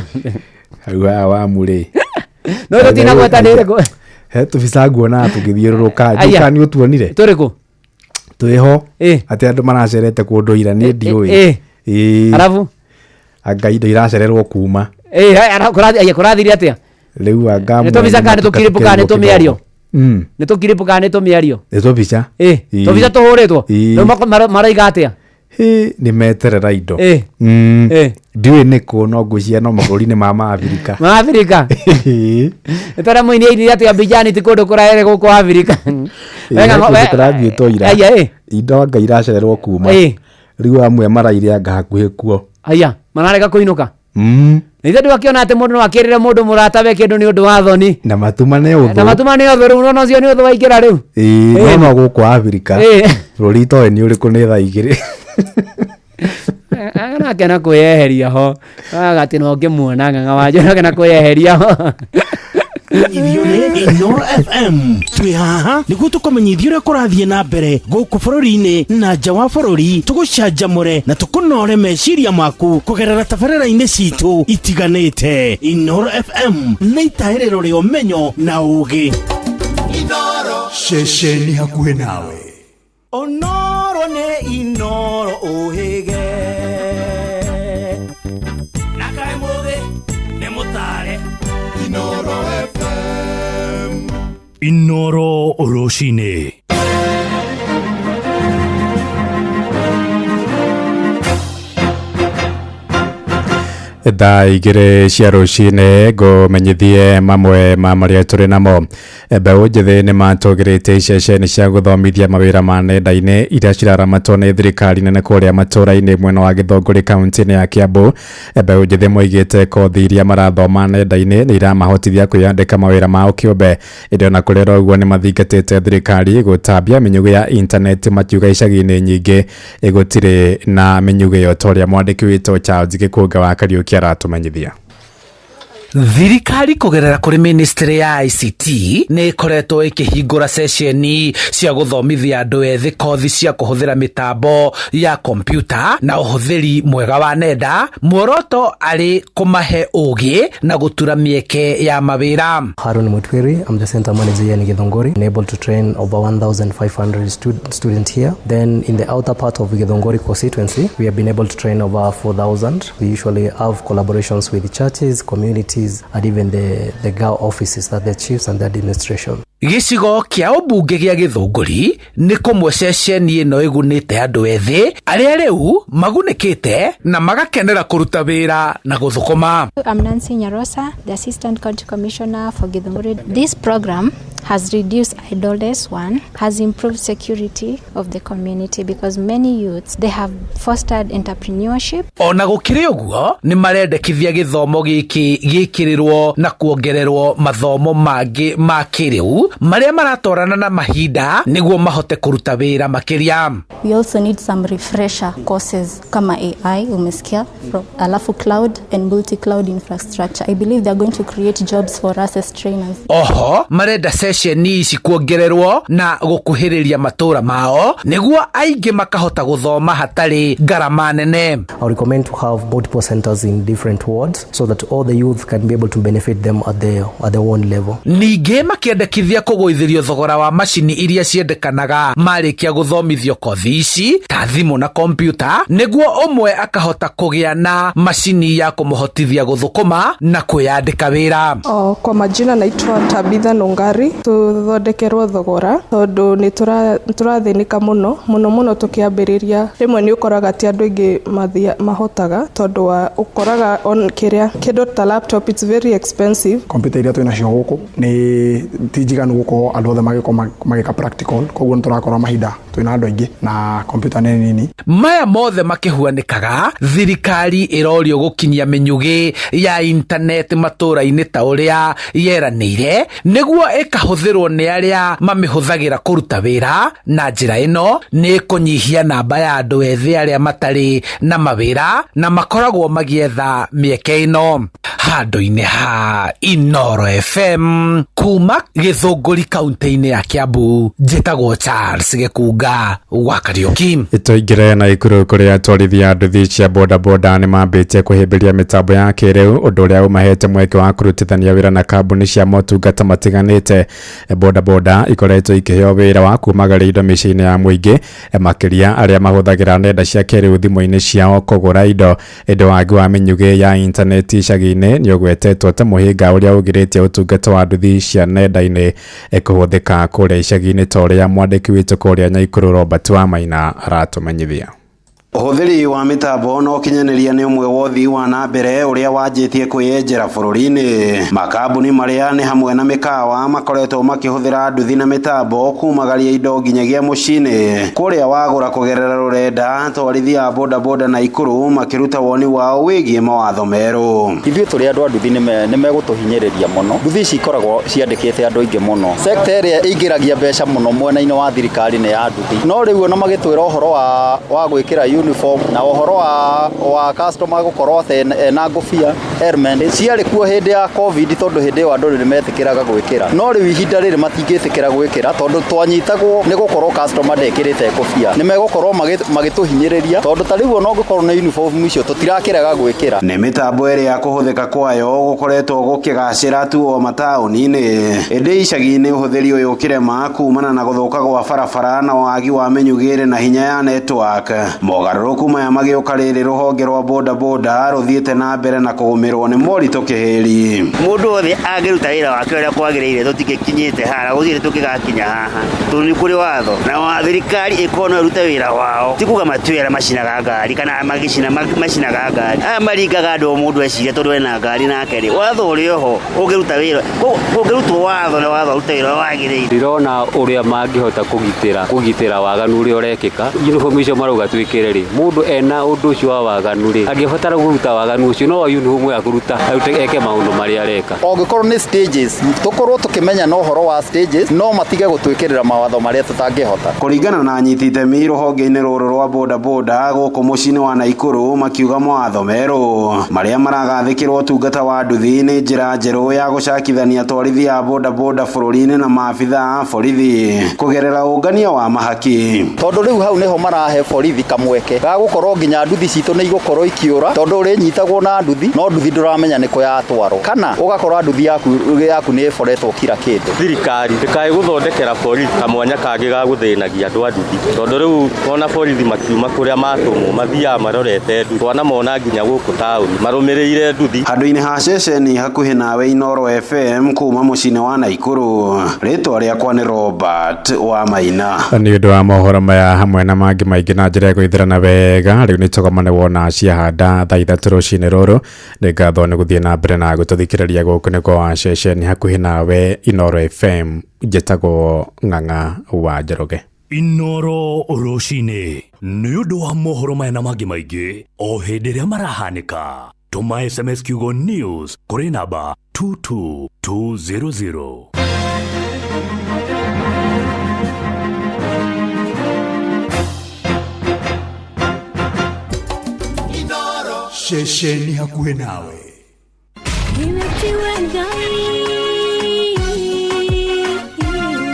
Hau awamu rĩ, no tũtinagweta nĩ ĩrĩkũ. He tũbica nguonaga tũgĩthiũrũrũka. Aya. Nduka nĩ ũtuonire? Tũrĩkũ? Twĩho atĩ andũ maracerete kũndũ ira, niĩ ndiũĩ. Ĩ. Ĩ. Arabu? Anga indo iracererwo kuma. Ĩ, aya, kũrathire atĩa? Rĩu anga Nĩ tũbica kana nĩ tũkirĩpũ kana nĩ tũmĩario? Nĩ tũkirĩpũ kana nĩ tũmĩario? Nĩ tũbica. Ĩ, Ĩ. tũbica tũhũrĩtwo. Ĩ. Rĩu maroiga atĩa? Hĩ, nĩ meterera indo. Ĩ. Ĩ. Ndiũĩ nĩkũ, no ngwĩciria no mabũrũri-inĩ ma maabirika. Ma Abirika. Ĩ. Nĩ tondũ mũini ainire atĩ Abijani ti kũndũ kũraere gũkũ Abirika. Ĩ, he kũndũ tũrathiĩtwo ira. Aya, ĩ. Indo anga iracererwo kuma. Ĩ. Rĩu amwe maraire anga hakuhĩ kuo. Aya, mararega kũinũka. Na ithe ndwakĩona atĩ mũndũ no akĩrĩre mũndũ mũrata we kĩndũ nĩ ũndũ wa thoni. Na matumane ũthũ. Na matuma nĩ ũthũ rĩu, nona ũcio nĩ ũthũ waingĩra rĩu. Ĩ, no no gũkũ Abirika. Ĩ. Bũrũri itoĩ nĩ ũrĩkũ nĩ thaa 2. Nake na kwĩyeheria ho agatĩ no ngĩmuona ng'ang'a wanjũ nake na kwĩyeheria ho. Irio nĩ Inoro FM, twĩ haha nĩguo tũkũmenyithia ũrĩa kũrathiĩ na mbere gũkũ bũrũri-inĩ na nja wa bũrũri, tũgũcanjamũre na tũkũnore meciria maku kũgerera tabarĩra-inĩ citũ itiganĩte. Inoro FM nĩ itahĩrĩro rĩa ũmenyo na ũgĩ. Ceceni hakuhĩ nawe. Onoro nĩ Inoro ũhĩge na kaĩ mũthĩ nĩ mũtare. Inoro FM. Inoro rũcinĩ. Thaa 2 cia rũcinĩ, ngũmenyithie mamwe ma marĩa tũrĩ namo. Mbeũ njĩthĩ nĩ matũgĩrĩte iceceni cia gũthomithia mawĩra ma nenda-inĩ iria ciraramatwo nĩ thirikari nene kũrĩa matũũra-inĩ mwena wa Gĩthũngũri kaunti-inĩ ya Kiambu. Mbeũ njĩthĩ moigĩte kothi iria marathoma nenda-inĩ nĩ iramahotithia kwĩyandĩka mawĩra mao kĩũmbe. Ĩndĩ ona kũrĩ oro ũguo, nĩ mathingatĩte thirikari gũtambia mĩnyugĩ ya intaneti, makiuga icagi-inĩ nyingĩ gũtirĩ na mĩnyugĩ ĩyo, ta ũrĩa mwandĩki witũ Charles Gĩkũnga wa Kariũki aratũmenyithia. Thirikari kũgerera kũrĩ ministry ya ICT nĩ ĩkoretwo ĩkĩhingũra ceceni cia gũthomithia andũ ethĩ kothi cia kũhũthĩra mĩtambo ya kompiuta na ũhũthĩri mwega wa nenda, muoroto arĩ kũmahe ũgĩ na gũtura mĩeke ya mawĩra. Harun Mutwiri, I'm the center manager here in Githunguri. I'm able to train over 1,500 students here. Then in the outer part of Githunguri constituency, we have been able to train over 4,000. We usually have collaborations with churches, communities, and even the GAO offices, that the chiefs and the administration. Gĩcigo kĩa ũmbunge gĩa Gĩthũngũri nĩ kũmwe ceceni ĩno ĩgunĩte andũ ethĩ arĩa rĩu magunĩkĩte na magakenera kũruta wĩra na gũthũkũma. I'm Nancy Nyarosa, the Assistant County Commissioner for Githunguri. This program has reduced idleness, one, has improved security of the community because many youths, they have fostered entrepreneurship. Ona gũkĩrĩ ũguo, nĩ marendekithia gĩthomo gĩkĩ gĩkĩrĩrwo na kuongererwo mathomo mangĩ ma kĩrĩu marĩa maratwarana na mahinda nĩguo mahote kũruta wĩra makĩria. We also need some refresher courses kama AI, umesikia, from alafu cloud and multi-cloud infrastructure. I believe they are going to create jobs for us as trainers. Oho marenda ceceni ici kuongererwo na gũkuhĩrĩria matũra mao nĩguo aingĩ makahota gũthoma hatarĩ ngarama nene. I would recommend to have multiple centers in different wards so that all the youth can be able to benefit them at their own level. Ningĩ makĩendekithia kũgũithĩrio thogora wa macini iria ciendekanaga marĩkia gũthomithio kothi ici ta thimũ na kompiuta nĩguo ũmwe akahota kũgĩa na macini ya kũmũhotithia gũthũkũma na kwĩyandĩka wĩra. Oh, kwa majina naitwa Tabitha Nungari. Tũthondekerwo thogora tondũ nĩ tũrathĩnĩka mũno mũno mũno tũkĩambĩrĩria. Rĩmwe nĩ ũkoraga ti andũ aingĩ mahotaga tondũ wa ũkoraga on kĩrĩa kĩndũ ta laptop, it's very expensive. Kompiuta iria twĩnacio gũkũ nĩ ti njiganu gũkorwo andũ othe magĩkorwo magĩka practical, koguo nĩ tũrakorwo mahinda twĩna andũ aingĩ na kompiuta nĩ nini. Maya mothe makĩhuanĩkaga, thirikari ĩrorio gũkinyia mĩnyugĩ ya intaneti matũũra-inĩ ta ũrĩa yeranĩire, nĩguo ĩkahũthĩrwo nĩ arĩa mamĩhũthagĩra kũruta wĩra. Na njĩra ĩno nĩ ĩkũnyihia namba ya andũ ethĩ arĩa matarĩ na mawĩra na makoragwo magĩetha mĩeke ĩno. Handũ-inĩ ha Inoro FM kuma Gĩthũngũri kaunti-inĩ ya Kiambu, njĩtagwo Charles Gĩkunga wa Kariũki. Tũingĩre na Ikuru kũrĩa atwarithia nduthi cia bodaboda nĩ mambĩtie kũhĩmbĩria mĩtambo ya kĩrĩu, ũndũ ũrĩa ũmahete mweke wa kũrutithania wĩra na kambuni cia motungata matiganĩte. Bodaboda ikoretwo ikĩheo wĩra wa kumagaria indo mĩciĩ-inĩ ya mũingĩ, makĩria arĩa mahũthagĩra nenda cia kĩrĩu thimũ-inĩ ciao kũgũra indo. Ĩndĩ wagi wa mĩnyugĩ ya intaneti icagi-inĩ nĩ ũgwetetwo ta mũhĩnga ũrĩa ũgirĩtie ũtungata wa nduthi cia nenda-inĩ kũhũthĩka kũrĩa icagi-inĩ, ta ũrĩa mwandĩki witũ kũrĩa Nyaikuru Robert Wamaina aratũmenyithia. Ũhũthĩri wa mĩtambo na ũkinyanĩria nĩ ũmwe wa ũthii wa na mbere ũrĩa wanjĩtie kwĩyenjera bũrũri-inĩ. Makambuni marĩa nĩ hamwe na mĩkawa makoretwo makĩhũthĩra nduthi na mĩtambo kumagaria indo nginyagia mũciĩ-inĩ kũrĩa wagũra kũgerera rũrenda. Atwarithia a bodaboda na Ikuru makĩruta woni wao wĩgiĩ mawatho merũ. Ithuĩ tũrĩ andũ a nduthi nĩ megũtũhinyĩrĩria mũno. Nduthi ici ikoragwo ciandĩkĩte andũ aingĩ mũno. Sekta ĩrĩa ĩingĩragia mbeca mũno mwena-inĩ wa thirikari nĩ ya nduthi. No rĩu ona magĩtwĩra ũhoro wa gwĩkĩra uniform na ũhoro wa customer gũkorwo atĩ ena ngũbia helmet ciarĩ kuo hĩndĩ ya COVID, tondũ hĩndĩ ĩyo andũ nĩ metĩkĩraga gwĩkĩra, no rĩu ihinda rĩrĩ matingĩtĩkĩra gwĩkĩra tondũ twanyitagwo nĩ gũkorwo customer ndekĩrĩte ngũbia. Nĩ megũkorwo magĩtũhinyĩrĩria tondũ ta rĩu ona ũngĩkorwo na uniform icio tũtirakĩrega gwĩkĩra. Nĩ mĩtambo ĩrĩa kũhũthĩka kwayo gũkoretwo gũkĩgacĩra tu o mataũni-inĩ, ĩndĩ icagi-inĩ ũhũthĩri ũyũ ũkĩrema kumana na gũthũka gwa barabara na wagi wa mĩnyugĩre na hinya ya network. Mogarũrũku maya magĩũka rĩrĩ rũhonge rwa bodaboda rũthiĩte na mbere na kũgũmĩrwo nĩ moritũ kĩhĩri. Mũndũ wothe angĩruta wĩra wake ũrĩa kwagĩrĩire tũtingĩkinyĩte haha, gũtirĩ tũngĩgakinya haha tondũ nĩ kũrĩ watho na wa thirikari ĩkorwo no ĩrute wĩra wao. Ti kuga matue arĩa macinaga ngari kana magĩcina macinaga ngari, aya maringaga andũ o mũndũ eciria tondũ ena ngari nake rĩ, watho ũrĩ oho ũngĩruta wĩra, kũngĩrutwo watho na watho ũrute wĩra wagĩrĩire. Ndĩrona ũrĩa mangĩhota kũgitĩra waganu ũrĩa ũrekĩka. Uniform icio marauga twĩkĩre rĩ, mũndũ ena ũndũ ũcio wa waganu rĩ, angĩbatara kũruta waganu ũcio no uniform ya kũruta arute eke maũndũ marĩa areka. Ũngĩkorwo nĩ stages, tũkorwo tũkĩmenya na ũhoro wa stages, no matige gũtwĩkĩrĩra mawatho marĩa tũtangĩhota. Kũringana na anyiti itemi rũhonge-inĩ rũrũ rwa bodaboda gũkũ mũciĩ-inĩ wa Naikuru, makiuga mawatho merũ marĩa maragathĩkĩrwo ũtungata wa nduthi nĩ njĩra njerũ ya gũcakithania atwarithia a bodaboda bũrũri-inĩ na maabitha a borithi kũgerera ũngania wa mahaki. Tondũ rĩu hau nĩho marahe borithi kamweke ga gũkorwo nginya nduthi citũ nĩ igũkorwo ikĩũra, tondũ ũrĩnyitagwo na nduthi no nduthi ndũramenya nĩ kũ yatwarwo, kana ũgakora nduthi yaku nĩ ĩboretwo kira kĩndũ. Thirikari ndĩkae gũthondekera borithi kamwanya kangĩ ga gũthĩnagia andũ a nduthi, tondũ rĩu ona borithi makiuma kũrĩa matũmwo mathiaga marorete nduthi, twanamona nginya gũkũ taũni marũmĩrĩire nduthi. Handũ-inĩ ha ceceni hakuhĩ nawe Inoro FM kuma mũciĩ-inĩ wa Naikuru, rĩtwa rĩakwa nĩ Robert Wamaina. Nĩ ũndũ wa mohoro maya hamwe na mangĩ maingĩ na njĩra ya gwĩthĩrana wega, rĩu nĩ tũgomane wona ciahanda thaa 3 rũcinĩ rũrũ. Nĩ ngatho nĩ gũthiĩ na mbere na gũtũthikĩrĩria gũkũ nĩ kwa ceceni hakuhĩ nawe Inoro FM. Njĩtagwo Ng'ang'a wa Njoroge. Inoro rũcinĩ nĩ ũndũ wa mohoro maya na mangĩ maingĩ o hĩndĩ ĩrĩa marahanĩka. Tũma SMS kiugo news kũrĩ namba 22200. Ceceni hakuhĩ nawe.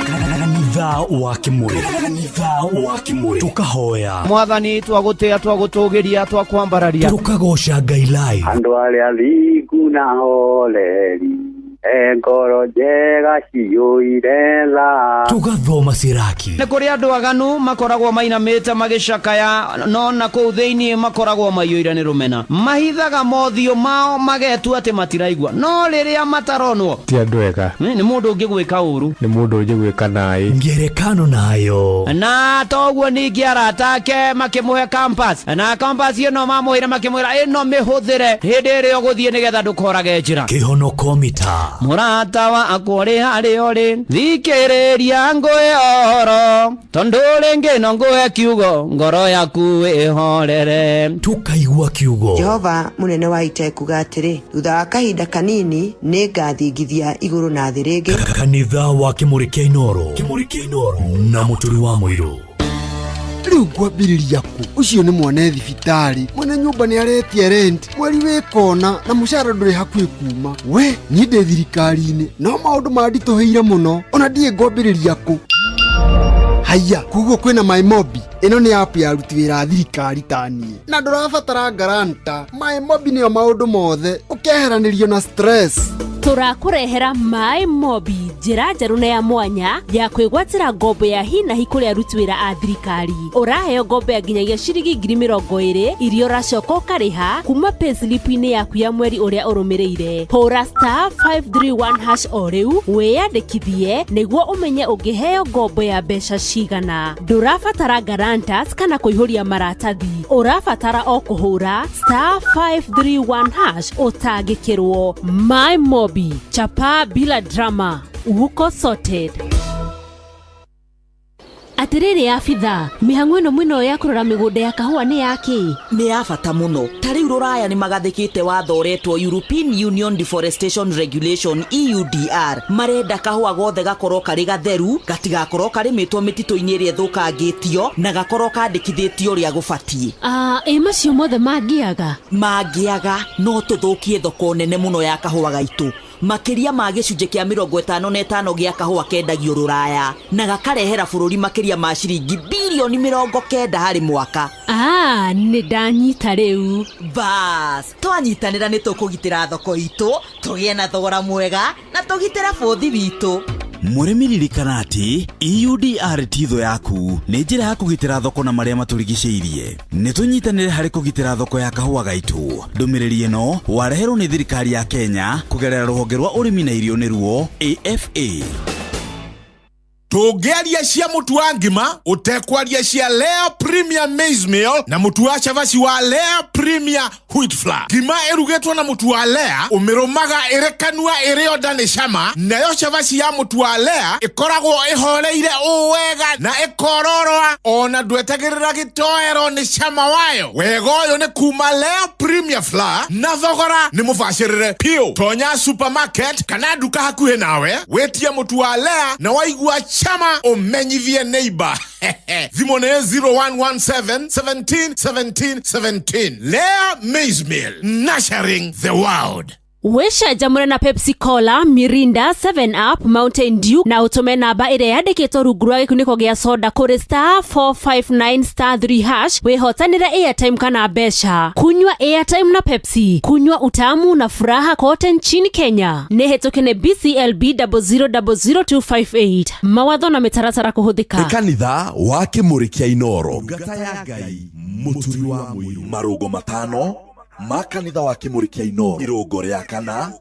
Kanitha wa Kimuri, kanitha wa Kimuri, tukahoya Mwathani, twagũtĩa, twagũtũgĩria, twakwambararia, tukagoca Ngai live. Andũ arĩa thingu na horeri E ngoro njega ciyũire tha. Tũgathoma Siraki. Nĩ kũrĩ andũ aganu makoragwo mainamĩte magĩcakaya, no na kũu thĩinĩ makoragwo maiyũire nĩ rũmena. Mahithaga mothiũ mao magetua atĩ matiraigua, no rĩrĩa mataronwo Ti andũ ega. Nĩ mũndũ ũngĩgwĩka ũru. Nĩ mũndũ ũngĩgwĩka naĩ. Ngerekano nayo. Na toguo ningĩ arata ake makĩmũhe compass, na compass ĩno mamũheire makĩmwĩra ĩno mĩhũthĩre hĩndĩ ĩrĩa ũgũthiĩ nĩgetha ndũkorage njĩra. Kĩhonoko mita. Mũrata wakwa ũrĩ harĩa ũrĩ, thikĩrĩria ngũhe ũhoro, tondũ rĩngĩ no ngũhe kiugo, ngoro yaku ĩhorere. Tũkaigua kiugo. Jehova mũnene wa ita ekuga atĩrĩ, thutha wa kahinda kanini nĩ ngathingithia igũrũ na thĩ rĩngĩ. Kanitha wa Kĩmũrĩ kĩa Inooro. Kĩmũrĩ kĩa Inooro na Mũturi wa Mũirũ. Rĩu ngwambĩrĩria kũ? Ũcio nĩ mwana e thibitarĩ, mwene nyũmba nĩ aretia rent, mweri wĩ kona na mũcara ndũrĩ hakuhĩ kuma. We niĩ ndĩ thirikari-inĩ no maũndũ manditũhĩire mũno, ona ndiĩ ngwambĩrĩria kũ. Haiya, koguo kwĩna MyMobi. Ĩno nĩ app ya aruti wĩra a thirikari ta niĩ, na ndũrabatara guarantor. MyMobi nĩyo maũndũ mothe, ũkeheranĩrio na stress. Tũrakũrehera My Mobi, njĩra njerũ na ya mwanya ya kwĩgwatĩra ngombo ya hi na hi kũrĩ aruti wĩra a thirikari. Ũraheo ngombo ya nginyagia ciringi 20,000 iria ũracoka ũkarĩha kuma payslip-inĩ yaku ya mweri ũrĩa ũrũmĩrĩire. Hũra *531# o rĩu wĩyandĩkithie nĩguo ũmenye ũngĩheo ngombo ya mbeca cigana. Ndũrabatara guarantors kana kũihũria maratathi, ũrabatara o kũhũra *531# ũtangĩkĩrwo. My Mobi, chapa bila drama, uko sorted. Atĩrĩrĩ abitha, mĩhang'o ĩno mwĩnayo ya kũrora mĩgũnda ya kahũa nĩ yakĩ? Nĩ ya bata mũno. Ta rĩu rũraya nĩ magathĩkĩte watho ũretwo European Union Deforestation Regulation, EUDR. Marenda kahũa gothe gakorwo karĩ gatheru, gatigakorwo karĩmĩtwo mĩtitũ-inĩ ĩrĩa ĩthũkangĩtio, na gakorwo kandĩkithĩtio ũrĩa gũbatiĩ. Ĩ macio mothe mangĩaga? Mangĩaga no tũthũkie thoko nene mũno ya kahũa gaitũ. Makĩria ma gĩcunjĩ kĩa 55 gĩa kahũa kendagio rũraya, na gakarehera bũrũri makĩria ma ciringi birioni 90 harĩ mwaka. Nĩ ndanyita rĩu. Bas, twanyitanĩra nĩ tũkũgitĩra thoko itũ, tũgĩe na thogora mwega, na tũgitĩre bũthi witũ. Mũrĩmi ririkana atĩ EUDR ti thũ yaku, nĩ njĩra ya kũgitĩra thoko na marĩa matũrigicĩirie. Nĩ tũnyitanĩre harĩ kũgitĩra thoko ya kahũa gaitũ. Ndũmĩrĩri ĩno wareherwo nĩ thirikari ya Kenya kũgerera rũhonge rwa ũrĩmi na irio nĩruo AFA. Tũngĩaria cia mũtu wa ngima ũtekwaria cia Lea Premier Maize Meal na mũtu wa cabaci wa Lea Premier Wheat Flour. Ngima ĩrugĩtwo na mũtu wa Lea ũmĩrũmaga ĩrĩ kanua ĩrĩ o nda nĩ cama, nayo cabaci ya mũtu wa Lea ĩkoragwo ĩhoreire ũũ wega na ĩkororoa ona ndwetagĩrĩra gĩtoero nĩ cama wayo. Wega ũyũ nĩ kuma Lea Premier Flour na thogora nĩ mũbacĩrĩre piũ. Tonya supermarket kana nduka hakuhĩ nawe wĩtie mũtu wa Lea na waigua chama umenyithie neighbor. Thimũ nĩ 0117 17 17 17. Lea Maize Meal, nurturing the world. Wĩcanjamũre na Pepsi Cola, Mirinda, 7 Up, Mountain Dew na ũtũme namba ĩrĩa yandĩkĩtwo rungu rwa gĩkunĩko gĩa soda kũrĩ *459*3# wĩhotanĩre airtime kana mbeca. Kunywa airtime na Pepsi, kunywa utamu na furaha kote nchini Kenya. Nĩ hĩtũke nĩ BCLB 0000258. Mawatho na mĩtaratara kũhũthĩka. Kanitha wa Kĩmũrĩ kĩa Inooro. Ndungata ya Ngai Mũturi wa Mũirũ. Marũngo matano ma kanitha wa Kĩmũrĩ kĩa Inooro. Irũngo rĩa kana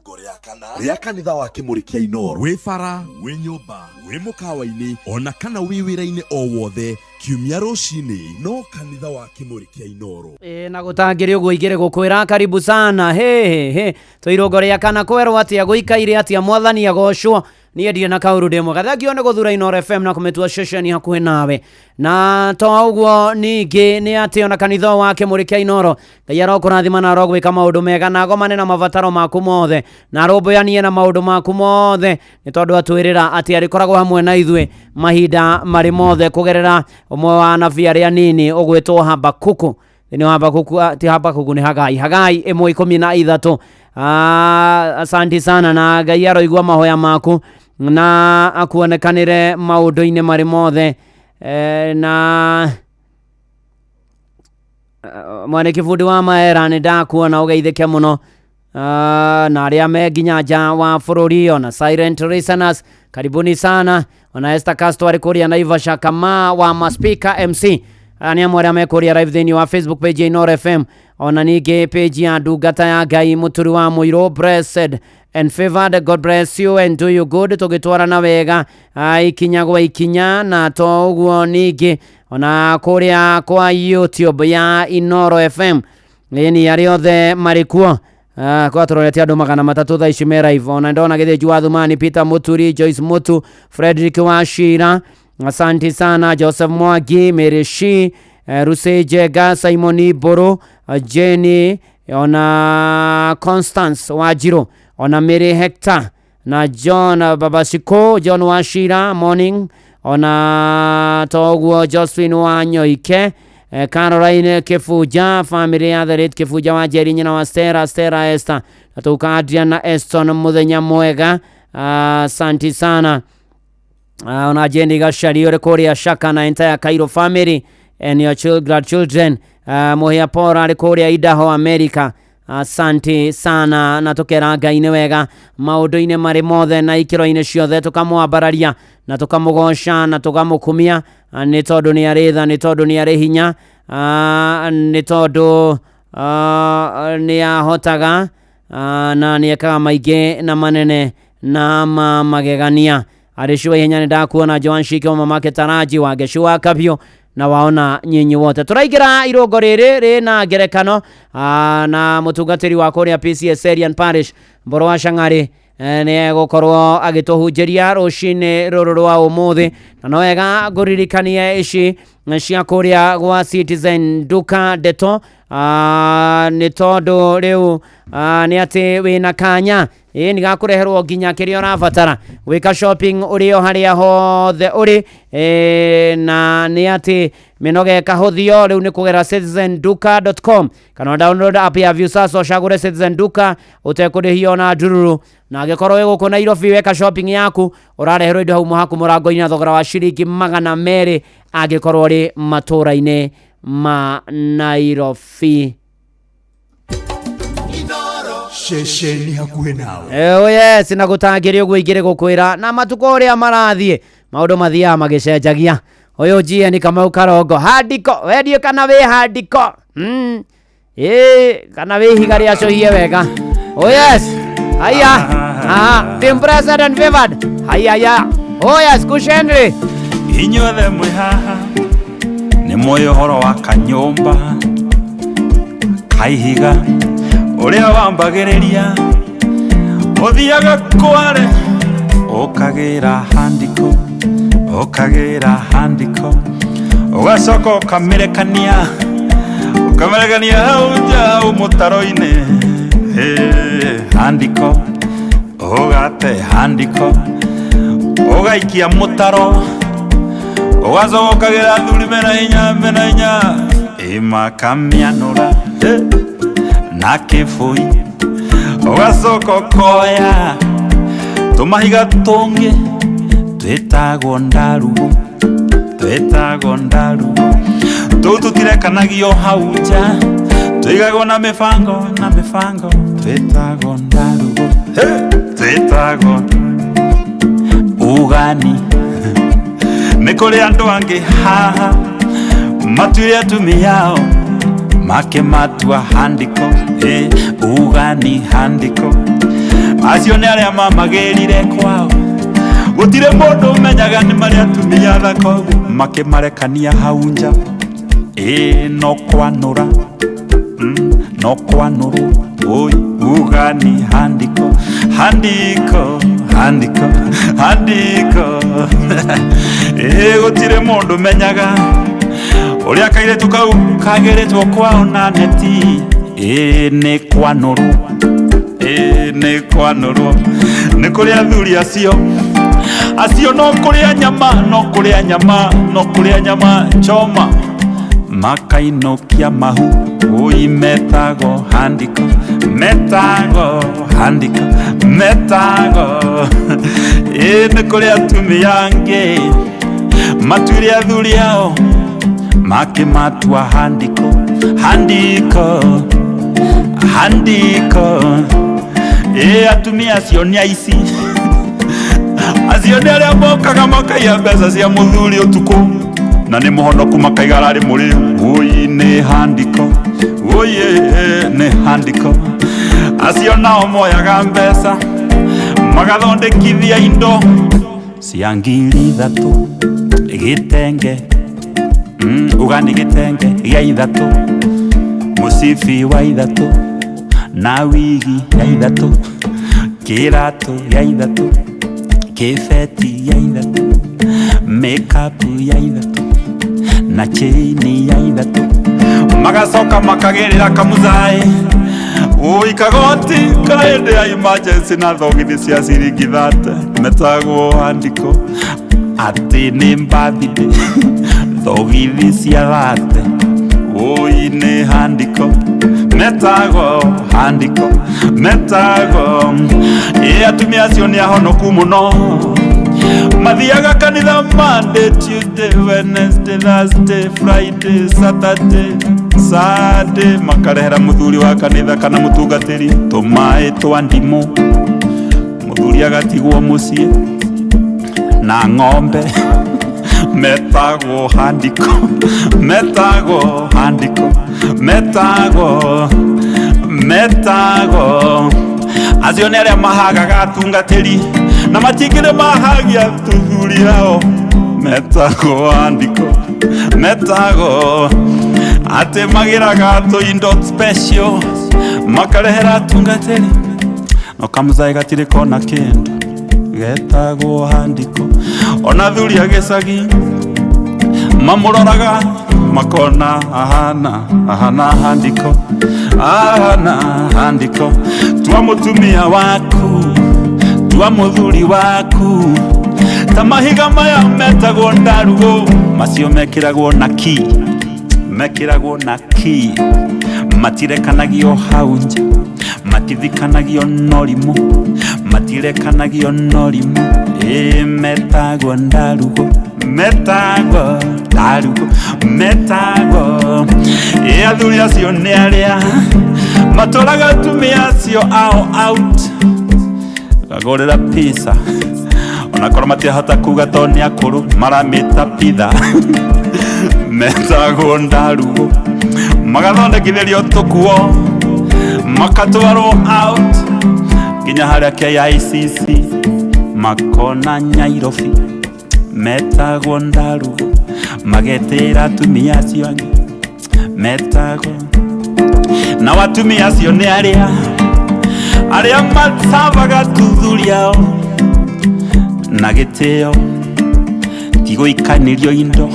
rĩa kanitha wa Kĩmũrĩ kĩa Inooro. Wĩ bara, wĩ nyũmba, wĩ mũkawa-inĩ ona kana wĩ wĩra-inĩ o wothe kiumia rũcinĩ no kanitha wa Kĩmũrĩ kĩa Inooro. Ĩ na gũtangĩrĩ ũguo igĩrĩ gũkwĩra karibu sana. He he he, tũirũngo rĩa kana kwerwo atĩa, gũikaire atĩa, mwathani agocwo. Niĩ ndirĩ na kaũru ndĩ mwega. Thengio nĩ gũthura Inooro FM na kũmĩtua ceceni hakuhĩ nawe. Na to ũguo ningĩ nĩ atĩ ona kanitha wa Kĩmũrĩ kĩa Inooro Ngai arokũrathima na arogwĩka maũndũ mega na agomane na mabataro maku mothe na arũmbũyanie na maũndũ maku mothe, nĩ tondũ atwĩrĩra atĩ arĩkoragwo hamwe na ithuĩ mahinda marĩ mothe kũgerera ũmwe wa anabii arĩa nini ũgwĩtwo Habakuku. Thĩinĩ wa Habakuku, ti Habakuku nĩ Hagai, Hagai 1:13. Asante sana na Ngai aroigua mahoya maku na akuonekanĩre maũndũ-inĩ marĩ mothe. Na mwanĩkĩ bundi wa maera nĩ ndakuona ũgeithĩke mũno. na arĩa me nginya nja wa bũrũri, ona silent listeners, karibuni sana. Ona Esther Castro arĩ kũrĩa Naivasha, Kama wa Maspika MC. Aya nĩ amwe arĩa me kũrĩa live thĩinĩ wa Facebook page ya Inooro FM, ona ningĩ page ya ndungata ya Ngai Mũturi wa Mũirũ. Blessed and favored, God bless you and do you good. Tũgĩtwarana wega ikinya gwa ikinya, na to ũguo ningĩ ona kũrĩa kwa YouTube ya Inooro FM, ĩni arĩa othe marĩ kuo. Kwa tũrorete andũ 300 thaa ici me live. Ona ndona Gĩthĩnji wa Thumani, Peter Muturi, Joyce Mutu, Frederick Wachira, asante sana, Joseph Mwangi, Mary Shi, Ruse Jega, Simon Iburu, Jenny, ona Constance Wajiro, ona Mary Hector na John Babasiko, John Wachira, morning. Ona toguo Josephine Wanyoike, Caroline Kifuja, family ya the late Kifuja wa Njeri, nyina wa Stella, Stella Esther, na tuka Adrian na Eston, muthenya mwega, asante sana. Ona Jenny Gachari uri kuria Shaka na entire Cairo family and your grandchildren. Muhia Paul ari kuria Idaho, America, asante sana. Na tukera Ngai nĩ wega maũndũ-inĩ marĩ mothe na ikĩro-inĩ ciothe, tũkamwambararia na tũkamũgoca na tũkamũkumia, nĩ tondũ nĩ arĩ tha, nĩ tondũ nĩ arĩ hinya, nĩ tondũ nĩ ahotaga, na nĩ ekaga maingĩ na manene na ma magegania. Arĩ wa ihenya nĩ ndakuona Joan Shike wa mamake Taraji wa Gecua Kabio, na waona nyinyi wote. Tũraingĩra irũngo rĩrĩ rĩna ngerekano, na mũtungatĩri wa kũrĩa PCS Serian Parish Mboro wa Shang'ari nĩ egũkorwo agĩtũhunjĩria rũcinĩ rũrũ rwa ũmũthĩ. Na no wega ngũririkanie ici cia kũrĩa gwa Citizen Duka Ndeto, nĩ tondũ rĩu nĩ atĩ wĩna kanya ĩ nĩ gakũreherwo nginya kĩrĩa ũrabatara gwĩka shopping ũrĩ o harĩa hothe ũrĩ, na nĩ atĩ mĩnoga ĩkahũthio rĩu nĩ kũgera citizenduka.com, kana download app ya Viusasa ũcagũre Citizen Duka ũtekũrĩhio na ndururu. Na angĩkorwo wĩ gũkũ Nairobi weka shopping yaku ũrareherwo indo hau mũhaku mũrango-inĩ na thogora wa ciringi 200 angĩkorwo ũrĩ matũra-inĩ ma Nairobi. Ceceni hakuhĩ nawe. Oh yes, na gũtangĩrĩ ũguo ingĩrĩ gũkwĩra na matukũ ũrĩa marathiĩ maũndũ mathiaga magĩcenjagia. Ũyũ GN Kamau Karongo handiko wendie kana wĩ handiko, kana wĩ ihiga rĩacũhie wega. Oh yes, haya team president favored, haya ya. Oh yes, Kushenry inyuothe mwĩ haha nĩ mũĩ ũhoro wa kanyũmba kaihiga ũrĩa wambagĩrĩria ũthiaga kware ũkagĩra handiko, ũkagĩra handiko, ũgacoka ũkamĩrekania, ũkamĩrekania hau nja hau mũtaro-inĩ. Handiko ũgate handiko ũgaikia mũtaro ũgacoka ũkagĩra athuri mena hinya ĩmakamianũra na kĩbũi, ũgacoka ũkoya tũmahiga tũngĩ twĩtagwo ndarugu, twĩtagwo ndarugu, tũu tũtirekanagio hau nja, tũigagwo na mĩbango na mĩbango, twĩtagwo ndarugu, twĩtagwo ugani. Nĩ kũrĩ andũ angĩ haha matuire atumia ao makĩmatua handiko, ugani handiko, acio nĩ arĩa mamagĩrire kwao, gũtirĩ mũndũ ũmenyaga nĩ marĩ atumia thaka ũguo, makĩmarekania hau nja, no kwanũra, no kwanũrwo, oi ugani handiko, handiko handiko handiko. Gũtirĩ mũndũ ũmenyaga ũrĩa kairĩtu kau kagĩrĩtwo kwao na neti, nĩ kwanũrwo, nĩ kwanũrwo. Nĩ kũrĩ athuri acio acio no kũrĩa nyama, no kũrĩa nyama, no kũrĩa nyama choma, makainũkia mahu, oi metagwo handiko, metagwo handiko, metagwo. Nĩ kũrĩ atumia angĩ matuire athuri ao makĩmatua handiko, handiko Handiko ĩ atumia acio nĩ aici, acio nĩ arĩa mokaga makaiya mbeca cia mũthuri ũtukũ na nĩ mũhonoku makaiga ararĩ mũrĩu. Ũi nĩ handiko, ũi nĩ handiko. Acio nao moyaga mbeca magathondekithia indo cia 3,000 gĩtenge, uga nĩ gĩtenge gĩa 3, mũcibi wa 3 na wigi ya 3, kĩratũ gĩa 3, kĩbeti gĩa 3, makeup ya 3 na chain ya 3. Magacoka makagĩrĩra kamũcaĩ ui kagoti ka hĩndĩ ya emergency na thogithi cia ciringi 30 metagwo handiko atĩ nĩ birthday thogithi cia 30. Ui nĩ handiko, metagwo handiko, metagwo. Ĩ atumia acio nĩ ahonoku mũno, mathiaga kanitha Monday, Tuesday, Wednesday, Thursday, Friday, Saturday, Sunday, makarehera mũthuri wa kanitha kana mũtungatĩri tũmaĩ twa ndimũ. Mũthuri agatigwo mũciĩ na ng'ombe metagwo handiko, metagwo handiko, metagwo, metagwo. Acio nĩ arĩa mahagaga atungatĩri na matingĩrĩ mahagia athuri ao, metagwo handiko, metagwo. Atĩ magĩraga tũindo special makarehera atungatĩri no kamũcaĩ gatirĩ kona kĩndũ getagwo handiko. Ona athuri a gĩcagi mamũroraga makona ahana, ahana handiko, ahana handiko. Tua mũtumia waku, tua mũthuri waku ta mahiga maya metagwo ndarugo, macio mekĩragwo na ki, mekĩragwo na ki, matirekanagio hau nja, matithikanagio norimũ, matirekanagio norimũ. Ĩ metagwo ndarugo, metagwo ndarugo, metagwo. Ĩ athuri acio nĩ arĩa matwaraga atumia acio ao out gagũrĩra pizza, onakorwo matiahota kuga tondũ nĩ akũrũ maramĩta pitha metagwo ndarugo, magathondekithĩrio tũkuo makatwarwo out nginya harĩa KICC makona Nyairobi, metagwo ndarugo, magetĩra atumia acio angĩ metagwo. Na atumia acio nĩ arĩa arĩa matavaga tuthuri ao na gĩtĩo, ti gũikanĩrio indo.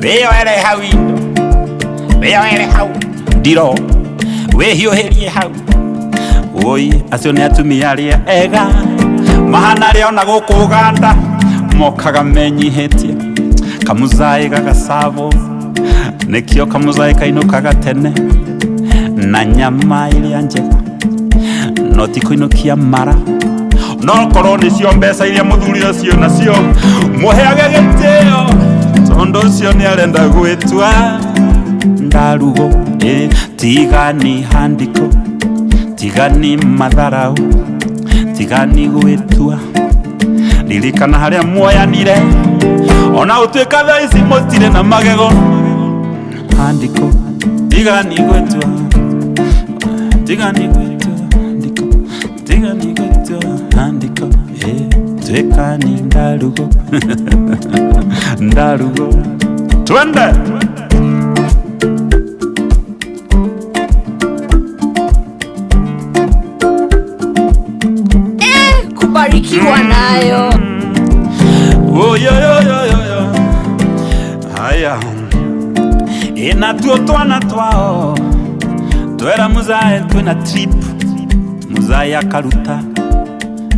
Wĩyoere hau indo, wĩyoere hau ndiro, wĩhiũhĩrie hau. Oi acio nĩ atumia arĩa ega mahana arĩa ona gũkũ Uganda mokaga menyihĩtie. Kamũcaĩ gagacabwo nĩkĩo kamũcaĩ kainũkaga tene na nyama ĩrĩa njega, no ti kũinũkia mara. No korwo nĩcio mbeca iria mũthuri ũcio nacio mũheage gĩtĩo, tondũ ũcio nĩ arenda gwĩtua ndarugo. Ĩ tigani handiko, tigani matharau, tigani gwĩtua. Ririkana harĩa muoyanire, ona gũtuĩka thaa ici mũtirĩ na magego. Handiko, tigani gwĩtua, tigani gwĩtua, handiko, tigani gwĩtua, handiko. Ĩ tuĩkani ndarugo ndarugo. Twende. Kubarikiwa nayo. Oyoyoyoyo. Haya. Ina tuo twana twao twera muzae twina trip, muzae akaruta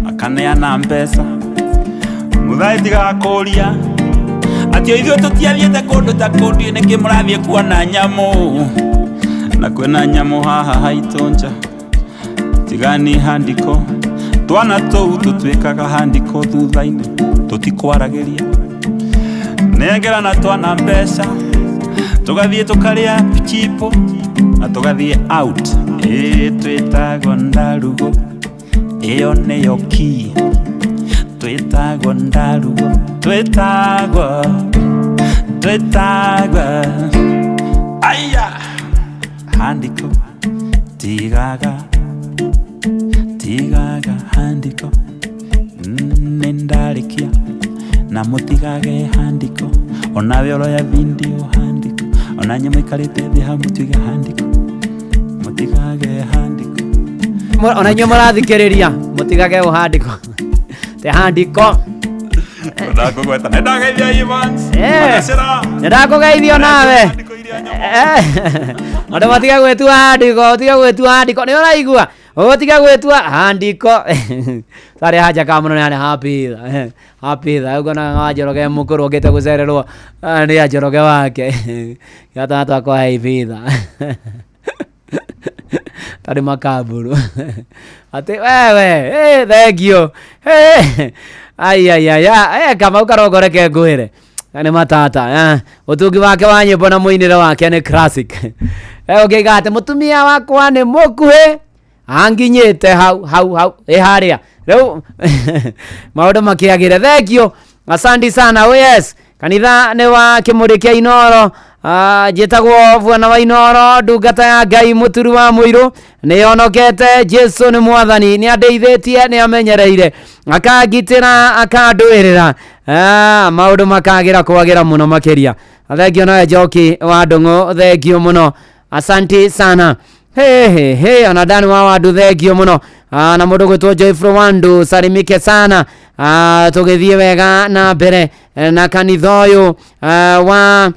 akaneana mbeca, muzae tigakuria ati ithuĩ tũtiathiĩte kũndũ ta kũndũ nĩkĩ mũrathiĩ kuona nyamũ, na kwĩna nyamũ haha haitũ nja. Tigani handiko, twana tũu tũtuĩkaga handiko thutha-inĩ, tũtikwaragĩria. Nengerana twana mbeca tũgathiĩ tũkarĩa chipo na tũgathiĩ out. Ĩ twĩtagwo ndarugo ĩyo nĩyo ki twĩtagwo ndarugo twĩtagwo twĩtagwo aya handiko tigaga tigaga handiko nĩndarĩkia na mũtigage handiko onawe ũroya video handiko ona nyamũ ikarĩte thĩ hau mũtige handiko mũtigage handiko Ona inyuĩ mũrathikĩrĩria mũtigage ũhandiko te handiko ndakũgweta nĩndageithia Evans Magacĩra. Nĩndakũgeithio nawe. Andũ matige gwĩtua handiko ũtige gwĩtua handiko nĩ ũraigua ũtige gwĩtua handiko tarĩ haja ka mũno nĩ harĩ hapitha hapitha ũkona wa Njoroge mũkũrũ okĩte gũcererwo nĩ Njoroge wake gĩatana twakwa ibitha tarĩ makamburu atĩ wewe thank you ai ai ai ai Kamau Karongore ke ngwĩre nĩ matata ũtungi wake wa nyĩmbo na mũinĩre wake nĩ classic ũngĩiga atĩ mũtumia wakwa nĩ mũkuhĩ anginyĩte hau hau hau ĩ harĩa rĩu maũndũ makĩagĩre thank you asante sana. Oh yes kanitha nĩ wa Kĩmũrĩ kĩa Inoro. Njĩtagwo Bwana wa Inoro ndungata ya Ngai mũturu wa mũirũ nĩonokete Jesu nĩ mwathani nĩandeithĩtie nĩamenyereire akangitĩra akandũĩrĩra maũndũ makagĩra kwagĩra mũno makĩria. Thengio nowe Njoki wa Ndũng'ũ thengio mũno asante sana. He he he ona Dani wa Wandu thengio mũno na mũndũ gwĩtwo Joyful Wandu salimike sana tũgĩthiĩ wega na mbere na kanitha ũyũ wa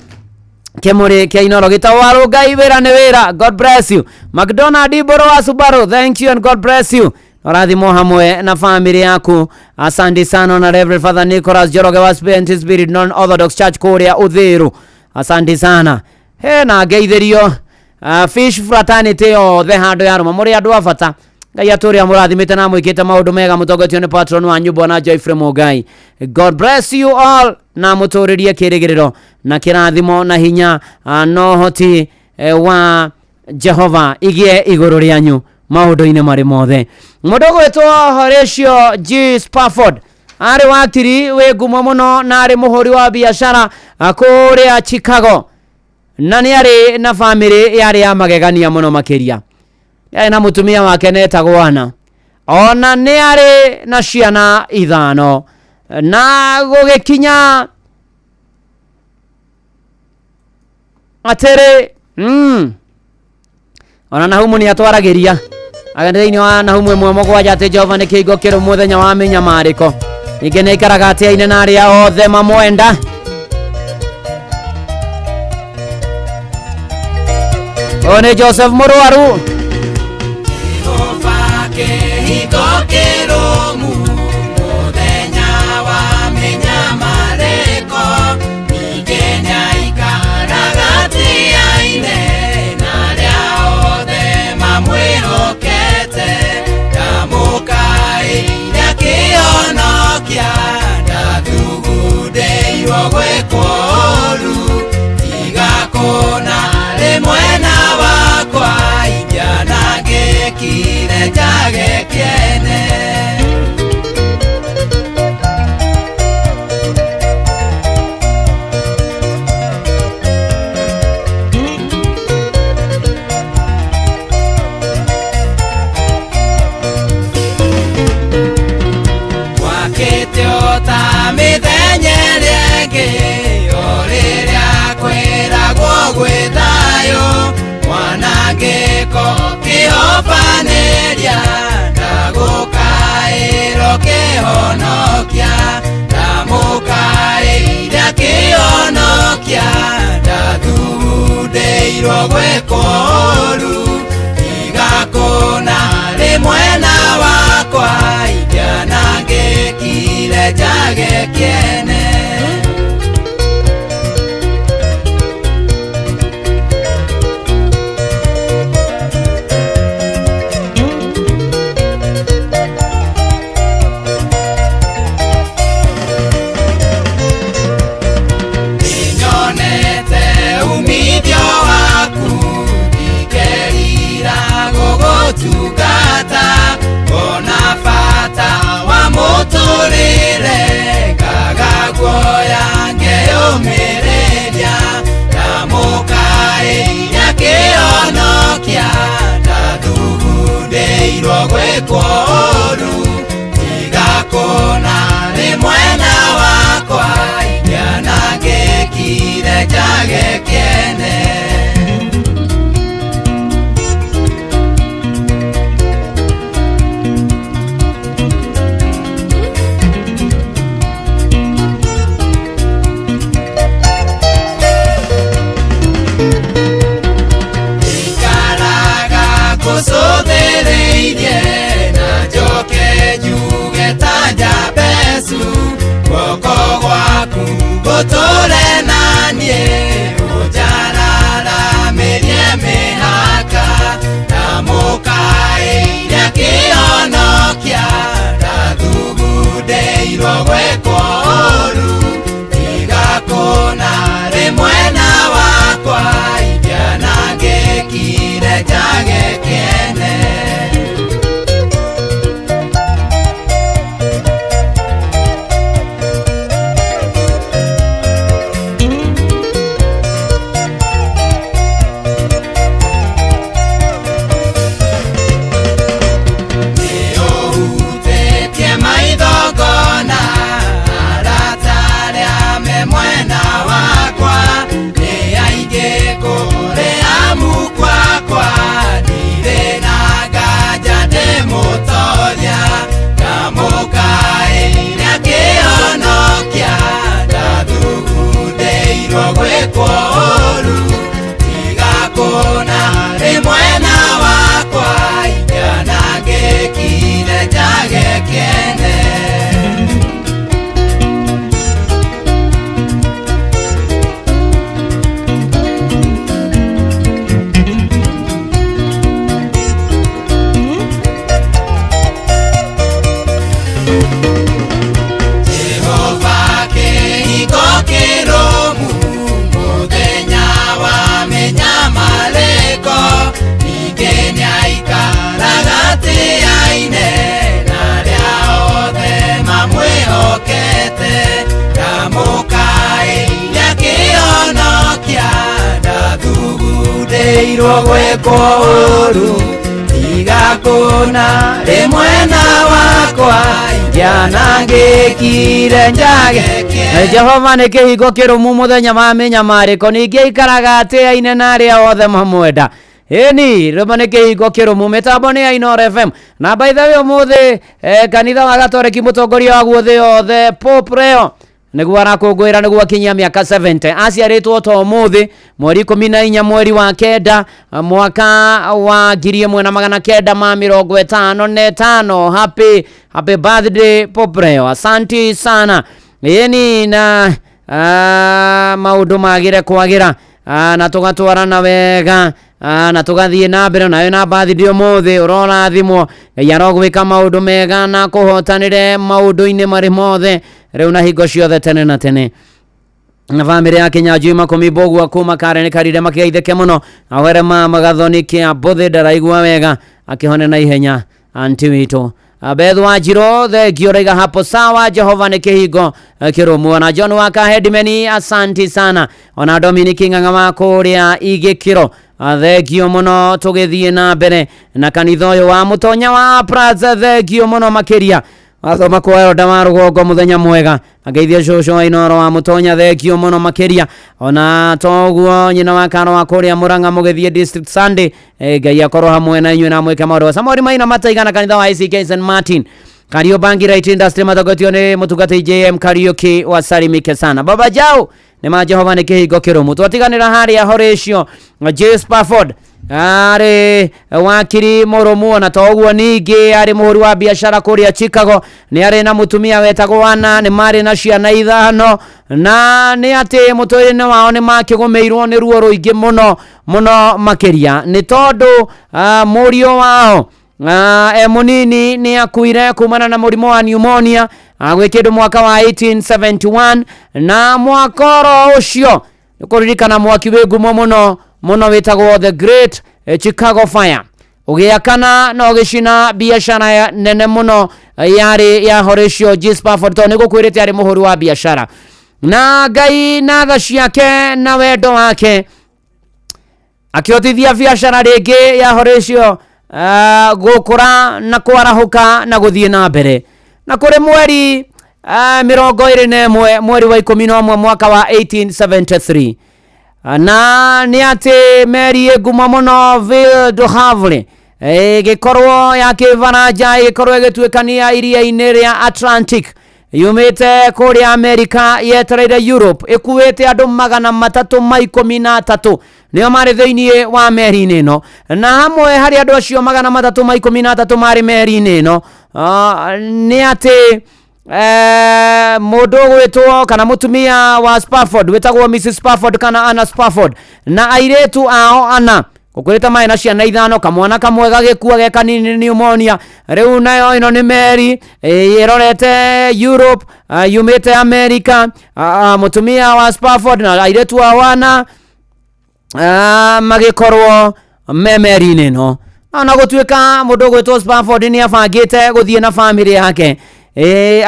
Kĩmũrĩ kĩa Inoro gĩtagwo Warũngai wĩra nĩ wĩra. God bless you. McDonald Iboro wa Subaru thank you and God bless you. Ũrathimwo hamwe na family yaku asante sana. Na Reverend Father Nicholas Njoroge wa Spirit Spirit Non Orthodox Church kũrĩa Uthiru asante sana. He na ngeithĩrio Fish Fraternity yothe handũ yarũma mũrĩ andũ a bata Ngai atũrĩa mũrathimĩte na mwĩkĩte maũndũ mega mũtongoretio nĩ patron wanyu Bwana Joyfrey Mũngai. God bless you all na mũtũrĩrie kĩrĩgĩrĩro na kĩrathimo na hinya na ũhoti wa Jehova igĩe igũrũ rĩanyu maũndũ-inĩ marĩ mothe. Mũndũ ũgwĩtwo Horatio G. Spafford arĩ wakiri wĩ ngumo mũno na arĩ mũhũri wa biacara kũrĩa Chicago na nĩ arĩ na bamĩrĩ yarĩ ya magegania mũno makĩria. Yarĩ na mũtumia wake netagwo Anna ona nĩ arĩ na ciana ithano na gũgĩkinya atĩrĩ ona Nahumu nĩ atwaragĩria thĩinĩ wa Nahumu 1:7 atĩ Jehova nĩ kĩhingo kĩrũmu mũthenya wa mĩnyamarĩko ningĩ nĩ aikaraga atĩaine na arĩa othe mamwenda. Ũyũ nĩ Joseph Mũrwaru. Jehova kĩhingo kĩrũmu mũthenya wa mĩnyamarĩko ningĩ nĩaikaraga atĩaine na arĩa othe mamwĩhokete ndamũkaĩire akĩhonokia ndathugundĩirwo gwĩkwo ũũru tiga kũna rĩmwe na wakwa ingĩanangĩkire njage kĩene. Gwakĩte o ta mĩthenya ĩrĩa ĩngĩ o rĩrĩa kwĩragwo gwĩ thayũ mwanangĩko kĩhobanĩria ndagũkaĩrwo kĩhonokia ndamũkaĩire akĩhonokia ndathugundĩirwo gwĩkwo ũũru tiga kũna rĩmwe na wakwa ingĩanangĩkire njage kĩene. Nĩnyonete umithio waku ndikerira gũgũ Ũtũre na niĩ ũnjararamirie mĩhaka ndamũkaĩire kĩhonokia ndathugundĩirwo gwĩkwo ũũru tiga kũna rĩ mwena wakwa ingĩanangĩkire njage kĩene. Nĩũhutĩtie maitho ngona arata arĩa me mwena wakwa nĩ aingĩ kũrĩ amu kwakwa ndirĩ na nganja ndĩ mũtoria ndamũkaĩire akĩhonokia ndathugundĩirwo gwĩkwo ũũru tiga kũna rĩ mwena wakwa ingĩanangĩkire njage kĩene. Jehova kĩhingo kĩrũmu mũthenya wa mĩnyamarĩko ningĩ nĩaikaraga tĩaine na arĩa othe mamwĩhokete ndamũkaĩire akĩhonokia ndathugundĩirwo gwĩkwo ũũru tiga kũna rĩ mwena wakwa ingĩanangĩkire njage kĩene. Jehova nĩ kĩhingo kĩrũmu mũthenya wa mĩnyamarĩko ningĩ aikaraga atĩaine na arĩa othe mamwenda. Ĩni rwĩmbo nĩ kĩhingo kĩrũmu mĩtambo nĩ ya Inooro FM na by the way ũmũthĩ kanitha wa Gatoreki mũtongoria waguo thĩ yothe Pope Leo nĩguo arakũngũĩra nĩguo akinyia mĩaka 70. Aciarĩtwo ta ũmũthĩ mweri 14 mweri wa kenda mwaka wa 1955. Happy birthday Pope Leo, asanti sana. Ĩni na maũndũ magĩre kwagĩra na tũgatwarana wega na tũgathiĩ na mbere nawe na birthday ũmũthĩ ũrorathimwo. Ngai arogwĩka maũndũ mega na kũhotanĩre maũndũ-inĩ marĩ mothe rĩu na hingo ciothe tene na tene. Na bamĩrĩ ya Kinyanjui Makũmi Mbũgua kuma Karen Karire makĩgeithĩke mũno. Awere mama Gathoni kĩa Mbũthĩ ndaraigua wega akĩhone na ihenya anti witũ. Beth Wanjirũ thengio raiga hapo sawa, Jehova nĩ kĩhingo kĩrũmu. Ona John wa Kahedimeni asanti sana. Ona Dominic Ng'ang'a wa kũrĩa Igĩkĩro thengio mũno. Tũgĩthiĩ na mbere na kanitha ũyũ wa Mũtonya wa Plaza thengio mũno makĩria. Wathoma kwa Elda wa Rũgongo mũthenya mwega angeithia cũcũ wa Inooro wa Mũtonya thengio mũno makĩria. Ona toguo nyina wa Karo wa kũrĩa Mũrang'a mũgĩthiĩ District Sunday, Ngai akorwo hamwe na inyuĩ na mwĩke maũndũ. Samuel Maina Mataigana kanitha wa ICK St Martin Kariobangi Right Industry matongoretio nĩ mũtungatĩri JM Kariuki wasalimike sana. Baba Jao nĩ ma Jehova nĩ kĩhingo kĩrũmu. Twatiganĩra harĩa Horatio J Spafford arĩ wakiri mũrũmu ona to ũguo ningĩ arĩ mũhũri wa biacara kũrĩa Chicago. Nĩ arĩ na mũtumia wetagwo Anna, nĩ marĩ na ciana 5 na nĩ atĩ mũtũrĩre wao nĩ makĩgũmĩirwo nĩ ruo rũingĩ mũno mũno makĩria nĩ tondũ mũriũ wao e mũnini nĩ akuire kumana na mũrimũ wa pneumonia gwĩ kĩndũ mwaka wa 1871 na mwaka oro ũcio nĩ kũririkana mwaki wĩ ngumo mũno mũno wĩtagwo The Great Chicago Fire ũgĩakana na ũgĩcina biacara nene mũno yarĩ ya Horatio G Spafford tondũ nĩ gũkwĩrĩte arĩ mũhũri wa biacara. Na Ngai na tha ciake na wendo wake akĩhotithia biacara rĩngĩ ya Horatio gũkũra na kwarahũka na gũthiĩ na mbere. Na kũrĩ mweri 21 mweri wa 11 mwaka wa 1873 na nĩ atĩ meri ĩ ngumo mũno Ville du Havre ĩgĩkorwo ya kĩbaranja ĩgĩkorwo ĩgĩtuĩkania iria-inĩ rĩa Atlantic yumĩte kũrĩa Amerika yetereire Europe ĩkuĩte andũ 313 nĩo marĩ thĩinĩ wa meri-inĩ ĩno. Na hamwe harĩ andũ acio 313 marĩ meri-inĩ ĩno nĩ atĩ Mũndũ ũgwĩtwo kana mũtumia wa Spafford wĩtagwo Mrs Spafford kana Anna Spafford na airĩtu ao ana gũkwĩrĩte marĩ na ciana ithano, kamwana kamwe gagĩkua ge kanini nĩ pneumonia. Rĩu nayo ĩno nĩ meri ĩrorete Europe, yumĩte America. Mũtumia wa Spafford na airĩtu ao ana magĩkorwo me meri-inĩ ĩno. Ona gũtuĩka mũndũ ũgwĩtwo Spafford nĩ abangĩte gũthiĩ na bamĩrĩ yake,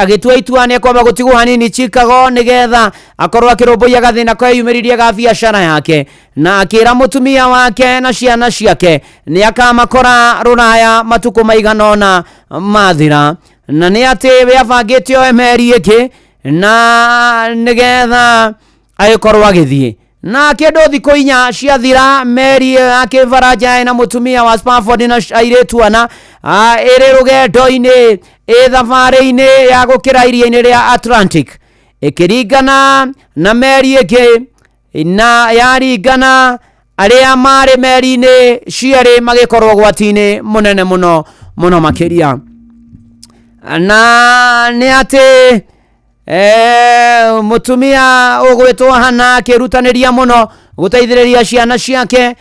agĩtua itua nĩ ekwamba gũtigwo hanini Chicago nĩgetha akorwo akĩrũmbũiya gathĩna kweyumĩririe ga biacara yake, na akĩra mũtumia wake na ciana ciake nĩ akamakora rũraya matukũ maigana ũna mathira, na nĩ atĩ we abangĩte oe meri ĩngĩ na nĩgetha agĩkorwo agĩthiĩ. Na kĩndũ thikũ 4 ciathira, meri ĩyo ya kĩbaranja ĩna mũtumia wa Spafford na airĩtu ana, ĩrĩ rũgendo-inĩ, ĩ thabarĩ-inĩ ya gũkĩra iria-inĩ rĩa Atlantic, ĩkĩringana na meri ĩngĩ, na yaringana arĩa marĩ meri-inĩ cierĩ magĩkorwo ũgwati-inĩ mũnene mũno mũno makĩria. Na nĩ atĩ mũtumia ũgwĩtwo Hana akĩrutanĩria mũno gũteithĩrĩria ciana ciake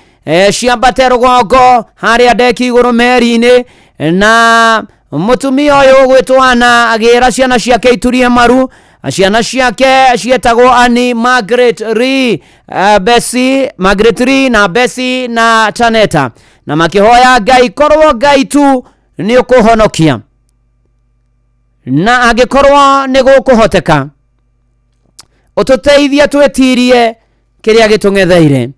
ciambate rũgongo harĩa ndeki igũrũ meri-inĩ, na mũtumia ũyũ ũgwĩtwo Hana agĩra ciana ciake iturie maru. Ciana ciake cietagwo Annie, Margaret Lee, Bessie, Margaret Lee na Bessie na Taneta, na makĩhoya Ngai korwo Ngai tu nĩ ũkũhonokia, na angĩkorwo nĩ gũkũhoteka ũtũteithie twĩtirie kĩrĩa gĩtũng'etheire.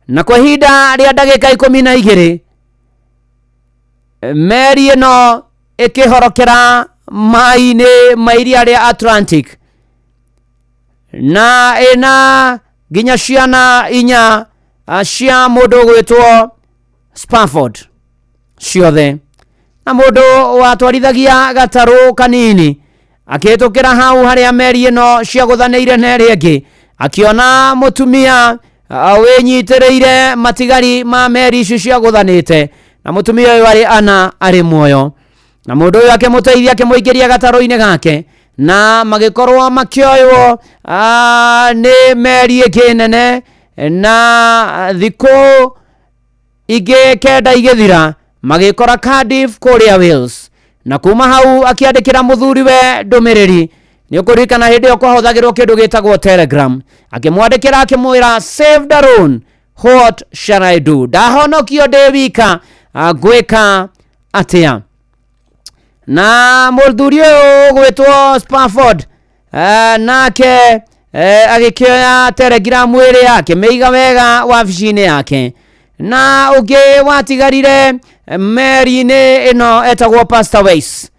Na kwa ihinda rĩa ndagĩka 12 meri ĩno ĩkĩhorokera maĩ-inĩ ma iria rĩa Atlantic, na ĩna nginya ciana 4 cia mũndũ ũgwĩtwo Spafford ciothe. Na mũndũ watwarithagia gatarũ kanini akĩhĩtũkĩra hau harĩa meri ĩno ciagũthanĩire na ĩrĩa ĩngĩ, akĩona mũtumia wĩnyitĩrĩire matigari ma meri icio ciagũthanĩte, na mũtumia ũyũ arĩ Ana arĩ muoyo. Na mũndũ ũyũ akĩmũteithia akĩmũingĩria gatarũ-inĩ gake, na magĩkorwo makĩoywo nĩ meri ĩngĩ nene, na thikũ ingĩ 9 igĩthira magĩkora Cardiff kũrĩa Wales. Na kuma hau akĩandĩkĩra mũthuriwe ndũmĩrĩri. Nĩ ũkũririkana hĩndĩ ĩyo kwahũthagĩrwo kĩndũ gĩtagwo Telegram. Akĩmwandĩkĩra akĩmwĩra, saved alone, what shall I do? Ndahonokio ndĩ wika, ngwĩka atĩa? Na mũthuri ũyũ ũgwĩtwo Spafford, nake agĩkĩoya telegram ĩrĩa akĩmĩiga wega wabici-inĩ yake. Na ũngĩ watigarire meri-inĩ ĩno etagwo Pastor Weiss,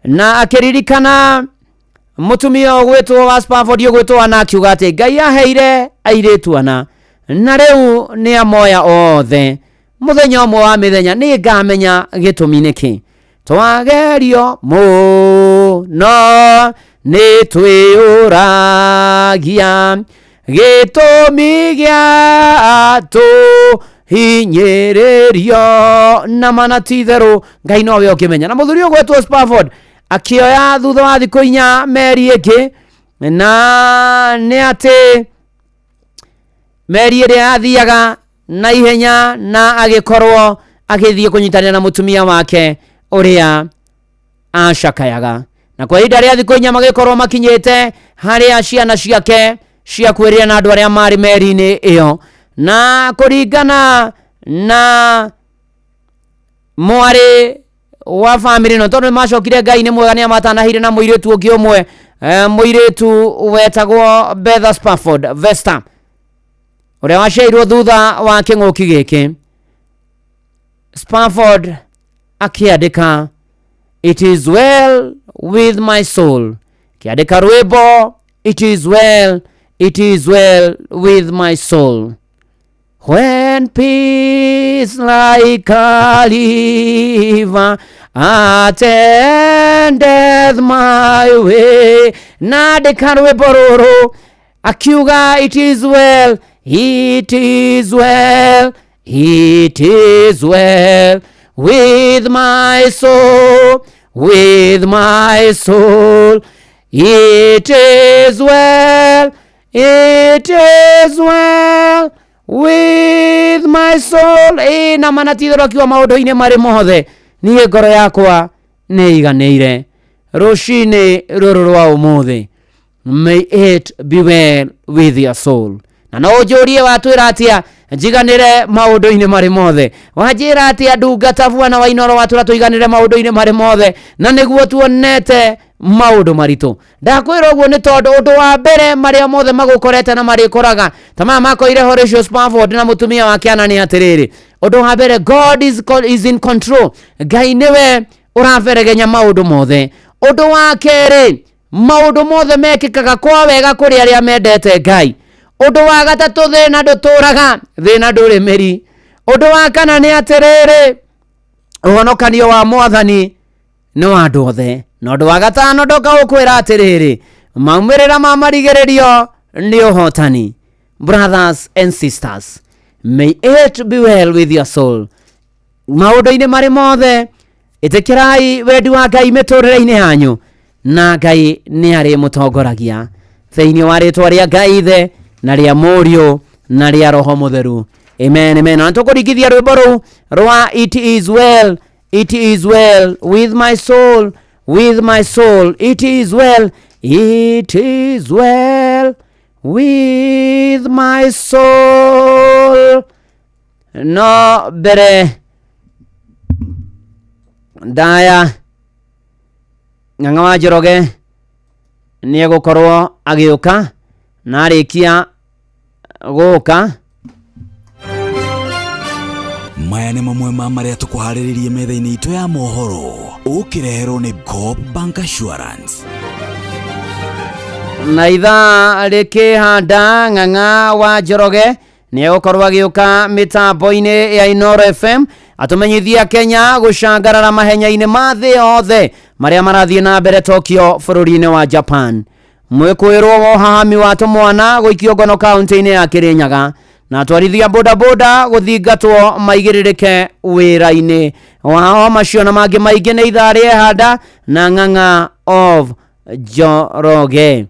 na akĩririkana mũtumia ũgwĩtwo wa Spafford ũgwĩtwo Anna, akiuga atĩ Ngai aheire airĩtu ana na rĩu nĩ amoya othe. Mũthenya ũmwe wa mĩthenya nĩ ngamenya gĩtũmi nĩkĩ. Twagerio mũno nĩ twĩyũragia gĩtũmi gĩa tũhinyĩrĩrio, na mana ti itherũ Ngai nowe ũngĩmenya. Na mũthuri ũgwĩtwo Spafford akĩoya thutha wa thikũ 4 meri ĩngĩ, na nĩ atĩ meri ĩrĩa yathiaga na ihenya, na agĩkorwo agĩthiĩ kũnyitanĩra na mũtumia wake ũrĩa acakayaga. Na kwa ihinda rĩa thikũ 4 magĩkorwo makinyĩte harĩa ciana ciake ciakuĩrĩire na andũ arĩa marĩ meri-inĩ ĩyo. Na kũringana na mwarĩ wa bamĩrĩ ĩno, tondũ nĩmacokire Ngai nĩ mwega, nĩamatanahire na mũirĩtu ũngĩ ũmwe, mũirĩtu wetagwo Betha Spafford Vesta, ũrĩa waciarirwo thutha wa kĩng'ũki gĩkĩ. Spafford akĩandĩka, it is well with my soul. Kĩandĩka rwĩmbo, it is well, it is well with my soul. When peace like a river attendeth my way. Na andĩka rwĩmbo rũrũ akiuga, it is well, it is well, it is well with my soul. with my soul. It is well, it is well with my soul. Ĩ na mana ti itherũ akiuga maũndũ-inĩ marĩ mothe niĩ ngoro yakwa nĩ iganĩire. Rũcinĩ rũrũ rwa ũmũthĩ, may it be well with your soul. Na no ũnjũrie watwĩra atĩa njiganĩre maũndũ-inĩ marĩ mothe? Wanjĩra atĩa ndungata bwana wa Inooro watwĩra tũiganĩre maũndũ-inĩ marĩ mothe na nĩguo tuonete maũndũ maritũ? Ndakwĩra ũguo nĩ tondũ ũndũ wa mbere marĩa mothe magũkorete na marĩkoraga ta maya makoire Horatio Spafford na mũtumia wake ana nĩ atĩrĩrĩ, ũndũ wa mbere, God is in control. Ngai nĩwe ũraberegenya maũndũ mothe. Ũndũ wa kerĩ, maũndũ mothe mekĩkaga kwa wega kũrĩ arĩa mendete Ngai. Ũndũ wa gatatũ, thĩna ndũtũraga, thĩna ndũrĩ mĩri. Ũndũ wa kana nĩ atĩrĩrĩ, ũhonokanio wa mwathani nĩ wa andũ othe. Na ũndũ wa gatano ndoka gũkwĩra atĩrĩrĩ, maumĩrĩra ma marigĩrĩrio nĩ ũhotani. Brothers and sisters, may it be well with your soul. Maũndũ-inĩ marĩ mothe ĩtĩkĩrai wendi wa Ngai mĩtũrĩre-inĩ yanyu, na Ngai nĩ arĩmũtongoragia thĩinĩ wa rĩtwa rĩa Ngai Ithe na rĩa Mũriũ na rĩa Roho Mũtheru. Amen, amen. Na tũkũringithia rwĩmbo rũu rwa It is well, it is well with my soul, with my soul. It is well, it is well with my soul. No mbere ndaya Ng'ang'a wa Njoroge nĩ egũkorwo agĩũka na arĩkia gũka. Maya nĩ mamwe ma marĩa tũkũharĩrĩrie metha-inĩ itũ ya mohoro, ũkĩreherwo nĩ Coop Bank Assurance. Na ithaa rĩkĩhanda, Ng'ang'a wa Njoroge nĩ egũkorwo agĩũka mĩtambo-inĩ ya Inooro FM atũmenyithia Kenya gũcangarara mahenya-inĩ ma thĩ yothe marĩa marathiĩ na mbere Tokyo bũrũri-inĩ wa Japan. Mwĩkũĩrwo wa ũhahami wa tũmwana gũikio ngono kaunti-inĩ ya Kĩrĩnyaga, na atwarithia bodaboda gũthingatwo maigĩrĩrĩke wĩra-inĩ wao. Macio na mangĩ maingĩ nĩ ithaa rĩehanda na Ng'ang'a of Njoroge.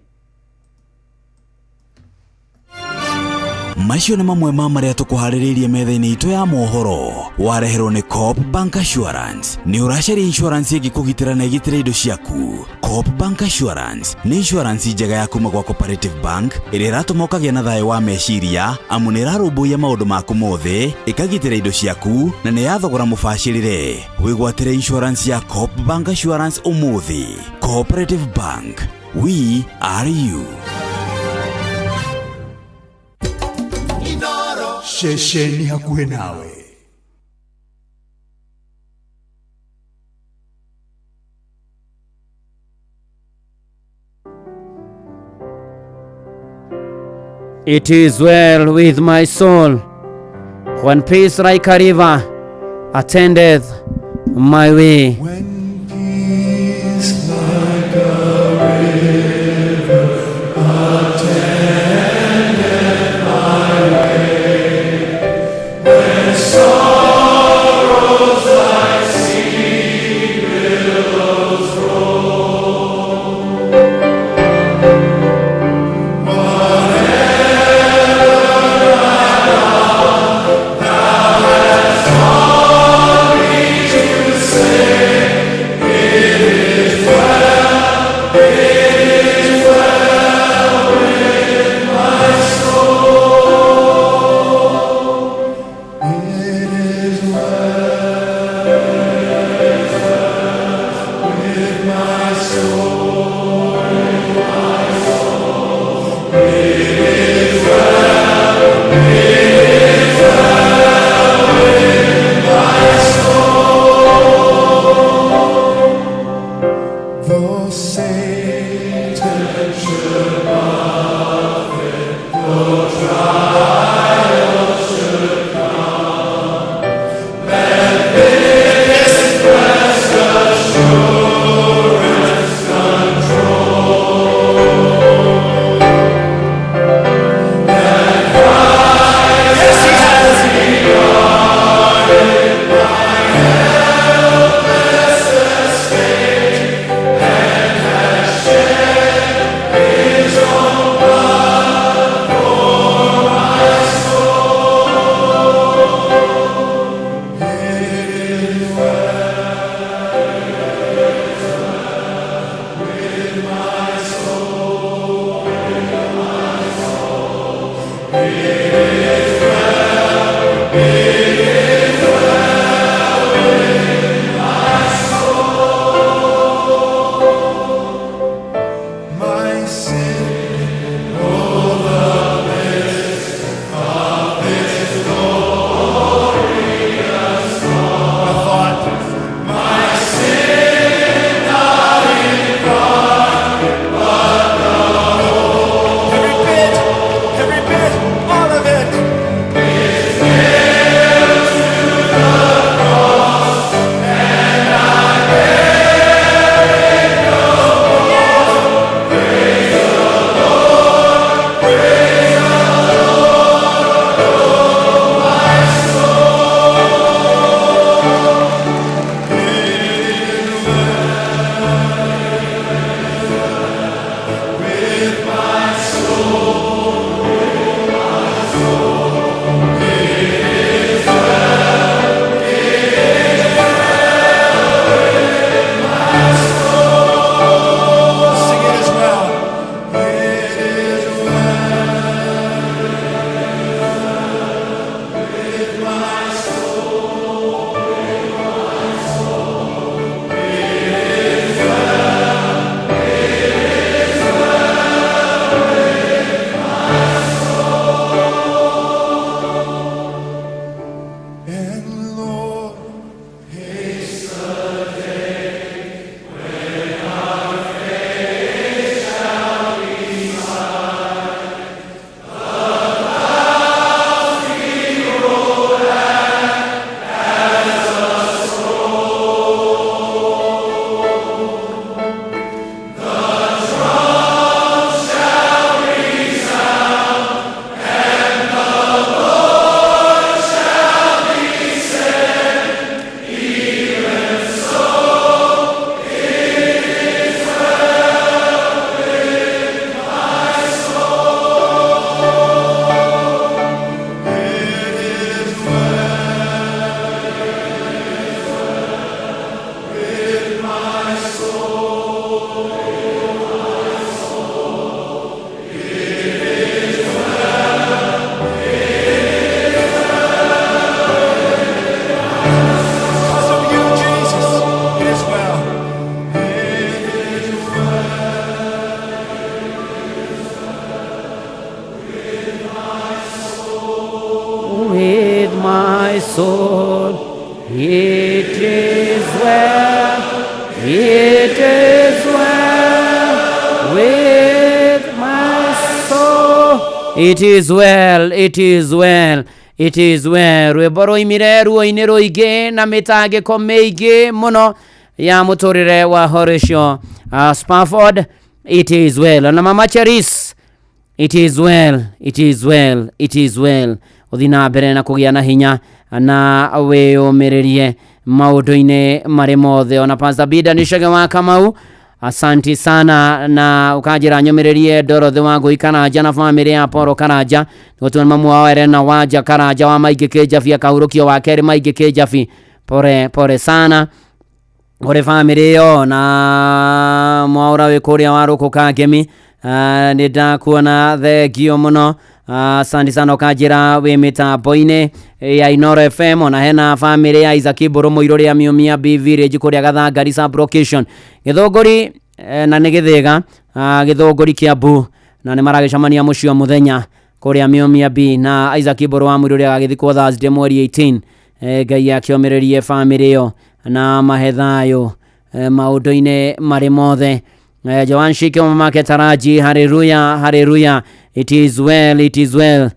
Macio nĩ mamwe ma marĩa tũkũharĩrĩirie metha-inĩ itũ ya mohoro, wareherwo nĩ Coop Bank Assurance. Nĩ ũracaria insurance ĩngĩkũgitĩra na ĩgitĩre indo ciaku? Coop Bank Assurance nĩ insurance njega ya kuma gwa Cooperative Bank ĩrĩa ĩratũma ũkagĩa na thayũ wa meciria, amu nĩ ĩrarũmbũiya maũndũ maku mothe, ĩkagitĩra indo ciaku, na nĩ ya thogora mũbacĩrĩre. Wĩgwatĩre insurance ya Coop Bank Assurance ũmũthĩ. Cooperative Bank, we are you. Ceceni hakuhĩ nawe. It is well with my soul when peace like a river attendeth my way. Peace like a river attendeth my way. When sorrows like sea billows roll, whatever I thou hast taught me to say, Sing it as well. It is well with my soul, with my soul. It is well, it is well with my soul. And Lord, haste the day when our faith shall be sight. The clouds be rolled back as a scroll. The trump shall resound, and the Lord shall descend. Even so, it is well with my soul. It is well with my soul, with my soul. It is well, it is well with my soul. Because of you, Jesus, it is well. It is well with my soul. With my soul, it is well, it is well with my soul. It is well, it is well, it is well. Rwĩmbo rwoimire ruo-inĩ rũingĩ na mĩtangĩko mĩingĩ mũno ya mũtũrĩre wa Horatio Spafford. It is well. Na Mama Cherise, it is well, it is well, it is well. Ũthiĩ na mbere na kũgĩa na hinya na wĩyũmĩrĩrie maũndũ-inĩ marĩ mothe. Ona Pastor Bida Nĩcege wa Kamau, asanti sana na ũkanjĩra nyũmĩrĩrie Dorothy wa Ngũi Karanja na bamĩrĩ ya Paul Karanja nĩgũtua mamu wao Elena Wanja Karanja wa Maingĩ Kĩnjabi akahurũkio wa kerĩ Maingĩ Kĩnjabi. Pore pore sana kũrĩ bamĩrĩ ĩyo na mwaũra wĩ kũrĩa wa rũkũ Kangemi. Nĩ ndakuona, thengio mũno. Asante sana ũkanjĩra wĩ mĩtambo-inĩ ya Inoro FM. Ona hena bamĩrĩ ya Isaac Mbũrũ Mũirũ rĩa Miumia B Village kũrĩa Gathangari sub-location Gĩthũngũri, na nĩ Gĩthĩga, Gĩthũngũri Kiambu, na nĩ maragĩcemania mũciĩ o mũthenya kũrĩa Miumia B na Isaac Mbũrũ wa Mũirũ ũrĩa agagĩthikwo Thursday mweri 18. Ngai akĩomĩrĩrie bamĩrĩ ĩyo na mahe thayũ maũndũ-inĩ marĩ mothe. Joan Shike mamake Taraji, haleluya, haleluya, it is well, it is well.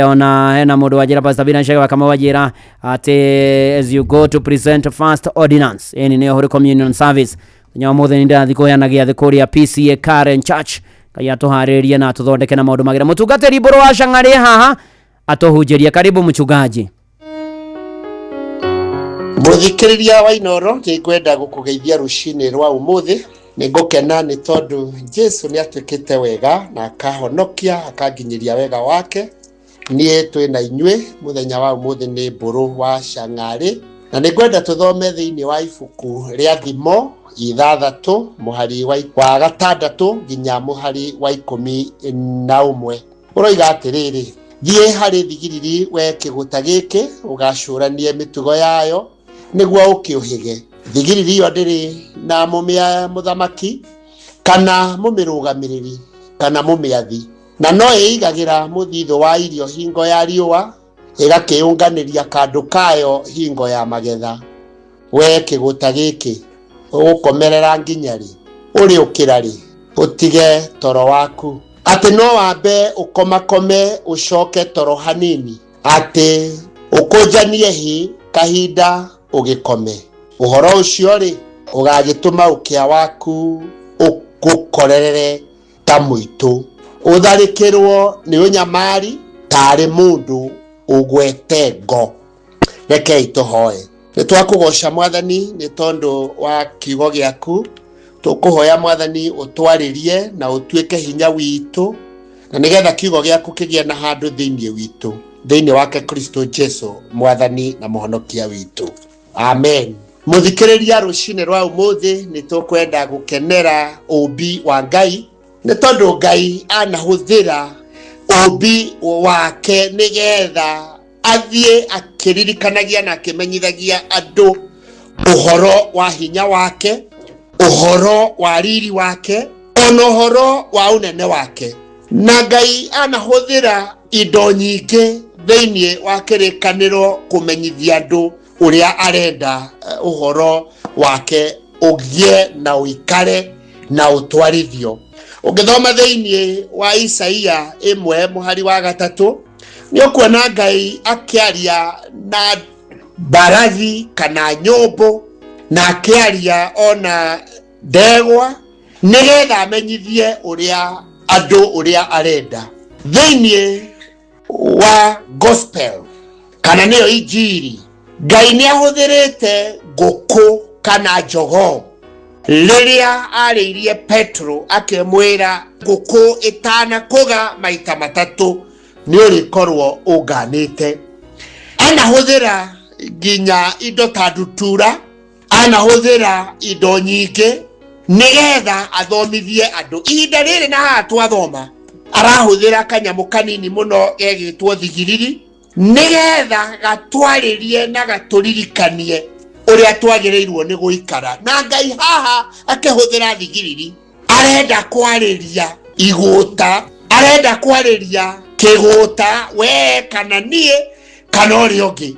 Ona hena mũndũ wanjĩra Pastor Bina Shega kama wanjĩra atĩ as you go to present first ordinance, ĩni nĩyo Holy Communion service mũthenya wa mũthĩ, nĩ ndĩrathiĩ kũheana gĩathĩ kũrĩa PCA Karen Church. Ngai atũharĩrĩrie na atũthondeke na maũndũ magĩre. Mũtungatĩri Mbũrũ wa Cang'arĩ haha atũhunjĩrie. Karibu mchungaji. Mũthikĩrĩria wa Inoro, nĩ ngwenda gũkũgeithia rũcinĩ rwa ũmũthĩ. Nĩ ngũkena nĩ tondũ Jesu nĩ atuĩkĩte wega na akahonokia akanginyĩria wega wake. Niĩ twĩ na inyuĩ mũthenya wa ũmũthĩ nĩ Mbũrũ wa Cang'arĩ, na nĩ ngwenda tũthome thĩinĩ wa ibuku rĩa Thimo 6 mũhari wa 6 nginya mũhari wa 11. Ũroiga atĩrĩrĩ: thiĩ harĩ thigiriri we kĩgũta gĩkĩ, ũgacũranie mĩtugo yayo nĩguo ũkĩũhĩge. Thigiriri ĩyo ndĩrĩ na mũmĩa mũthamaki kana mũmĩrũgamĩrĩri kana mũmĩathi, na no ĩigagĩra mũthithũ wa irio hingo ya riũa, ĩgakĩũnganĩria kandũ kayo hingo ya magetha. We kĩgũta gĩkĩ, ũgũkomerera nginya rĩ? Ũrĩ ũkĩra rĩ ũtige toro waku? Atĩ no wambe ũkomakome ũcoke toro hanini, atĩ ũkũnjanie hĩ kahinda ũgĩkome. Ũhoro ũcio rĩ ũgagĩtũma ũkĩa waku ũgũkorerere ta mũitũ, ũtharĩkĩrwo nĩ ũnyamari tarĩ mũndũ ũgwete ngo. Rekei tũhoe. Nĩ twakũgoca Mwathani nĩ tondũ wa kiugo gĩaku. Tũkũhoya Mwathani ũtwarĩrie na ũtuĩke hinya witũ, na nĩgetha kiugo gĩaku kĩgĩe na handũ thĩinĩ witũ, thĩinĩ wake Kristo Jesu, Mwathani na Mũhonokia witũ. Amen. Mũthikĩrĩria, rũcinĩ rwa ũmũthĩ nĩ tũkwenda gũkenera ũũmbi wa Ngai, nĩ tondũ Ngai anahũthĩra ũũmbi wake nĩgetha athiĩ akĩririkanagia na akĩmenyithagia andũ ũhoro wa hinya wake, ũhoro wa riri wake, ona ũhoro wa ũnene wake. Na Ngai anahũthĩra indo nyingĩ thĩinĩ wa kĩrĩkanĩro kũmenyithia andũ ũrĩa arenda ũhoro wake ũgĩe na ũikare na ũtwarithio. Ũngĩthoma thĩinĩ wa Isaia 1 mũhari wa 3, nĩ ũkuona Ngai akĩaria na mbarathi kana nyũmbũ, na akĩaria ona ndegwa, nĩgetha amenyithie ũrĩa andũ ũrĩa arenda. Thĩinĩ wa gospel kana nĩyo injiri, Ngai nĩ ahũthĩrĩte ngũkũ kana njogoo rĩrĩa arĩirie Petro akĩmwĩra ngũkũ ĩtanakũga maita matatũ nĩ ũrĩkorwo ũnganĩte. Anahũthĩra nginya indo ta ndutura, anahũthĩra indo nyingĩ nĩgetha athomithie andũ. Ihinda rĩrĩ na haha twathoma, arahũthĩra kanyamũ kanini mũno gegĩtwo thigiriri nĩgetha gatwarĩrie na gatũririkanie ũrĩa twagĩrĩirwo nĩ gũikara. Na Ngai haha akĩhũthĩra thigiriri arenda kwarĩria igũta, arenda kwarĩria kĩgũta, we kana niĩ kana ũrĩa ũngĩ.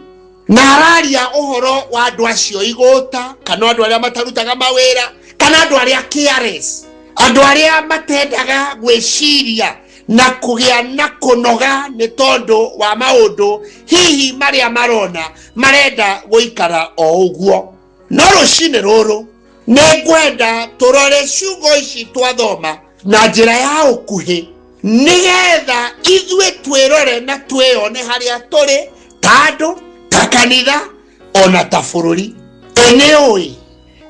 Na araria ũhoro wa andũ acio igũta, kana andũ arĩa matarutaga mawĩra, kana andũ arĩa careless, andũ arĩa matendaga gwĩciria na kũgĩa na kũnoga nĩ tondũ wa maũndũ hihi marĩa marona, marenda gũikara o ũguo. No rũcinĩ rũrũ nĩ ngwenda tũrore ciugo ici twathoma na njĩra ya ũkuhĩ, nĩgetha ithuĩ twĩrore na twĩyone harĩa tũrĩ ta andũ, ta kanitha, ona ta bũrũri. Ĩ nĩ ũĩ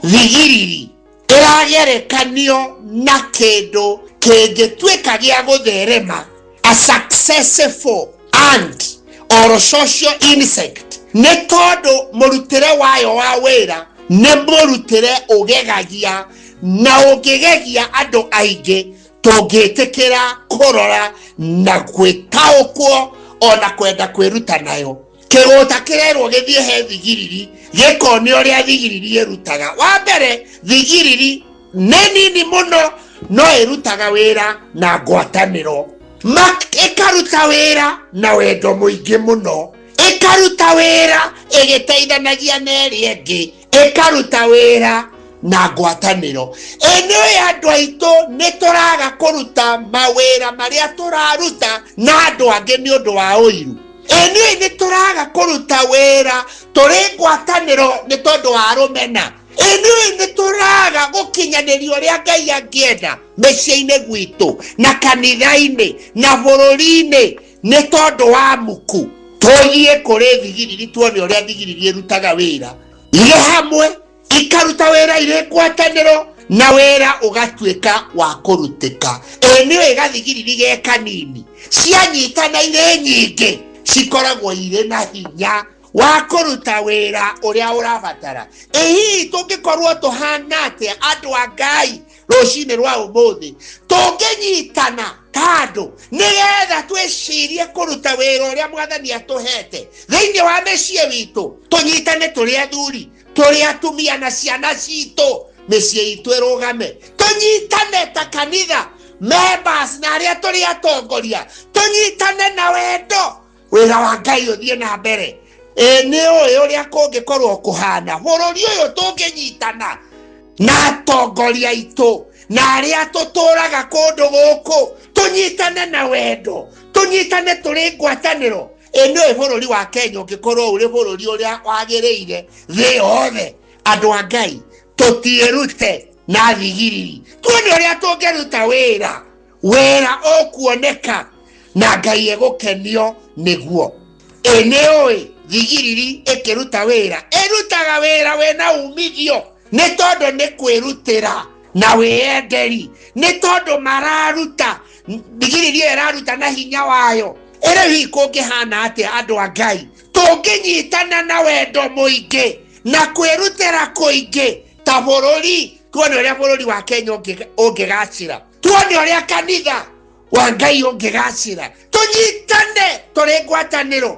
thigiriri ĩragerekanio na kĩndũ kĩngĩtuĩka gĩa gũtherema, a successful ant or social insect, nĩ tondũ mũrutĩre wayo wa wĩra nĩ mũrutĩre ũgegagia na ũngĩgegia andũ aingĩ tũngĩtĩkĩra kũrora na gwĩtaũkwo ona kwenda kwĩruta nayo. Kĩgũta kĩrerwo gĩthiĩ he thigiriri gĩkone ũrĩa thigiriri ĩrutaga. Wa mbere, thigiriri nĩ nini mũno no ĩrutaga wĩra na ngwatanĩro, ĩkaruta wĩra na wendo mũingĩ mũno, ĩkaruta wĩra ĩgĩteithanagia na ĩrĩa ĩngĩ, ĩkaruta wĩra na ngwatanĩro. Ĩnĩ andũ aitũ nĩ tũraga kũruta mawĩra marĩa tũraruta na andũ angĩ nĩ ũndũ wa ũiru. Ĩnĩ nĩ tũraga kũruta wĩra tũrĩ ngwatanĩro nĩ tondũ wa rũmena. Ĩnĩ nĩ tũraga gũkinyanĩria ũrĩa Ngai angĩenda mĩciĩ-inĩ gwitũ na kanitha-inĩ na bũrũri-inĩ nĩ tondũ wa muku. Tũthiĩ kũrĩ thigiriri tuone ũrĩa thigiriri ĩrutaga wĩra irĩ hamwe, ikaruta wĩra irĩ ngwatanĩro na wĩra ũgatuĩka wa kũrutĩka. Ĩ nĩ gathigiriri ge kanini, cianyitana irĩ nyingĩ cikoragwo irĩ na hinya wa kũruta wĩra ũrĩa ũrabatara. Ĩ hihi tũngĩkorwo tũhana atĩa andũ a Ngai rũcinĩ rwa ũmũthĩ tũngĩnyitana ta andũ nĩgetha twĩcirie kũruta wĩra ũrĩa Mwathani atũhete thĩinĩ wa mĩciĩ witũ? Tũnyitane tũrĩ athuri, tũrĩ atumia na ciana citũ, mĩciĩ itũ ĩrũgame. Tũnyitane ta kanitha members na arĩa tũrĩ atongoria, tũnyitane na wendo, wĩra wa Ngai ũthiĩ na mbere. Ĩ nĩ ũĩ ũrĩa kũngĩkorwo kũhana bũrũri ũyũ tũngĩnyitana na atongoria aitũ na arĩa tũtũraga kũndũ gũkũ, tũnyitane na wendo, tũnyitane tũrĩ ngwatanĩro. Ĩ nĩ ũĩ bũrũri wa Kenya ũngĩkorwo ũrĩ bũrũri ũrĩa wagĩrĩire thĩ yothe? Andũ a Ngai, tũtiĩrute na thigiriri, tuone ũrĩa tũngĩruta wĩra, wĩra ũkuoneka na Ngai egũkenio nĩguo. Ĩ nĩ ũĩ thigiriri ĩkĩruta wĩra ĩrutaga wĩra wĩna umithio nĩ tondũ nĩ kwĩrutĩra. Na wĩyenderi nĩ tondũ mararuta thigiriri ĩyo ĩraruta na hinya wayo. Ĩrĩ hihi kũngĩhana atĩa andũ a Ngai tũngĩnyitana na wendo mũingĩ na kwĩrutĩra kũingĩ ta bũrũri, tuone ũrĩa bũrũri wa Kenya ũngĩgacĩra, tuone ũrĩa kanitha wa Ngai ũngĩgacĩra, tũnyitane tũrĩ ngwatanĩro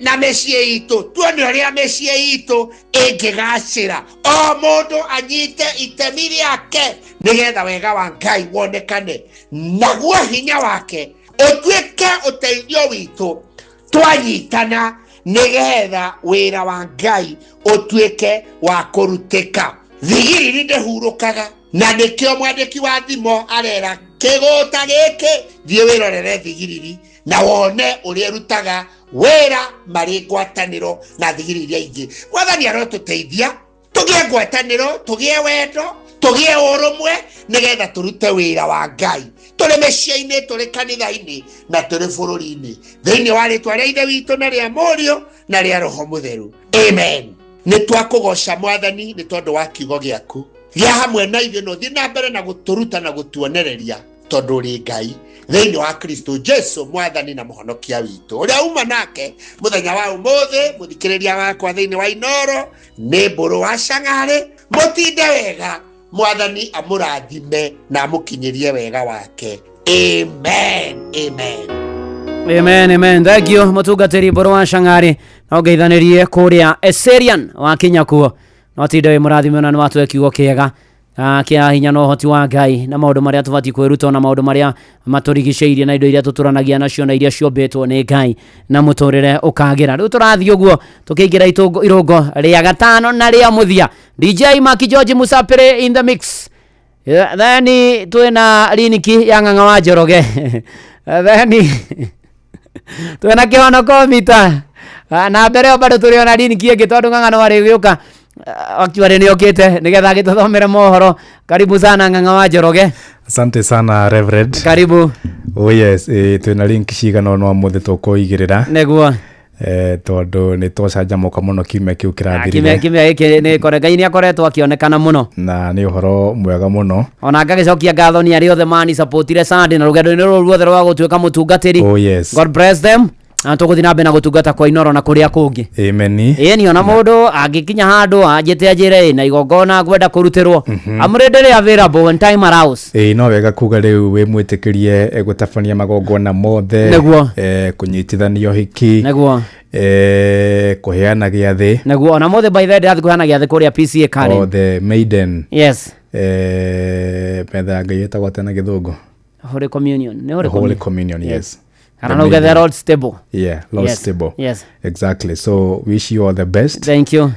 na mĩciĩ itũ, tuone ũrĩa mĩciĩ itũ ĩngĩgacĩra, o mũndũ anyite itemi rĩake nĩgetha wega wa Ngai wonekane naguo hinya wake ũtuĩke ũteithio witũ twanyitana nĩgetha wĩra wa Ngai ũtuĩke wa kũrutĩka. Thigiriri ndĩhurũkaga, na nĩkĩo mwandĩki wa thimo arera kĩgũta gĩkĩ, thiĩ wĩrorere thigiriri na wone ũrĩa ĩrutaga wĩra marĩ ngwatanĩro na thigiriri iria ingĩ. Mwathani arotũteithia tũgĩe ngwatanĩro, tũgĩe wendo, tũgĩe ũrũmwe nĩgetha tũrute wĩra wa Ngai tũrĩ mĩciĩ-inĩ, tũrĩ kanitha-inĩ na tũrĩ bũrũri-inĩ, thĩinĩ wa rĩtwa rĩa Ithe witũ na rĩa Mũriũ na rĩa Roho Mũtheru, amen. Nĩ twakũgoca Mwathani nĩ tondũ wa kiugo gĩaku gĩa hamwe na ithuĩ, na ũthiĩ na mbere na gũtũruta na gũtuonereria tondũ ũrĩ Ngai thĩinĩ wa Kristo Jesu Mwathani na Mũhonokia witũ, ũrĩa uma nake mũthenya wa ũmũthĩ. Mũthikĩrĩria wakwa thĩinĩ wa Inoro nĩ Mbũrũ wa Cang'arĩ. Mũtinde wega, Mwathani amũrathime na amũkinyĩrie wega wake. Amen, amen. Amen, amen. Thank you mũtungatĩri Mbũrũ wa Cang'arĩ. No ngeithanĩrie kũrĩa Eserian wakinya kuo, no tinde wĩ mũrathime na nĩ watũhe kiugo kĩega kĩa hinya na ũhoti wa Ngai na maũndũ marĩa tũbatiĩ kwĩruta na maũndũ marĩa matũrigicĩirie na indo iria tũtũranagia nacio na iria ciombĩtwo nĩ Ngai na mũtũrĩre ũkagĩra. Rĩu tũrathiĩ ũguo tũkĩingĩra irũngo rĩa gatano na rĩa mũthia. DJ Maki George Musapere in the mix. Yeah, then twĩna riniki ya Ng'ang'a wa Njoroge, then twĩna Kĩhonoko mita. Na mbere ĩyo bado tũrĩ ona riniki ĩngĩ tondũ Ng'ang'a no arĩgĩũka. Actually nĩ okĩte nĩgetha agĩtũthomere mohoro. Karibu sana Ng'ang'a wa Njoroge. Asante sana, Reverend. Karibu. Oh yes, twĩna link cigana ũna ũmũthĩ tũkũigĩrĩra. Nĩguo. Tondũ nĩ twacanjamũka mũno kiumia kĩu Kiumia kĩrathirire. Kiumia gĩkĩ nĩ kore Ngai nĩ akoretwo akĩonekana mũno. Na nĩ ũhoro mwega mũno. Ona ngagĩcokia ngatho nĩ arĩa othe manisapotire Sunday na rũgendo-inĩ rũrũ ruothe rwa gũtuĩka mũtungatĩri. Oh yes. God bless them. Na tũgũthiĩ na mbere na gũtungata kwa Inoro na kũrĩa kũngĩ. Amen. Ĩni ona mũndũ angĩkinya handũ anjĩte anjĩre na igongona ngwenda kũrutĩrwo, I'm readily available when time allows. Ĩĩ, no wega kuga rĩu wĩ mwĩtĩkĩrie gũtabania magongona mothe. Nĩguo. Kũnyitithania ũhiki. Nĩguo. Kũheana gĩathĩ. Nĩguo, ona mũthĩ by the way ndĩrathiĩ kũheana gĩathĩ kũrĩa PCA Karen. Oh, the maiden. Yes. Metha ya Ngai ĩtagwo atĩa na Gĩthũngũ? Holy Communion. Nĩ Holy Holy Communion, yes. Kana The no uge the maiden. Lord's table. Yeah, Lord's table. Exactly. So wish you all the best. Thank you.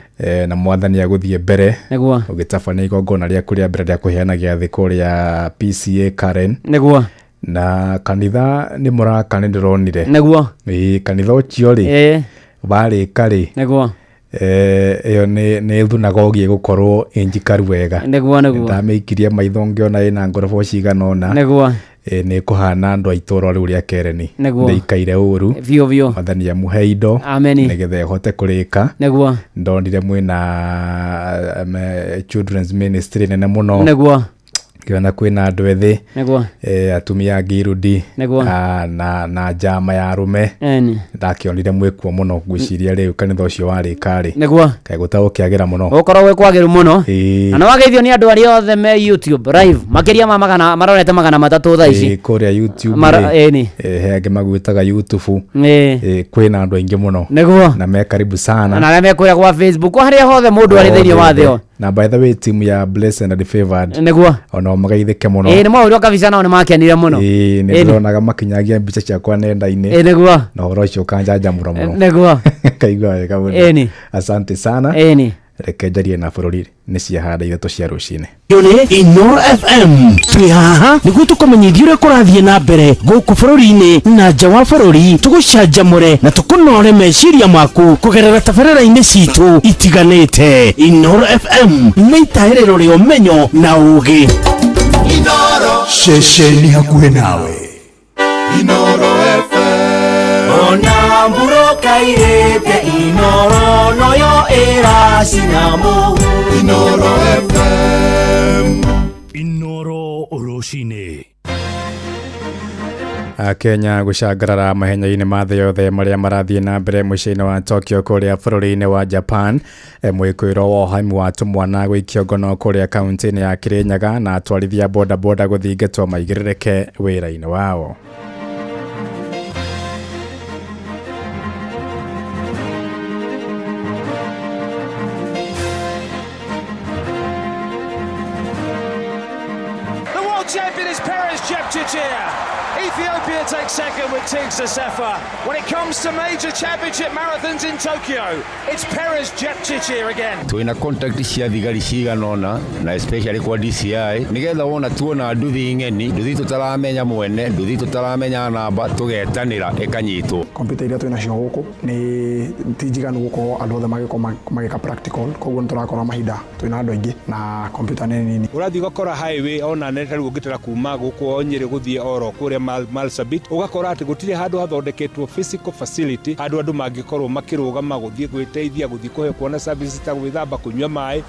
Na Mwathani agũthiĩ mbere. Nĩguo. Ũgĩtabania igongona rĩaku rĩa mbere rĩa kũheana gĩathĩ kũrĩa PCA Karen. Nĩguo. Na kanitha nĩ mũraka nĩ ndĩronire. Nĩguo. Ĩĩ, kanitha ũcio rĩ. Warĩka rĩ. Nĩguo. Ĩyo nĩ thunagogi ĩgũkorwo ĩ njikaru wega. Nĩguo, nĩguo. Ndamĩikirie maitho ngĩona ĩna ngoroba cigana ũna. Nĩguo. Nĩ ĩkũhana andũ a itũũra rĩu rĩa Kereni. Nĩguo. Ndĩikaire ũru. Biũ biũ. Mwathani amũhe indo. Ameni. Nĩgetha ĩhote kũrĩka. Nĩguo. Ndonire mwĩna children's ministry nene mũno. Nĩguo. Ngĩona kwĩna andũ ethĩ. Nĩguo. Atumia a ngirudi. Nĩguo. Na njama ya arũme. Eni. Ndakĩonire mwĩkuo mũno, ngwĩciria rĩu kanitha ũcio warĩka rĩ. Nĩguo. Kaĩ gũtagũkĩagĩra mũno. Gũkorwo gwĩ kwagĩru mũno. Ĩĩ. Na nĩwageithio nĩ andũ arĩa othe me YouTube live makĩria ma magana marorete 300 thaa ici. Ĩĩ, kũrĩa YouTube rĩ, Ĩni. He angĩ magwĩtaga YouTube. Ĩĩ. Kwĩna andũ aingĩ mũno. Nĩguo. Na me karibu sana. Na arĩa me kũrĩa gwa Facebook, harĩa hothe mũndũ arĩ thĩinĩ wa thĩ ĩyo. Na by the way, team ya Blessed and Favored. Nĩguo. Ona magaithĩke mũno. Ĩĩ, nĩ mwahũrirwo kabica nao nĩ makenire mũno. Ĩĩ, nĩ Ĩni. ndĩronaga makinyagia mbica ciakwa nenda-inĩ. Ĩĩ, nĩguo. Na ũhoro ũcio ũkanjanjamũra mũno. Nĩguo. Kaigua wega mũno. Ĩni. Asante sana. Ĩni. Reke njarie na bũrũri nĩ ciahanda 3 cia rũcinĩ. Ĩyo nĩ Inoro FM. Twĩ haha nĩguo tũkũmenyithie ũrĩa kũrathiĩ na mbere gũkũ bũrũri-inĩ na nja wa bũrũri, tũgũcanjamũre na tũkũnore meciria maku kũgerera tabarĩra-inĩ citũ itiganĩte. Inoro FM nĩ itahĩrĩro rĩa ũmenyo na ũũgĩ. Inoro. Ceceni hakuhĩ nawe. Inoro FM. Ona mburoka irĩte Inoro noyo ĩracina mũhu. Inoro FM. O rũcinĩ. Kenya gũcangarara mahenya-inĩ ma thĩ yothe marĩa marathiĩ na mbere mũciĩ-inĩ wa Tokyo kũrĩa bũrũri-inĩ wa Japan. Mwĩkũĩro wa ũhaimu wa tũmwana gũikio ngono kũrĩa kaunti-inĩ ya Kirinyaga na atwarithia bodaboda gũthingatwo maigĩrĩrĩke wĩra-inĩ wao. The world champion is Peres Jepchirchir. Ethiopia takes second with Tigst Assefa. When it comes to major championship marathons in Tokyo, it's Peres Jepchirchir again. Twina contact cia thigari cigana ũna na especially kwa DCI nigetha wona tuona nduthi ng'eni, nduthi tũtaramenya mwene, nduthi tũtaramenya namba, tũgetanĩra ĩkanyitwo. Kompyuta iria twĩnacio gũkũ nĩ ti njiganu gũkorwo andũ othe magĩkorwo magĩka practical, koguo nĩ tũrakora mahinda twĩna andũ aingĩ na kompyuta nĩ nini. Ũrathiĩ ũgakora highway ona nene ta rĩu ũngĩtara kuma gũkũ o Nyĩrĩ gũthiĩ oro kũrĩa Marsabit, ũgakora atĩ gũtirĩ handũ hathondeketwo physical facility handũ andũ mangĩkorwo makĩrũgama gũthiĩ gwĩteithia, gũthiĩ kũhe kuona services ta gwĩthamba, kũnyua maĩ.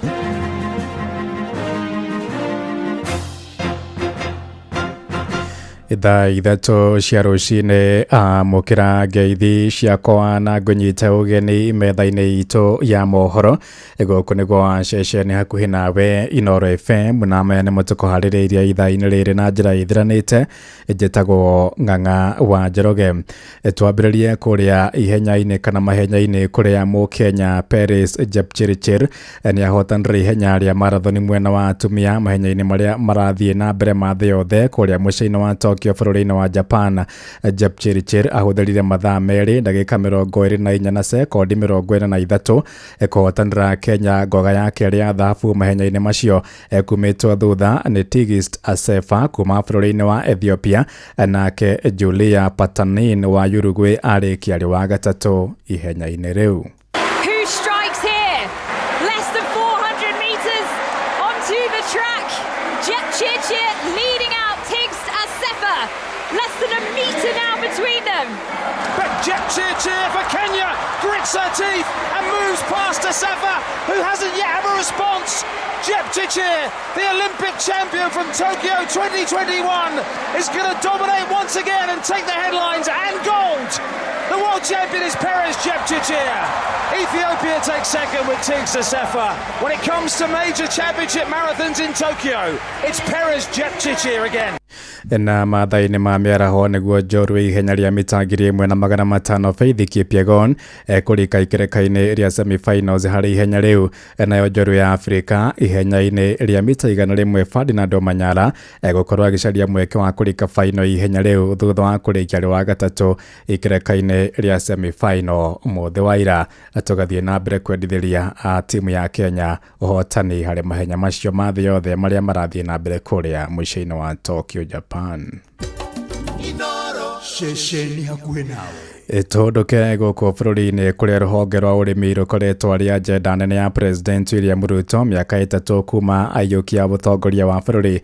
Thaa 3 cia rũcinĩ amũkĩra ngeithi ciakwa na ngũnyite ũgeni metha-inĩ itũ ya mohoro. Gũkũ nĩguo ceceni hakuhĩ nawe Inooro FM, na maya nĩmo tũkũharĩrĩirie ithaa-inĩ rĩrĩ na njĩra ĩthiranĩte. Njĩtagwo Ng'ang'a wa Njoroge. Twambĩrĩrie kũrĩa ihenya-inĩ kana mahenya-inĩ kũrĩa mũkenya Peres Jepchirchir nĩahotanire ihenya rĩa marathoni mwena wa atumia mahenya-inĩ marĩa marathiĩ na mbere ma thĩ yothe kũrĩa mũciĩ-inĩ wa Tokyo bũrũri-inĩ wa Japan. Jepchirchir ahũthĩrire mathaa 2 ndagĩka 24 na sekondi 43 kũhotanĩra Kenya ngoga ya kerĩ ya thahabu mahenya-inĩ macio. Kumĩtwo thutha nĩ Tigist Assefa kuma bũrũri-inĩ wa Ethiopia, nake Julia Patanin wa Uruguay arĩkia arĩ wa gatatũ ihenya-inĩ rĩu. Who strikes here? Less than 400 meters onto the track. Jepchirchir leading out Tigst Assefa. Less than a meter now between them. But Jepchirchir for Kenya grits her teeth and moves past Assefa, who hasn't yet had a response. Jepchirchir, the Olympic champion from Tokyo 2021, is going to dominate once again and take the headlines and gold. The world champion is Peres Jepchirchir. Ethiopia takes second with Tigst Assefa. When it comes to major championship marathons in Tokyo, it's Peres Jepchirchir again. Na mathaa-inĩ ma mĩaraho nĩguo njorua ihenya rĩa mita 1500 Faith Kipyegon kũrika ikereka-inĩ rĩa semi-finals harĩ ihenya rĩu. Nayo njorua ya Afrika ihenya-inĩ rĩa mita 100 Ferdinand Omanyala gũkorwo agĩcaria mweke wa kũrika final ihenya rĩu thutha wa kũrĩkia arĩ wa gatatũ ikereka-inĩ rĩa semi-final ũmũthĩ wa ira. Tũgathiĩ na mbere kwendithĩria timu ya Kenya ũhotani harĩ mahenya macio ma thĩ yothe marĩa marathiĩ na mbere kũrĩa mũciĩ-inĩ wa Tokyo, Japan. Ceceni hakuhĩ nawe. Tũhũndũke gũkũ bũrũri-inĩ kũrĩa rũhonge rwa ũrĩmi rũkoretwo arĩ agenda nene ya President William Ruto mĩaka 3 kuma aiyũkia ũtongoria wa bũrũri.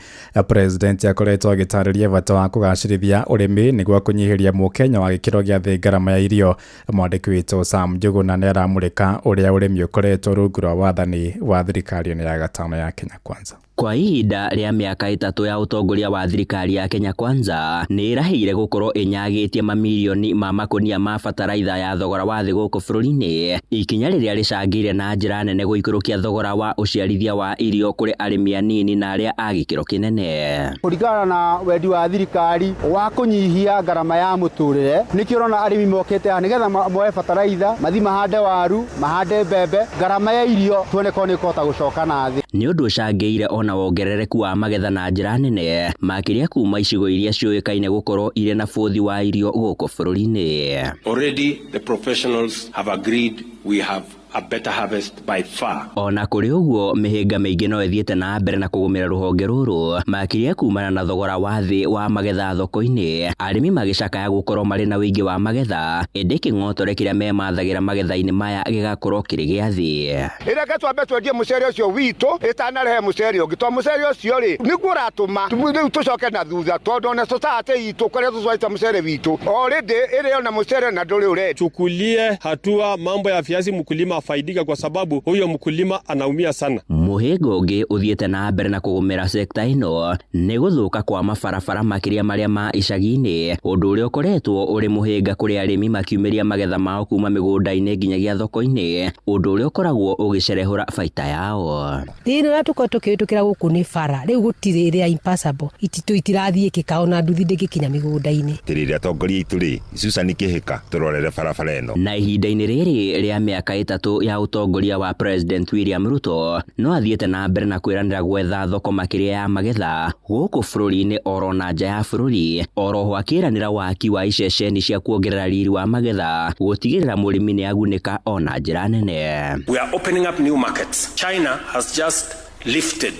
President akoretwo agĩtarĩria bata wa kũgacĩrithia ũrĩmi nĩguo kũnyihĩria mũkenya wa gĩkĩro gĩa thĩ ngarama ya irio. Mwandĩki witũ Sam Njuguna nĩaramũrĩka ũrĩa ũrĩmi ũkoretwo rungu rwa wathani wa thirikari ya gatano ya Kenya Kwanza. Kwa ihinda rĩa mĩaka 3 ya ũtongoria wa thirikari ya Kenya Kwanza nĩ ĩrahĩire gũkorwo ĩnyagĩtie mamirioni ma makũnia ma bataraitha ya thogora wa thĩ gũkũ bũrũri-inĩ, ikinya rĩrĩa rĩcangĩire na njĩra nene gũikũrũkia thogora wa ũciarithia wa irio kũrĩ arĩmi anini na arĩa a gĩkĩro kĩnene. Kũringana na wendi wa thirikari wa kũnyihia ngarama ya mũtũrĩre, nĩkĩo ũrona arĩmi mokĩte haha nĩgetha moe bataraitha, mathiĩ mahande waru, mahande mbembe, ngarama ya irio tuone korwo nĩ ĩkũhota gũcoka na thĩ. Nĩ ũndũ ũcangĩire ona wongerereku wa magetha na njĩra nene makĩria kuma icigo iria ciũĩkaine gũkorwo irĩ na bũthi wa irio gũkũ bũrũri-inĩ. Already the professionals have agreed we have a better harvest by far. Ona kũrĩ ũguo mĩhĩnga mĩingĩ no ĩthiĩte na mbere na kũgũmĩra rũhonge rũrũ makĩria kumana na thogora wa thĩ wa magetha thoko-inĩ, arĩmi magĩcakaya gũkorwo marĩ na ũingĩ wa magetha ĩndĩ kĩng'otore kĩrĩa memathagĩra magetha-inĩ maya gĩgakorwo kĩrĩ gĩa thĩ. Ĩreke twambe twendie mũcere ũcio witũ ĩtanarehe mũcere ũngĩ, tondũ mũcere ũcio rĩ nĩguo ũratũma rĩu tũcoke na thutha, tondũ ona society itũ kũrĩa tũtwarĩte mũcere witũ already ĩrĩ ona mũcere na ndũrĩ ũrendio. Chukulie hatua mambo ya viazi mkulima afaidike, kwa sababu huyo mkulima anaumia sana. Mũhĩnga ũngĩ ũthiĩte na mbere na kũgũmĩra sekta ĩno nĩ gũthũka kwa mabarabara makĩria marĩa ma icagi-inĩ, ũndũ ũrĩa ũkoretwo ũrĩ mũhĩnga kũrĩ arĩmi makiumĩria magetha mao kuma mĩgũnda-inĩ nginyagia thoko-inĩ, ũndũ ũrĩa ũkoragwo ũgĩcerehũra baita yao. Thĩna ũrĩa tũkoretwo tũkĩhĩtũkĩra gũkũ nĩ bara rĩu gũtirĩ ĩrĩa impassable ititũ itirathiĩkĩka ona nduthi ndĩngĩkinya mĩgũnda-inĩ. Atĩrĩrĩ atongoria aitũ rĩ, Susan Kĩhĩka, tũrorere barabara ĩno. Na ihinda-inĩ rĩrĩ rĩa mĩaka 3 ya ũtongoria wa President William Ruto no athiĩte na mbere na kwĩranĩra gwetha thoko makĩria ya magetha gũkũ bũrũri-inĩ oro na nja ya bũrũri, oroho akĩranĩra waki wa iceceni cia kuongerera riri wa magetha gũtigĩrĩra mũrĩmi nĩ agunĩka ona njĩra nene. We are opening up new markets. China has just lifted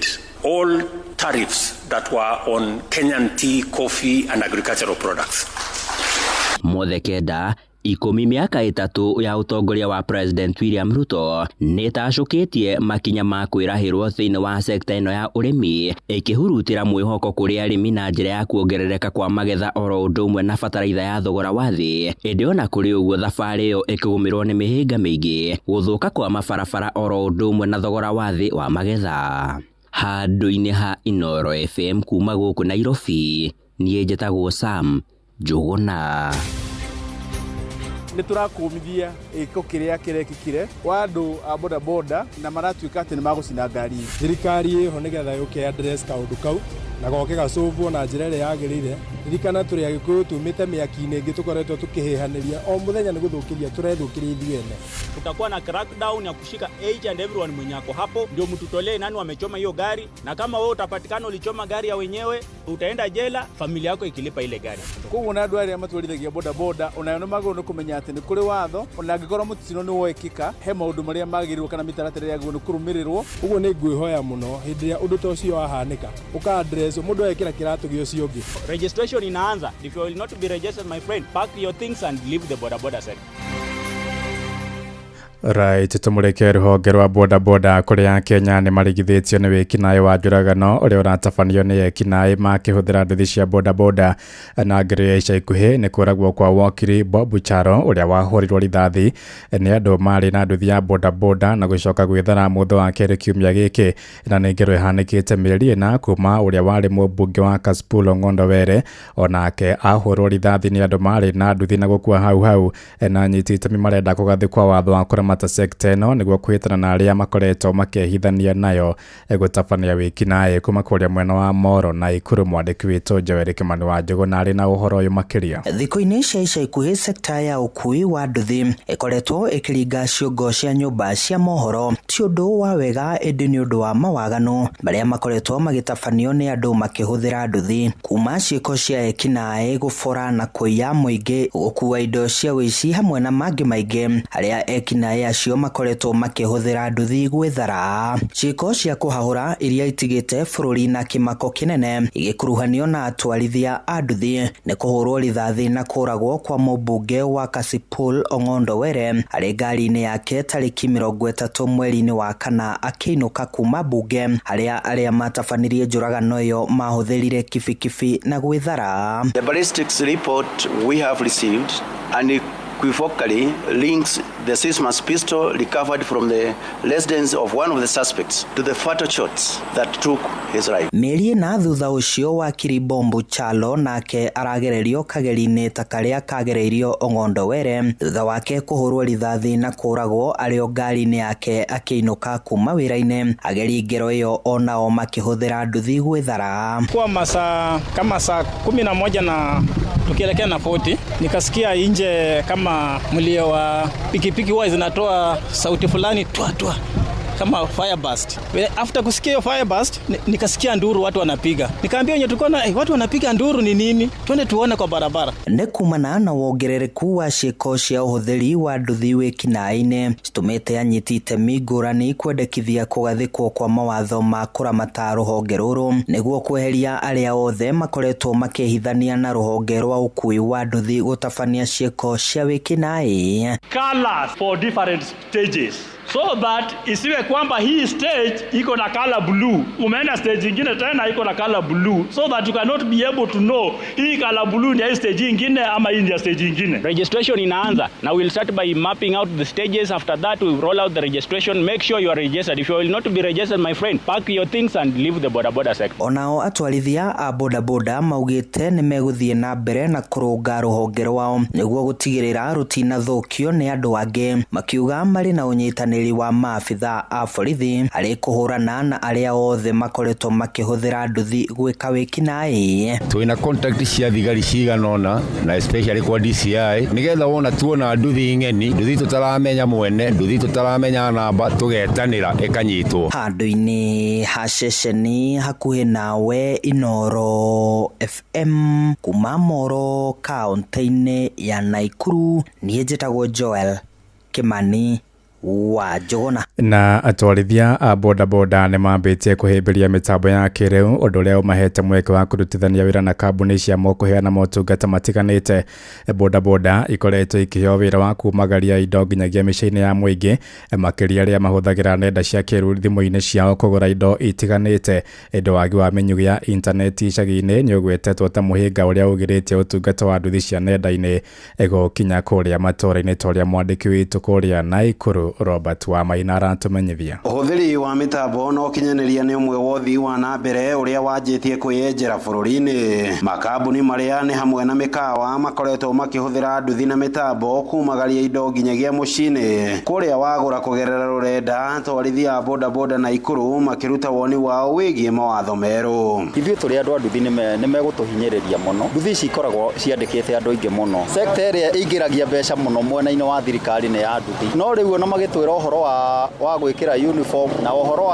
all tariffs that were on Kenyan tea, coffee and agricultural products. Mothe 9 10 mĩaka 3 ya ũtongoria wa President William Ruto nĩ ĩtacũkĩtie makinya ma kwĩrahĩrwo thĩinĩ wa sekta ĩno ya ũrĩmi, ĩkĩhurutĩra mwĩhoko kũrĩ arĩmi na njĩra ya kuongerereka kwa magetha oro ũndũ ũmwe na bataraitha ya thogora wa thĩ. Ĩndĩ ona kũrĩ ũguo thabarĩ ĩyo ĩkĩgũmĩrwo nĩ mĩhĩnga mĩingĩ, gũthũka kwa mabarabara oro ũndũ ũmwe na thogora wa thĩ wa magetha. Handũ-inĩ ha Inooro FM kuma gũkũ Nairobi, niĩ njĩtagwo Sam Njũgũna. Nĩ tũrakũmithia gĩko kĩrĩa kĩrekĩkire wa andũ a bodaboda na maratuĩka atĩ nĩ magũcina ngari. Thirikari ĩho nĩgetha yũke address kaũndũ kau na goke gacũvwo na njĩra ĩrĩa yagĩrĩire. Ririkana tũrĩ Agĩkũyũ tumĩte mĩaki-inĩ ĩngĩ tũkoretwo tũkĩhĩhanĩria o mũthenya nĩ gũthũkĩria tũrethũkĩria ithuĩ ene. Tutakuwa na crackdown ya kushika each and everyone mwenye ako hapo, ndio mtutolee nani wamechoma hiyo gari, na kama wewe utapatikana ulichoma gari ya wenyewe utaenda jela, familia yako ikilipa ile gari. Koguo na andũ arĩa matwarithagia bodaboda onayo nĩ magĩrĩirwo nĩ kũmenya atĩ nĩ kũrĩ watho, ona angĩkorwo mũtino nĩ wekĩka he maũndũ marĩa magĩrĩirwo kana mĩtaratara ĩrĩa yagĩrĩirwo nĩ kũrũmĩrĩrwo. Ũguo nĩ ngwĩhoya mũno hĩndĩ ĩrĩa ũndũ ta ũcio wahanĩka ũka address mũndũ ekĩra kĩratũ gĩa ũcio ũngĩ. Registration inaanza. If you will not be registered, my friend, pack your things and leave the bodaboda sector. Right, tumurike ruhonge rwa bodaboda kũrĩa Kenya nĩ marigithĩtio nĩ wĩkinaĩ wa njũragano ũrĩa ũratabanio nĩ ekinaĩ makĩhũthĩra nduthi cia bodaboda. Na ngero ya ica ikuhĩ nĩ kũragwo kwa wakiri Bob Charo ũrĩa wahũrirwo rithathi nĩ andũ marĩ na nduthi ya bodaboda na gũcoka gwĩthara mũthĩ wa kerĩ kiumia gĩkĩ. Na nĩ ngero ĩhanĩkĩte mĩeri 4 kuma ũrĩa warĩ mũmbunge wa Kasipul Ong'ondo Were onake ahũrwo rithathi nĩ andũ marĩ na nduthi na gũkua hau hau. Na anyiti itemi marenda kũgathĩkwo watho wa kũramata sekta ĩno nĩguo kwĩhĩtana na arĩa makoretwo makĩhithania nayo gũtabania wĩkinaĩ kuma kũrĩa mwena wa Moro na Ikuru. Mwandĩki witũ Joel Kimani wa Njũgũ arĩ na ũhoro ũyũ makĩria. Thikũ-inĩ cia ica ikuhĩ sekta ya ũkui wa nduthi ĩkoretwo ĩkĩringa ciongo cia nyũmba cia mohoro, ti ũndũ wa wega ĩndĩ nĩ ũndũ wa mawaganu marĩa makoretwo magĩtabanio nĩ andũ makĩhũthĩra nduthi, kuma ciĩko cia ekinaĩ gũbora na kũiya mũingĩ, gũkua indo cia ũici hamwe na mangĩ maingĩ arĩa ekinaĩ acio makoretwo makĩhũthĩra nduthi gwĩthara. Ciĩko cia kũhahũra iria itigĩte bũrũri na kĩmako kĩnene igĩkuruhanio na atwarithia a nduthi nĩ kũhũrwo rithathi na kũragwo kwa mũmbunge wa Kasipul Ong'ondo Were arĩ ngari-inĩ yake tarĩki 30 mweri-inĩ wa 4 akĩinũka kuma mbunge, harĩa arĩa matabanirie njũragano ĩyo mahũthĩrire kibikibi na gwĩthara. The ballistics report we have received and unequivocally links the Sismas pistol recovered from the residence of one of the suspects to the fatal shots that took his life. Mĩeri 4 thutha ũcio wakiri Bombu Chalo nake aragererio kageri-inĩ ta karĩa kagereirio Ong'ondo Were thutha wake kũhũrwo rithathi na kũragwo arĩ o ngari-inĩ yake akĩinũka kuma wĩra-inĩ. Ageri ngero ĩyo onao makĩhũthĩra nduthi gwĩthara. Kwa masaa kama saa 11 na tukielekea na 40 nikasikia nje kama mlio wa pikipiki huwa zinatoa sauti fulani twa twa kama fire burst. After kusikia hiyo fire burst nikasikia nduru watu wanapiga. Nikaambia wenye tulikuwa na watu wanapiga nduru ni nini? Twende tuone kwa barabara. Nĩ kumana na wongerereku wa ciĩko cia ũhũthĩri wa nduthi wĩkinaĩ-inĩ citumĩte anyiti itemi ngũrani kwendekithia kũgathĩkwo kwa mawatho ma kũramata rũhonge rũrũ nĩguo kweheria arĩa othe makoretwo makĩhithania na rũhonge rwa ũkui wa nduthi gũtabania ciĩko cia wĩkinaĩ. Colors for different stages. so that isiwe kwamba hii stage iko na color blue, umeenda stage ingine tena iko na color blue, so that you cannot be able to know hii color blue ni ya hii stage ingine ama hii ni ya stage ingine. Registration inaanza na we'll start by mapping out the stages. After that we roll out the registration. Make sure you are registered. If you will not be registered, my friend, pack your things and leave the boda boda sector. Onao atwarithia a bodaboda maugĩte nĩ megũthiĩ na mbere na kũrũnga rũhonge rwao nĩguo gũtigĩrĩra rũtinathũkio nĩ andũ angĩ, makiuga marĩ na ũnyitanĩri wa maabitha a borithi harĩ kũhũrana na arĩa othe makoretwo makĩhũthĩra nduthi gwĩka wĩkinaĩ. Twina contact cia thigari cigana ũna na especially kwa DCI nigetha wona tuona nduthi ng'eni, nduthi tũtaramenya mwene, nduthi tũtaramenya namba, tũgetanĩra ĩkanyitwo. Handũ-inĩ ha ceceni hakuhĩ nawe Inooro FM kuma Moro kaunti-inĩ ya Naikuru, niĩ njĩtagwo Joel Kimani wa Njũgũna. Na atwarithia a bodaboda nĩ mambĩtie kũhĩmbĩria mĩtambo ya kĩrĩu, ũndũ ũrĩa ũmahete mweke wa kũrutithania wĩra na kambuni cia kũheana motungata matiganĩte. Bodaboda ikoretwo ikĩheo wĩra wa kumagaria indo nginyagia mĩciĩ-inĩ ya mũingĩ, makĩria arĩa mahũthagĩra nenda cia kĩrĩu thimũ-inĩ ciao kũgũra indo itiganĩte. Ĩndĩ wagi wa mĩnyugĩ ya intaneti icagi-inĩ nĩ ũgwetetwo ta mũhĩnga ũrĩa ũgirĩtie ũtungata wa nduthi cia nenda-inĩ gũkinya kũrĩa matũũra-inĩ, ta ũrĩa mwandĩki witũ kũrĩa Naikuru Robert Wamaina aratumenyithia. Ũhũthĩri wa mĩtambo na ũkinyanĩria nĩ ũmwe wa ũthii wa na mbere ũrĩa wanjĩtie kwĩyenjera bũrũri-inĩ. Makambuni marĩa nĩ hamwe na mĩkawa makoretwo makĩhũthĩra nduthi na mĩtambo kumagaria indo nginyagia mũciĩ-inĩ kũrĩa wagũra kũgerera rũrenda. Atwarithia a bodaboda Naikuru makĩruta woni wao wĩgiĩ mawatho merũ. Ithuĩ tũrĩ andũ a nduthi nĩ megũtũhinyĩrĩria mũno. Nduthi ici ikoragwo ciandĩkĩte andũ aingĩ mũno. Sekta ĩrĩa ĩingĩragia mbeca mũno mwena-inĩ wa thirikari nĩ ya nduthi. No rĩu ona magĩtwĩra ũhoro wa gwĩkĩra uniform na ũhoro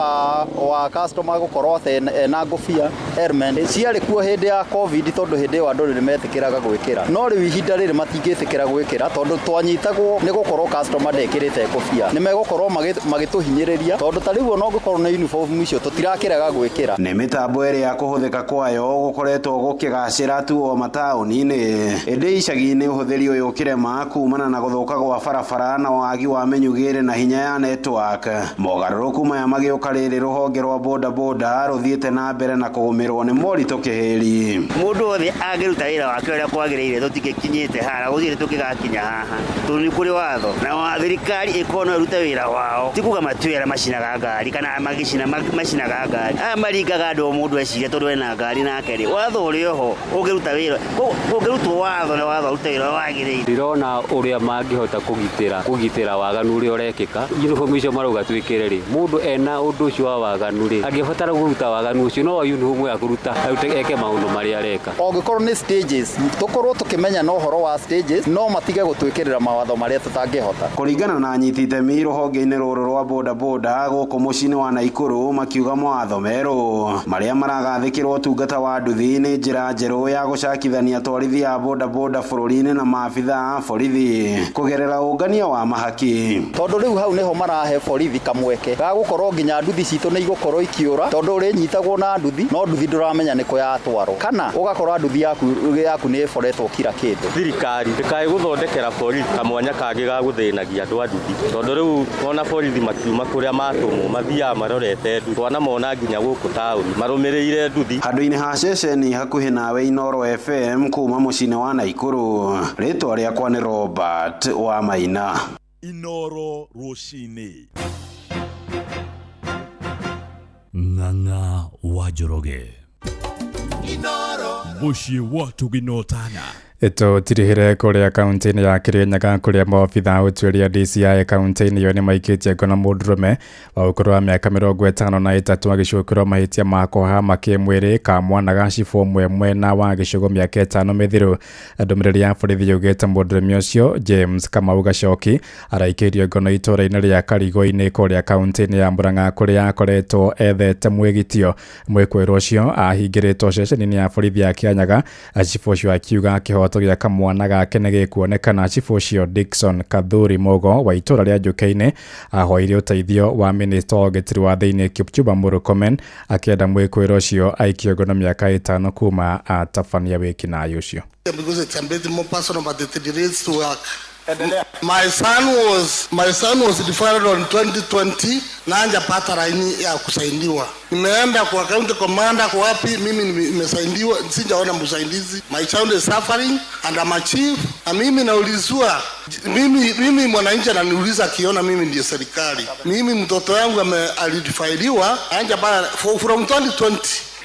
wa customer gũkorwo atĩ ena ngũbia helmet ciarĩ kuo hĩndĩ ya COVID, tondũ hĩndĩ ĩyo andũ nĩ metĩkĩraga gwĩkĩra. No rĩu ihinda rĩrĩ matingĩtĩkĩra gwĩkĩra tondũ twanyitagwo nĩ gũkorwo customer ndekĩrĩte ngũbia. Nĩ megũkorwo magĩtũhinyĩrĩria tondũ ta rĩu ona ũngĩkorwo na uniform icio tũtirakĩrega gwĩkĩra. Nĩ mĩtambo ĩrĩa kũhũthĩka kwayo gũkoretwo gũkĩgacĩra tu o mataũni-inĩ, ĩndĩ icagi-inĩ ũhũthĩri ũyũ ũkĩrema kumana na gũthũka gwa barabara na wagi wa mĩnyugĩre na hinya ya network. Mogarũrũku maya magĩũka rĩrĩ rũhonge rwa bodaboda rũthiĩte na mbere na kũgũmĩrwo nĩ moritũ kĩhĩri. Mũndũ wothe angĩruta wĩra wake ũrĩa kwagĩrĩire tũtingĩkinyĩte haha, gũtirĩ tũngĩgakinya haha tondũ nĩ kũrĩ watho na thirikari ĩkorwo no ĩrute wĩra wao, ti kuga matwĩra macinaga ngari kana magĩcina macinaga ngari. Aya maringaga andũ o mũndũ eciria tondũ ena ngari nake rĩ, watho ũrĩ oho ũngĩruta wĩra, kũngĩrutwo watho na watho ũrute wĩra wagĩrĩire. Ndĩrona ũrĩa mangĩhota kũgitĩra waganu ũrĩa ũrekĩka. Uniform icio marauga twĩkĩre rĩ, mũndũ ena ũndũ ũcio wa waganu rĩ, angĩbatara kũruta waganu ũcio no uniform ya kũruta arute eke maũndũ marĩa areka. Ũngĩkorwo nĩ stages, tũkorwo tũkĩmenya na ũhoro wa stages, no matige gũtwĩkĩrĩra mawatho marĩa tũtangĩhota. Kũringana na anyiti itemi rũhonge-inĩ rũrũ rwa bodaboda gũkũ mũciĩ-inĩ wa Naikuru, makiuga mawatho merũ marĩa maragathĩkĩrwo ũtungata wa nduthi nĩ njĩra njerũ ya gũcakithania atwarithia a bodaboda bũrũri-inĩ na maabitha a borithi kũgerera ũngania wa mahaki. Tondũ rĩu hau nĩho marahe borithi kamweke ga gũkorwo nginya nduthi citũ nĩ igũkorwo ikĩũra, tondũ ũrĩnyitagwo na nduthi no nduthi ndũramenya nĩkũ yatwarwo, kana ũgakora nduthi yaku nĩ ĩboretwo kira kĩndũ. Thirikari ndĩkae gũthondekera borithi kamwanya kangĩ ga gũthĩnagia andũ a nduthi, tondũ rĩu ona borithi makiuma kũrĩa matũmwo mathiaga marorete nduthi, twana mona nginya gũkũ taũni marũmĩrĩire nduthi. Handũ-inĩ ha ceceni hakuhĩ nawe Inooro FM kuma mũciĩ-inĩ wa Naikuru, rĩtwa rĩakwa nĩ Robert Wamaina. Inooro rũcinĩ. Ng'ang'a wa Njoroge. Mũciĩ wa tũginotana. Tũtirihire kũrĩa kaunti-inĩ ya Kirinyaga kũrĩa maobitha ũtuĩria DCI kaunti-inĩ ĩyo nĩmaikĩtie ngono mũndũrũme wa ũkũrũ wa mĩaka 53 agĩcukĩrwo mahĩtia ma kũhama kĩmwĩrĩ ka mwana ga cibũ ũmwe mwena wa gĩcigo mĩaka 5 mĩthiru. Ndũmĩrĩri ya borithi yugĩte mũndũrũme ũcio James Kamau Gacoki araikĩirio ngono itũũra-inĩ rĩa Karigo-inĩ kũrĩa kaunti-inĩ ya Murang'a kũrĩa akoretwo ethete mwĩgitio. Mwĩkũĩrwo ũcio ahingĩrĩtwo ceceni-inĩ ya borithi ya Kianyaga, cibũ ũcio akiuga kĩhoto gĩa kamwana gake nĩ gĩkuonekana. Cibũ ũcio Dickson Kathuri Mugo wa itũũra rĩa Njũkĩ-inĩ ahoire ũteithio wa minista wa ũgitĩri wa thĩinĩ Kipchumba Murkomen akĩenda mwĩkũĩrwo ũcio aikio ngono mĩaka 5 kuma atabania wĩkinaĩ ũcio. Because it's a bit more personal, but it relates to work. My son was deferred on 2020 na hajapata laini ya kusaidiwa. Nimeenda kwa county commander kwa wapi, mimi nimesaidiwa, sijaona msaidizi. My child is suffering and I'm a chief. Na mimi naulizwa, mimi mwananchi ananiuliza akiona mimi ndiye serikali. Mimi mtoto yangu alideferriwa hajapata from 2020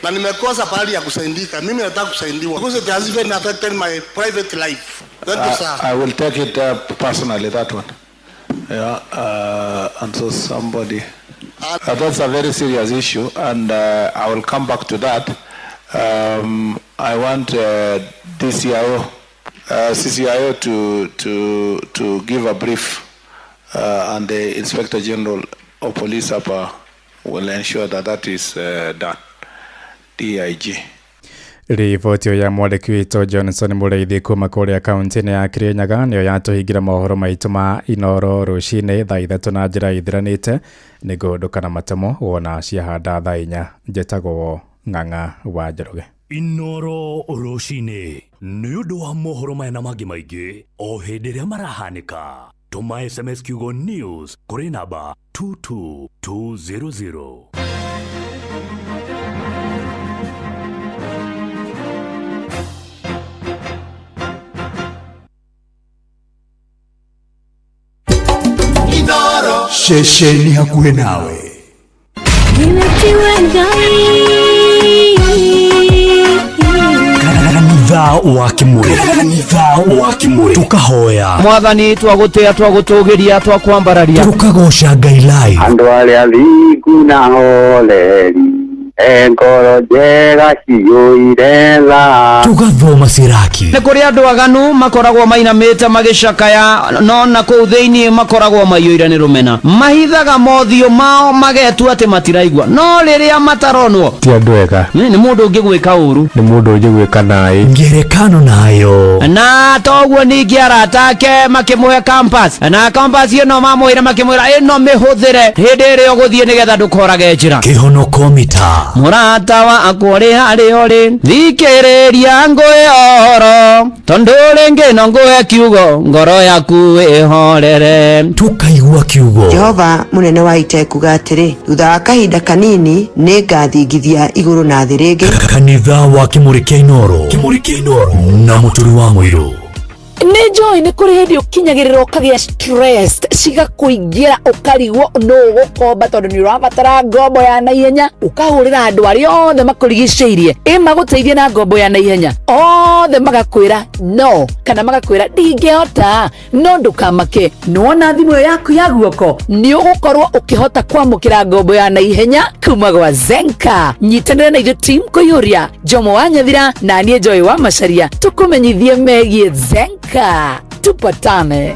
na nimekosa pahali ya kusaidika. Mimi nataka kusaidiwa because it has even affected my private life. Thank you, sir. I will take it personally, that one. Yeah, and so somebody. That's a very serious issue, and I will come back to that. I want DCIO, CCIO to give a brief, and the Inspector General of Police hapa will ensure that that is done. DIG. Riboti ĩyo ya mwandĩki witũ Johnson Mũrĩithi kuma kũrĩa kaunti-inĩ ya Kirinyaga nĩyo yatũhingĩra mohoro maitũ ma Inoro rũcinĩ thaa 3 na njĩra ithiranĩte. Nĩguo ndũkana matemo wona ciahanda thaa 4. Njĩtagwo Ng'ang'a wa Njoroge. Inoro rũcinĩ nĩ ũndũ wa mohoro maya na mangĩ maingĩ o hĩndĩ ĩrĩa marahanĩka, tũma SMS kiugo news kũrĩ namba 22200. Ceceni hakuhĩ nawe. Nimetiwe Ngai. Kanitha wa Kimuri, kanitha wa Kimuri, tukahoya Mwathani, twagũtĩa, twagũtũgĩria, twakwambararia. Tukagoca Ngai live. Andũ arĩa thingu na horeri e ngoro njega ciyũire tha. Tugathoma siraki. Nĩ kũrĩ andũ aganu makoragwo mainamĩte magĩcakaya, no na kũu thĩinĩ makoragwo maiyũire nĩ rũmena, mahithaga mothiũ mao magetua atĩ matiraigua, no rĩrĩa mataronwo Ti andũ ega. Nĩ mũndũ ũngĩgwĩka ũru. Nĩ mũndũ ũngĩgwĩka naĩ. Ngerekano nayo. Na toguo ningĩ arata ake makĩmũhe compass, na compass ĩno mamwĩra, makĩmwĩra ĩno mĩhũthĩre hĩndĩ ĩrĩa ũgũthiĩ nĩgetha ndũkorage njĩra. Kĩhonoko mita. Mũrata wakwa ũrĩ harĩa ũrĩ, thikĩrĩria ngũhe ũhoro, tondũ rĩngĩ no ngũhe kiugo ngoro yaku ĩhorere. Tukaigua kiugo. Jehova mũnene wa ita ekuga atĩrĩ, thutha wa kahinda kanini nĩ ngathingithia igũrũ na thĩ rĩngĩ. Kanitha wa Kimuri kĩa Inoro, Kimuri kĩa Inoro na Mũturi wa Mũirũ. Nĩ njũĩ nĩ kũrĩ hĩndĩ ũkinyagĩrĩra ũkagĩa stress cigakũingĩra, ũkarigwo nũ ũgũkomba tondũ nĩ ũrabatara ngombo ya naihenya, ũkahũrĩra andũ arĩa othe makũrigicĩirie ĩ magũteithie na ngombo ya naihenya, othe magakwĩra no kana magakwĩra ndingĩhota. No ndũkamake, nĩwona thimũ ĩyo yaku ya guoko nĩ ũgũkorwo ũkĩhota kwamũkĩra ngombo ya naihenya kuma gwa Zenka. Nyitanĩra na ithuĩ team kũiyũria Jomo wa Nyathira na niĩ Joy wa Macaria tũkũmenyithie megiĩ Zenka. Tupatane.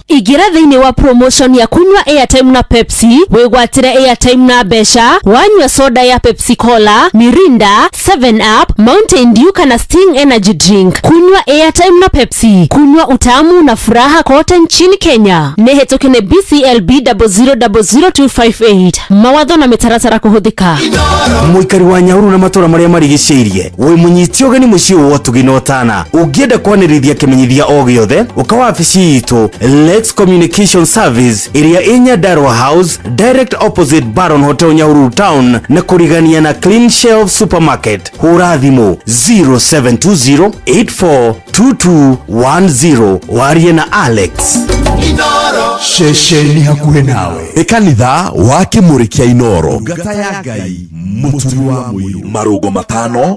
Ingĩra thĩinĩ wa promotion ya kunywa airtime na Pepsi, wĩgwatĩre airtime na mbeca wanyua soda ya Pepsi Cola, Mirinda, 7 Up, Mountain Dew kana Sting Energy Drink. Kunywa airtime na Pepsi, kunywa utamu na furaha kote nchini Kenya. Nĩ hetũke nĩ BCLB 0000258. Mawatho na mĩtaratara kũhũthĩka. Mũikari wa Nyauru na matũra marĩa marigicĩirie, wĩ mũnyiti ũgeni mũciĩ wa ũtugi na ũtana. Ũngĩenda kwanĩrĩria kĩmenyithia o gĩothe, ũka wabici itũ Lex Communication Service ĩrĩa ĩ Nyandarua House, direct opposite Baron Hotel, Nyahururu Town, na kũrigania na Clean Shelf Supermarket. Hũra thimũ 0720842210 warie na Alex. Ceceni hakuhĩ nawe. Nĩ kanitha wa Kĩmũrĩ kĩa Inoro. Ngata ya Ngai, Mũturi wa Mũirũ. Marũngo matano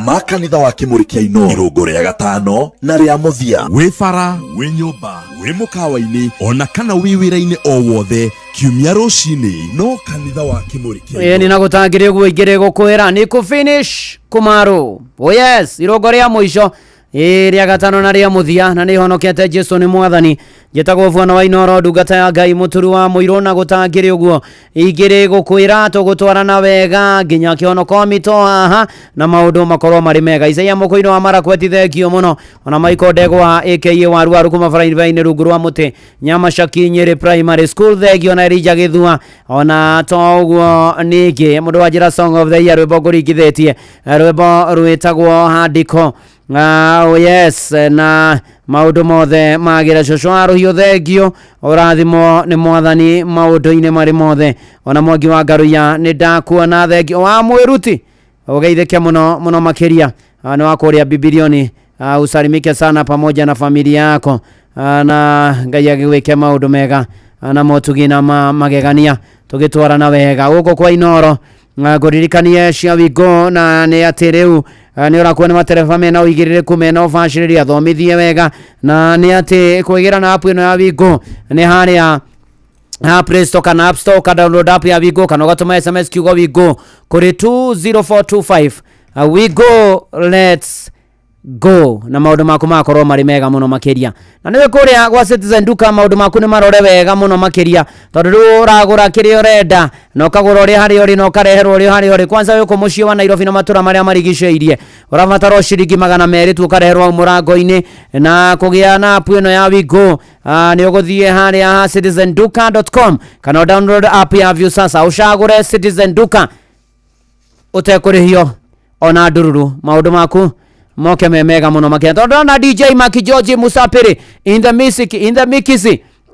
ma kanitha wa Kĩmũrĩ kĩa Inoro, irũngo rĩa gatano na rĩa mũthia. Wĩ bara, wĩ nyũmba, wĩ mũkawa-inĩ, ona kana wĩ wĩra-inĩ o wothe, kiumia rũcinĩ no kanitha wa Kĩmũrĩ kĩa Ĩni na gũtangĩrĩ ũguo ingĩrĩ gũkwĩra nĩ kũ finish kũmarũ. Oh yes, irũngo rĩa mũico ĩ rĩa gatano na rĩa mũthia, na nĩ honokete Jesu nĩ mwathani. Njĩtagwo Bwana wa Inoro, ndungata ya Ngai, Mũturi wa Mũirũ, na gũtangĩrĩ ũguo ingĩrĩ gũkwĩra tũgũtwarana wega nginya kĩhonoko mito haha na maũndũ makorwo marĩ mega. Isaia Mũkũinĩ wa Marakweti, thengio mũno. Ona Michael Ndegwa aka Waru Waru kuma barabara-inĩ rungu rwa mũtĩ Nyamacaki Nyĩrĩ Primary School, thengio. Na Elijah Gĩthua, ona to ũguo ningĩ mũndũ wa njĩra song of the year, rwĩmbo ngũringithĩtie, rwĩmbo rwĩtagwo Handiko. Oh yes, na maundu mothe magira cucu wa ruhiu, thengio, urathimo ni Mwathani maundu-ini mari mothe. Ona Mwangi wa Ngaruiya ni ndakuona, thengio wa mwiruti, ugeithike muno muno makiria. Ni wa kuria bibilioni, usalimike sana pamoja na familia yako, na Ngai agĩgwĩke maũndũ mega na motugi na magegania, tũgĩtwarana wega gũkũ kwa Inoro. Ngũririkanie cia wingo na nĩ atĩ rĩu nĩ ũrakuo nĩ matereba mena ũigĩrĩrĩku, mena ũbacĩrĩri, athomithie wega, na nĩ atĩ kwĩgĩra na app ĩno ya Wingo nĩ harĩa ha Play Store kana App Store, ka download app ya Wingo kana ũgatũma SMS kiugo Wingo kũrĩ 20425. Wingo, let's go, na maundu maku makorwo mari mega muno makiria. Na niwe kuria gwa Citizen Duka, maundu maku ni marore wega muno makiria, tondu riu uragura kiria urenda na ukagura uria haria uri na ukareherwo uria haria uri. Kwanza wiku mucii wa Nairobi na matura maria marigiceirie, urabatara ciringi 200 tu ukareherwo hau murango-ini. Na kugia na app ino ya Wingo, ni uguthie haria ha citizenduka.com kana download app ya Viusasa, ucagure Citizen Duka utekurihio ona ndururu, maundu maku moke me mega muno makia. Tondu na DJ Maki George Musapiri in the music, in the mix,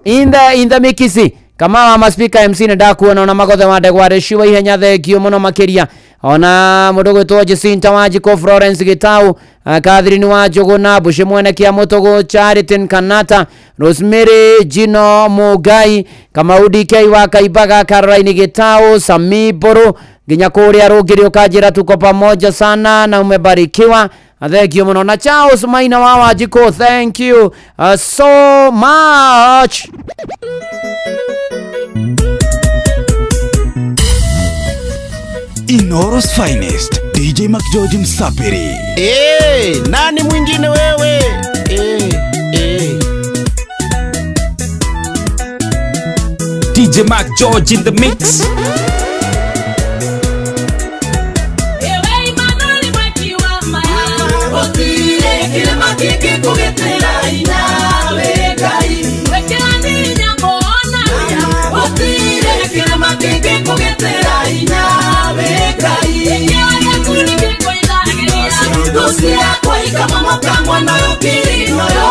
in the mix, kama wa maspika MC ni ndakuona. Ona magothe wa ndegwa reciwa ihenya, thengio muno makiria. Ona mundu gwitwo Jacinta Wanjiko, Florence Gitau, Catherine wa Njuguna, Bushi mwene kia Mutugu, Charitin Kanata, Rosemary Gino Mugai, Kamau DK wa Kaimbaga, Caroline Gitau, Sami Mburu, nginya kuria rungiri ukanjira tuko pamoja sana na umebarikiwa, thengio muno. Na Charles Maina wa Wanjiko, thank you so much. Inoro's finest, DJ McGeorge Msapiri. Eh, nani mwingine wewe? Eh, eh. DJ Mac George in the mix. Ewe Imanoli mweki wa maya, Gũtirĩ kĩrĩma kĩngĩkũgitĩra inawe Ngai. Wĩkĩra nyambo ona Gũtirĩ kĩrĩma kĩngĩkũgitĩra inawe Ngai. Gĩkĩo gĩaku nĩkĩkwĩthagĩria. Thũ ciakwa ikamomoka mwena ũyũ ngiri na ũyũ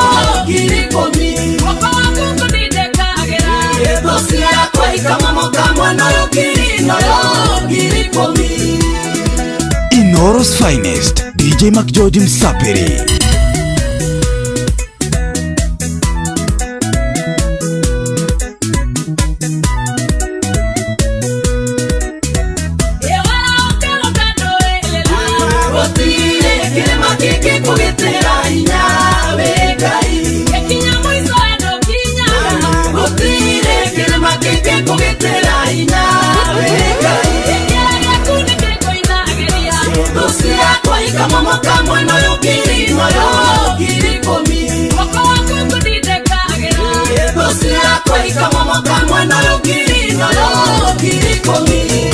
10,000. Guoko gwaku kũndindĩkagĩra. Thũ ciakwa ikamomoka mwena ũyũ ngiri na ũyũ 10,000. Inoro's finest, DJ McGeorge Msapiri. Gũtirĩ kĩrĩma kĩngĩkũgitĩra inawe Ngai. Gĩkinya mũico ndũkinyaga. Gũtirĩ kĩrĩma kĩngĩkũgitĩra inawe Ngai. Gĩkĩra gĩaku nĩkĩkwĩthagĩria. Thũ ciakwa ikamomoka mwena ũyũ ngiri na ũyũ 10,000. Guoko gwaku kũndindĩkagĩra. Thũ ciakwa ikamomoka mwena ũyũ ngiri na ũyũ 10,000.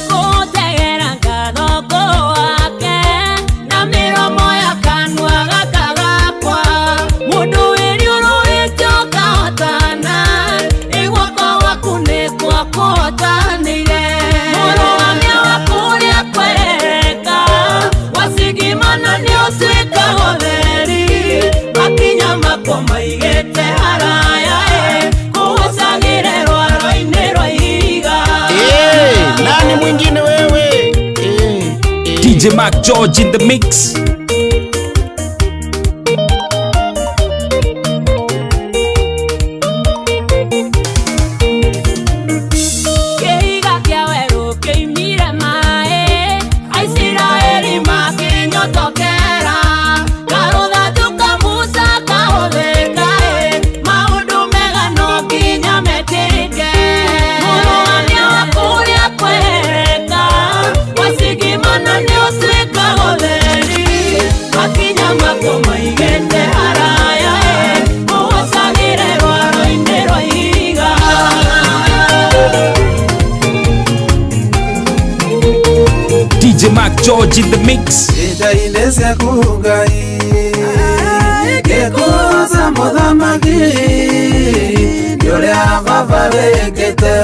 Gũtegera ngatho wake na mĩromo ya kanua gaka gakwa, mũndũ wĩriũrũĩte ũkahotana, ĩ guoko gwaku nĩkuo kũhotanĩire. Mũrũgamia wa kũrĩa kwereka wacigimana nĩ ũtuĩkaga ũtheri, makinya makwa maigĩte haraya ĩ kũgucagĩre rwaro-inĩ rwa ihiga. Eh, nani mwingine wewe? Eh, eh. DJ Mac George in the mix. Kĩhiga kĩa werũ kĩimire maĩ, Aisiraeli makĩnyotokera, karũthanju ka Musa kahũthĩka ĩ, maũndũ mega no nginya mekĩke. Mũrũgamia wa kũrĩa kwereka wacigimana nĩ ũtuĩkaga ũtheri, makinya makwa maigĩte haraya ĩ, kũgucagĩre rwaro-inĩ rwa ihiga. DJ Mac George in the mix. Njaine ciaku Ngai ngĩkũhoca. Mũthamaki nĩ ũrĩa baba wĩkĩte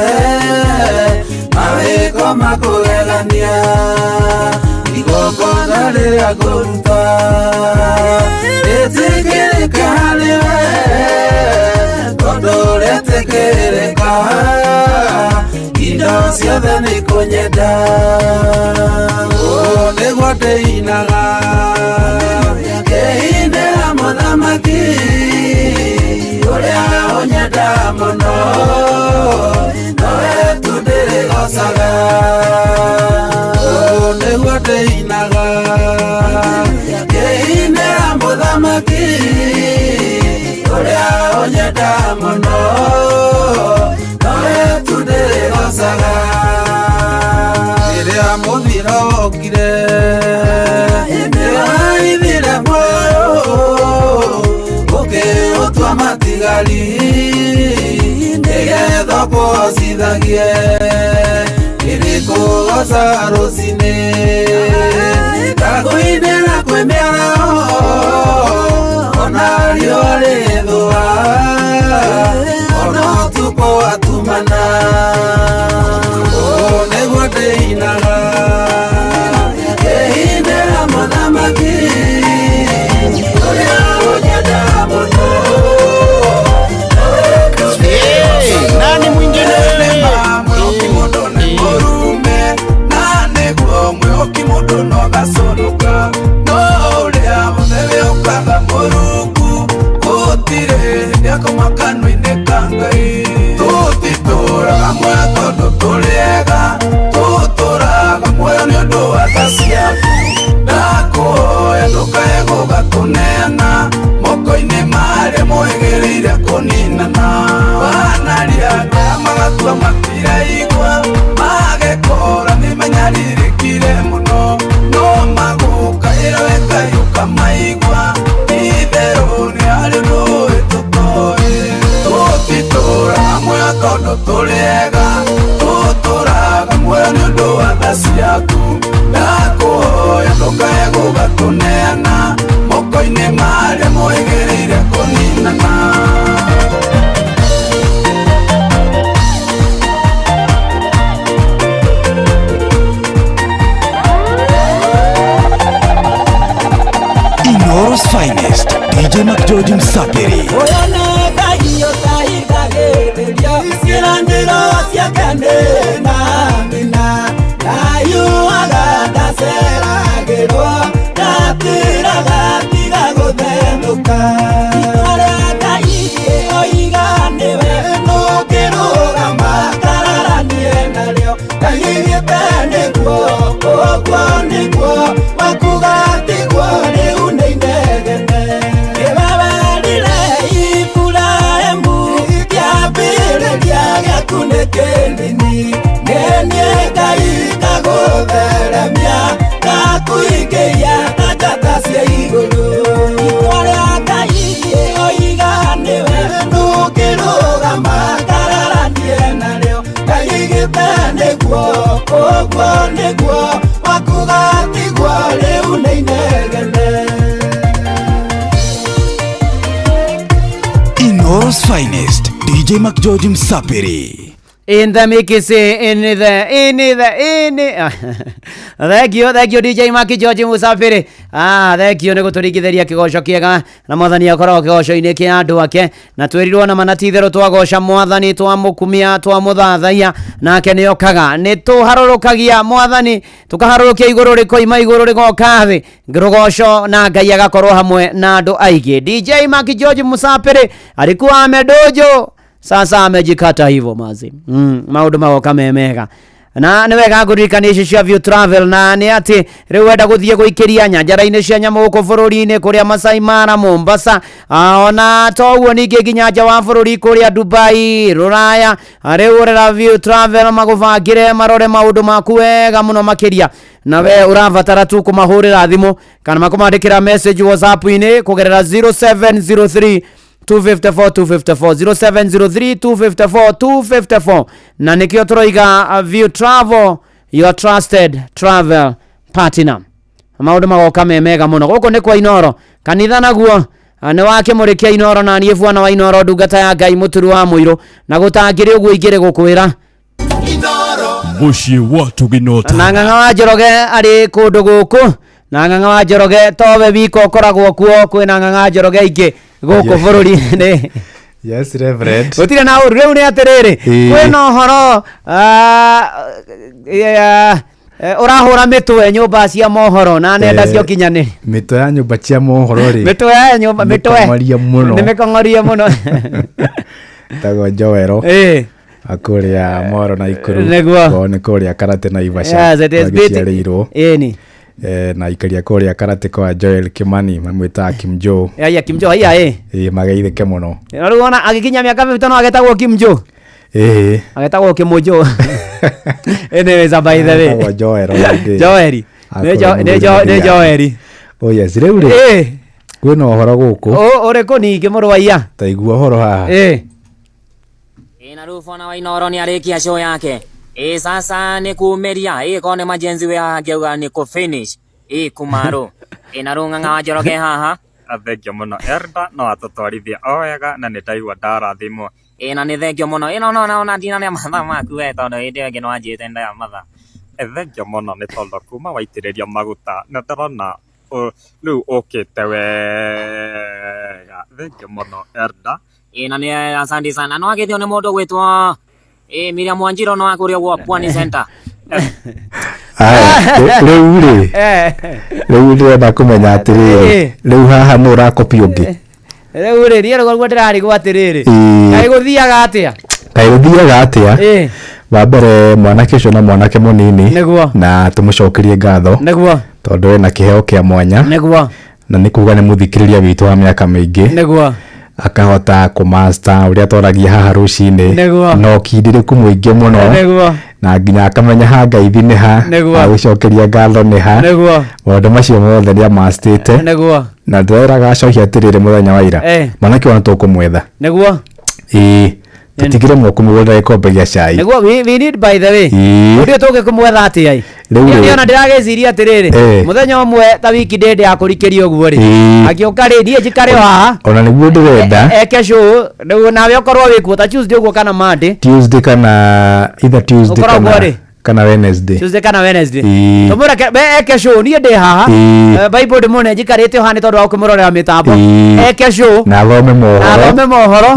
mawĩko makũgegania igongona rĩrĩa ngũruta rĩtĩkĩrĩke harĩ we tondũ rĩtĩkĩrĩka indo ciothe nĩ kũnyenda ũũ nĩguo ndĩinaga ngĩinĩra mũthamaki ũrĩa ũnyenda mũno nowe tu ndĩrĩgocaga ũũ nĩguo ndĩinaga ngĩinĩra mũthamaki ũrĩa ũnyenda mũno nowe tu ndĩrĩgocaga rĩrĩa mũthiro wokire nĩwaithire muoyo ũkĩũtua matigari nĩgetha ũkũhocithagie ĩrĩkũgoca rũcinĩ ndakũinĩra kwĩ mĩaraho ona riũa rĩthũa ona ũtukũ watumana ũũ nĩguo ndĩinaga ngĩinĩra mũthamaki ũrĩa ũnyenda mũno. Nani mwingine wewe? Mũrume na nĩguo mwĩhoki mũndũ no gaconoka no ũrĩa wothe wĩhokaga Mũrungu gũtirĩ hĩndĩ akoma kanua-inĩ ka Ngai. Tũtitũraga muoyo tondũ tũrĩ ega, tũtũraga muoyo nĩ ũndũ wa tha ciaku. Ndakũhoya ndũkae gũgatũneana moko-inĩ marĩa mohĩgĩrĩire kũninana. Wanaria andũ magatua matiraigua magekora nĩmenyarirĩkire mũno no magũkaĩra we Ngai ũkamaigua itherũ nĩ harĩ ũndũ ũĩ tũtoĩ. Tũtitũraga muoyo tondũ tũrĩ ega, tũtũraga muoyo nĩ ũndũ wa tha ciaku. Ndakũhoya ndũkae gũgatũneana moko-inĩ marĩa mohĩgĩrĩire kũninana. Inooro's finest, DJ McGeorge Msapiri. Ũyũ nĩ Ngai ũtahingagĩrĩria ciĩranĩro ciake nĩ na ndayuaga ndaceragĩrwo ndatĩraga tiga gũthenũka. Itua rĩa Ngai oiga nĩwe nũngĩrũgama kararanie narĩo Ngai oigĩte nĩguo ũguo nĩguo wakuga tiguo rĩu nĩ inegene. Nĩwe Iburahĩmu kĩambĩrĩria gĩaku nĩ kĩnini nĩ niĩ Ngai ngagũtheremia ngakũingĩhia ta njata cia igũrũ. Itua rĩa Ngai oiga nĩwe ndũngĩrũgama kararanie narĩo Ngai oigĩte nĩguo ũguo nĩguo wakuga tiguo rĩu nĩ inegene. Inooro's finest, DJ McGeorge Msapiri. In the mix, in the, in the, in the. Thank you, thank you DJ Maki George Musafiri. Ah, thank you nĩ gũtũringithĩria kĩgoco kĩega na mwathani akoragwo kĩgoco-inĩ kĩa andũ ake na twĩrirwo na mana ti itherũ twagoca mwathani twamũkumia twamũthathaiya nake nĩ okaga nĩ tũharũrũkagia mwathani tũkaharũrũkia igũrũ rĩkoima igũrũ rĩgoka thĩ rũgoco na Ngai agakorwo hamwe na andũ aingĩ. DJ Maki George Musafiri alikuwa amedojo sasa amejikata hivyo mazi. Maũndũ magoka me mega na nĩ wega ngũririkania icio cia View Travel na nĩ atĩ rĩu wenda gũthiĩ gũikĩria nyanjara-inĩ cia nyamũ gũkũ bũrũri-inĩ kũrĩa Masai Mara, Mombasa, ona to ũguo ningĩ nginya nja wa bũrũri kũrĩa Dubai, Rũraya. Rĩu ũrera View Travel magũbangĩre marore maũndũ maku wega mũno makĩria na we ũrabatara tu kũmahũrĩra thimũ kana makũmandĩkĩra message WhatsApp-inĩ kũgerera 0703 254 254 0703 254 254 na nikio turoiga View Travel, your trusted travel partner. Maundu magoka me mega muno guku ni kwa Inooro kanitha naguo Nĩ wa kĩmũrĩ kĩa Inoro na niĩ bwana wa Inoro ndungata ya Ngai mũturu wa mũirũ na gũtangĩrĩ ũguo ingĩrĩ gũkwĩra. Mũciĩ wa Tũgĩnota. Na Ng'ang'a wa Njoroge arĩ kũndũ gũkũ na Ng'ang'a wa Njoroge towe wika ũkoragwo kuo, kwĩna Ng'ang'a wa Njoroge aingĩ gũkũ bũrũri-inĩ. Yes, Reverend. Gũtirĩ na ũru. Rĩu nĩ atĩrĩrĩ, kwĩna ũhoro ũrahũra mĩtwe nyũmba cia mohoro na nenda cia ũkinyanĩria. Mĩtwe ya nyũmba cia mohoro rĩ. Mĩtwe ya nyũmba, mĩtwe. Mĩkong'orie mũno. Nĩ mĩkong'orie mũno. Tagwo Joero. Kũrĩa Moro na Ikuru. Nĩguo. Ko nĩ kũrĩa Karate na Ivasha. Yes, it is bit- Gĩciarĩirwo. Ĩni. Na aikaria kũrĩa Karate kwa Joel Kimani mamwĩtaga Kim Joe. Aya Kim Joe aya ĩ. Mageithĩke mũno. Na rĩu ona agĩkinya mĩaka 50 agetagwo Kim Joe. Agetagwo Kimũnjũ. Anyways, by the way. Etagwo Joel rĩngĩ. Joeli. Nĩ Joeli. Oh yes, rĩu rĩ. Kwĩna ũhoro gũkũ. Ũrĩkũ ningĩ mũrũ wa iya? Ta igua ũhoro haha. Ĩ na rĩu bwana wa Inoro nĩ arĩkia show yake. Ĩ sasa nĩ kumĩria. Ĩ korwo nĩ majenzi wĩ haha ngĩauga nĩ kũ finish. Ĩ kumarũ. Ĩ na rĩu Ng'ang'a wa Njoroge haha. Thengio mũno Elda no atũtwarithia o wega na nĩ ndaigua ndarathimwo. Ĩ na nĩ thengio mũno. Ĩ no no no na ndinarĩa mathaa maku we tondũ hĩndĩ ĩyo ĩngĩ nĩ wanjĩrĩte nĩ ndarĩa mathaa. Thengio mũno nĩ tondũ kuma waitĩrĩria maguta nĩ ndĩrona rĩu ũkĩte wega. Thengio mũno Elda. Ĩ na nĩ asante sana. No agĩthio nĩ mũndũ gwĩtwo ĩ Miriam Wanjiro no akũrĩa gwa Pwani Center. Aya, rĩu rĩ rĩu ndĩrenda kũmenya atĩrĩrĩ, rĩu haha nũ ũrakopi ũngĩ? Rĩu rĩ niĩ rĩu ndĩrarigwo atĩrĩrĩ, kaĩ gũthiaga atĩa? Kaĩ gũthiaga atĩa? Wa mbere mwanake ũcio na mwanake mũnini. Nĩguo. Na tũmũcokerie ngatho. Nĩguo. Tondũ ena kĩheo kĩa mwanya. Nĩguo. Na nĩ kuga nĩ mũthikĩrĩria witũ wa mĩaka mĩingĩ. Nĩguo. Akahota kũmaster ũrĩa twaragia haha rũcinĩ. Nĩguo. Na ũkindĩrĩku mũingĩ mũno. Nĩguo. Na nginya akamenya ha ngaithi nĩ ha. Nĩguo. Agũcokeria ngatho nĩ ha. Nĩguo. Maũndũ macio mothe nĩ amastĩte. Nĩguo. Na ndĩreraga acohi atĩrĩrĩ mũthenya wa ira. Mwanake ũyũ nĩtũkũmwetha. Nĩguo. Ĩĩ. Tũtigire mũkũmũgũrĩra gĩkombe gĩa cai. Nĩguo we need by the way. Ũndũ ũyũ tũngĩkũmwetha atĩa ĩ? Rĩu rĩ. Niĩ ona ndĩragĩciria atĩrĩrĩ, mũthenya ũmwe ta wiki ndĩndĩ ya kũrikĩria ũguo rĩ, agĩũka rĩ, niĩ njikare o haha. Ona nĩguo ndĩrenda. Eke show, rĩu nawe ũkorwo wĩkuo ta Tuesday ũguo kana Monday. Tuesday kana either Tuesday Ũkoragwo kana rĩ? kana Wednesday. Tuesday kana Wednesday. Ĩĩ. Tũmwĩre eke show, niĩ ndĩ haha. Bible ndĩmwone njikarĩte o haha nĩ tondũ wa gũkĩmũrorera mĩtambo. Eke show. Na athome mohoro. Na athome mohoro.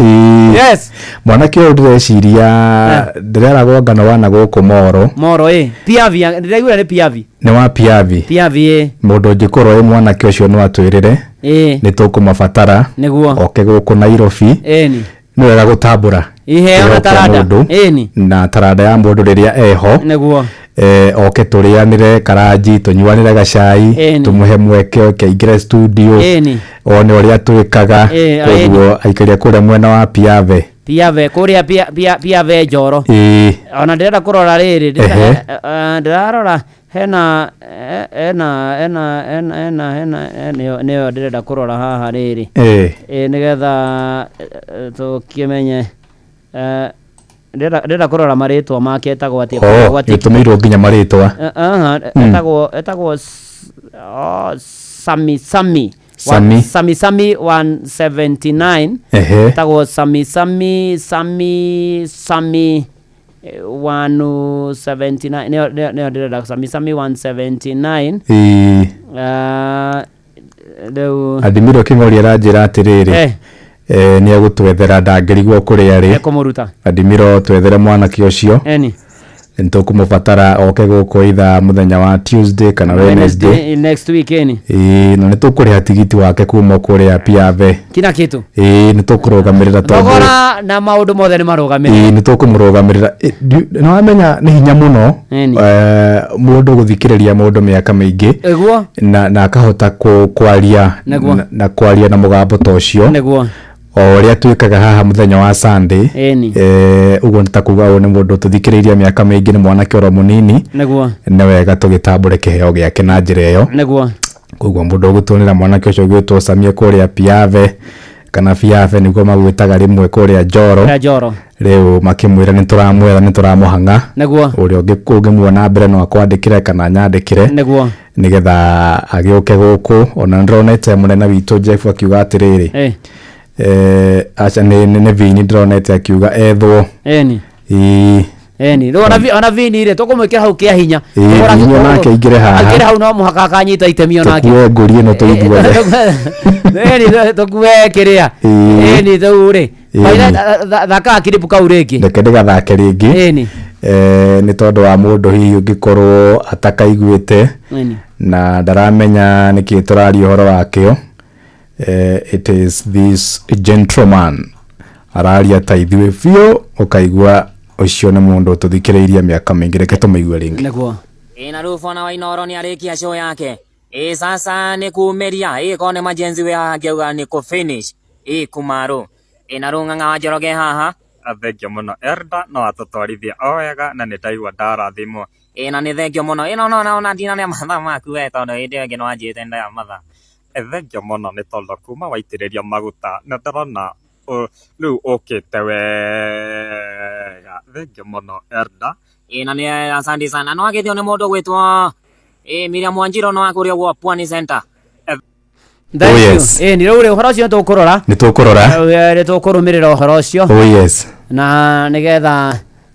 Yes. Mwanake ũyũ ndĩreciria ndĩreragwo ngano wana gũkũ Moro. Moro ĩ. Piavi, ndĩraigua nĩ Piavi. Nĩ wa Piavi. Piavi ĩ. Mũndũ ũngĩkorwo ĩ mwanake ũcio no atwĩrĩre. Ĩ. Nĩ tũkũmabatara. Nĩguo. Oke gũkũ Nairobi. Ĩni. Nĩ wega gũtambũra. Iheo na kĩheo kĩa taranda. mũndũ. Ĩni. Na taranda ya mũndũ rĩrĩa eho. Nĩguo. Oke tũrĩanĩre karanji, tũnyuanĩre gacai, tũmũhe mweke oke aingĩre studio. Ĩni. One ũrĩa twĩkaga. Koguo aikaria kũrĩa mwena wa Piave. Piave, kũrĩa Piave Njoro. Ona ndĩrenda kũrora rĩrĩ, ndĩrarora hena hena hena hena hena hena nĩyo ndĩrenda kũrora haha rĩrĩ. Nĩgetha tũkĩmenye ndĩrenda kũrora marĩtwa make etagwo atĩa. Nĩũtũmĩirwo nginya marĩtwa. Etagwo Sami Sami. Sami. Sami Sami 179. Etagwo Sami Sami Sami Sami 179. Nĩyo ndĩrenda Sami Sami 179. Rĩu Adimiro Kĩng'ori aranjĩra atĩrĩrĩ, nĩ egũtwethera ndangĩrigwo kũrĩa rĩ. Ekũmũruta. Adimiro twethere mwanake ũcio. Eni. Nĩtũkũmũbatara oke gũkũ either mũthenya wa Tuesday kana Wednesday. Next week eni. Ĩĩ, na nĩtũkũrĩha tigiti wake kuma kũrĩa Piave. Kila kitu. Ĩĩ, nĩtũkũrũgamĩrĩra tondũ Thogora na maũndũ mothe nĩ marũgamĩrĩre. Ĩĩ, nĩtũkũmũrũgamĩrĩra. Nĩwamenya nĩ hinya mũno mũndũ gũthikĩrĩria mũndũ mĩaka mĩingĩ. Ĩguo. Na akahota kwaria na kwaria na mũgambo ta ũcio. Nĩguo. O ũrĩa twĩkaga haha mũthenya wa Sunday. Ũguo nĩ ta kuga ũyũ nĩ mũndũ tũthikĩrĩirie mĩaka mĩingĩ, nĩ mwanake oro mũnini. Nĩguo. Nĩ wega tũgĩtambũre kĩheo gĩake na njĩra ĩyo. Nĩguo. Koguo mũndũ ũgũtuonera mwanake ũcio ũgwĩtwo Samia kũrĩa Piave, Kana fiabe nĩguo magwĩtaga rĩmwe kũrĩa Njoro. Kũrĩa Njoro. Rĩu makĩmwĩra nĩ tũramwetha, nĩ tũramũhang'a. Nĩguo. Ũrĩa ũngĩmuona mbere no akwandĩkĩre kana nyandĩkĩre. Nĩguo. Nĩgetha agĩũke gũkũ. Ona nĩndĩronete mũnene witũ Jeff akiuga atĩrĩrĩ, aca nĩ Vini ndĩronete akiuga ethwo. Eni. Ĩĩ. Eni rĩu ona Vini rĩ, tũkũmwĩkĩra hau kĩa hinya. Ĩĩ, Vini onake aingĩre haha. Aingĩre hau, no mũhaka akanyita itemi onake. Tũkue ngũri ĩno tũithuothe. Eni, tũkue kĩrĩa. Ĩĩ. Eni, rĩu rĩ, Ĩĩ. thaka kiribu kau rĩngĩ. Reke ndĩgathake rĩngĩ. Ĩni. Nĩ tondũ wa mũndũ hihi ũngĩkorwo atakaiguĩte Ĩni. na ndaramenya nĩkĩ tũraria ũhoro wakĩo. It is this gentleman araria ta ithuĩ biũ, ũkaigua ũcio nĩ mũndũ tũthikĩrĩirie mĩaka mĩingĩ. Reke tũmĩigue rĩngĩ. Nĩguo. Ĩ na rĩu bwana wa Inooro nĩ arĩkia show yake. Ĩ sasa nĩ kumĩria, ĩ korwo nĩ majenzi wĩ haha ngĩauga nĩ kũ finish, ĩ kumarũ. Ĩ na rĩu Ng'ang'a wa Njoroge haha. Thengio mũno Elda, no atũtwarithia o wega na nĩ ndaigua ndarathimwo. Ĩ na nĩ thengio mũno. Ĩ no no no na ndinane mathaa maku we, tondũ hĩndĩ ĩyo ĩngĩ nĩ wanjĩrĩte ndaya mathaa. Thengio mũno nĩ tondũ kuma waitĩrĩria maguta nĩ ndĩrona rĩu ũkĩte wega. Thengio mũno Elda. Ĩ na nĩ asante sana. No agĩthio nĩ mũndũ gwĩtwo ĩ Miriam Wanjiro, no akũrĩa gwa Pwani Center. Thank Oh, you. yes. Ĩni, rĩu rĩ, ũhoro ũcio nĩ tũkũrora. Nĩ tũkũrora. Nĩ tũkũrũmĩrĩra ũhoro ũcio. Oh yes. Na nĩgetha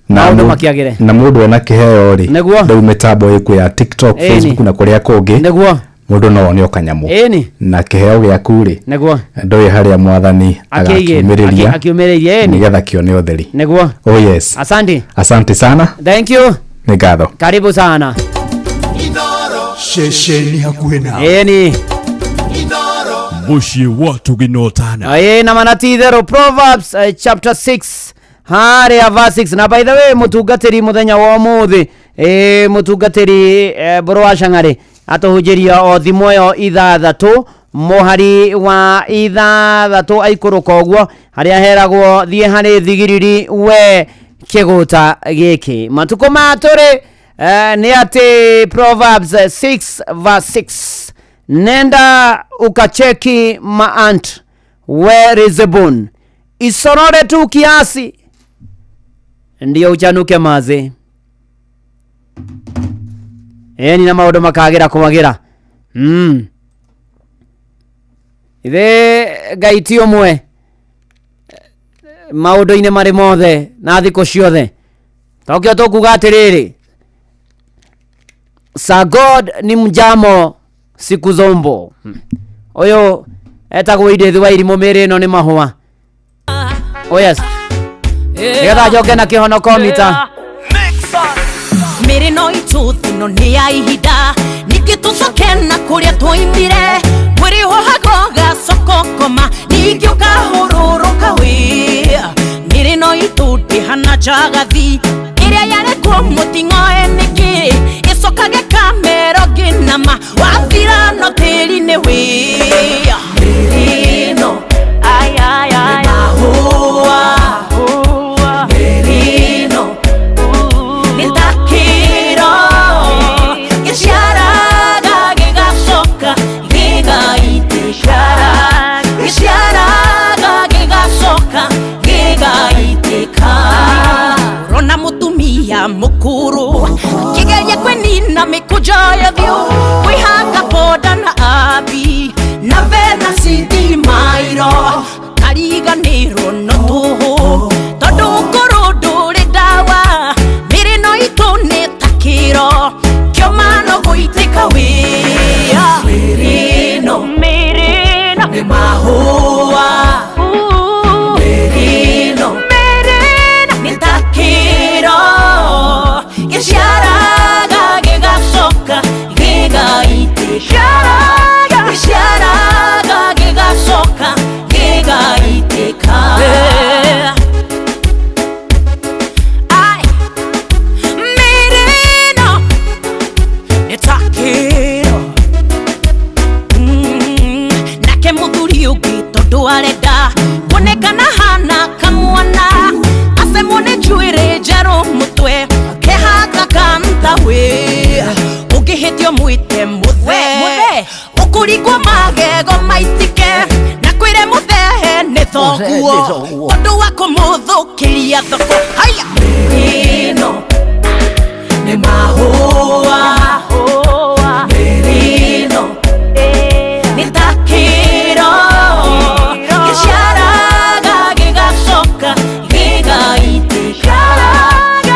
Na maũndũ makĩagĩre. Na mũndũ ena kĩheo rĩ, Nĩguo. rĩu mĩtambo ĩkuo ya TikTok, Ĩni. Facebook na kũrĩa kũngĩ. Nĩguo. Mũndũ no one o kanyamũ. Ĩni. Na kĩheo gĩaku rĩ, Nĩguo. ndũĩ harĩa mwathani Akĩigĩra- agakiumĩrĩria akiumĩrĩria, ĩni. nĩgetha kĩone ũtheri. Nĩguo. Oh yes. Asante. Asante sana. Thank you. Nĩ ngatho. Karibu sana. Ceceni hakuhĩ nawe. Ĩni. Mũciĩ wa Tũginotana. Ĩĩ, na mana ti itherũ, Proverbs chapter 6 harĩa verse 6. Na by the way, mũtungatĩri mũthenya wa ũmũthĩ, mũtungatĩri Mbũrũ wa Cang'arĩ atũhunjĩria o thimo ĩyo 6 mũhari wa 6 aikũrũka ũguo, harĩa heragwo thiĩ harĩ thigiriri we kĩgũta gĩkĩ matukũ maya tũrĩ. Nĩ atĩ Proverbs 6 verse 6, nenda ukacheki maant we Rizebon, isorore tu kiasi ndio uchanuke mazi. Eni, na maũndũ makagĩra kwagĩra. Ithe Ngai ti ũmwe maũndũ-inĩ marĩ mothe na thikũ ciothe. Tokĩo tũkuga atĩrĩrĩ, sa God ni mjamo siku zombo. Ũyũ etagwo Edith wa irimũ, mĩrĩ ĩno nĩ mahũa. Oh yes, nĩgetha njoke na kĩhonoko mita. Mĩrĩ no itũthino nĩ ya ihinda, ningĩ tũcoke na kũrĩa twoimire. Mwĩrĩ ũhago gacoka ũkoma, ningĩ ũkahũrũrũka wĩ. Mĩrĩ no itũ ndĩhana njagathi ĩrĩa yarekwo mũting'oe, nĩkĩ ĩcokage kamero ngĩnama wathira no tĩri-inĩ wĩ. Mĩrĩ ĩno nĩ mahũa, mĩrĩ ĩno nĩ ta kĩro gĩciaraga gĩgacoka gĩgaitĩka, gĩciaraga gĩgacoka gĩgaitĩka. Ũrona mũtumia mũkũrũ akĩgeria kwĩnina mĩkũnjo ya ũthiũ, kwĩhaka boda na abi na vena citimairo, kariganĩrwo no tũhũ tondũ ũkũrũ ndũrĩ ndawa. Mĩrĩ no itũ nĩ ta kĩro kĩoma no gũitĩka wĩa. Mĩrĩ ĩno nĩ mahũa, mĩrĩ ĩno nĩ ta kĩro gĩciaraga gĩgacoka gĩgaitĩka, gĩciaraga gĩgacoka gĩgaitĩka. thoguo ũndũ wa kũmũthũkĩria thoko haya mĩrĩno nĩ mahũa mĩrĩno nĩ ta kĩro gĩciaraga gĩgacoka gĩgaitĩka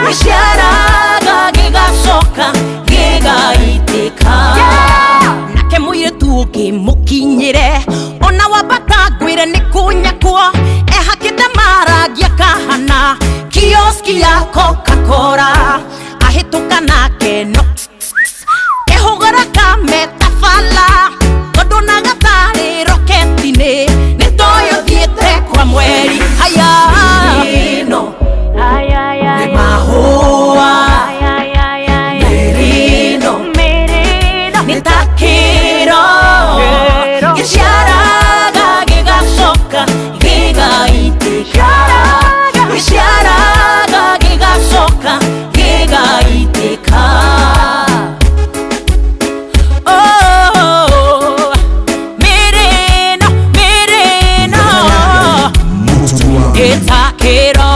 gĩciaraga gĩgacoka gĩgaitĩka nake mũirĩtu ũngĩ mũkinyĩre ona wambata ngwĩre nĩ kũnyakwo ehakĩte marangi akahana kioski ya Coca-Cola ahĩtũka nake no kehũgũra kametabala tondũ na gatarĩ roketi-inĩ nĩ toyũ thiĩte kwa mweri haya ĩno nĩ mahũa mĩrĩno nĩ ta kĩro gĩciaraga gĩgacoka gĩgaitĩka gĩciaraga gĩgacoka gĩgaitĩka Oh, mĩrĩno mĩrĩno ĩtakĩro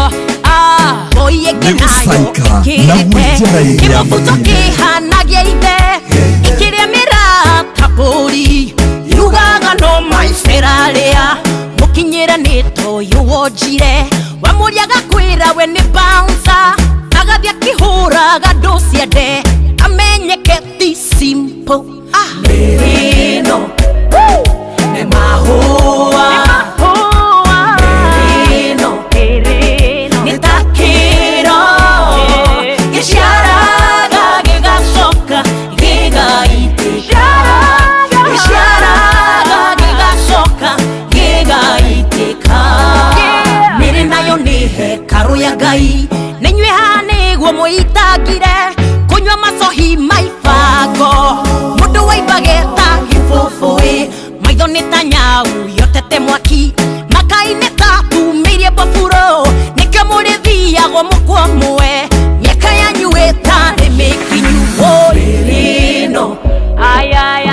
Nĩgũcaika na gwĩtia raini ya kĩmũbuto mathĩna. kĩhanagia ithe ĩkĩrĩa mĩrata mbũri yugaga no maicerarĩa mũkinyĩre nĩ toyũ wonjire wamũria agakwĩra we nĩ bouncer agathiĩ akĩhũraga ndũ ciende amenyeke ti simple mĩrĩno nĩ mahũa mĩrĩno nĩ ta kĩro gĩciaraga gĩgacoka gĩgaitĩka gĩciaraga gĩgacoka gĩgaitĩka mĩrĩ nayo nĩ hekarũ ya Ngai nĩnyuĩ haha nĩguo mũitangire kũnyua macohi maibango mũndũ waimbage ta gĩbũbũĩ maitho nĩ ta nyau yotete mwaki makai nĩ ta tumĩirie mbaburo nĩkĩo mũrĩthiagwo mũkwa mwe mĩaka yanyu ĩtarĩ mĩkinyu mĩrĩno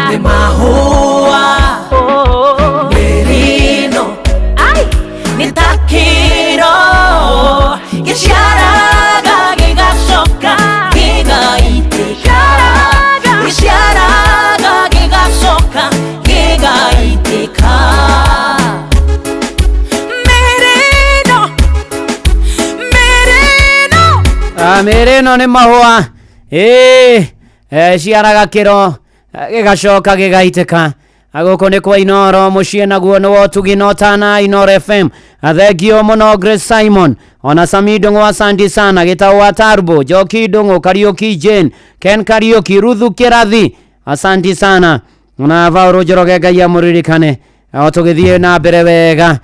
nĩ mahũa mĩrĩno nĩ ta kĩro gĩciaraga gĩgacoka gĩgaitĩka gĩciaraga gĩgacoka gĩgaitĩka mĩrĩno mĩrĩno Mĩrĩ ĩno nĩ mahũa ĩĩ ciaraga kĩro gĩgacoka gĩgaitĩka gũkũ nĩ kwa Inoro mũciĩ naguo nĩ wotugi no tana Inoro FM thengio mũno Grace Simon ona Sami Ndung'u asante sana Gĩtaũ wa Tarbo Njoki Ndung'u Kariuki Jane Ken Kariuki Ruthu Kĩrathi asanti sana na Vaũrũ Njoroge Ngai amũririkane o tũgĩthiĩ na mbere wega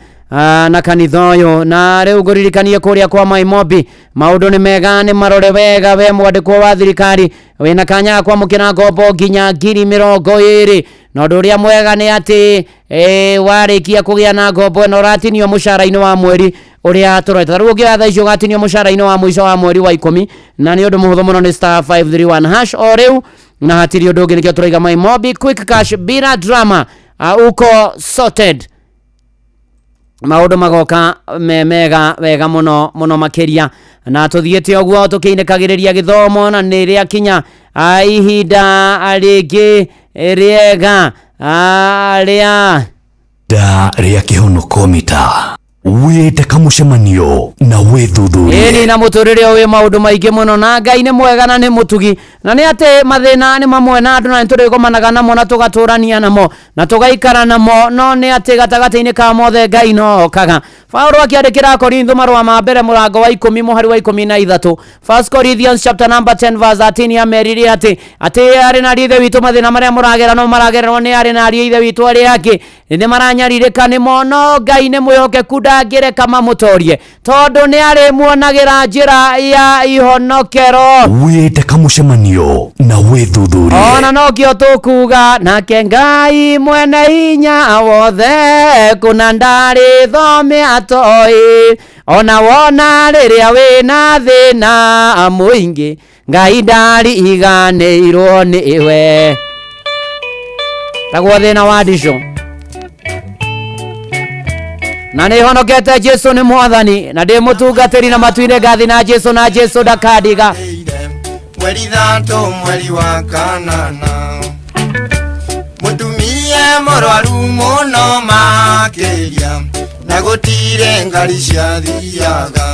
na kanitha ũyũ na rĩu ngũririkanie kũrĩa kwa Maimobi maũndũ nĩ mega nĩ marore wega we mwandĩkwo wa thirikari wĩna kanya ga kwamũkĩra ngombo nginya 20,000 na ũndũ ũrĩa mwega nĩ atĩ warĩkia kũgĩa na ngombo ĩno ũratinio mũcara-inĩ wa mweri ũrĩa tũreta rĩu ũngĩoya thaa icio ũgatinio mũcara-inĩ wa mũico wa mweri wa 10 na nĩ ũndũ mũhũthũ mũno nĩ star 531 hash o rĩu na hatirĩ ũndũ ũngĩ nĩkĩo tũraiga Maimobi quick cash bila drama uko sorted maũndũ magoka me mega wega mũno mũno makĩria na tũthiĩte ũguo tũkĩinĩkagĩrĩria gĩthomo na nĩ rĩakinya ihinda rĩngĩ rĩega rĩa da rĩa kĩhonoko mita wĩte kamũcemanio na wĩthuthurie ĩni na mũtũrĩre ũyũ wĩ maũndũ maingĩ mũno na Ngai nĩ mwega na nĩ mũtugi na nĩ atĩ mathĩna nĩ mamwe na andũ na nĩ tũrĩgomanaga namo na tũgatũrania namo na tũgaikara namo no nĩ atĩ gatagatĩ-inĩ ka mothe Ngai no okaga Paulo akĩandĩkĩra Korintho marũa ma mbere mũrango wa 10 mũhari wa 13 First Corinthians chapter number 10 verse 13 amerire atĩ arĩ na ariũ a ithe witũ mathĩna marĩa mũragera no maragererwo nĩ arĩ na ariũ a ithe witũ arĩa angĩ nĩ maranyarirĩka nĩmo no Ngai nĩ mwĩhokeku ndangĩreka mamũtorie tondũ nĩ arĩmuonagĩra njĩra ya ihonokero wĩte kamũcemanio na wĩthuthurie ona nokĩo tũkuga nake Ngai mwene hinya wothe kũna ndarĩ thome atoĩ ona wona rĩrĩa wĩna thĩna mũingĩ Ngai ndariganĩirwo nĩwe taguo thĩna wa ndico Na nĩ honokete Jesu nĩ mwathani na ndĩ mũtungatĩri na matu-inĩ ngathi na Jesu na Jesu ndakandiga. Mweri 3 mweri wa kanana mutumia mũrwaru mũno makĩria na gũtirĩ ngari ciathiaga.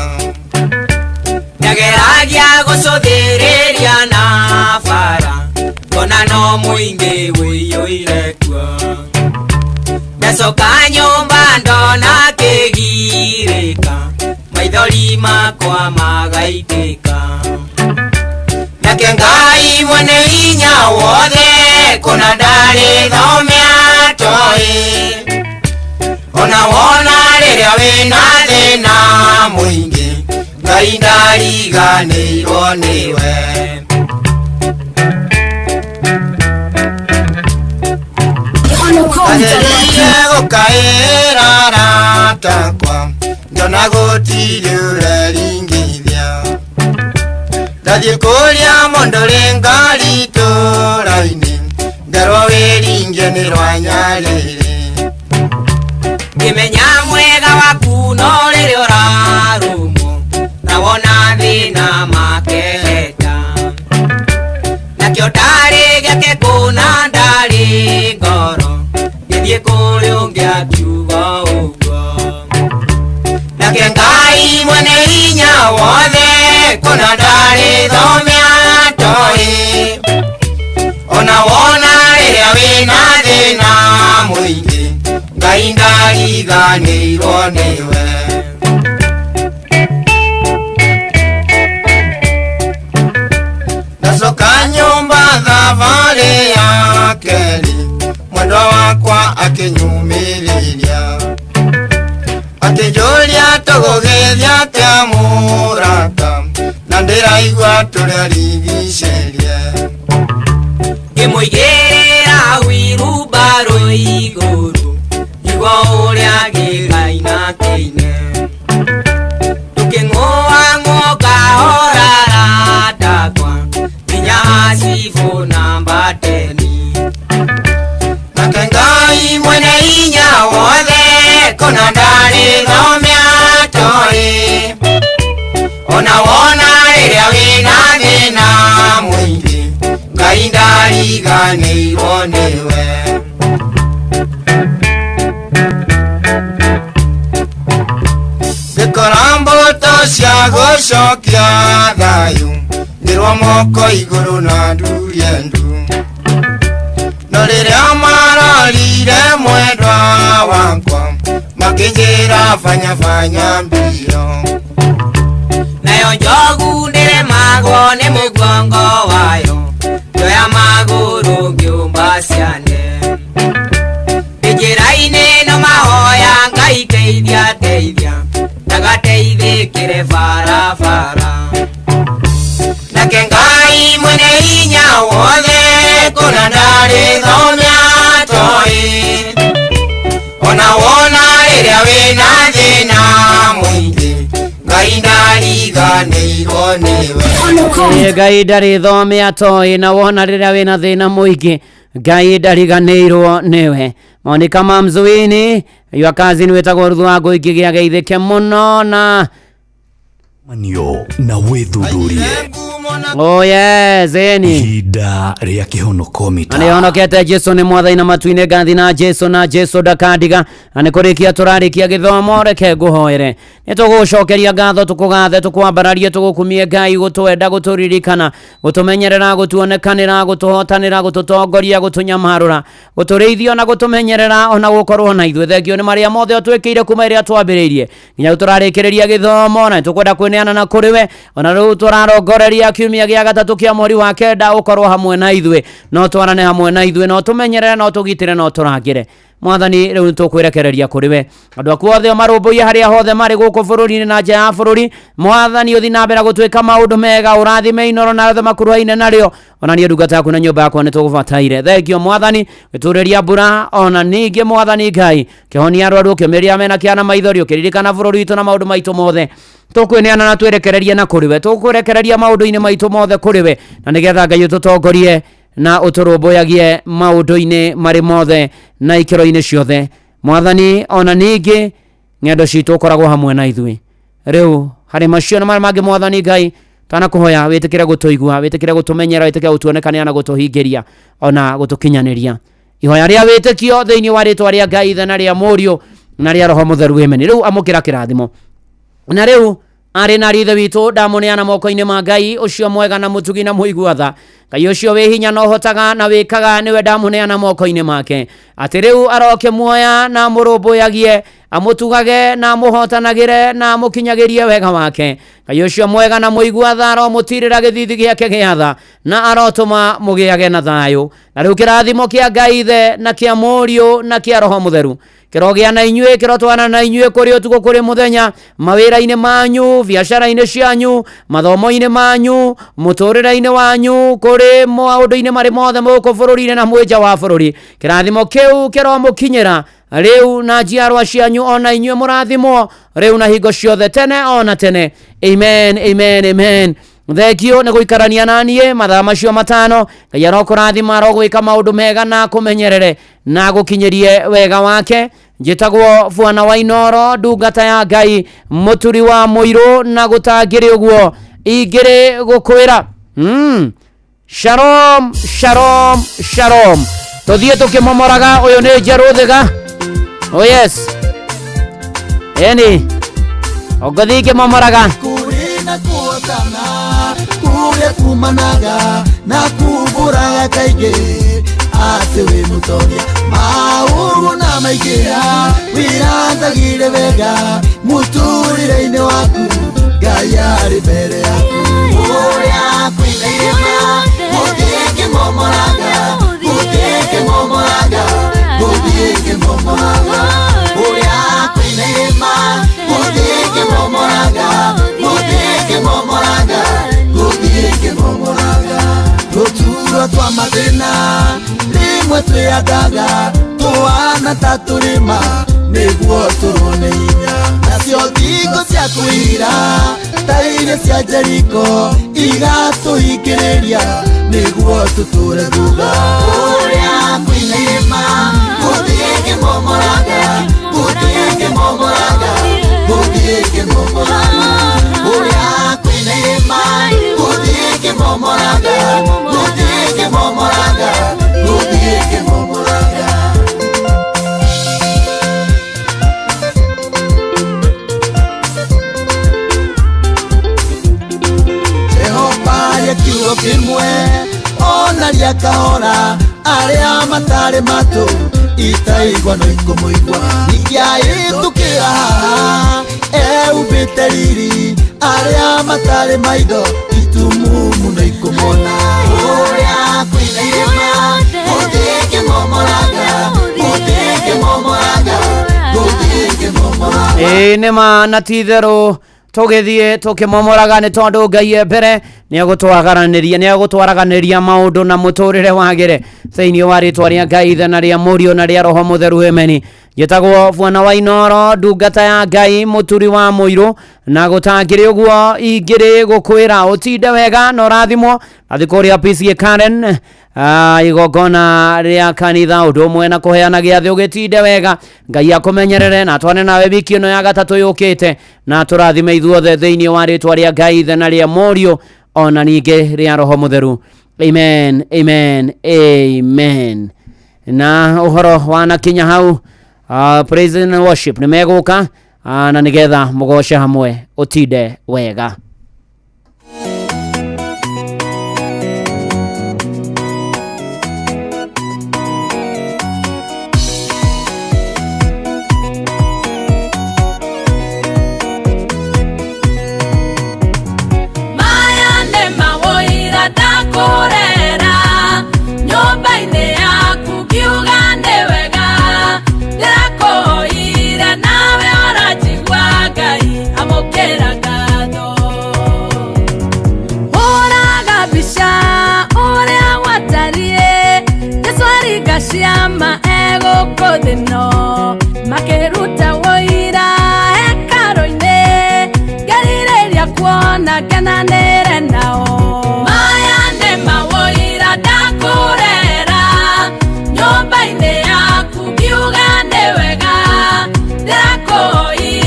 Ndageragia gũcũthĩrĩria na bara ngona no mũingĩ ũiyũire kuo. Ndacoka nyũmba ndona kĩgirĩka maithori makwa magaitĩka. Nake Ngai mwene hinya wothe kũna ndarĩ thome atoĩ. Ona wona rĩrĩa wĩna thĩna mũingĩ Ngai ndariganĩirwo nĩwe. Ndagereire gũkaĩra aratakwa ngĩona gũtirĩ ũreringithia. Ndathiĩ kũrĩa mũndũ rĩ ngari itũũra-inĩ ngerwo wĩringie nĩ rwa Nyarĩrĩ. Ngĩmenya mwega waku no rĩrĩa ũrarũmwo na wona thĩna makeheta. Nakĩo ndarĩ gĩake kũna ndarĩ ngoro ngĩthiĩ kũrĩ ũngĩ akiuga ũguo. Nake Ngai mwene hinya wothe kũna ndarĩ thome atoĩ. Ona wona rĩrĩa wĩna thĩna mũingĩ Ngai ndariganĩirwo nĩwe. Ndacoka nyũmba thabarĩ ya kerĩ mwendwa wakwa akĩnyumĩrĩria akĩnjũria tũgũgĩthiĩ atĩa mũrata na ndĩraigua tũrĩa rigicĩrie. Ngĩmũigĩrĩra wirubaro igũrũ ngĩigua ũrĩa gĩkaina kĩine. Tũkĩng'ũang'ũo kahora aratakwa nginya cibũ namba teni. Nake Ngai mwene hinya wothe kũna ndarĩ thome atoĩ. Ona wona rĩrĩa wĩna thĩna mũingĩ Ngai ndariganĩirwo nĩwe. Ngĩkora mbũtũ cia gũcokia thayũ ngĩrwo moko igũrũ na ndurie ndu. No rĩrĩa marorire mwendwa wakwa makĩnjĩra banya banya mbio. Nayo njogu ndĩremagwo nĩ mũgongo wayo njoya magũrũ ngĩũmba ciane. Njĩra-inĩ no mahoya Ngai teithia teithia ndagateithĩkĩre barabara. Nake Ngai mwene hinya wothe kũna ndarĩ thome atoĩ. Ona wona rĩrĩa wĩna thĩna mũingĩ Ngai ndariganĩirwo nĩwe. Ngai ndarĩ thome atoĩ na wona rĩrĩa wĩna thĩna mũingĩ Ngai ndariganĩirwo nĩwe. Monica Mamzuini your cousin wĩtagwo Ruthu wa Ngũi ngĩgĩa geithĩke mũno na Manio na wĩthuthurie. Oh yes, ĩni. Ihinda rĩa kĩhonoko mita. Na nĩhonokete Jesu nĩ mwathani na matu-inĩ ngathi na Jesu na Jesu ndakandiga. Na nĩ kũrĩkia tũrarĩkia gĩthomo reke ngũhoere. Nĩ tũgũcokeria ngatho tũkũgathe tũkwambararie tũgũkumie Ngai gũtwenda gũtũririkana gũtũmenyerera gũtuonekanĩra gũtũhotanĩra gũtũtongoria gũtũnyamarũra gũtũrĩithia na gũtũmenyerera ona gũkorwo na ithuĩ. Thengio nĩ marĩa mothe ũtwĩkĩire kuma ĩrĩa twambĩrĩirie nginya tũrarĩkĩrĩria gĩthomo na nĩtũkwenda kwĩneana na kũrĩ we. Ona rĩu tũrarongoreria kiumia gĩa gatatũ kĩa mweri wa 9 ũkorwo hamwe na ithuĩ no twarane hamwe na ithuĩ no tũmenyerere no tũgitĩre no tũrangĩre. Mwathani rĩu nĩtũkwĩrekereria kũrĩ we. Andũ aku othe marũmbũiye harĩa hothe marĩ gũkũ bũrũri-inĩ na nja ya bũrũri. Mwathani ũthiĩ na mbere gũtwĩka maũndũ mega ũrathime Inooro na othe makuruhaine narĩo. Ona niĩ ndungata yaku na nyũmba yakwa nĩtũgũbataire. Thengio Mwathani gĩtũrĩria mbura ona ningĩ Mwathani Ngai kĩhonia arwaru ũkĩũmĩrĩria mena kĩana maithori ũkĩririkana bũrũri witũ na maũndũ maitũ mothe. Tũkwĩneana na twĩrekererie na kũrĩ we tũkwĩrekereria maũndũ-inĩ maitũ mothe kũrĩ we na nĩgetha Ngai ũtũtongorie na ũtũrũmbũyagie maũndũ-inĩ marĩ mothe na ikĩro-inĩ ciothe. Mwathani ona ningĩ Ng'endo citũ ũkoragwo hamwe na ithuĩ. Rĩu harĩ macio na marĩa mangĩ, Mwathani Ngai, twanakũhoya wĩtĩkĩre gũtũigua, wĩtĩkĩre gũtũmenyera, wĩtĩkĩre gũtuonekanĩra na gũtũhingĩria ona gũtũkinyanĩria ihoya rĩa wĩtĩkio thĩinĩ wa rĩtwa rĩa Ngai Ithe na rĩa Mũriũ na rĩa Roho Mũtheru. Amen. Rĩu amũkĩra kĩrathimo. Na rĩu arĩ na rithe witũ, ndamũneana moko-inĩ ma Ngai ũcio mwega na mũtugi na mũigua tha, Ngai ũcio wĩ hinya na ũhotaga na wĩkaga, nĩwe ndamũneana moko-inĩ make, atĩ rĩu aroke muoya na amũrũmbũyagie, amũtugage na amũhotanagĩre na amũkinyagĩrie wega wake. Ngai ũcio mwega na mũigua tha aromũtirĩra gĩthithi gĩake gĩa tha na arotũma mũgĩage na thayũ. Na rĩu kĩrathimo kĩa Ngai Ithe na kĩa Mũriũ na kĩa Roho Mũtheru kĩrogĩa na inyuĩ, kĩrotwana na inyuĩ kũrĩ ũtukũ kũrĩ mũthenya, mawĩra-inĩ manyu, biacara-inĩ cianyu, mathomo-inĩ manyu, mũtũrĩre-inĩ wanyu, kũrĩ maũndũ-inĩ marĩ mothe mũkũ bũrũri-inĩ na mwĩ nja wa bũrũri. Kĩrathimo kĩu kĩromũkinyĩra rĩu na njiarwa cianyu, ona inyuĩ mũrathimwo rĩu na hingo ciothe, tene ona tene. Amen, amen, amen. Thengio nĩ gũikarania na niĩ mathaa macio matano. Ngai arokũrathima, arogwĩka maũndũ mega na kũmenyerere na gũkinyĩrie wega wake. Njĩtagwo Bwana wa Inoro, ndungata ya Ngai, mũturi wa mũirũ, na gũtangĩrĩ ũguo ingĩrĩ gũkwĩra Shalom, shalom, shalom. Tũthiĩ tũkĩmomoraga. Ũyũ nĩ Njerũ Thĩga. Oh yes, eni ũngũthiĩ ngĩmomoraga. Kũrĩ na kuotana kũrĩa kumanaga na kumbũraga kaingĩ atĩ wĩ mũtoria maũru na maingĩra wĩrathagire wega mũtũrĩre-inĩ waku, Ngai arĩ mbere yaku. Kũrĩa kwĩna irĩma gũthiĩ ngĩmomoraga, gũthiĩ ngĩmomoraga, gũthiĩ ngĩmomoraga. Kũrĩa kwĩna irĩma gũthiĩ ngĩmomoraga, gũthiĩ ngĩmomoraga, gũthiĩ ngĩmomoraga. Tũturo twa mathĩna rĩmwe twĩangaga tũhana ta tũrĩma nĩguo tũrone hinya, nacio thingo cia kwĩira ta iria cia Jeriko igatũhingĩrĩria nĩguo tũtũre thutha. Kũrĩa kwĩna irĩma gũthiĩ ngĩmomoraga, gũthiĩ ngĩmomoraga, gũthiĩ ngĩmomoraga. Kũrĩa kwĩna irĩma gũthiĩ ngĩmomoraga, gũthiĩ ngĩmomoraga, gũthiĩ ngĩmomoraga. Jehova rĩa kiugo kĩmwe ona rĩa kahora, arĩa matarĩ matũ itaigua no ikũmũigua, ningĩ ahĩtũkĩra haha eumbĩte riri, arĩa matarĩ maitho itumumu no ikũmona. Kũrĩa kwĩna irĩma gũthiĩ ngĩmomoraga, gũthiĩ ngĩmomoraga, gũthiĩ ngĩmomoraga. Ĩĩ nĩ ma na ti itherũ, tũgĩthiĩ tũkĩmomoraga nĩ tondũ Ngai e mbere, nĩ egũtwagaranĩria, nĩ egũtwaraganĩria maũndũ na mũtũrĩre wagĩre thĩinĩ wa rĩtwa rĩa Ngai Ithe na rĩa Mũriũ na rĩa Roho Mũtheru. Amen. Njĩtagwo Bwana wa Inoro, ndungata ya Ngai, mũturi wa mũirũ, na gũtangĩrĩ ũguo ingĩrĩ gũkwĩra ũtinde wega na ũrathimwo. Athiĩ kũrĩa PCA Karen, igongona rĩa kanitha ũndũ ũmwe na kũheana gĩathĩ, ũgĩtinde wega, Ngai akũmenyerere na atwane nawe wiki ĩno ya gatatũ yũkĩte, na tũrathime ithuothe thĩinĩ wa rĩtwa rĩa Ngai Ithe na rĩa Mũriũ ona ningĩ rĩa Roho Mũtheru. Amen, amen, amen. Na ũhoro wanakinya hau, praise and worship nĩ megũka, na nĩgetha mũgoce hamwe. Ũtinde wega. Maya nĩ mawoira ndakũrera nyũmba-inĩ yaku, ngiuga nĩ wega ndĩrakũhoire, nawe ũranjigua. Ngai amũkĩra ngatho. Hũraga mbica ũrĩa gwatariĩ Jesũ aringa ciama egũkũ thĩ-ĩno, makĩruta wũira hekarũ-inĩ, ngerirĩria kuona ngenanĩre nao. Maya nĩ mawoira ndakũrera nyũmba-inĩ yaku, ngiuga nĩ wega ndĩrakũhoire.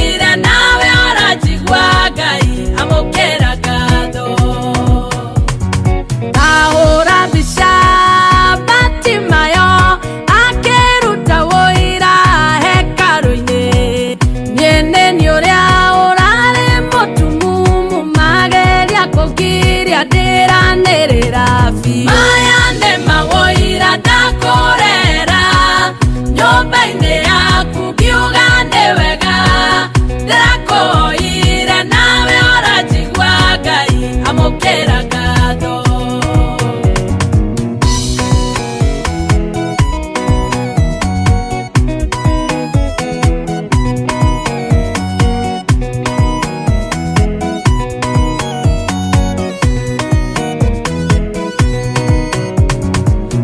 Amũkĩra ngatho.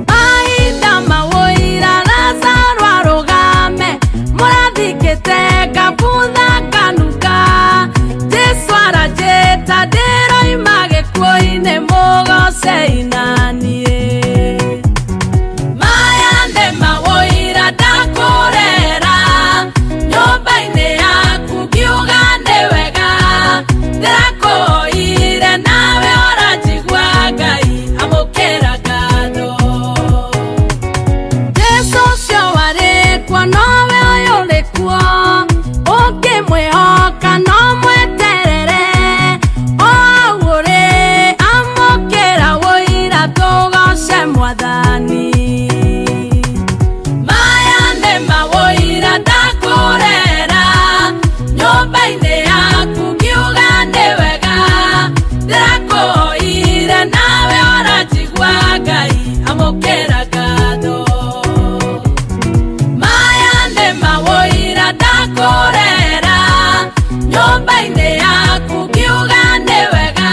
Mahinda maũira Lazaro arũgame, mũrathikĩte ngabutha nganuka. Jesũ aranjĩta ndĩroima gĩkuũ-inĩ, mũgoce inaniĩ. Maya nĩ maũira ndakũrera, nyũmba-inĩ yaku ngiuga nĩ wega. Ndĩrakũhoire nawe ũranjigua, Ngai amũkĩra ngatho. Jesũ ũcio warĩ kuo nowe ũyũ ũrĩ kuo, ũngĩmwĩhoka no mweterere. O hau ũrĩ amũkĩra ũira, tũgoce Mwathani. Maya nĩ maũira ndakũrera, nyũmba-inĩ yaku ngiuga nĩ wega. Ndĩrakũhoire nawe ũranjigua, Ngai amũkĩra ngatho. Maya nĩ maũira ndakũrera, nyũmba-inĩ yaku ngiuga nĩ wega.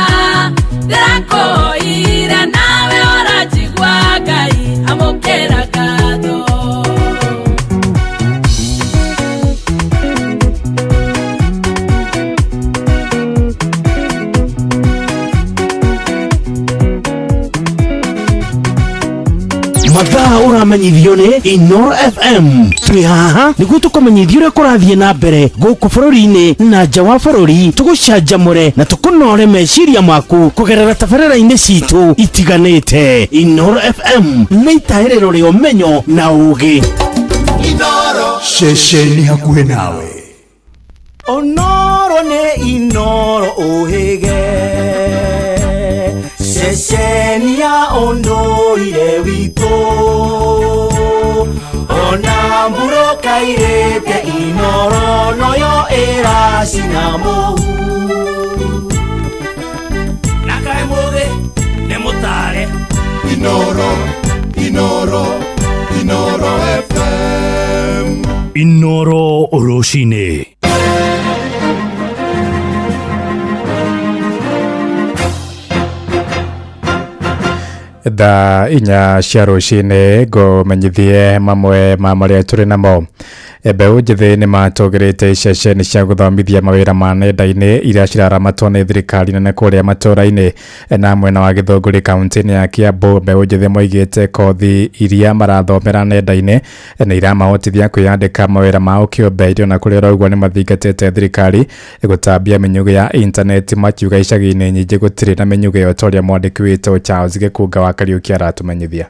Ndĩrakũhoire nawe ũranjigua, Ngai amũkĩra ngatho. Mathaa ũramenyithio nĩ Inoro FM. Twĩ haha nĩguo tũkũmenyithia ũrĩa kũrathiĩ na mbere gũkũ bũrũri-inĩ na nja wa bũrũri, tũgũcanjamũre na tũkũnore meciria maku kũgerera tabarĩra-inĩ citũ itiganĩte. Inoro FM nĩ itahĩrĩro rĩa ũmenyo na ũũgĩ. Ceceni hakuhĩ nawe. Onoro nĩ Inoro ũhĩge, ceceni ya ũndũire witũ, ona mburũka irĩte Inoro noyo ĩracina mũhu. Na kaĩ mũthĩ nĩ mũtare. Inoro, Inoro, Inoro FM. Inoro rũcinĩ. Thaa 4 cia rũcinĩ ngũmenyithie mamwe ma marĩa tũrĩ namo. Mbeũ njĩthĩ nĩ matũgĩrĩte ceceni cia gũthomithia mawĩra ma nenda-inĩ iria ciraramatwo nĩ thirikari nene kũrĩa matũũra-inĩ. Na mwena wa Gĩthũngũri kaunti-inĩ ya Kiambu, mbeũ njĩthĩ moigĩte kothi iria marathomera nenda-inĩ nĩ iramahotithia kwĩyandĩka mawĩra mao kĩũmbe irio, na kũrĩa ũraigua nĩ mathingatĩte thirikari gũtambia mĩnyugĩ ya intaneti, makiuga icagi-inĩ nyingĩ gũtirĩ na mĩnyugĩ ĩyo, ta ũrĩa mwandĩki witũ Charles Gĩkunga wa Kariũki aratũmenyithia.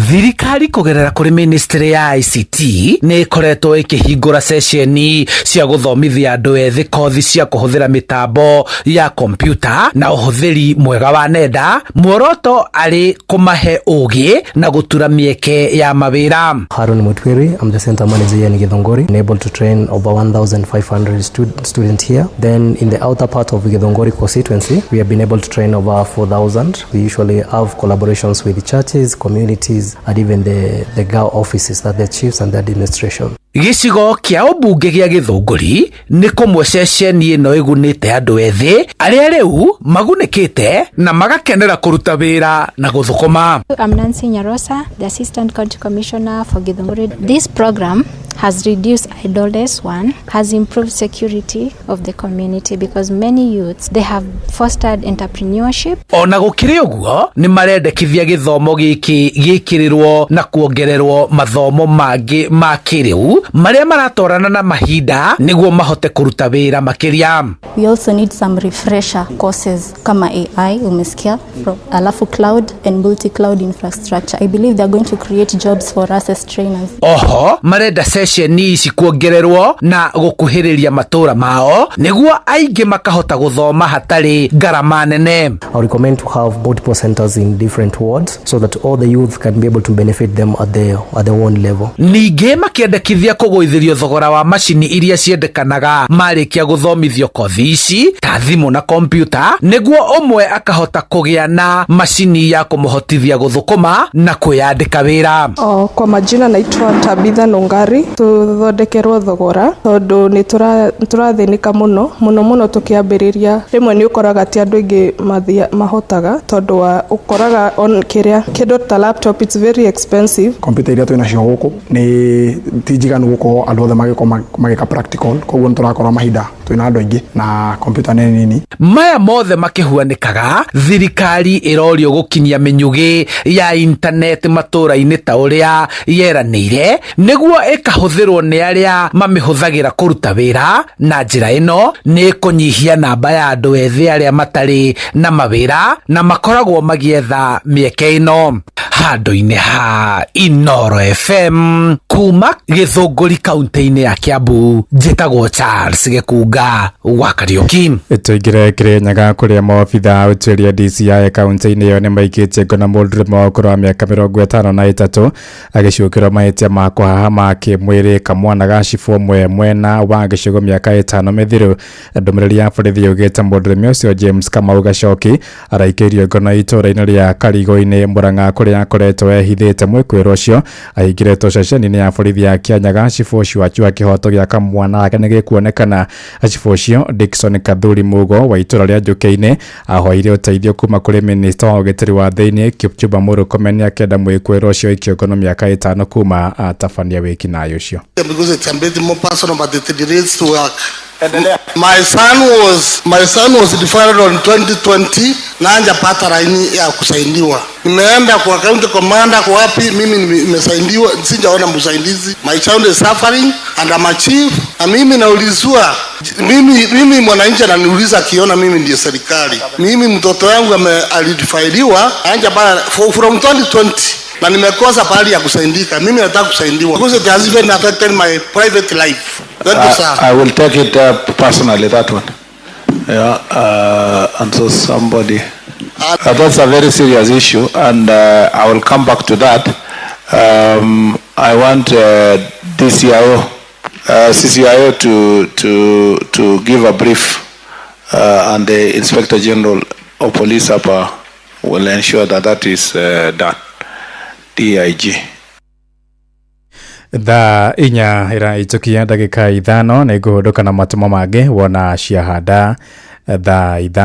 Thirikari kũgerera kũrĩ ministry ya ICT nĩ ĩkoretwo ĩkĩhingũra ceceni cia gũthomithia andũ ethĩ kothi cia kũhũthĩra mĩtambo ya kompyuta na ũhũthĩri mwega wa nenda, muoroto arĩ kũmahe ũgĩ na gũtura mĩeke ya mawĩra. Harun Mutwiri, I'm the center manager here in Githunguri. I'm able to train over 1,500 students here. Then in the outer part of Githunguri constituency, we have been able to train over 4,000. We usually have collaborations with churches, communities, and even the GAO offices, that the chiefs and the administration. Gĩcigo kĩa ũmbunge gĩa Gĩthũngũri nĩ kũmwe ceceni ĩno ĩgunĩte andũ ethĩ arĩa rĩu magunĩkĩte na magakenera kũruta wĩra na gũthũkũma. I'm Nancy Nyarosa, the Assistant County Commissioner for Githunguri. This program has reduced idleness, one, has improved security of the community because many youths, they have fostered entrepreneurship. Ona gũkĩrĩ ũguo nĩ marendekithia gĩthomo gĩkĩ gĩkĩrĩrwo na kuongererwo mathomo mangĩ ma kĩrĩu marĩa maratwarana na mahinda nĩguo mahote kũruta wĩra makĩria. We also need some refresher courses kama AI, umesikia, from alafu cloud and multi-cloud infrastructure. I believe they are going to create jobs for us as trainers. Oho marenda ceceni ici kuongererwo na gũkuhĩrĩria matũra mao nĩguo aingĩ makahota gũthoma hatarĩ ngarama nene. I recommend to have multiple centers in different wards so that all the youth can be able to benefit them at their own level. Ningĩ makĩendekithia Marĩkia kũgũithĩrio thogora wa macini iria ciendekanaga marĩkia gũthomithio kothi ici ta thimũ na kompyuta, nĩguo ũmwe akahota kũgĩa na macini ya kũmũhotithia gũthũkũma na kwĩyandĩka wĩra. O, kwa majina naitwa Tabitha Nungari. Tuthondekerwo thogora tondu nĩ tũrathĩnĩka mũno mũno mũno tũkĩambĩrĩria. Rĩmwe nĩ ũkoraga ti andũ aingĩ mahotaga tondu wa ũkoraga on kĩrĩa kĩndũ ta laptop, it's very expensive. Kompyuta iria twĩ nacio gũkũ nĩ ti njiganu gũkorwo andũ othe magĩkorwo magĩka practical, koguo nĩ tũrakorwo mahinda twĩna andũ aingĩ na kompyuta nĩ nini. Maya mothe makĩhuanĩkaga, thirikari ĩrorio gũkinyia mĩnyugĩ ya intaneti matũra-inĩ ta ũrĩa yeranĩire, nĩguo ĩkahũthĩrwo nĩ arĩa mamĩhũthagĩra kũruta wĩra. Na njĩra ĩno nĩ kũnyihia namba ya andũ ethĩ arĩa matarĩ na mawĩra na makoragwo magĩetha mĩeke ĩno. Handũ-inĩ ha Inoro FM kuma Gĩthũngũri kaunti-inĩ ya Kiambu, njĩtagwo Charles Gĩkunga wa Kariũki. Tũingĩre Kĩrĩnyaga kũrĩa maobitha a ũtuĩria DCI kaunti-inĩ ĩyo nĩmaikĩtie ngono mũndũrũme wa ũkũrũ wa mĩaka 53 agĩcukĩrwo mahĩtia ma kũhahama kĩmwĩrĩ kamwana ga cibũ ũmwe mwena wa gĩcigo mĩaka 5 mĩthiru. Ndũmĩrĩri ya borithi yugĩte mũndũrũme ũcio James Kamau Gacoki araikĩirio ngono itũũra-inĩ rĩa Karigo-inĩ Murang'a kũrĩa akoretwo ehithĩte. Mwĩkũĩrwo ũcio ahingĩrĩtwo ceceni-inĩ ya borithi ya Kianyaga. Cibũ ũcio akiuga kĩhoto gĩa kamwana gake nĩgĩkuonekana. Cibũ ũcio Dickson Kathuri Mugo wa itũũra rĩa Njũkĩ-inĩ ahoire ũteithio kuma kũrĩ minista wa ũgitĩri wa thĩinĩ Kipchumba Murkomen akĩenda mwĩkũĩrwo ũcio aikio ngono mĩaka 5 kuma atabania wĩkinaĩ ũcio. Because it's a bit more personal, but it relates to work. My son was deferred on 2020 na hajapata laini ya kusaidiwa. Nimeenda kwa county commander, kwa wapi, mimi nimesaidiwa, sijaona msaidizi. My child is suffering and I'm a chief. Na mimi naulizwa, mimi mwananchi ananiuliza akiona mimi ndiye serikali. Mimi mtoto wangu alideferred hajapata from 2020 na nimekosa pahali ya kusaidika. Mimi nataka kusaidiwa because it has even affected my private life. Thank you, sir. I will take it up personally, that one. Yeah, and so somebody, that's a very serious issue, and I will come back to that. I want DCIO, CCIO to give a brief, and the Inspector General of Police hapa will ensure that that is done. DIG. Thaa 4 ĩraitũkia ndagĩka 5 nĩ ngũhũndũka na matũmo mangĩ wona ciahanda thaa 5.